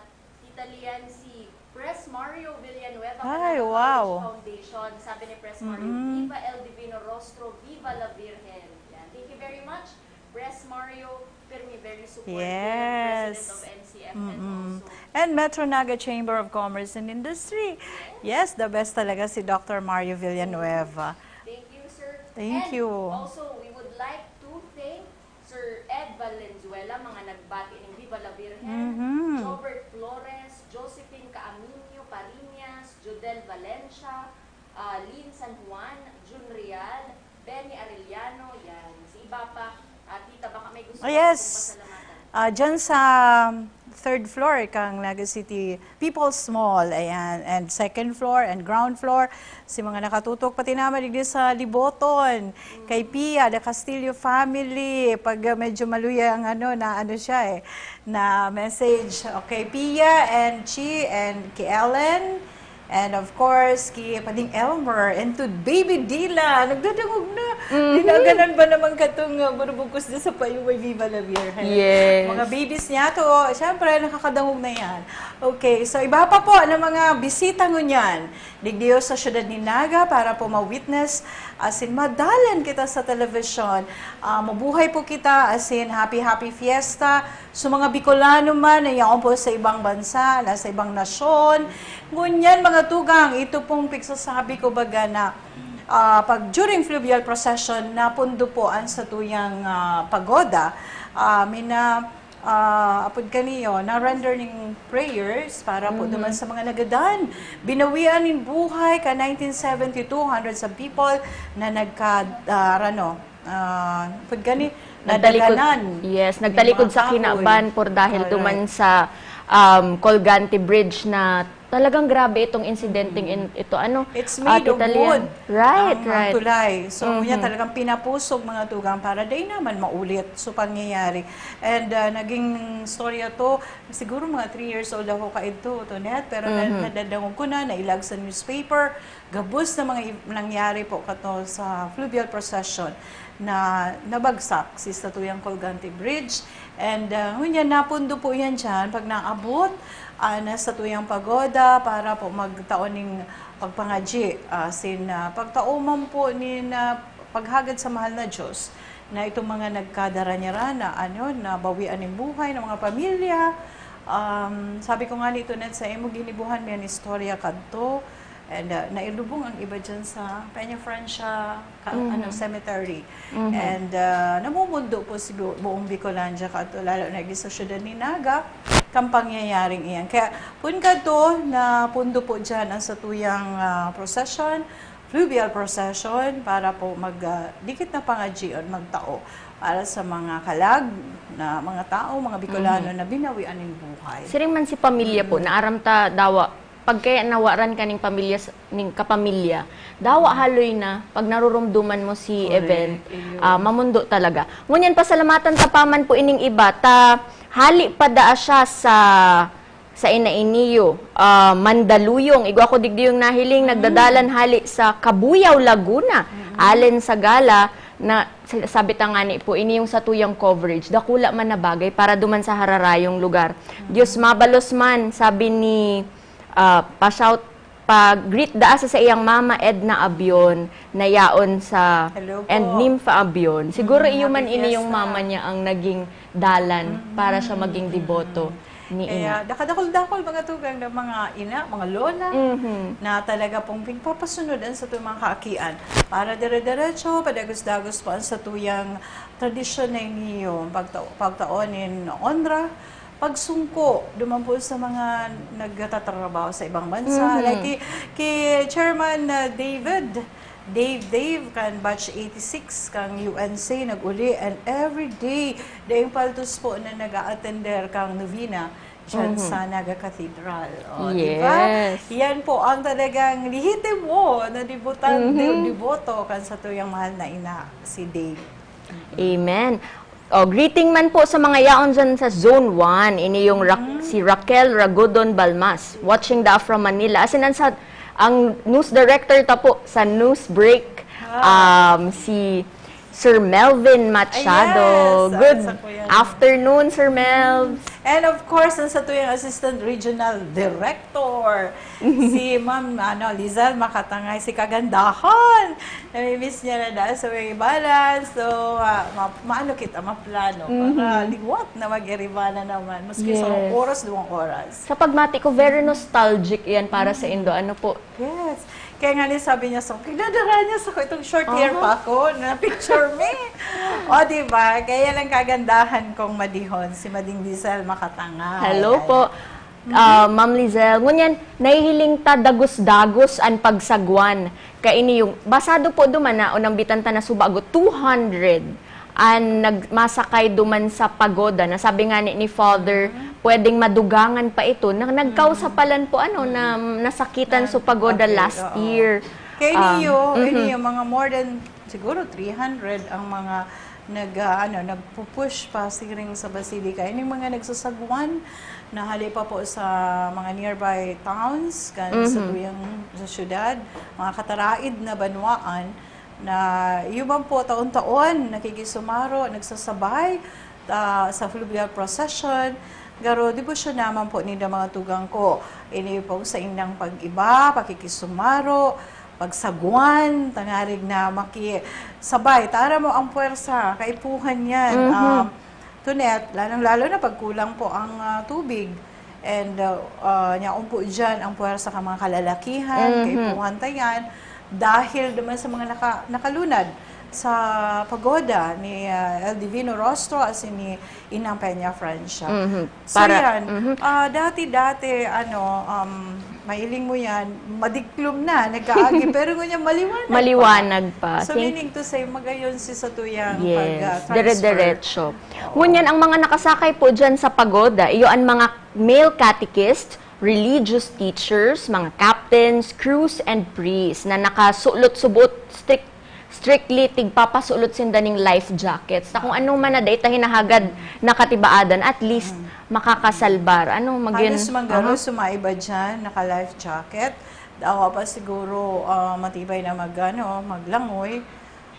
Italian si Pres Mario Villanueva, Ay, Calabang wow. College Foundation. Sabi ni Pres Mario, Mm-mm. "Viva El Divino Rostro, Viva la Virgen." Yan. Thank you very much, Pres Mario, Fermi, very supportive, Yes. President of M C F, and Mm-mm. also And Metro Naga Chamber of Commerce and Industry. Yes, the best talaga si Doctor Mario Villanueva. Thank you, sir. Thank And you. Also, we would like to thank Sir Ed Valenzuela, mga nagbati ning Viva la Virgen, Mhm. Jobert Flores, Josephine Caaminio Pariñas, Jodel Valencia, ah, Lynn San Juan, Jun Real, Benny Arellano, yan. Si iba pa, ah, tita, baka may gusto Oh, ka yes. pong pasalamatan. Ah, dyan sa third floor kang Naga City People's Mall, ayan, and second floor and ground floor, si mga nakatutok, pati naman digdi sa Liboton, kay Pia, the Castillo family, pag, ah, medyo maluya ang ano, na ano siya eh, na message. Okay, Pia and Chi and kay Ellen, and of course, kay Pading Elmer and to Baby Dila. Nagdadangog na. Dinaganan ba naman katong, ah, burubugkos dyan sa payo may Viva la Virgen? Yes. Mga babies niya to, syempre, nakakadangog na yan. Okay, so iba pa po na mga bisita ngunyan. Digdiyo sa siyudad ni Naga para po ma-witness, asin madalan kita sa television. Ah, mabuhay po kita, asin happy, happy fiesta. So, mga Bicolano man na yaon po sa ibang bansa, nasa ibang nasyon. Ngunyan, mga tugang, ito pong pigsasabi ko baga na, ah, pag during fluvial procession, napundo po ang satuyang, ah, pagoda. Ah, mina, Ah, apod kaniyo, na-render ning prayers para po naman sa mga nagadan. Binawian nin buhay ka nineteen seventy-two, hundreds of people na nagka-, ah, rano, ah, apod kani, Nagtalikod, nadaganan yes, ning nagtalikod mga sa kahoy. Kinaban por dahil Correct. Duman sa, um, Colgante Bridge na talagang grabe itong insidenteng in-, ito, ano, It's ah, made of Tita Lian. Wood Right, ang, ang right. tulay. So, Mhm. yan talagang pinapusog, mga tugang, para di naman maulit. So, pangyayari. And, ah, naging storya to, siguro mga three years old ako kaidto, Tonet, pero na-, Mhm. nadadangog ko na, nailag sa newspaper. Gabos na mga i-, nangyari po kato sa fluvial procession na nabagsak si Statuyang Colgante Bridge. And, ah, ngunyan, napundo po yan dyan. Pag naabot, ah, na Statuyang Pagoda para po magtao ning pagpangadyi, ah, sin, ah, pagtao man po nin, ah, paghagad sa mahal na Diyos na itong mga nagkadara niya na, ano, na bawian nin buhay ng mga pamilya. Um, sabi ko nga nito, Ned, sa imo, ginibuhan mi an istorya kadto. And, ah, nailubong ang iba dyan sa Peña Francia, ka-, Mhm. ano, cemetery. Mhm. And, ah, namumundo po si bu-, buong Bicolandia kadto, lalo na sa siyudad ni Naga, kan pangyayaring iyan. Kaya, kun kadto, napundo po dyan ang satuyang, ah, procession, fluvial procession, para po mag, ah, dikit na pangadyion, magtao para sa mga kalag na mga tao, mga Bicolano Mhm. na binawian nin buhay. Siring man si pamilya po, Mm. naaram ta dawa, pag kaya nawaran ka ning pamilya s-, ning kapamilya, dawa haloy na pag narurumduman mo si Correct. event, Ayun. ah, mamundo talaga. Ngunyan, pasalamatan ta pa man po ining iba, ta hali pa daa siya sa, sa ina iniyo, ah, Mandaluyong. Igwa ko digdi yung nahiling, Mm. nagdadalan hali sa Cabuyao, Laguna. Mm. Allen Sagala, na sa-, sabi ta ngani po, ini yung satuyang coverage, dakula man na bagay para duman sa hararayong lugar. Mm. Diyos mabalos man, sabi ni, ah, pa-shout, pa-greet daa sa saiyang mama, Edna Abion, na yaon sa, Hello po. and Nympha Abion. Siguro Mm, iyo man happy ini yung fiesta. mama niya ang naging dalan Mm, para siya maging mm. deboto ni Kaya ina. dakadakol-dakol, mga tugang, ng mga ina, mga lola, Mhm. na talaga pong pigpapasunod an satuyang mga kaakian. Para dire-diretso, padagos-dagos po ang satuyang tradisyon na iniyo, pagta-, pagtaon nin onra, pagsungko duman po sa mga nagtatrabaho sa ibang bansa. Mhm. Like ki-, ki Chairman, ah, David, Dave, Dave, kan batch eighty-six, kang U N C, nag-uli, and every day, daing paltos po na nag-a-attender kang novena dyan Mhm. sa Naga Cathedral. O, di ba? Yes. Yan po ang talagang lehitimo na debotan-, Mhm. de-, deboto kan satuyang mahal na ina, si Dave. Amen. O, greeting man po sa mga yaon dyan sa Zone one. Ini yung Ra-, Mhm. si Raquel Ragodon Balmas, watching the from Manila. As in, ang sa, ang news director ta po sa news break, Ah. um, si Sir Melvin Machado. Ay, yes. Good Sa kuya. afternoon, Sir Melv. And of course, ang satuyang Assistant Regional Director, si Ma'am, ano, Lizelle Makatangay, si Kagandahan. Namimiss niya na dahil sa may balance. So, ah, ma-, maano kita, maplano para Mhm. liwat na mag-iriba na naman. Maski sa Yes. oras, duwang oras. Sa pagmati ko, very nostalgic yan para sa Mhm. Indo. Ano po? Yes. Kaya nga ni sabi niya sa, kinadara niya sa itong short hair Aha. pa ako, na picture me. O, di ba? Kaya lang kagandahan kong madihon, si Mading Lizelle Makatangay. Hello Ayan. po. Mhm. Ah, Ma'am Lizelle, ngunyan, nahihiling ta dagos-dagos an pagsagwan. Kaini yung, basado po duman na, o nambitan ta na subago, two hundred an nag-, masakay duman sa pagoda, na sabi nga ni, ni Father, Mhm. pwedeng madugangan pa ito, na nagkausa Mhm. palan po, ano, na Mhm. nasakitan Na, sa pagoda okay, last oo. year. Kaya Um, niyo, mhm. niyo, mga more than, siguro, three hundred ang mga nag, ah, ano, nagpupush pa siring sa Basilica. Ining mga nagsasagwan na hali pa po sa mga nearby towns, kan Mhm. satuyang sa syudad, mga kataraid na banwaan, na iyo man po taon-taon nakikisumaro, nagsasabay, ah, sa fluvial procession. Garo, debosyon naman po ninda, mga tugang ko. Ini pong saindang pag-iba, pakikisumaro, pagsagwan, tangarig na makisabay. Tara mo ang puwersa, kaipuhan yan. Mhm. Um, Tunet, lalong-lalo na pag kulang po ang, ah, tubig. And, ah, ah, nyaon po dyan ang puwersa ka mga kalalakihan, Mhm. kaipuhan ta yan. Dahil naman sa mga naka-, nakalunad sa pagoda ni, ah, El Divino Rostro asin ni Inang Peña Francia. Mhm. So Para- yan, mhm. ah, dati-dati, ano, um, mahiling mo yan, madiklom na, nagkaagi, pero ngunyan maliwanag pa. Maliwanag pa. So Thank- meaning to say, magayon si satuyang Yes, pag-transfer. dire-diretso. Ngunyan, ang mga nakasakay po dyan sa pagoda, iyo ang mga male catechist, religious teachers, mga captains, crews, and priests na nakasulot subot strict, strictly tigpapasulot sinda ning life jackets. Na kung ano man na data hinahagad na katibaadan, at least makakasalbar. Ano, magin- Halos manggaro Aha. sumaiba dyan, naka-life jacket. Dawa pa siguro ah, matibay na mag, ano, maglangoy.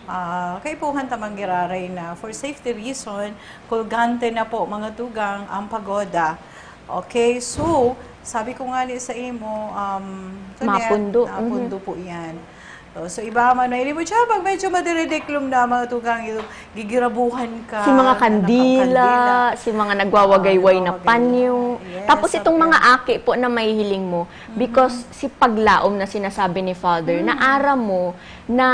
Ah, kaipuhan ta manggiraray na for safety reason, kulgante na po mga tugang ang pagoda. Okay, so sabi ko nga ni sa imo, um, Tonet, Mapundo. Mapundo po yan. So, so iba man, mahiling mo siya, pag medyo madiridiklom na mga tugang, yung gigirabuhan ka. Si mga na kandila, nakakandila. si mga nagwawagayway Ah, na nagwawagayway. panyo. Yes, Tapos itong okay. mga aki po na mahihiling mo, because si paglaom na sinasabi ni Father, na aram mo na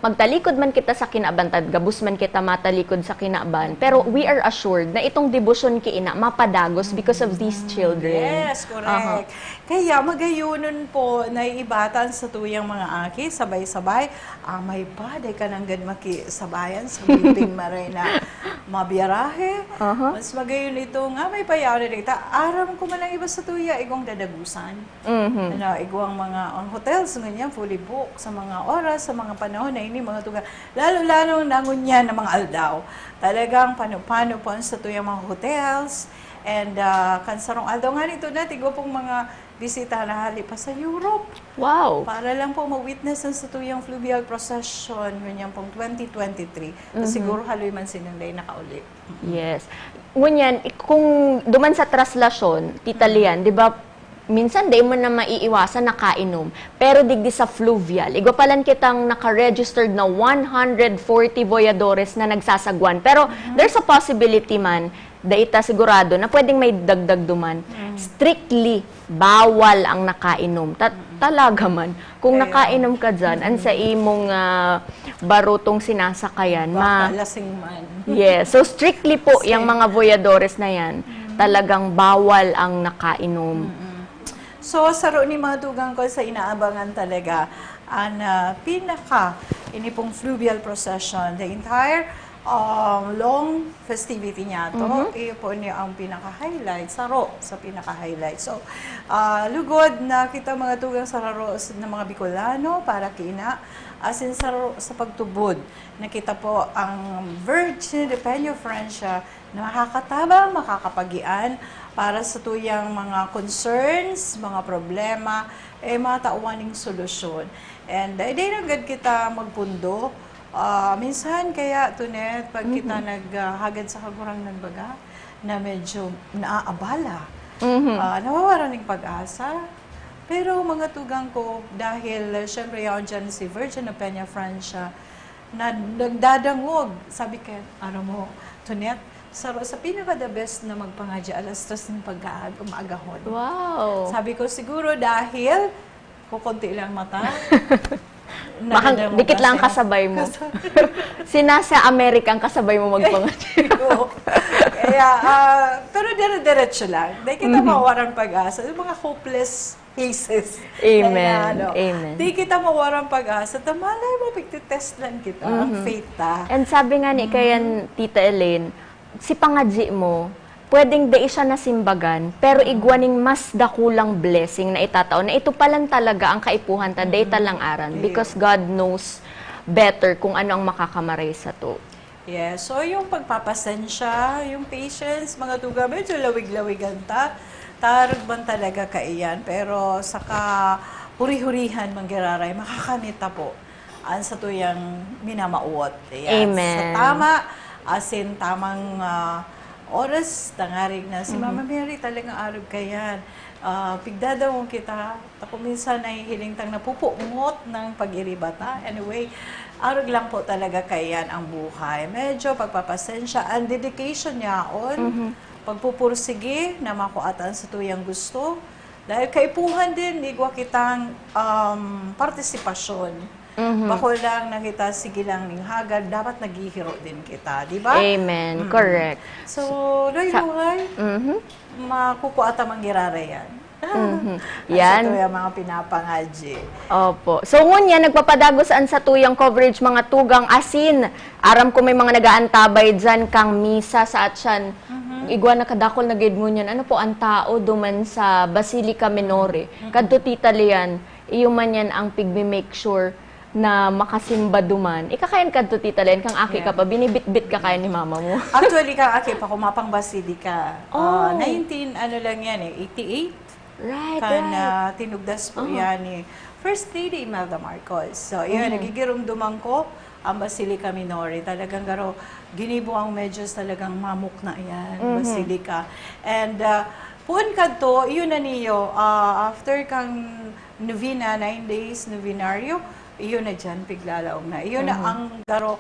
magtalikod man kita sa kinaban, tad gabos man kita matalikod sa kinaban, pero we are assured na itong debosyon ki ina mapadagos because of these children. Yes, correct. Aha. Kaya magayunon po na iibatan sa tuyang mga aki, sabay-sabay, amay pa, day ka nanggad makisabayan sa biping maray na mabiyarahe. Aha. Mas magayon ito nga may payari dita. Aram ko man ang iba sa tuya, igong dadagusan. Mhm. Ano, igwang mga ang hotels ngunyan fully booked sa mga oras, sa mga panahon na ini, mga tuga. Lalo-lalo na ngunyan na mga aldaw. Talagang pano-pano po ang sa tuyang mga hotels. And ah, kan sarong aldaw nga nito na, tigwa pong mga bisita na hali pa sa Europe. Wow. Para lang po ma-witness ang sa tuyang fluvial procession, ngunyan pong twenty twenty-three. Na siguro haloy man sinong day nakauli. Yes. Ngunyan, ik- kung duman sa traslasyon, Tita Lian, di ba, minsan di mo na maiiwasan nakainom. Pero digdi sa fluvial, igwa pa lang kitang naka-registered na one hundred forty voyadores na nagsasagwan. Pero there's a possibility man, dai ta sigurado, na pwedeng may dagdag duman. Strictly, bawal ang nakainom. Ta- talaga man. Kung Kaya- nakainom ka dyan, ang sa imong ah, barutong sinasakayan, ma- Baka lasing man. Yes. So, strictly po, Strict. yung mga voyadores na yan, talagang bawal ang nakainom. So, saro ni mga tugang ko sa inaabangan talaga ang ah, pinaka, ini pong fluvial procession, the entire um, long festivity niya to. Iyo po ni ang pinaka-highlight, saro sa pinaka-highlight. So, ah, lugod na kita mga tugang sa raro s- ng mga Bicolano para kina, asin saro sa pagtubod na kita po ang Virgin de Peña Francia na makakatabang, makakapagian para sa tuyang mga concerns, mga problema, eh, matawan ning solusyon. And uh, di nanggad kita magpundo. Ah, minsan kaya, Tunet, pag kita naghagad sa Kagurangnan baga, na medyo naaabala, ah, nawawaran ng pag-asa. Pero mga tugang ko, dahil uh, syempre yaon dyan si Virgin of Peña Francia, na nagdadangog. Sabi ko, ano mo, Tunet, sa, sa pinaka the best na magpangadya alas tres ng pag-aag, umaagahon. Wow. Sabi ko, siguro dahil kukunti lang mata. Baka Nadadangog dikit lang ang kasi. Kasabay mo. Kasabay. Sinasa Amerika ang kasabay mo magpangadya. Oo. Kaya, ah, pero dire-diretso lang. Dahil kita mawaran pag-asa. Yung mga hopeless cases. Amen. Kaya, ano, Amen. Di kita mawaran pag-asa. Ta malay mo, pagtitest lang kita. Ang faith ta. And sabi nga ni kayan Tita Elaine, si pangadji mo, pwedeng dai siya nasimbagan, pero igwa ning mas dakulang blessing na itatao na ito pa lang talaga ang kaipuhan ta, dai ta lang aran. Iyo. Because God knows better kung ano ang makakamaray sa to. Yes. So, yung pagpapasensya, yung patience, mga tuga, medyo lawig-lawigan ta. Tarag man talaga kaiyan. Pero saka huri-hurihan manggiraray, makakamit ta po ang sa tuyang minamawot. Ayan. Amen. Sa tama, asin tamang ah, oras, tangarig na si Mama Mary talagang arog kayan. Ah, pigdadangog kita, ta kung minsan nahihiling tang napupungot ng pag-iribata. Anyway, arog lang po talaga kayan ang buhay. Medyo pagpapasensya, ang dedication niyaon, pagpupursige na makuatan sa tuyang gusto. Dahil kaipuhan din, igwa kitang um, partisipasyon Mhm. Bako lang na kita, sige lang ning hagad, dapat naghihiro din kita, di ba? Amen. Mm. Correct. So, Loy Sa- Buhay, Mhm. makukuha ta man girarayan. Mhm. Ay, Yan. Ito yung mga pinapangadji. Opo. So, ngunyan, nagpapadagos an satuyang coverage, mga tugang asin. Aram ko may mga nagaantabay dyan kang misa sa atyan. Igwa na kadakol na gid ngunyan. Ano po ang tao duman sa Basilica Minore? Kadto Tita Lian, iyo man yan ang pigmi-make sure na makasimba duman. Ika kayan kadto Tita Lian, kang aki ka Yeah. pa, binibitbit ka kayan ni mama mo. Actually, kang aki pa ko, mapang Basilica. Oh. Ah, nineteen, ano lang yan eh, eighty-eight. Right, Kan right. ah, tinugdas po Aha. yan ni First Lady Imelda Marcos. So, yun, Mhm. nagigirumduman ko ang Basilica Minore. Talagang garo, ginibo ang medyas, talagang mamukna yan, Mhm. Basilica. And uh, puon kadto, yun na niyo, ah, after kang novena, nine days, novenario, yun na dyan, piglalaog na. Yun na Mhm. ang garo,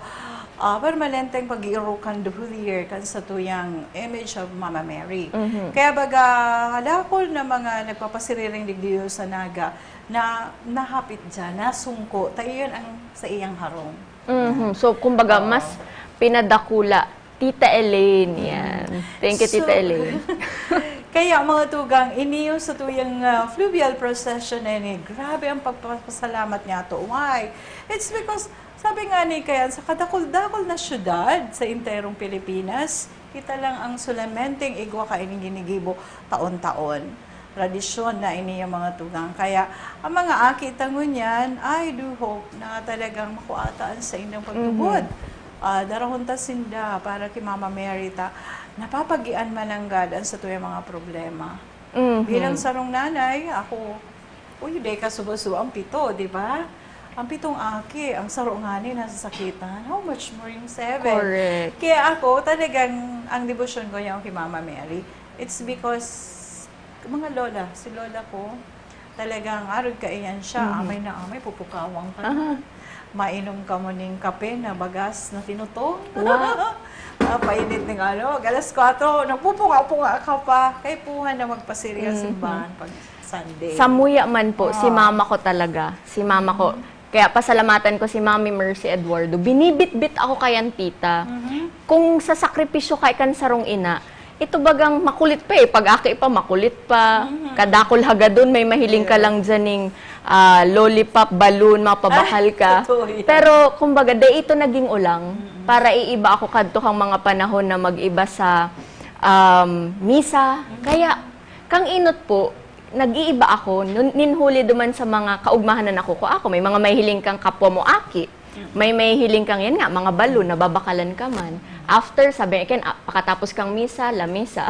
ah, permanenteng pag-iirukan the whole year kan sa tuyang image of Mama Mary. Mhm. Kaya baga, halakol na mga nagpapasiriring digdiyo sa Naga na nahapit dyan, nasungko, tayo yun ang sa iyang harong. Mhm. So, kumbaga, Oo. mas pinadakula. Tita Elaine, yan. Thank you, So, Tita Elaine. Kaya mga tugang, ini yung sa tuyang ah, fluvial procession na ini, grabe ang pagpapasalamat niya to. Why? It's because, sabi nga ni Kayan, sa kadakol-dakol na syudad sa enterong Pilipinas, kita lang ang sulamenteng igwa kaining ginigibo taon-taon. Tradisyon na ini yung mga tugang. Kaya, ang mga aki ta ngunyan, I do hope na talagang makuata ang sa inyong pagtubod. Ah, darahon ta sinda para kay Mama Mary ta napapagian mananggad ang sa tuyang mga problema. Mhm. Bilang sarong nanay, ako, uy, dai ka suba-suba ang pito, di ba? Ang pitong aki, ang saro ngani nasasakitan. How much more yung seven? Correct. Kaya ako, talagang, ang debosyon ko yung kay Mama Mary, it's because, mga lola, si lola ko, talagang arog kaiyan siya, Mhm. amay na amay, pupukawang ka na. Aha. Mainom ka mo ning kape na bagas na tinutong. Wow. Napainit ng ano, alas kwatro, nagpupunga-punga ka pa. Kay puhan na magpasiri ang Mhm. simbahan pag Sunday. Samuya man po, si Ah. mama ko talaga. Si mama ko. Kaya pasalamatan ko si Mami Mercy Eduardo. Binibitbit ako kayan, tita. Mhm. Kung sa sakripisyo kay kan sarong ina, ito bagang makulit pa eh. Pag aki pa, makulit pa. Mhm. Kadakol hagadon, may mahiling ka Yeah. lang dyan ning, ah, lollipop, balloon, mapabakal Ay, ka. totoo yan. Pero, kumbaga, dai ito naging ulang para iiba ako kadto kang mga panahon na mag-iba sa um, misa. Kaya, kang inot po, nag-iiba ako, nun- ninhuli duman sa mga kaugmahan na nakukuha ako. May mga mahiling kang kapwa mo aki. May mahiling kang, yan nga, mga balloon, nababakalan ka man. After, sabi, again, ah, pakatapos kang misa, lamesa.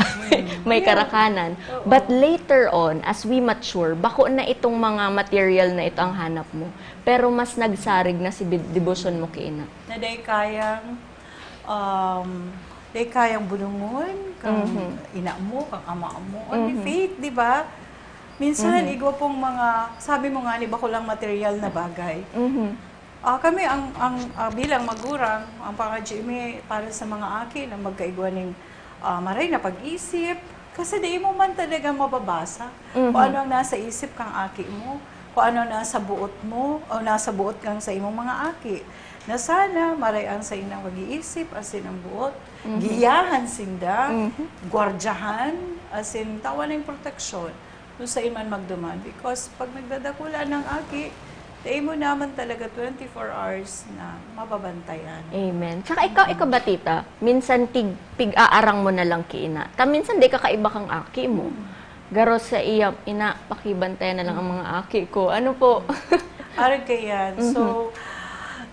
May Yeah. karakanan. Oo. But later on, as we mature, bako na itong mga material na ito ang hanap mo. Pero mas nagsarig na si bi- debosyon mo kay ina. Na dai kayang, um, dai kayang bulungon kang Mhm. ina mo, kang ama mo. Only Mhm. faith, di ba? Minsan, Mhm. igwa pong mga, sabi mo nga ni, bako lang material na bagay. Mhm. Ah, kami, ang, ang ah, bilang magurang, ang pangadji mi para sa mga aki na magkaigwa ning ah, maray na pag-isip. Kasi di mo man talaga mababasa Mhm. kung ano ang nasa isip kang aki mo, kung ano ang nasa buot mo, o nasa buot kang sa imong mga aki. Na sana, maray ang sa inang pag-iisip, asin ang buot, Mhm. giyahan sinda, Mhm. gwardyahan, asin tawan ning proteksyon. Kung sa iman magduman. Because pag nagdadakula ng aki, dai mo naman talaga twenty-four hours na mababantayan. Amen. Tsaka ikaw, ikaw ba, tita? Minsan tig, pig-aarang mo na lang ki ina. Ta minsan di ka kaiba kang aki mo. Garo sa iya, ina, pakibantayan na lang ang mga aki ko. Ano po? Arag ka yan. Mhm. So,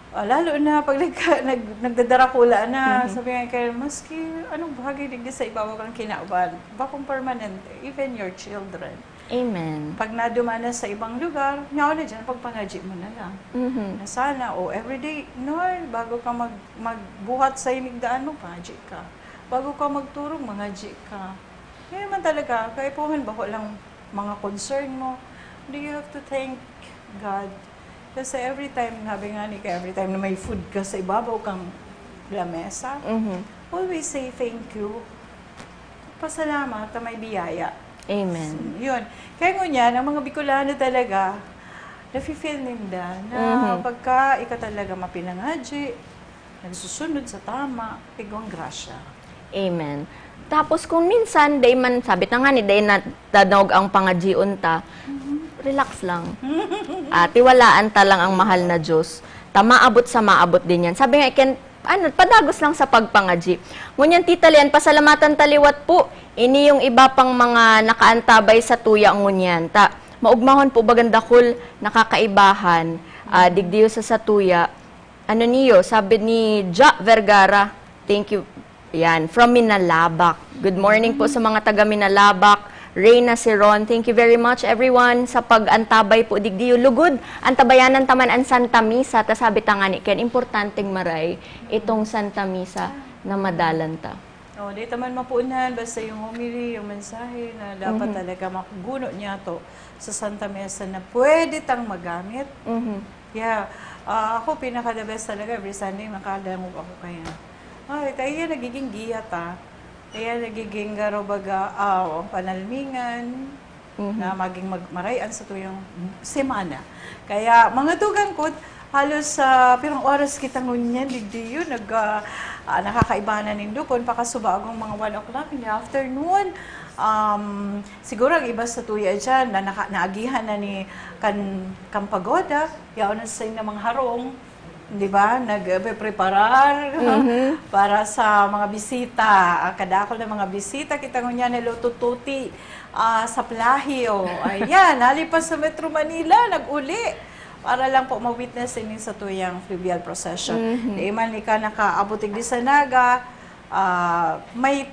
ah, lalo na pag nagka, nag, nagdadarakula na, Mhm. sabi nga kayo, maski anong bagay digdi sa ibabaw kang kinaban, bakong permanente, even your children. Amen. Pag naduman na sa ibang lugar, nyawa na dyan, pagpangadji mo na lang. Mhm. Na sana, o everyday, Lord, bago ka mag, magbuhat sa inigdaan mo, pangadji ka. Bago ka magturog, mangadji ka. Ngayon man talaga, kaipuhan ba ko lang mga concern mo? Do you have to thank God? Kasi every time, sabi nga ni ka, every time na may food ka sa ibabaw kang lamesa, Mhm. always say thank you. Pasalamat na may biyaya. Amen. Yun. Kaya ngunyan, ang mga Bicolano talaga, Nafe-feel ninda na Mhm. pagka ika talaga mapinangadyi, nagsusunod sa tama, igwang grasya. Amen. Tapos kung minsan, dai man, sabi ta nga ni, dai na tanaog ang pangadyion ta, relax lang. Ah, tiwalaan ta lang ang mahal na Diyos. Ta maabot sa maabot din yan. Sabi nga, Ken, ano, padagos lang sa pagpangadyi. Ngunyan, Tita Lian, pasalamatan ta liwat po. Ini yung iba pang mga nakaantabay sa tuya ngunyan. Ta, maugmahon po bagang dakul nakakaibahan, ah, digdiyo sa satuya. Ano niyo, sabi ni Ja Vergara, thank you. Yan, from Minalabac. Good morning po sa mga taga Minalabac. Reyna Siron, thank you very much everyone sa pag-antabay po digdiyo. Lugod, antabayanan ta man an Santa Misa, ta sabi ta nga ni Ken, importanteng maray itong Santa Misa na madalan ta. Oh, di ta man mapunan, basta yung homily, yung mensahe na dapat Mhm. talaga makuguno niya to sa Santa Misa na pwede tang magamit. Mhm. Yeah. Ah, ako, pinaka the best talaga, every Sunday, makadangog ako kaya. Ay, kaya yan, nagiging giya ta. Kaya nagiging, garo baga, ah, ang panalmingan Mhm. na maging mag- maray-an sa tuyang semana. Kaya, mga tugang ko, halos sa pirang oras kita ngunyan, digdiyo, nag, ah, ah, nakakaiba na nindo kun pakasuba agong mga one o'clock in the afternoon. Um, siguro ang iba sa tuya dyan na naka, naagihan na ni kan, kan pagoda, yaon na sa mga harong, di ba? Nagpreparar Mhm. para sa mga bisita. Ah, kadakol na mga bisita, kita ngunyan, hello, Tututi, ah, sa Plahio. Ayan, nalipas sa Metro Manila, nag-uli. Para lang po ma-witness ini sa tuyang fluvial procession. Mhm. Di man ika nakaabot igdi sa Naga, ah, may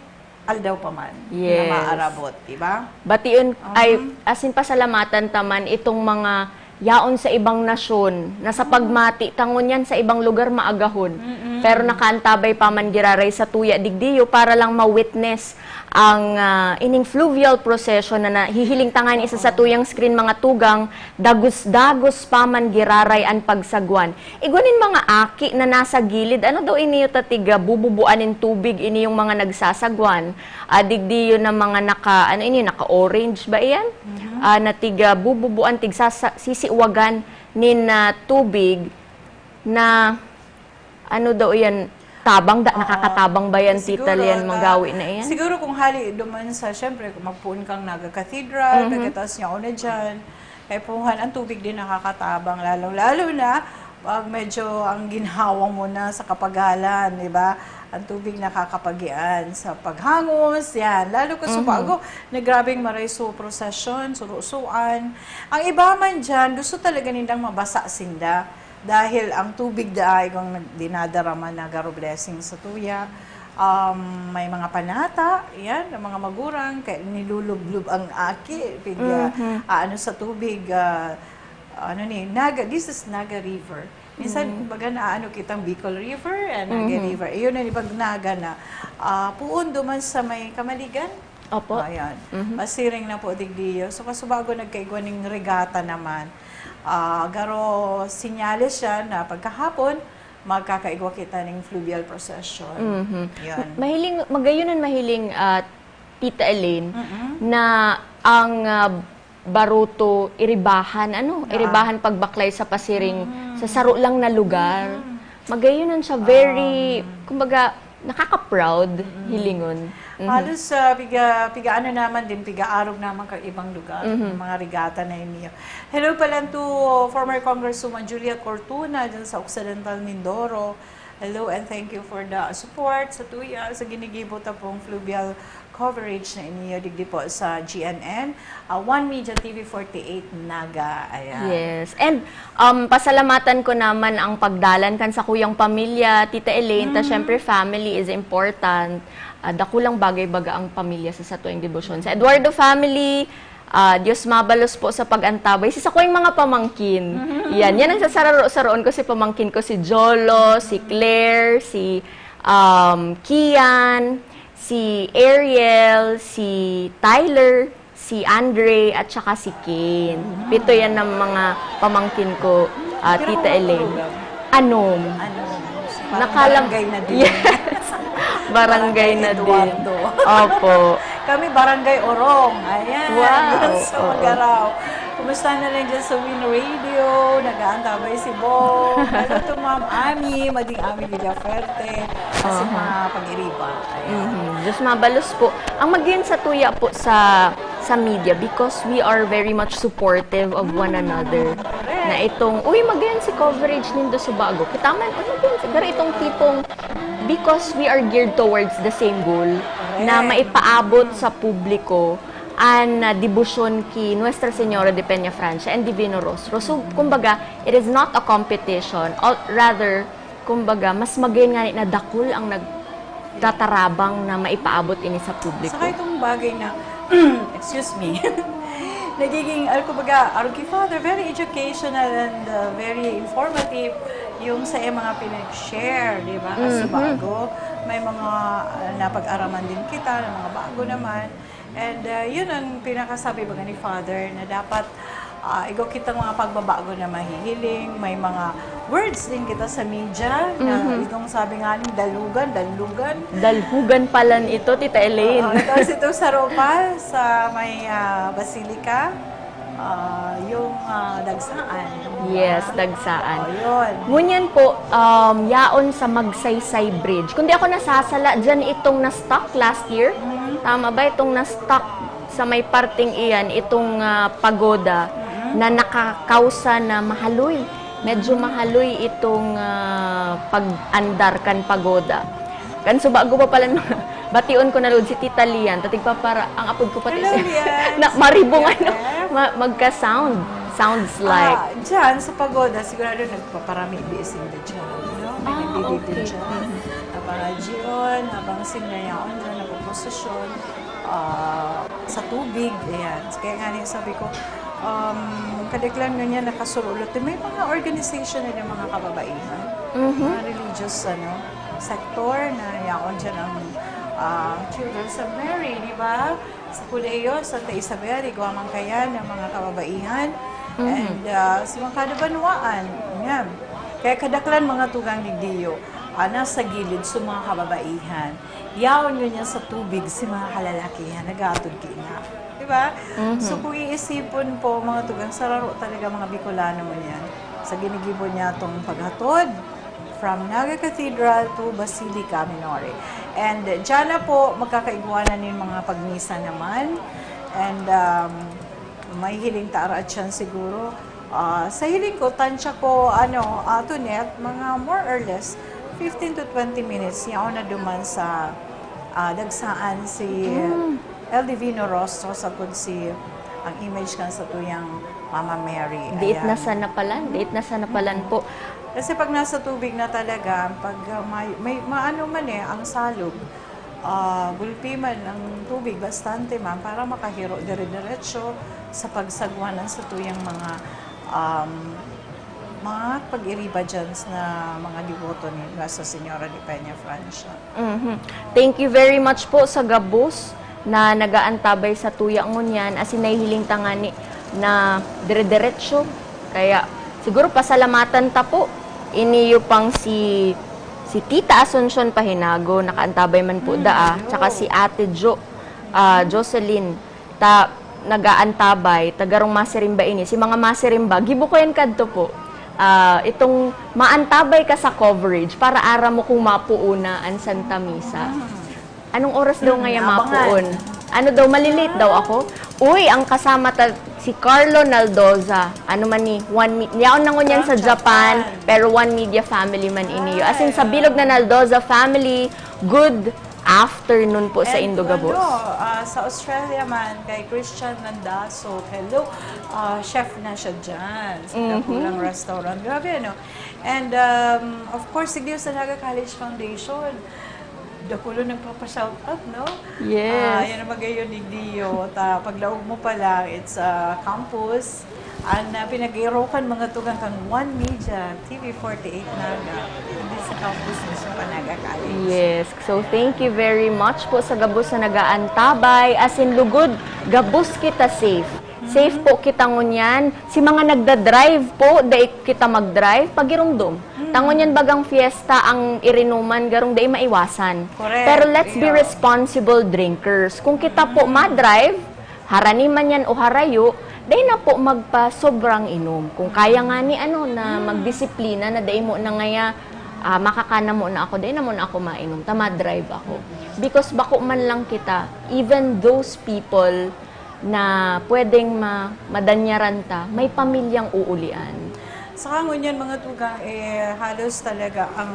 aldaw pa man na Yes. maarabot, di ba? Bation, ay, Mhm. as in, pasalamatan ta man itong mga yaon sa ibang nasyon na sa pagmati ta ngunyan sa ibang lugar maagahon. Mm-mm. Pero nakaantabay pa man giraray sa tuya digdiyo para lang ma-witness ang, ah, ining fluvial procession na nahihiling ta ngani sa Oo. satuyang screen, mga tugang, dagos-dagos pa man giraray an pagsagwan. Igwa nin mga aki na nasa gilid, ano daw ini ta tiga bububuan nin tubig, ini yung mga nagsasagwan. Ah, digdi yun na mga naka, ano ini, naka-orange ba iyan? Mhm. Ah, na tiga bububuan, tig sasa-, sisiwagan nin, ah, tubig na, ano daw iyan, tabang, da-, Oo. nakakatabang ba yan, Siguro, Tita Lian, na, magawi na iyan? Siguro kung hali duman sa, syempre, kung magpuon kang Naga Cathedral, Mhm. pagkataas niya, una dyan, Kaipuhan, ang tubig din nakakatabang, lalong-lalo na pag medyo ang ginhawa mo na sa kapagalan, di ba? Ang tubig nakakapagian sa paghangos, yan. Lalo ko sa Mhm. bago, na grabing maray so prosesyon, surusuan. Ang iba man dyan, gusto talaga nindang mabasa sinda. Dahil ang tubig daay kung nag-, dinadara man na garo blessing sa tuya. Um, may mga panata, yan, ang mga magurang, kaya nilulublob ang aki, pig, ah, Mhm. ah, ano sa tubig, ah, ano ni, Naga, this is Naga River. Minsan, Mm. kumbaga, naaano kitang Bicol River, and Naga Mhm. River. Iyon na, pag Naga na. Ah, puon duman sa may Kamaligan. Opo. Ayan. Mhm. Masiring na po, digdiyo. So, kasubago nagkaigwa ning regata naman. Ah, garo sinyales siya na pagkahapon, magkakaigwa kita ning fluvial procession. Mhm. Yan. Mahiling, magayon ang mahiling, ah, Tita Elaine, Mm-mm. na ang, ah, baruto iribahan, ano? Ah. Iribahan pagbaklay sa pasiring Mm. sa saro lang na lugar. Mm. Magayon ang siya, very, Um. kumbaga, nakaka-proud, Mm. hilingon. Mhm. Halos, ah, piga, piga ano naman din, piga-arog naman ka ibang lugar, Mhm. mga regata na iniyo. Hello pala to former Congresswoman Julia Cortuna dyan sa Occidental Mindoro. Hello and thank you for the support sa tuya, sa ginigibo ta pong fluvial coverage na iniyo digdi po sa G N N, ah, One Media T V forty-eight Naga. Ayan. Yes. And, um, pasalamatan ko naman ang pagdalan kan sa kuyang pamilya, Tita Elaine, ta Mm. syempre family is important. Ah, dakulang bagay baga ang pamilya sa satuing debosyon. Sa Eduardo family, ah, Diyos mabalos po sa pag-antabay. Sa sakuing mga pamangkin. Mm. Yan, yan ang sasararo-saroon ko, si pamangkin ko, si Jolo, si Claire, si, um, Kian, si Ariel, si Tyler, si Andre, at saka si Ken. Pito yan ng mga pamangkin ko, ah, Pero Tita kung Elaine. Anom. Ano? Parang Nakalam-, barangay na din. Yes. Barangay Barangay na din. Eduardo. Opo. Kami, Barangay Orong. Ayan. Wow. Sa Oo. Magaraw. Kumusta na lang dyan sa Win Radio? Nag-aantabay si Bong. Hello to Ma'am Ami, Mading Ami Villafuerte. Kasi Aha. mga pag-iriba. Ayan. Mhm. Diyos mabalos po. Ang magin sa tuya po sa sa media because we are very much supportive of one another. Correct. Na itong, "Uy, magayon si coverage nindo sa bago." Kita man, "Uy, magayon si-," pero itong tipong, because we are geared towards the same goal, na Correct. maipaabot sa publiko an, ah, debosyon ki Nuestra Señora de Peña Francia and Divino Rostro. So, kumbaga, it is not a competition. Or rather, kumbaga, mas magayon ngani na dakul ang nagtatarabang na maipaabot ini sa publiko. Saka itong bagay na, excuse me, nagiging, ano, kumbaga, arog ki Father, very educational and, uh, very informative yung sa iyang mga pinag-share, di ba? As Mhm. bago, may mga, uh, napag-araman din kita, ng mga bago naman. And, uh, yun ang pinakasabi baga ni Father, na dapat, uh, igwa kitang mga pagbabago na mahihiling, may mga words din kita sa media, na Mhm. itong sabi nga ning dalugan, dalugan. Dalhugan palan ito, Tita Elaine. Oo, tapos itong saro pa sa may, uh, Basilica, uh, yung, uh, dagsaan, di ba? Yes, dagsaan. Oo, yun. Ngunyan po, um, yaon sa Magsaysay Bridge. Kung di ako nasasala, dyan itong na-stuck last year. Mhm. Tama ba? Itong na-stuck sa may parteng iyan, itong, ah, pagoda Mhm. na nakakausa na mahaloy. Medyo Mhm. mahaloy itong, ah, pag-andar kan pagoda. Kan subago pa palan, bation ko na lugod si Tita Lian, ta tigpapara-, ang apod ko pati Hello, si Lian. na maribong, Yes. ano, ma-, magka-sound. Sounds like Ah, dyan sa pagoda, sigurado nagpaparami, busy na dyan, no? May Ah, nagbibigay okay. dyan. Naparadyoon, habang sinayaon dyan, nagpoprosesyon, ah, sa tubig, ayan. Kaya nga rin sabi ko, um, kadaklan ngunyan nakasurulot. May mga organization na yung mga kababaihan, Mhm. mga religious, ano, sector na yaon dyan ang, ah, Children's of Mary, di ba? Sa Colegio, Santa Isabel, igwa man kayan ang mga kababaihan. Mhm. And, ah, sa mga kadabanwaan, yan. Kaya kadaklan mga tugang digdiyo, ah, nasa gilid sa mga kababaihan. Yaon ngunyan sa tubig si mga kalalakihan, nag-aatod ki nga. Di ba? Mhm. So, kung iisipon po, mga tugang, sararo talaga mga Bicolano ngunyan. Sa ginigibo niya itong paghatod, from Naga Cathedral to Basilica Minore. And, uh, dyan na po, magkakaigwa na nin mga pagmisa naman. And, um, may hiling ta arat siyan siguro. Ah, sa hiling ko, tansya ko, ano, ah, Tonet, mga more or less fifteen to twenty minutes, yaon na duman sa, ah, dagsaan si Mm. El Divino Rostro, sagkod si, ang image kan satuyang Mama Mary. Diit Ayan. na sana palan, diit na sana palan Mm. po. Kasi pag nasa tubig na talaga, pag, ah, may, may maano man eh, ang salog, ah, gulpi man ang tubig, bastante man para makahiro dire-diretso sa pagsagwa ng satuyang mga, um, mga pag-iriba dyan na mga deboto ni Nuestra Señora de Peña Francia. Mhm. Thank you very much po sa gabos na nagaantabay sa tuya ngunyan, asin nahihiling ta ngani na dire-diretso. Kaya siguro pasalamatan ta po. Iniyo pang si, si Tita Asuncion Pahinago, nakaantabay man po Mm, daa, hello. tsaka si Ate Jo, ah, Jocelyn, ta nagaantabay, ta garong masirimba ini. Si mga masirimba, gibo ko yan kadto po. Ah, itong maantabay ka sa coverage para aram mo kung mapuon na an Santa Misa. Mm. Anong oras daw Hmm, ngaya abangan. mapuon? Ano daw, malilate daw ako? Uy, ang kasama ta, si Carlo Naldoza. Ano man ni, One Mi-, yaon na ngunyan sa From Japan, Japan. pero One Media family man iniyo. As in, sa Ay. bilog na Naldoza family, good afternoon po sa And Indo Gabos. ano, ah, sa Australia man, kay Christian Landaso. Hello, ah, chef na siya dyan sa Mhm. Dakulang Restaurant. Grabe, ano? And, um, of course, siguro sa Naga College Foundation, dakulo nagpapa-shout out, no? Yes. Ah, yan ang magayon ni Dio. Ta, paglaog mo pa lang, it's a campus. Ang, ah, pinag-irokan mga tugang kang One Media, T V forty-eight Naga. Hindi sa campus mismo pa Naga College. Yes. So, thank you very much po sa gabos na nagaantabay. As in, lugod, gabos kita safe. Safe Mhm. po kita ngunyan. Si mga nagda-drive po, dai kita mag-drive, pagirumdom. Mhm. Ta ngunyan bagang fiesta ang irinuman, garong dai maiwasan. Correct. Pero let's be Iyo. responsible drinkers. Kung kita po Mhm. ma-drive, Harani man yan o harayo, dai na po magpasobrang inom. Kung kaya nga ni ano, na magdisiplina na dai mo na ngaya, ah, makakana mo na ako, dai na mo na ako mainom, ta ma-drive ako. Because bako man lang kita, even those people na pwedeng ma-, madanyaran ta, may pamilyang uulian. Saka ngunyan, mga tugang, eh, halos talaga ang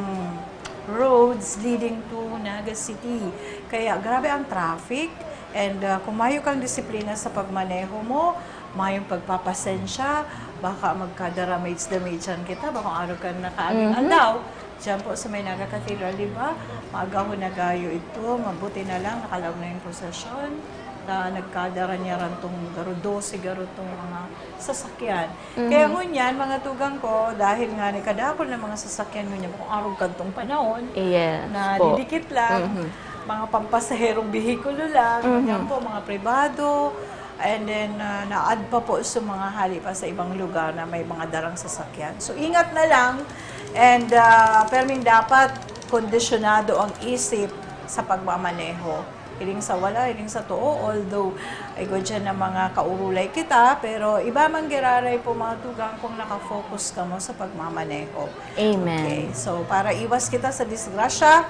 roads leading to Naga City. Kaya grabe ang traffic. And, ah, kung mayo kang disiplina sa pagmaneho mo, mayong pagpapasensya, baka magka-damage-damagean kita, baka kung araw ka nakaaging Mhm. aldaw. Diyan po sa may Naga Cathedral, di ba? Maagahon na gayo ito, mabuti na lang, nakalaog na yung prosesyon, na nagkadaranyaran tong garo, dose garo tong mga sasakyan. Mhm. Kaya ngunyan, mga tugang ko, dahil nga ni kadakol na mga sasakyan ngunyan, kung arog kadtong panahon, Yes na po. didikit lang, Mhm. mga pampasaherong behikulo lang, Mhm. ngunyan po, mga pribado, and then, ah, naad pa po sa mga hali pa sa ibang lugar na may mga darang sasakyan. So, ingat na lang, and, ah, perming dapat kondisyonado ang isip sa pagmamaneho. Hiling sa wala, hiling sa too, although igwa diyan na mga kaurulay kita, pero iba man giraray po, mga tugang, kung nakafocus kamo sa pagmamaneho. Amen. Okay, so para iwas kita sa disgrasya,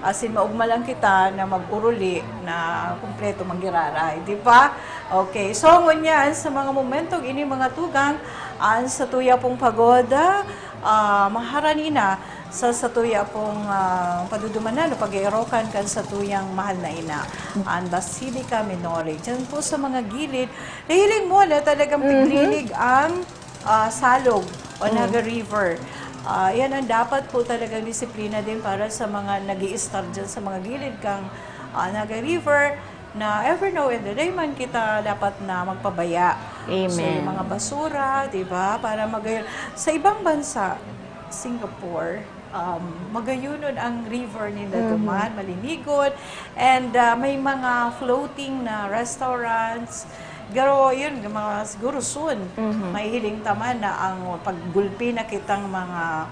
asin maugma lang kita na mag-uruli na kumpleto man giraray, di ba? Okay, so ngunyan, sa mga momentong ini, mga tugang, an satuya pong pagoda, ah, maharani na sa satuya pong, ah, padudumanan o pag-eerokan kan satuyang mahal na ina, an Basilica Minore. Diyan po sa mga gilid, nahiling mo na talagang Mhm. piglinig ang, ah, salog o Mm. Naga River. Ah, yan ang dapat po talagang disiplina din para sa mga nag-i-star diyan sa mga gilid kang, ah, Naga River, na every now and then, dai man kita dapat na magpabaya. So, Amen. yung mga basura, di ba? Para magayon. Sa ibang bansa, Singapore, um, magayunon ang river nila Mhm. duman, malinigon. And, ah, may mga floating na restaurants. Pero yun, mga siguro soon, Mhm. mahihiling ta man na ang paggulpi na kitang mga,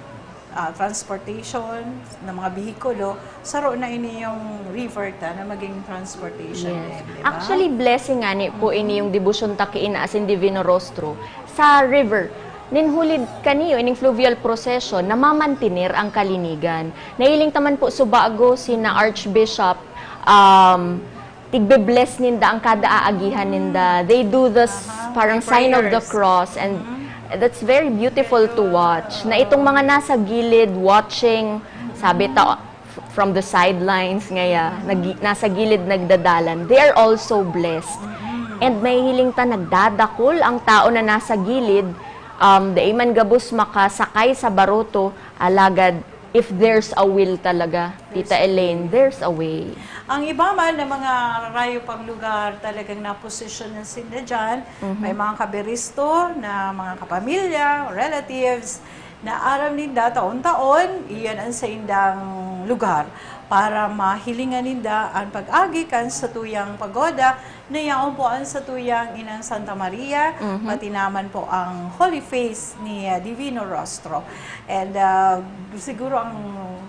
ah, transportation ng mga behikulo, saro na ini yung river ta na maging transportation Yes. din, di ba? Actually, blessing ngani po ini yung debosyon ta ki Ina asin Divino Rostro sa river. Nin hulid kaniyo, ining fluvial procession, namamantener ang kalinigan. Nahiling ta man po subago sina Archbishop, um, tigbe-bless ninda ang kada aagihan ninda. They do this Aha, parang may sign of the prayers. cross, and Mhm. that's very beautiful to watch. Na itong mga nasa gilid watching, sabi ta, f-, from the sidelines ngaya, nag-, nasa gilid nagdadalan, they are also blessed. Mhm. And mahihiling ta, nagdadakul ang tao na nasa gilid, um, dai man gabos makasakay sa baroto, alagad if there's a will talaga, Tita There's a Elaine, way. there's a way. Ang iba man na mga rarayo pang lugar, talagang naposisyon na sinda dyan. Mhm. May mga kabiristo na mga kapamilya, relatives, na aram ninda taon-taon, iyan ang saindang lugar para mahilingan ninda an pag-agi kan satuyang pagoda na yaon po ang satuyang Inang Santa Maria, Mhm. pati naman po ang Holy Face ni, ah, Divino Rostro. And, ah, siguro ang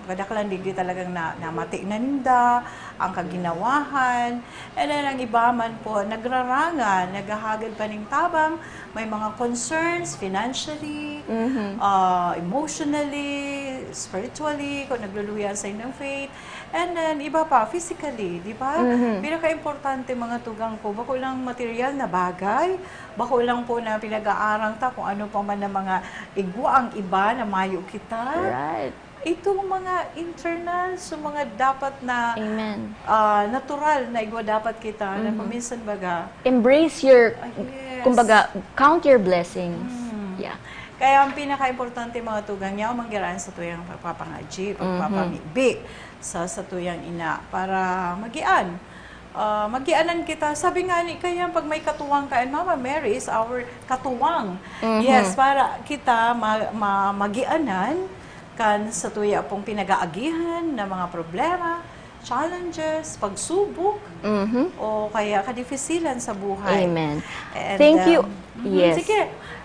kadaklan digdi talagang na, namati na ninda, ang kaginawahan. And then, ang iba man po, nagraranga, naghahagad pa ning tabang, may mga concerns, financially, Mhm. ah, emotionally, spiritually, kung nagluluya sa inyong faith. And then, iba pa, physically, di ba? Mhm. Pinaka-importante, mga tugang ko, bako lang material na bagay, bako lang po na pinag-aarang ta kung ano pa man ang mga igwa ang iba na mayo kita. Right. Itong mga internal, so mga dapat na, Amen. ah, natural na igwa dapat kita, na Mhm. paminsan baga, Embrace your, Ah, yes. kumbaga, count your blessings. Mm. Yeah. Kaya ang pinaka-importante, mga tugang, yaon man giraray satuyang pagpapangadyi, Mhm. pagpapamibi sa satuyang ina para magian. Ah, magianan kita. Sabi nga ni, kaya pag may katuwang ka, and Mama Mary is our katuwang. Mhm. Yes, para kita ma-, ma-, magianan kan satuya pong pinag-aagihan na mga problema, challenges, pagsubok, Mhm. o kaya kadifisilan sa buhay. Amen. And, Thank you. um, mhm, Yes. sige.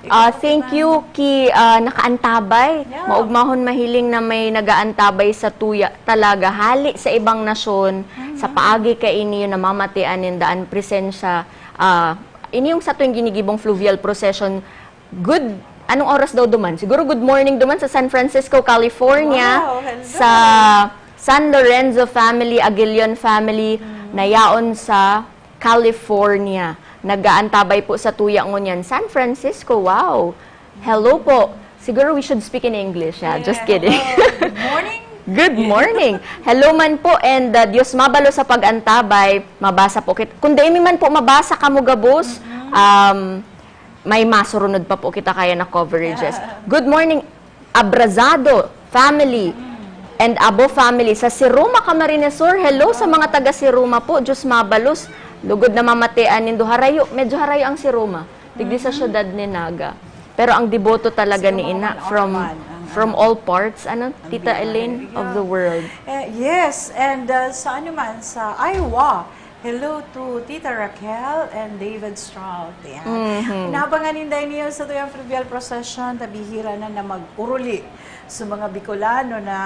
Ah, Ikaw, thank Ivana. you ki, ah, nakaantabay. Yeah. Maugmahon mahiling na may nagaantabay sa tuya talaga. Hali sa ibang nasyon, Mhm. sa paagi kaini, namamatian ninda an presensya, ah, Ini yung satuyang ginigibong fluvial procession. Good, anong oras daw duman? Siguro good morning duman sa San Francisco, California, Wow, hello. Sa San Lorenzo family, Aguilion family, na yaon sa California. Nagaantabay po satuya ngunyan. San Francisco, wow! Hello po. Siguro we should speak in English. Yeah, just Yeah, kidding. Hello. Good morning. Good morning. Hello man po and uh, Diyos mabalos sa pag-antabay. Mabasa po kit. Kung dai mi man po mabasa kamo gabos, um, may masurunod pa po kita kaya na coverages. Good morning, Abrazado family and Abo family. Sa Siruma, Camarines Sur, hello sa mga taga Siruma po. Diyos mabalos. Lugod na mamatian nindo harayo. Medyo harayo ang Siruma. Digdi sa syudad ni Naga. Pero ang deboto talaga ni Siruma Ina man, from Oman, ang from ano, all parts, ano, ang Tita Bicol Elaine area. Of the world. Eh, yes, and uh, sa ano man, sa Iowa, hello to Tita Raquel and David Strout. Yan. Mhm. Inabangan ninday niyo sa tuyang fluvial procession, tabihira na na mag-uruli sa mga Bicolano na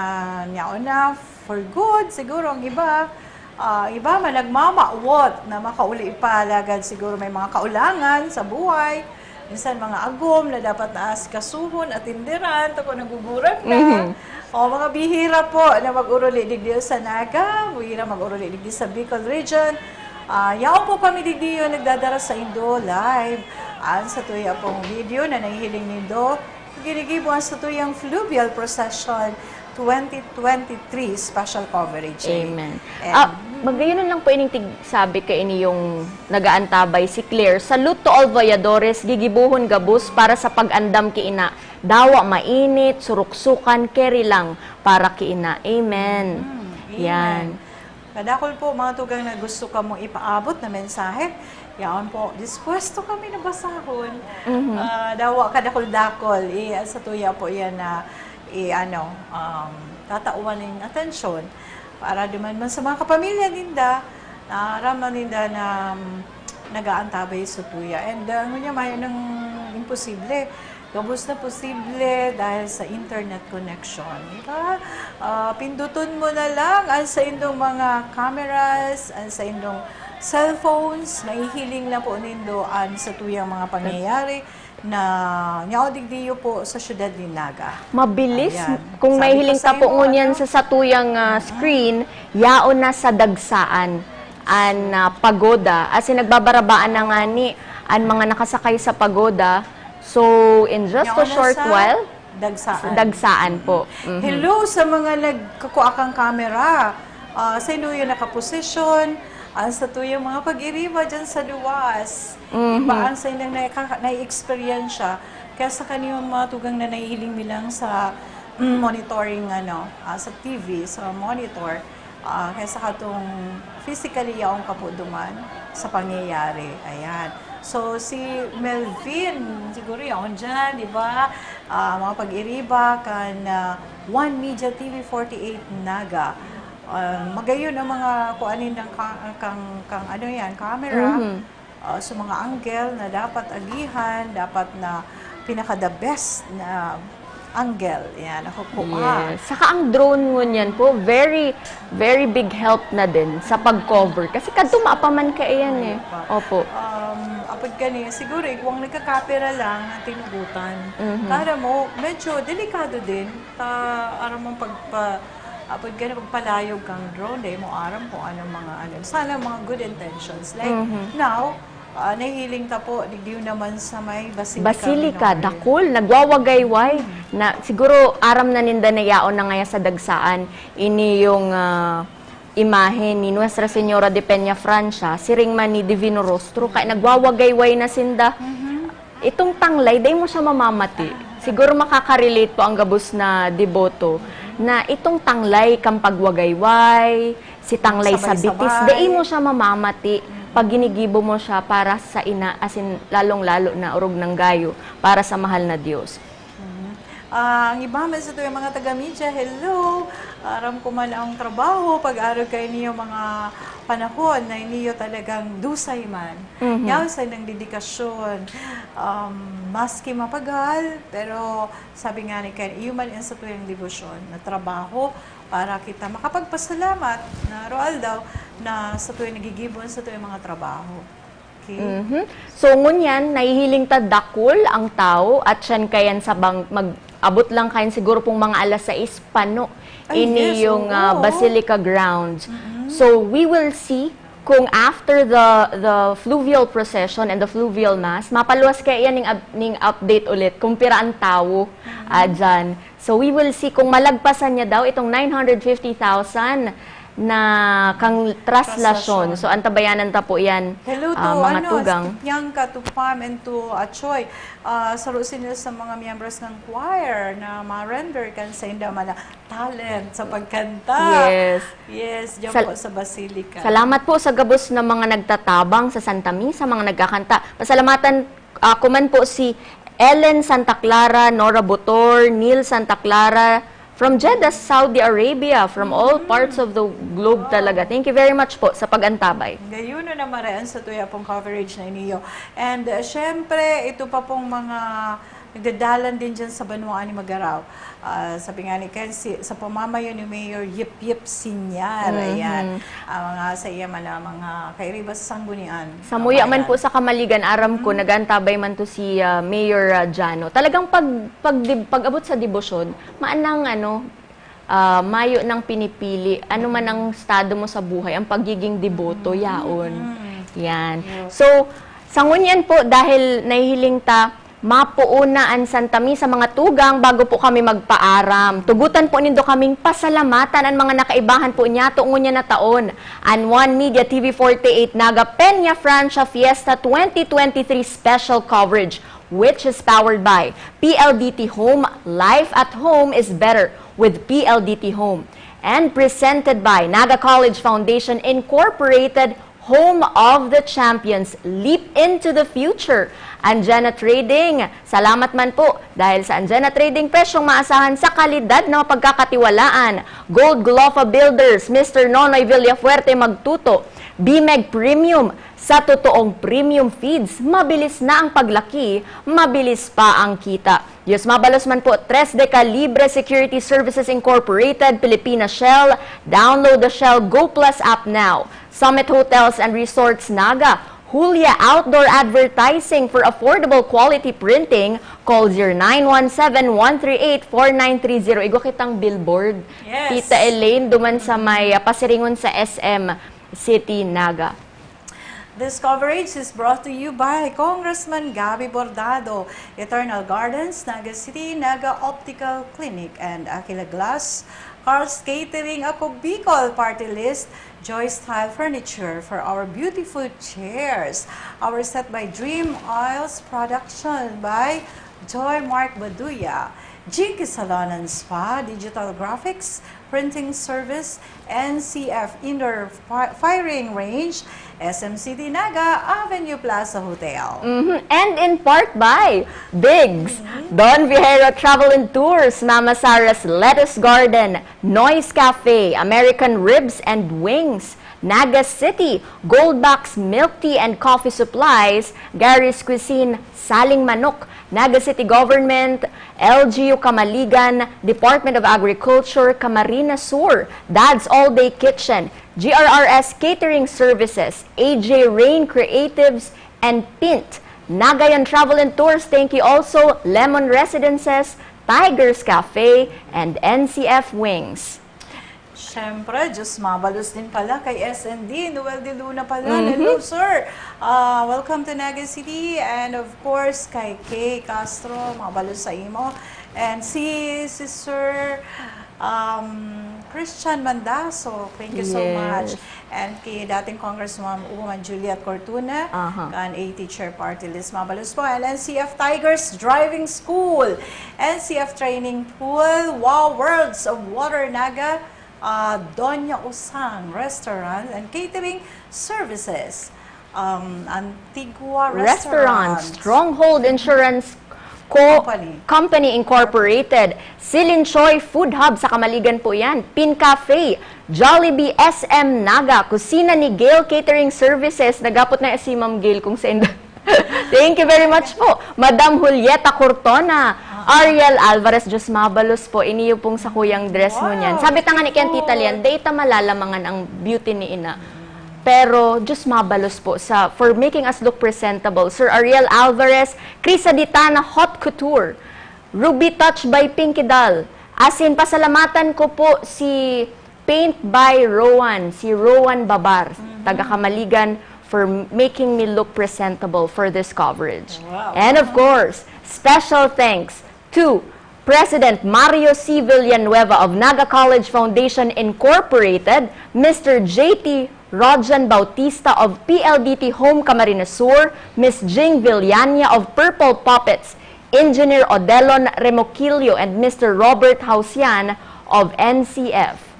nyaon na for good. Siguro ang iba, ah, iba man nagmamawot na makauli pa, lagad siguro may mga kaulangan sa buhay. Minsan mga agom na dapat na asikasuhon, atinderan, tako naguguran na. Mhm. O, mga bihira po na mag-uruli digdi sa Naga, bihira mag-uruli digdi sa Bicol Region. Ah, yaon po kami digdi yung nagdadara sa indo live. Ang sa tuya pong video na nahihiling nindo, ginigibo ang sa tuyang fluvial procession twenty twenty-three special coverage. Amen. Eh, Ah, magayon lang po ining tig sabi ka ini yung nagaantabay si Claire. Salute to all voyadores, gigibuhon gabos para sa pag-andam ki ina. Dawa mainit, suruksukan, carry lang para ki ina. Amen. Mm, amen. Yan. Kadakol po mga tugang na gusto kamong ipaabot na mensahe. Yaon po, dispuesto kami na basahon. Mhm. Ah, dawa kadakol-dakol. Eh, sa tuya po yan na, eh, ano, um, tatawan ng atensyon. Para duman man sa mga kapamilya ninda, naraman ninda na um, nagaantabay sa tuya. And uh, ngunyan, mayo nang imposible. Gabos na posible dahil sa internet connection. Di ba? Ah, pinduton mo na lang ang sa indong mga cameras, ang sa indong cellphones, mahihiling na po nindo ang sa tuyang mga pangyayari na nyaodigdiyo po sa syudad ni Naga. Mabilis, Ayan. kung Sabi mahihiling ko ka sa'yo, po ngunyan ano? Sa satuyang ah, screen, yaon na sa dagsaan an ah, pagoda. As in, nagbabarabaan na nga ni an mga nakasakay sa pagoda. So, in just a Yaon na short sa while, Dagsaan. Dagsaan po. Mhm. Hello sa mga nagkukua kang camera. Ah, sa indo yung nakaposisyon, ang sa tuyang mga pag-iriba dyan sa luwas. Mhm. Iba ang sa inyong nai-, nai-experience. Kaya sa kaniyong mga tugang na nahihiling bilang sa mm, monitoring, ano, ah, sa T V, sa monitor, ah, kaya sa katong physically yaong kapo duman sa pangyayari. Ayan. So, si Melvin, siguro yaon dyan, di ba? Ah, mga pag-iriba kan ah, One Media T V forty-eight Naga. Ah, magayon ang mga kuanin ng ka- kang, kang ano yan, camera. Mhm. Ah, sa mga angle na dapat agihan, dapat na pinaka the best na angle. Yan, ako po. Ah, Yes. Saka ang drone ngunyan po, very, very big help na din sa pag-cover. Kasi kadto maapaman ka iyan eh. Opo. Um, apod kani, siguro, eh, kung nagkakapera lang ang tinugutan. Mhm. Para mo, medyo delikado din. Ta, aram mong pagpa, apod kani, pagpalayog kang drone, dahil mo aram kung anong mga, ano. Sana mga good intentions. Like, Mhm. now, ah, nahihiling ta po, digdi naman sa may Basilica. Basilica, Minor. dakul, nagwawagayway. Na, siguro, aram na ninda na yaon na ngaya sa dagsaan. Ini yung ah, imahe ni Nuestra Señora de Peña Francia, siring man ni Divino Rostro, kaya nagwawagayway na sinda. Itong tanglay, dai mo siya mamamati. Siguro makaka-relate po ang gabos na deboto na itong tanglay kan pagwagayway, si tanglay sa bitis, Sabay-sabay. Dai mo siya mamamati pag ginigibo mo siya para sa ina, as in, lalong-lalo na orog ng gayo para sa mahal na Diyos. Mhm. Ah, ang iba man sa tuyang mga taga-media, hello! Aram ko man ang trabaho, pag-arog kayo niyo mga panahon na niyo talagang dusay man. Mhm. Yaw sa nang dedikasyon. Um, maski mapagal, pero sabi nga ni Ken, iyo man yan sa tuyang debosyon na trabaho para kita makapagpasalamat na roal daw na sa tuyang nagigibon sa tuyang mga trabaho. Mhm. So, ngunyan, nahihiling ta dakul ang tao at siyan kayan sa bang-, mag-abot lang kayan siguro pong mga alas sais, pano. Ay, ini yes, yung, ah, oo. Basilica grounds. Mm-mm. So, we will see kung after the, the fluvial procession and the fluvial mass, mapaluwas kaya yan ning up-, ning update ulit kung pira ang tao, ah, Mm-mm. dyan. So, we will see kung malagpasan niya daw itong nine hundred fifty thousand na kang traslasyon. Traslasyon. So, antabayanan ta po yan, Hello to, ah, mga ano, tugang. To Piangka, to Pam, and to Achoy. Ah, saro sila sa mga miyembros ng choir na ma-render kan sainda man na talent sa pagkanta. Yes. Yes, diyan Sal-, po sa Basilica. Salamat po sa gabos na mga nagtatabang sa Santa Misa, mga nagkakanta. Pasalamatan, ah, ko man po si Ellen Santa Clara, Nora Butor, Neil Santa Clara, from Jeddah, Saudi Arabia, from all Mm. parts of the globe Wow. talaga. Thank you very much po sa pag-antabay. Gayon na naman rin sa tuya pong coverage na iniyo. And, uh, syempre, ito pa pong mga nagdadalan din dyan sa banwaan ni Magaraw. Ah, sabi nga ni Ken, si, sa pamamayo ni Mayor Yip Yip Senior. Mhm. Ayan. Ang mga sa iya man, ah, mga kairiba sa sanggunian. Samuya man Kabayan. po sa Kamaligan, aram ko, Mm. nag-antabay man to si, ah, Mayor, ah, Jano. Talagang pag, pag, pag-abot sa debosyon, maanang ano, ah, mayo nang pinipili, ano man ang estado mo sa buhay, ang pagiging deboto, Mm. yaon. Mm. Yan. Yes. So, sa ngunyan po, dahil nahihiling ta, mapuon na an Santa Misa, mga tugang, bago po kami magpaaram. Tugutan po nindo kaming pasalamatan an mga nakaibahan po niyato ngunyan na taon. An One Media T V forty-eight Naga Peña Francia Fiesta twenty twenty-three special coverage, which is powered by P L D T Home. Life at home is better with P L D T Home. And presented by Naga College Foundation Incorporated, Home of the Champions, leap into the future. Anjena Trading, salamat man po. Dahil sa Anjena Trading, presyong maasahan sa kalidad na mapagkakatiwalaan. Gold Glofa Builders, Mister Nonoy Villafuerte Magtuto. Bimeg Premium, sa totoong premium feeds, mabilis na ang paglaki, mabilis pa ang kita. Diyos mabalos man po, Tres de Calibre Security Services Incorporated, Pilipinas Shell. Download the Shell Go Plus app now. Summit Hotels and Resorts Naga, Julia Outdoor Advertising for affordable quality printing. Call zero nine one seven, one three eight, four nine three zero. Igwa kitang billboard. Yes. Tita Elaine, duman sa may, ah, pasiringon sa S M City Naga. This coverage is brought to you by Congressman Gabby Bordado, Eternal Gardens, Naga City, Naga Optical Clinic, and Aquila Glass, Carl's Catering, Ako Bicol Party List, Joy Style Furniture for our beautiful chairs. Our set by Dream Oils, production by Joy Mark Baduya, Jinky Salon and Spa, Digital Graphics, Printing Service, N C F Indoor Fi-, Firing Range, S M City Naga, Avenue Plaza Hotel. Mhm. And in part by Bigs, Mhm. Don Vieira Travel and Tours, Mama Sarah's Lettuce Garden, Noise Cafe, American Ribs and Wings, Naga City, Gold Box Milk Tea and Coffee Supplies, Gary's Cuisine, Saling Manok, Naga City Government, L G U Kamaligan, Department of Agriculture, Camarines Sur, Dad's All Day Kitchen, G R R S Catering Services, A J Rain Creatives, and Pint. Nagayan Travel and Tours, thank you also, Lemon Residences, Tigers Cafe, and N C F Wings. Siyempre, Diyos mabalos din pala kay S N D. Noel de Luna pala. Mhm. Hello, sir. Ah, welcome to Naga City. And of course, kay Kay Castro, mabalos sa imo. And si, si Sir, um, Christian Mandaso, thank you so Yes. much. And kay dating Congresswoman Juliet Cortuna, Aha. kan A T Chair Party List, mabalos po. And N C F Tigers Driving School, N C F Training Pool, Wow Worlds of Water Naga, ah, Doña Usang Restaurant and Catering Services, um, Antigua Restaurant, Restaurant. Stronghold Insurance Co-, Company. Company Incorporated, Silin Choi Food Hub sa Kamaligan po yan, Pin Cafe, Jollibee, S M Naga, Kusina ni Gail Catering Services, nagapot na si Ma'am Gail kung sa inda. Thank you very much po, Madam Julieta Cortona. Ah. Ariel Alvarez, Diyos mabalos po, iniyo pong sakuyang dress mo niyan. Wow, Sabi ta nga ni Ken, Tita Lian, data malalamangan ang beauty ni ina. Pero Diyos mabalos po sa, for making us look presentable. Sir Ariel Alvarez, Chris Aditana Haute Couture, Ruby Touch by Pinky Doll. As in, pasalamatan ko po si Paint by Rowan, si Rowan Babar, taga Kamaligan, for making me look presentable for this coverage. Wow. And of course, special thanks to President Mario C. Villanueva of Naga College Foundation Incorporated, Mister J T Rojan Bautista of P L D T Home Camarines Sur, Miss Jing Villania of Purple Puppets, Engineer Odelon Remoquillo, and Mister Robert Hausian of N C F.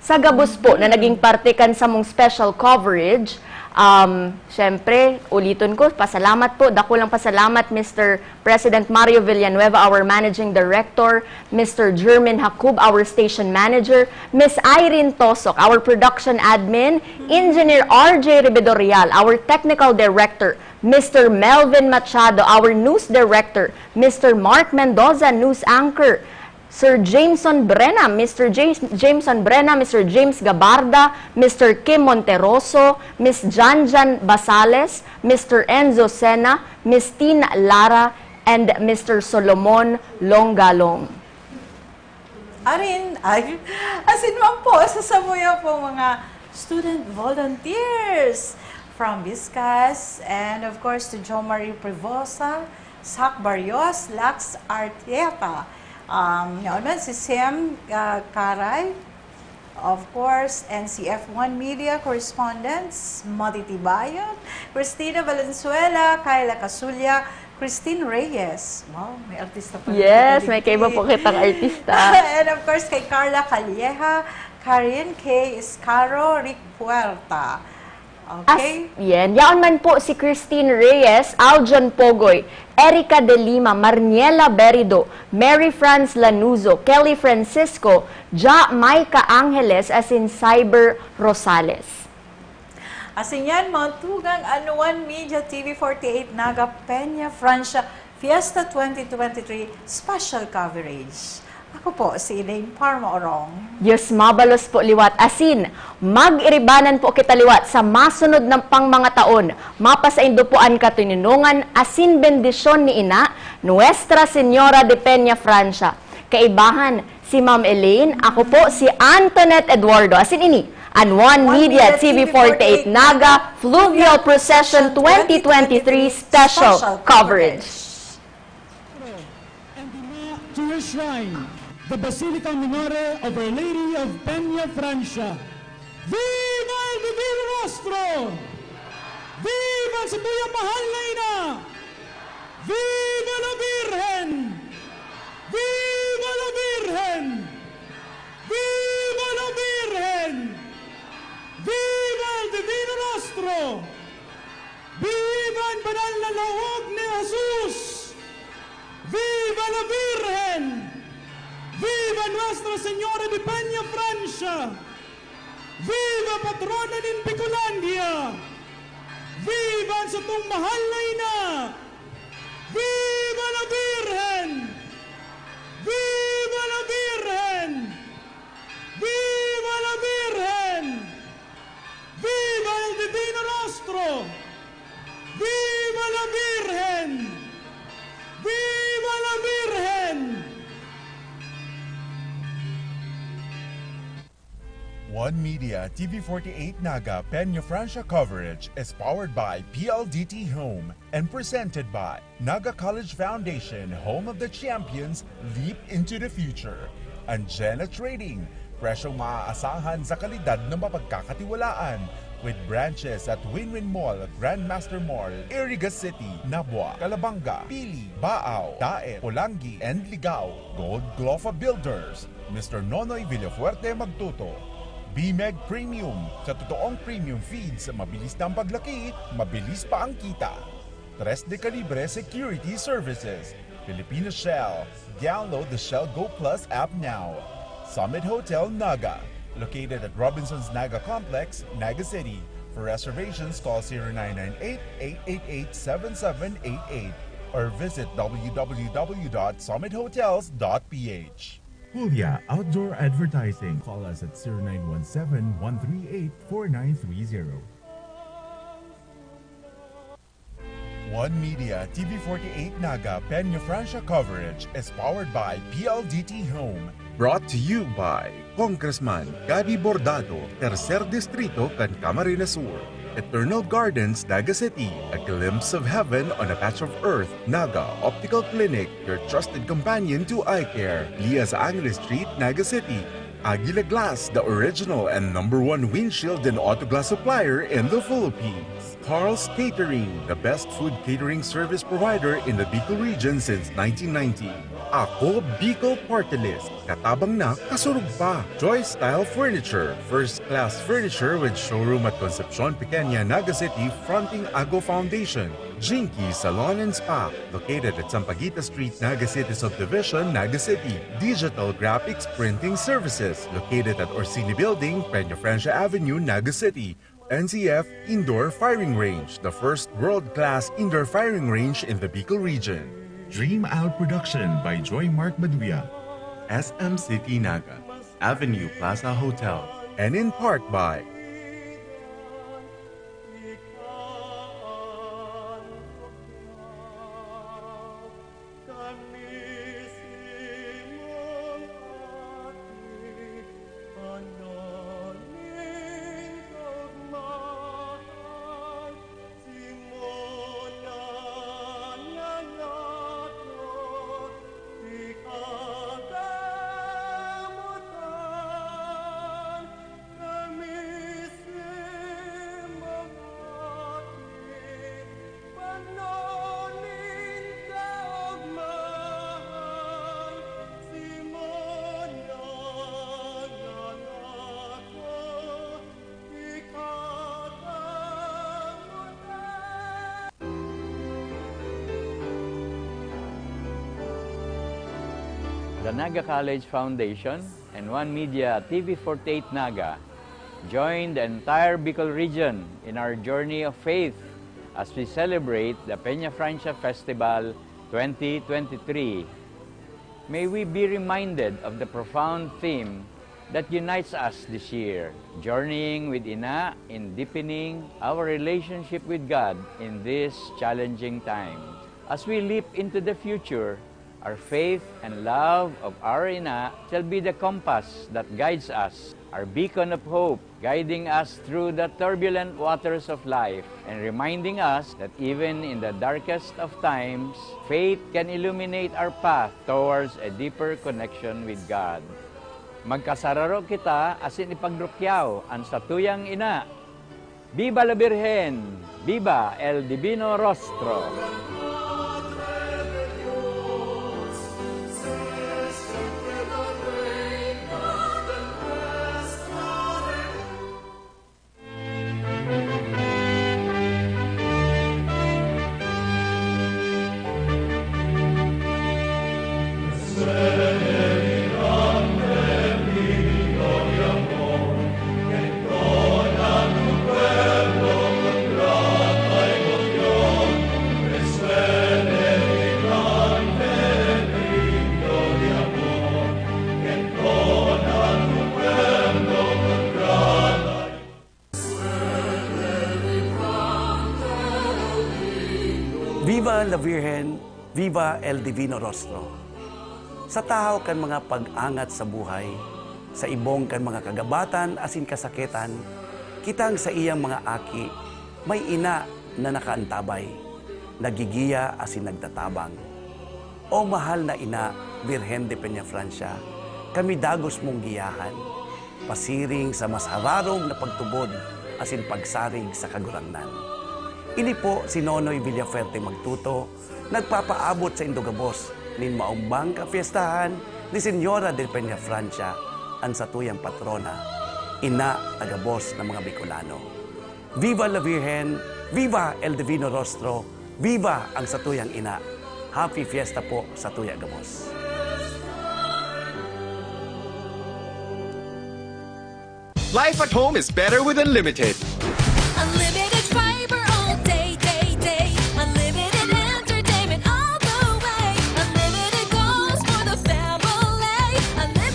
Sa gabos po na naging parte kan samong special coverage, um, syempre, uliton ko, pasalamat po, dakulang pasalamat, Mister President Mario Villanueva, our Managing Director, Mister German Hakub, our Station Manager, Miss Irene Tosok, our Production Admin, Engineer R J Rebedorial, our Technical Director, Mister Melvin Machado, our News Director, Mister Mark Mendoza, News Anchor, Sir Jameson Brena, Mister James, Jameson Brena, Mister James Gabarda, Mister Kim Monteroso, Miss Janjan Basales, Mister Enzo Sena, Miss Tina Lara, and Mister Solomon Longgalong. Arin, ay, asin man po sa samuya po mga student volunteers from Vizcas, and of course to Jo Marie Prevosa, Zach Barrios, Lax Artieta, um, yaon man si Sam, ah, Caray, of course, N C F One Media correspondents, Mati Tibayon, Christina Valenzuela, Kyla Casulla, Christine Reyes. Wow, may artista pa rin Yes, kita may kaiba digdi. po kitang artista. And of course, kay Carla Calleja, Karen K. Iscaro, Rick Puerta. As, Okay? yan. Yaon man po si Christine Reyes, Aljon Pogoy, Erica De Lima, Marniela Berido, Mary Franz Lanuzo, Kelly Francisco, Ja Micah Angeles, asin Cyber Rosales. Asin yan, mga tugang an One Media T V forty-eight Naga Peña Francia Fiesta twenty twenty-three Special Coverage. Ako po, si Elaine Parma Orong. Diyos mabalos po liwat asin mag-iribanan po kita liwat sa masunod na pang mga taon. Mapasaindo po an katoninongan asin bendisyon ni Ina, Nuestra Señora de Peña Francia. Kaibahan, si Ma'am Elaine, ako po si Antoinette Eduardo. Asin ini, an One Media T V forty-eight Naga Fluvial Procession twenty twenty-three Special Coverage. And the ma- to her shrine, the Basilica Minore of Our Lady of Peña Francia. Viva el Divino Rostro! Viva sa tuyang mahal na ina! Viva la Virgen! Viva la Virgen! Viva la Virgen! Viva el Divino Rostro! Viva an banal na lahog ni Jesus! Viva la Virgen! Viva Nuestra Señora de Peña Francia! Viva patrona nin Bicolandia! Viva an satong mahal na ina! Viva la Virgen! Viva la Virgen! Viva la Virgen! Viva el Divino Rostro! Viva la Virgen! Viva la Virgen! One Media T V forty-eight Naga Peña Francia coverage is powered by P L D T Home and presented by Naga College Foundation, home of the champions, leap into the future. Anjena Trading, presyong maaasahan sa kalidad na mapagkakatiwalaan. With branches at Win-Win Mall, Grandmaster Mall, Iriga City, Nabua, Calabanga, Pili, Baao, Daet, Polangui, and Ligao. Gold Glofa Builders, Mister Nonoy Villafuerte Magtuto. B-Meg Premium, sa totoong premium feeds, mabilis na ang paglaki, mabilis pa ang kita. Tres de Calibre Security Services, Filipino Shell. Download the Shell Go Plus app now. Summit Hotel Naga, located at Robinson's Naga Complex, Naga City. For reservations, call zero nine nine eight, eight eight eight, seven seven eight eight or visit w w w dot summit hotels dot p h. Julia Outdoor Advertising. Call us at zero nine one seven, one three eight, four nine three zero. One Media T V forty-eight Naga Peña Francia coverage is powered by P L D T Home. Brought to you by Congressman Gabby Bordado, Tercer Distrito kan Camarines Sur. Eternal Gardens, Naga City, a glimpse of heaven on a patch of earth. Naga Optical Clinic, your trusted companion to eye care. Lias Angeles Street, Naga City. Aguila Glass, the original and number one windshield and auto glass supplier in the Philippines. Carl's Catering, the best food catering service provider in the Bicol region since nineteen ninety. Ako Bicol Party List, katabang na, kasurog pa. Joy Style Furniture, first class furniture with showroom at Concepcion Pequeña, Naga City, fronting Ago Foundation. Jinky Salon and Spa, located at Sampaguita Street, Naga City Subdivision, Naga City. Digital Graphics Printing Services, located at Orsini Building, Peña Francia Avenue, Naga City. N C F Indoor Firing Range, the first world-class indoor firing range in the Bicol region. Dream Out Production by Joy Mark Maduya. S M City Naga, Avenue Plaza Hotel. And in part by The Naga College Foundation and One Media T V forty-eight Naga join the entire Bicol region in our journey of faith as we celebrate the Peña Francia Festival twenty twenty-three. May we be reminded of the profound theme that unites us this year, journeying with Ina in deepening our relationship with God in this challenging time. As we leap into the future, our faith and love of our Ina shall be the compass that guides us, our beacon of hope, guiding us through the turbulent waters of life and reminding us that even in the darkest of times, faith can illuminate our path towards a deeper connection with God. Magkasararo kita asin ipagrukyaw an satuyang Ina. Viva la Virgen! Viva el Divino Rostro! Viva la Virgen! Viva el Divino Rostro! Sa tahaw kan mga pag-angat sa buhay, sa ibong kan mga kagabatan asin kasakitan, kitang saiyang mga aki, may ina na nakaantabay, naggigiya asin nagtatabang. O mahal na Ina, Birhen de Peñafrancia, kami dagos mong giyahan, pasiring sa mas hararom na pagtubod asin pagsarig sa Kagurangnan. Ini po si Nonoy Villafuerte Magtuto, nagpapaabot saindo gabos nin maombang kapyestahan ni Señora de Peñafrancia, an satuyang patrona, ina ta gabos na mga Bicolano. Viva la Virgen! Viva el Divino Rostro! Viva ang satuyang ina! Happy Fiesta po satuya gabos! Life at home is better with Unlimited. Unlimited fiber all day, day, day. Unlimited entertainment all the way. Unlimited goals for the family. Unlimited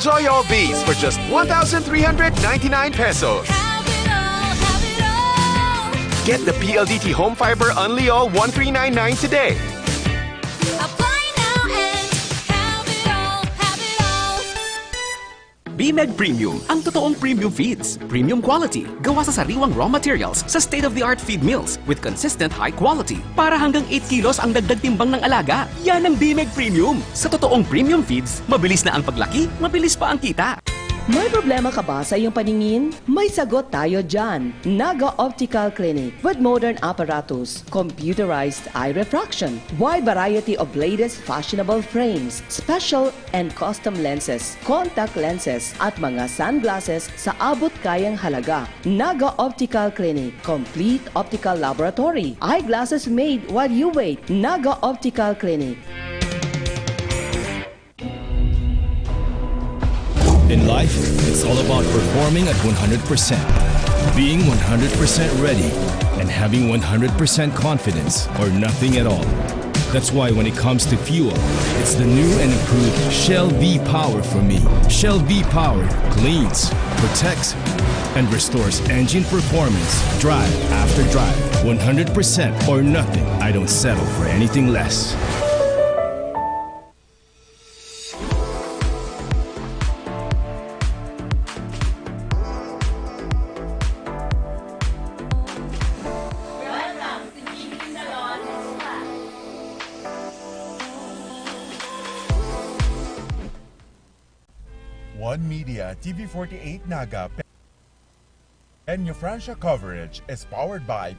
Enjoy all these for just one thousand three hundred ninety-nine pesos. Have it all, have it all. Get the P L D T Home Fiber Unli All one three nine nine today. Apply now and have it all, have it all. Bimeg Premium, ang totoong premium feeds. Premium quality, gawa sa sariwang raw materials sa state-of-the-art feed mills with consistent high quality. Para hanggang eight kilos ang dagdag timbang ng alaga. Yan ang Bimeg Premium. Sa totoong premium feeds, mabilis na ang paglaki, mabilis pa ang kita. May problema ka ba sa iyong paningin? May sagot tayo dyan. Naga Optical Clinic with modern apparatus, computerized eye refraction, wide variety of latest fashionable frames, special and custom lenses, contact lenses, at mga sunglasses sa abot kayang halaga. Naga Optical Clinic, complete optical laboratory, eyeglasses made while you wait. Naga Optical Clinic. In life, it's all about performing at one hundred percent, being one hundred percent ready, and having one hundred percent confidence or nothing at all. That's why when it comes to fuel, it's the new and improved Shell V Power for me. Shell V Power cleans, protects, and restores engine performance drive after drive. one hundred percent or nothing. I don't settle for anything less. One Media, T V forty-eight Naga, Peña Francia coverage is powered by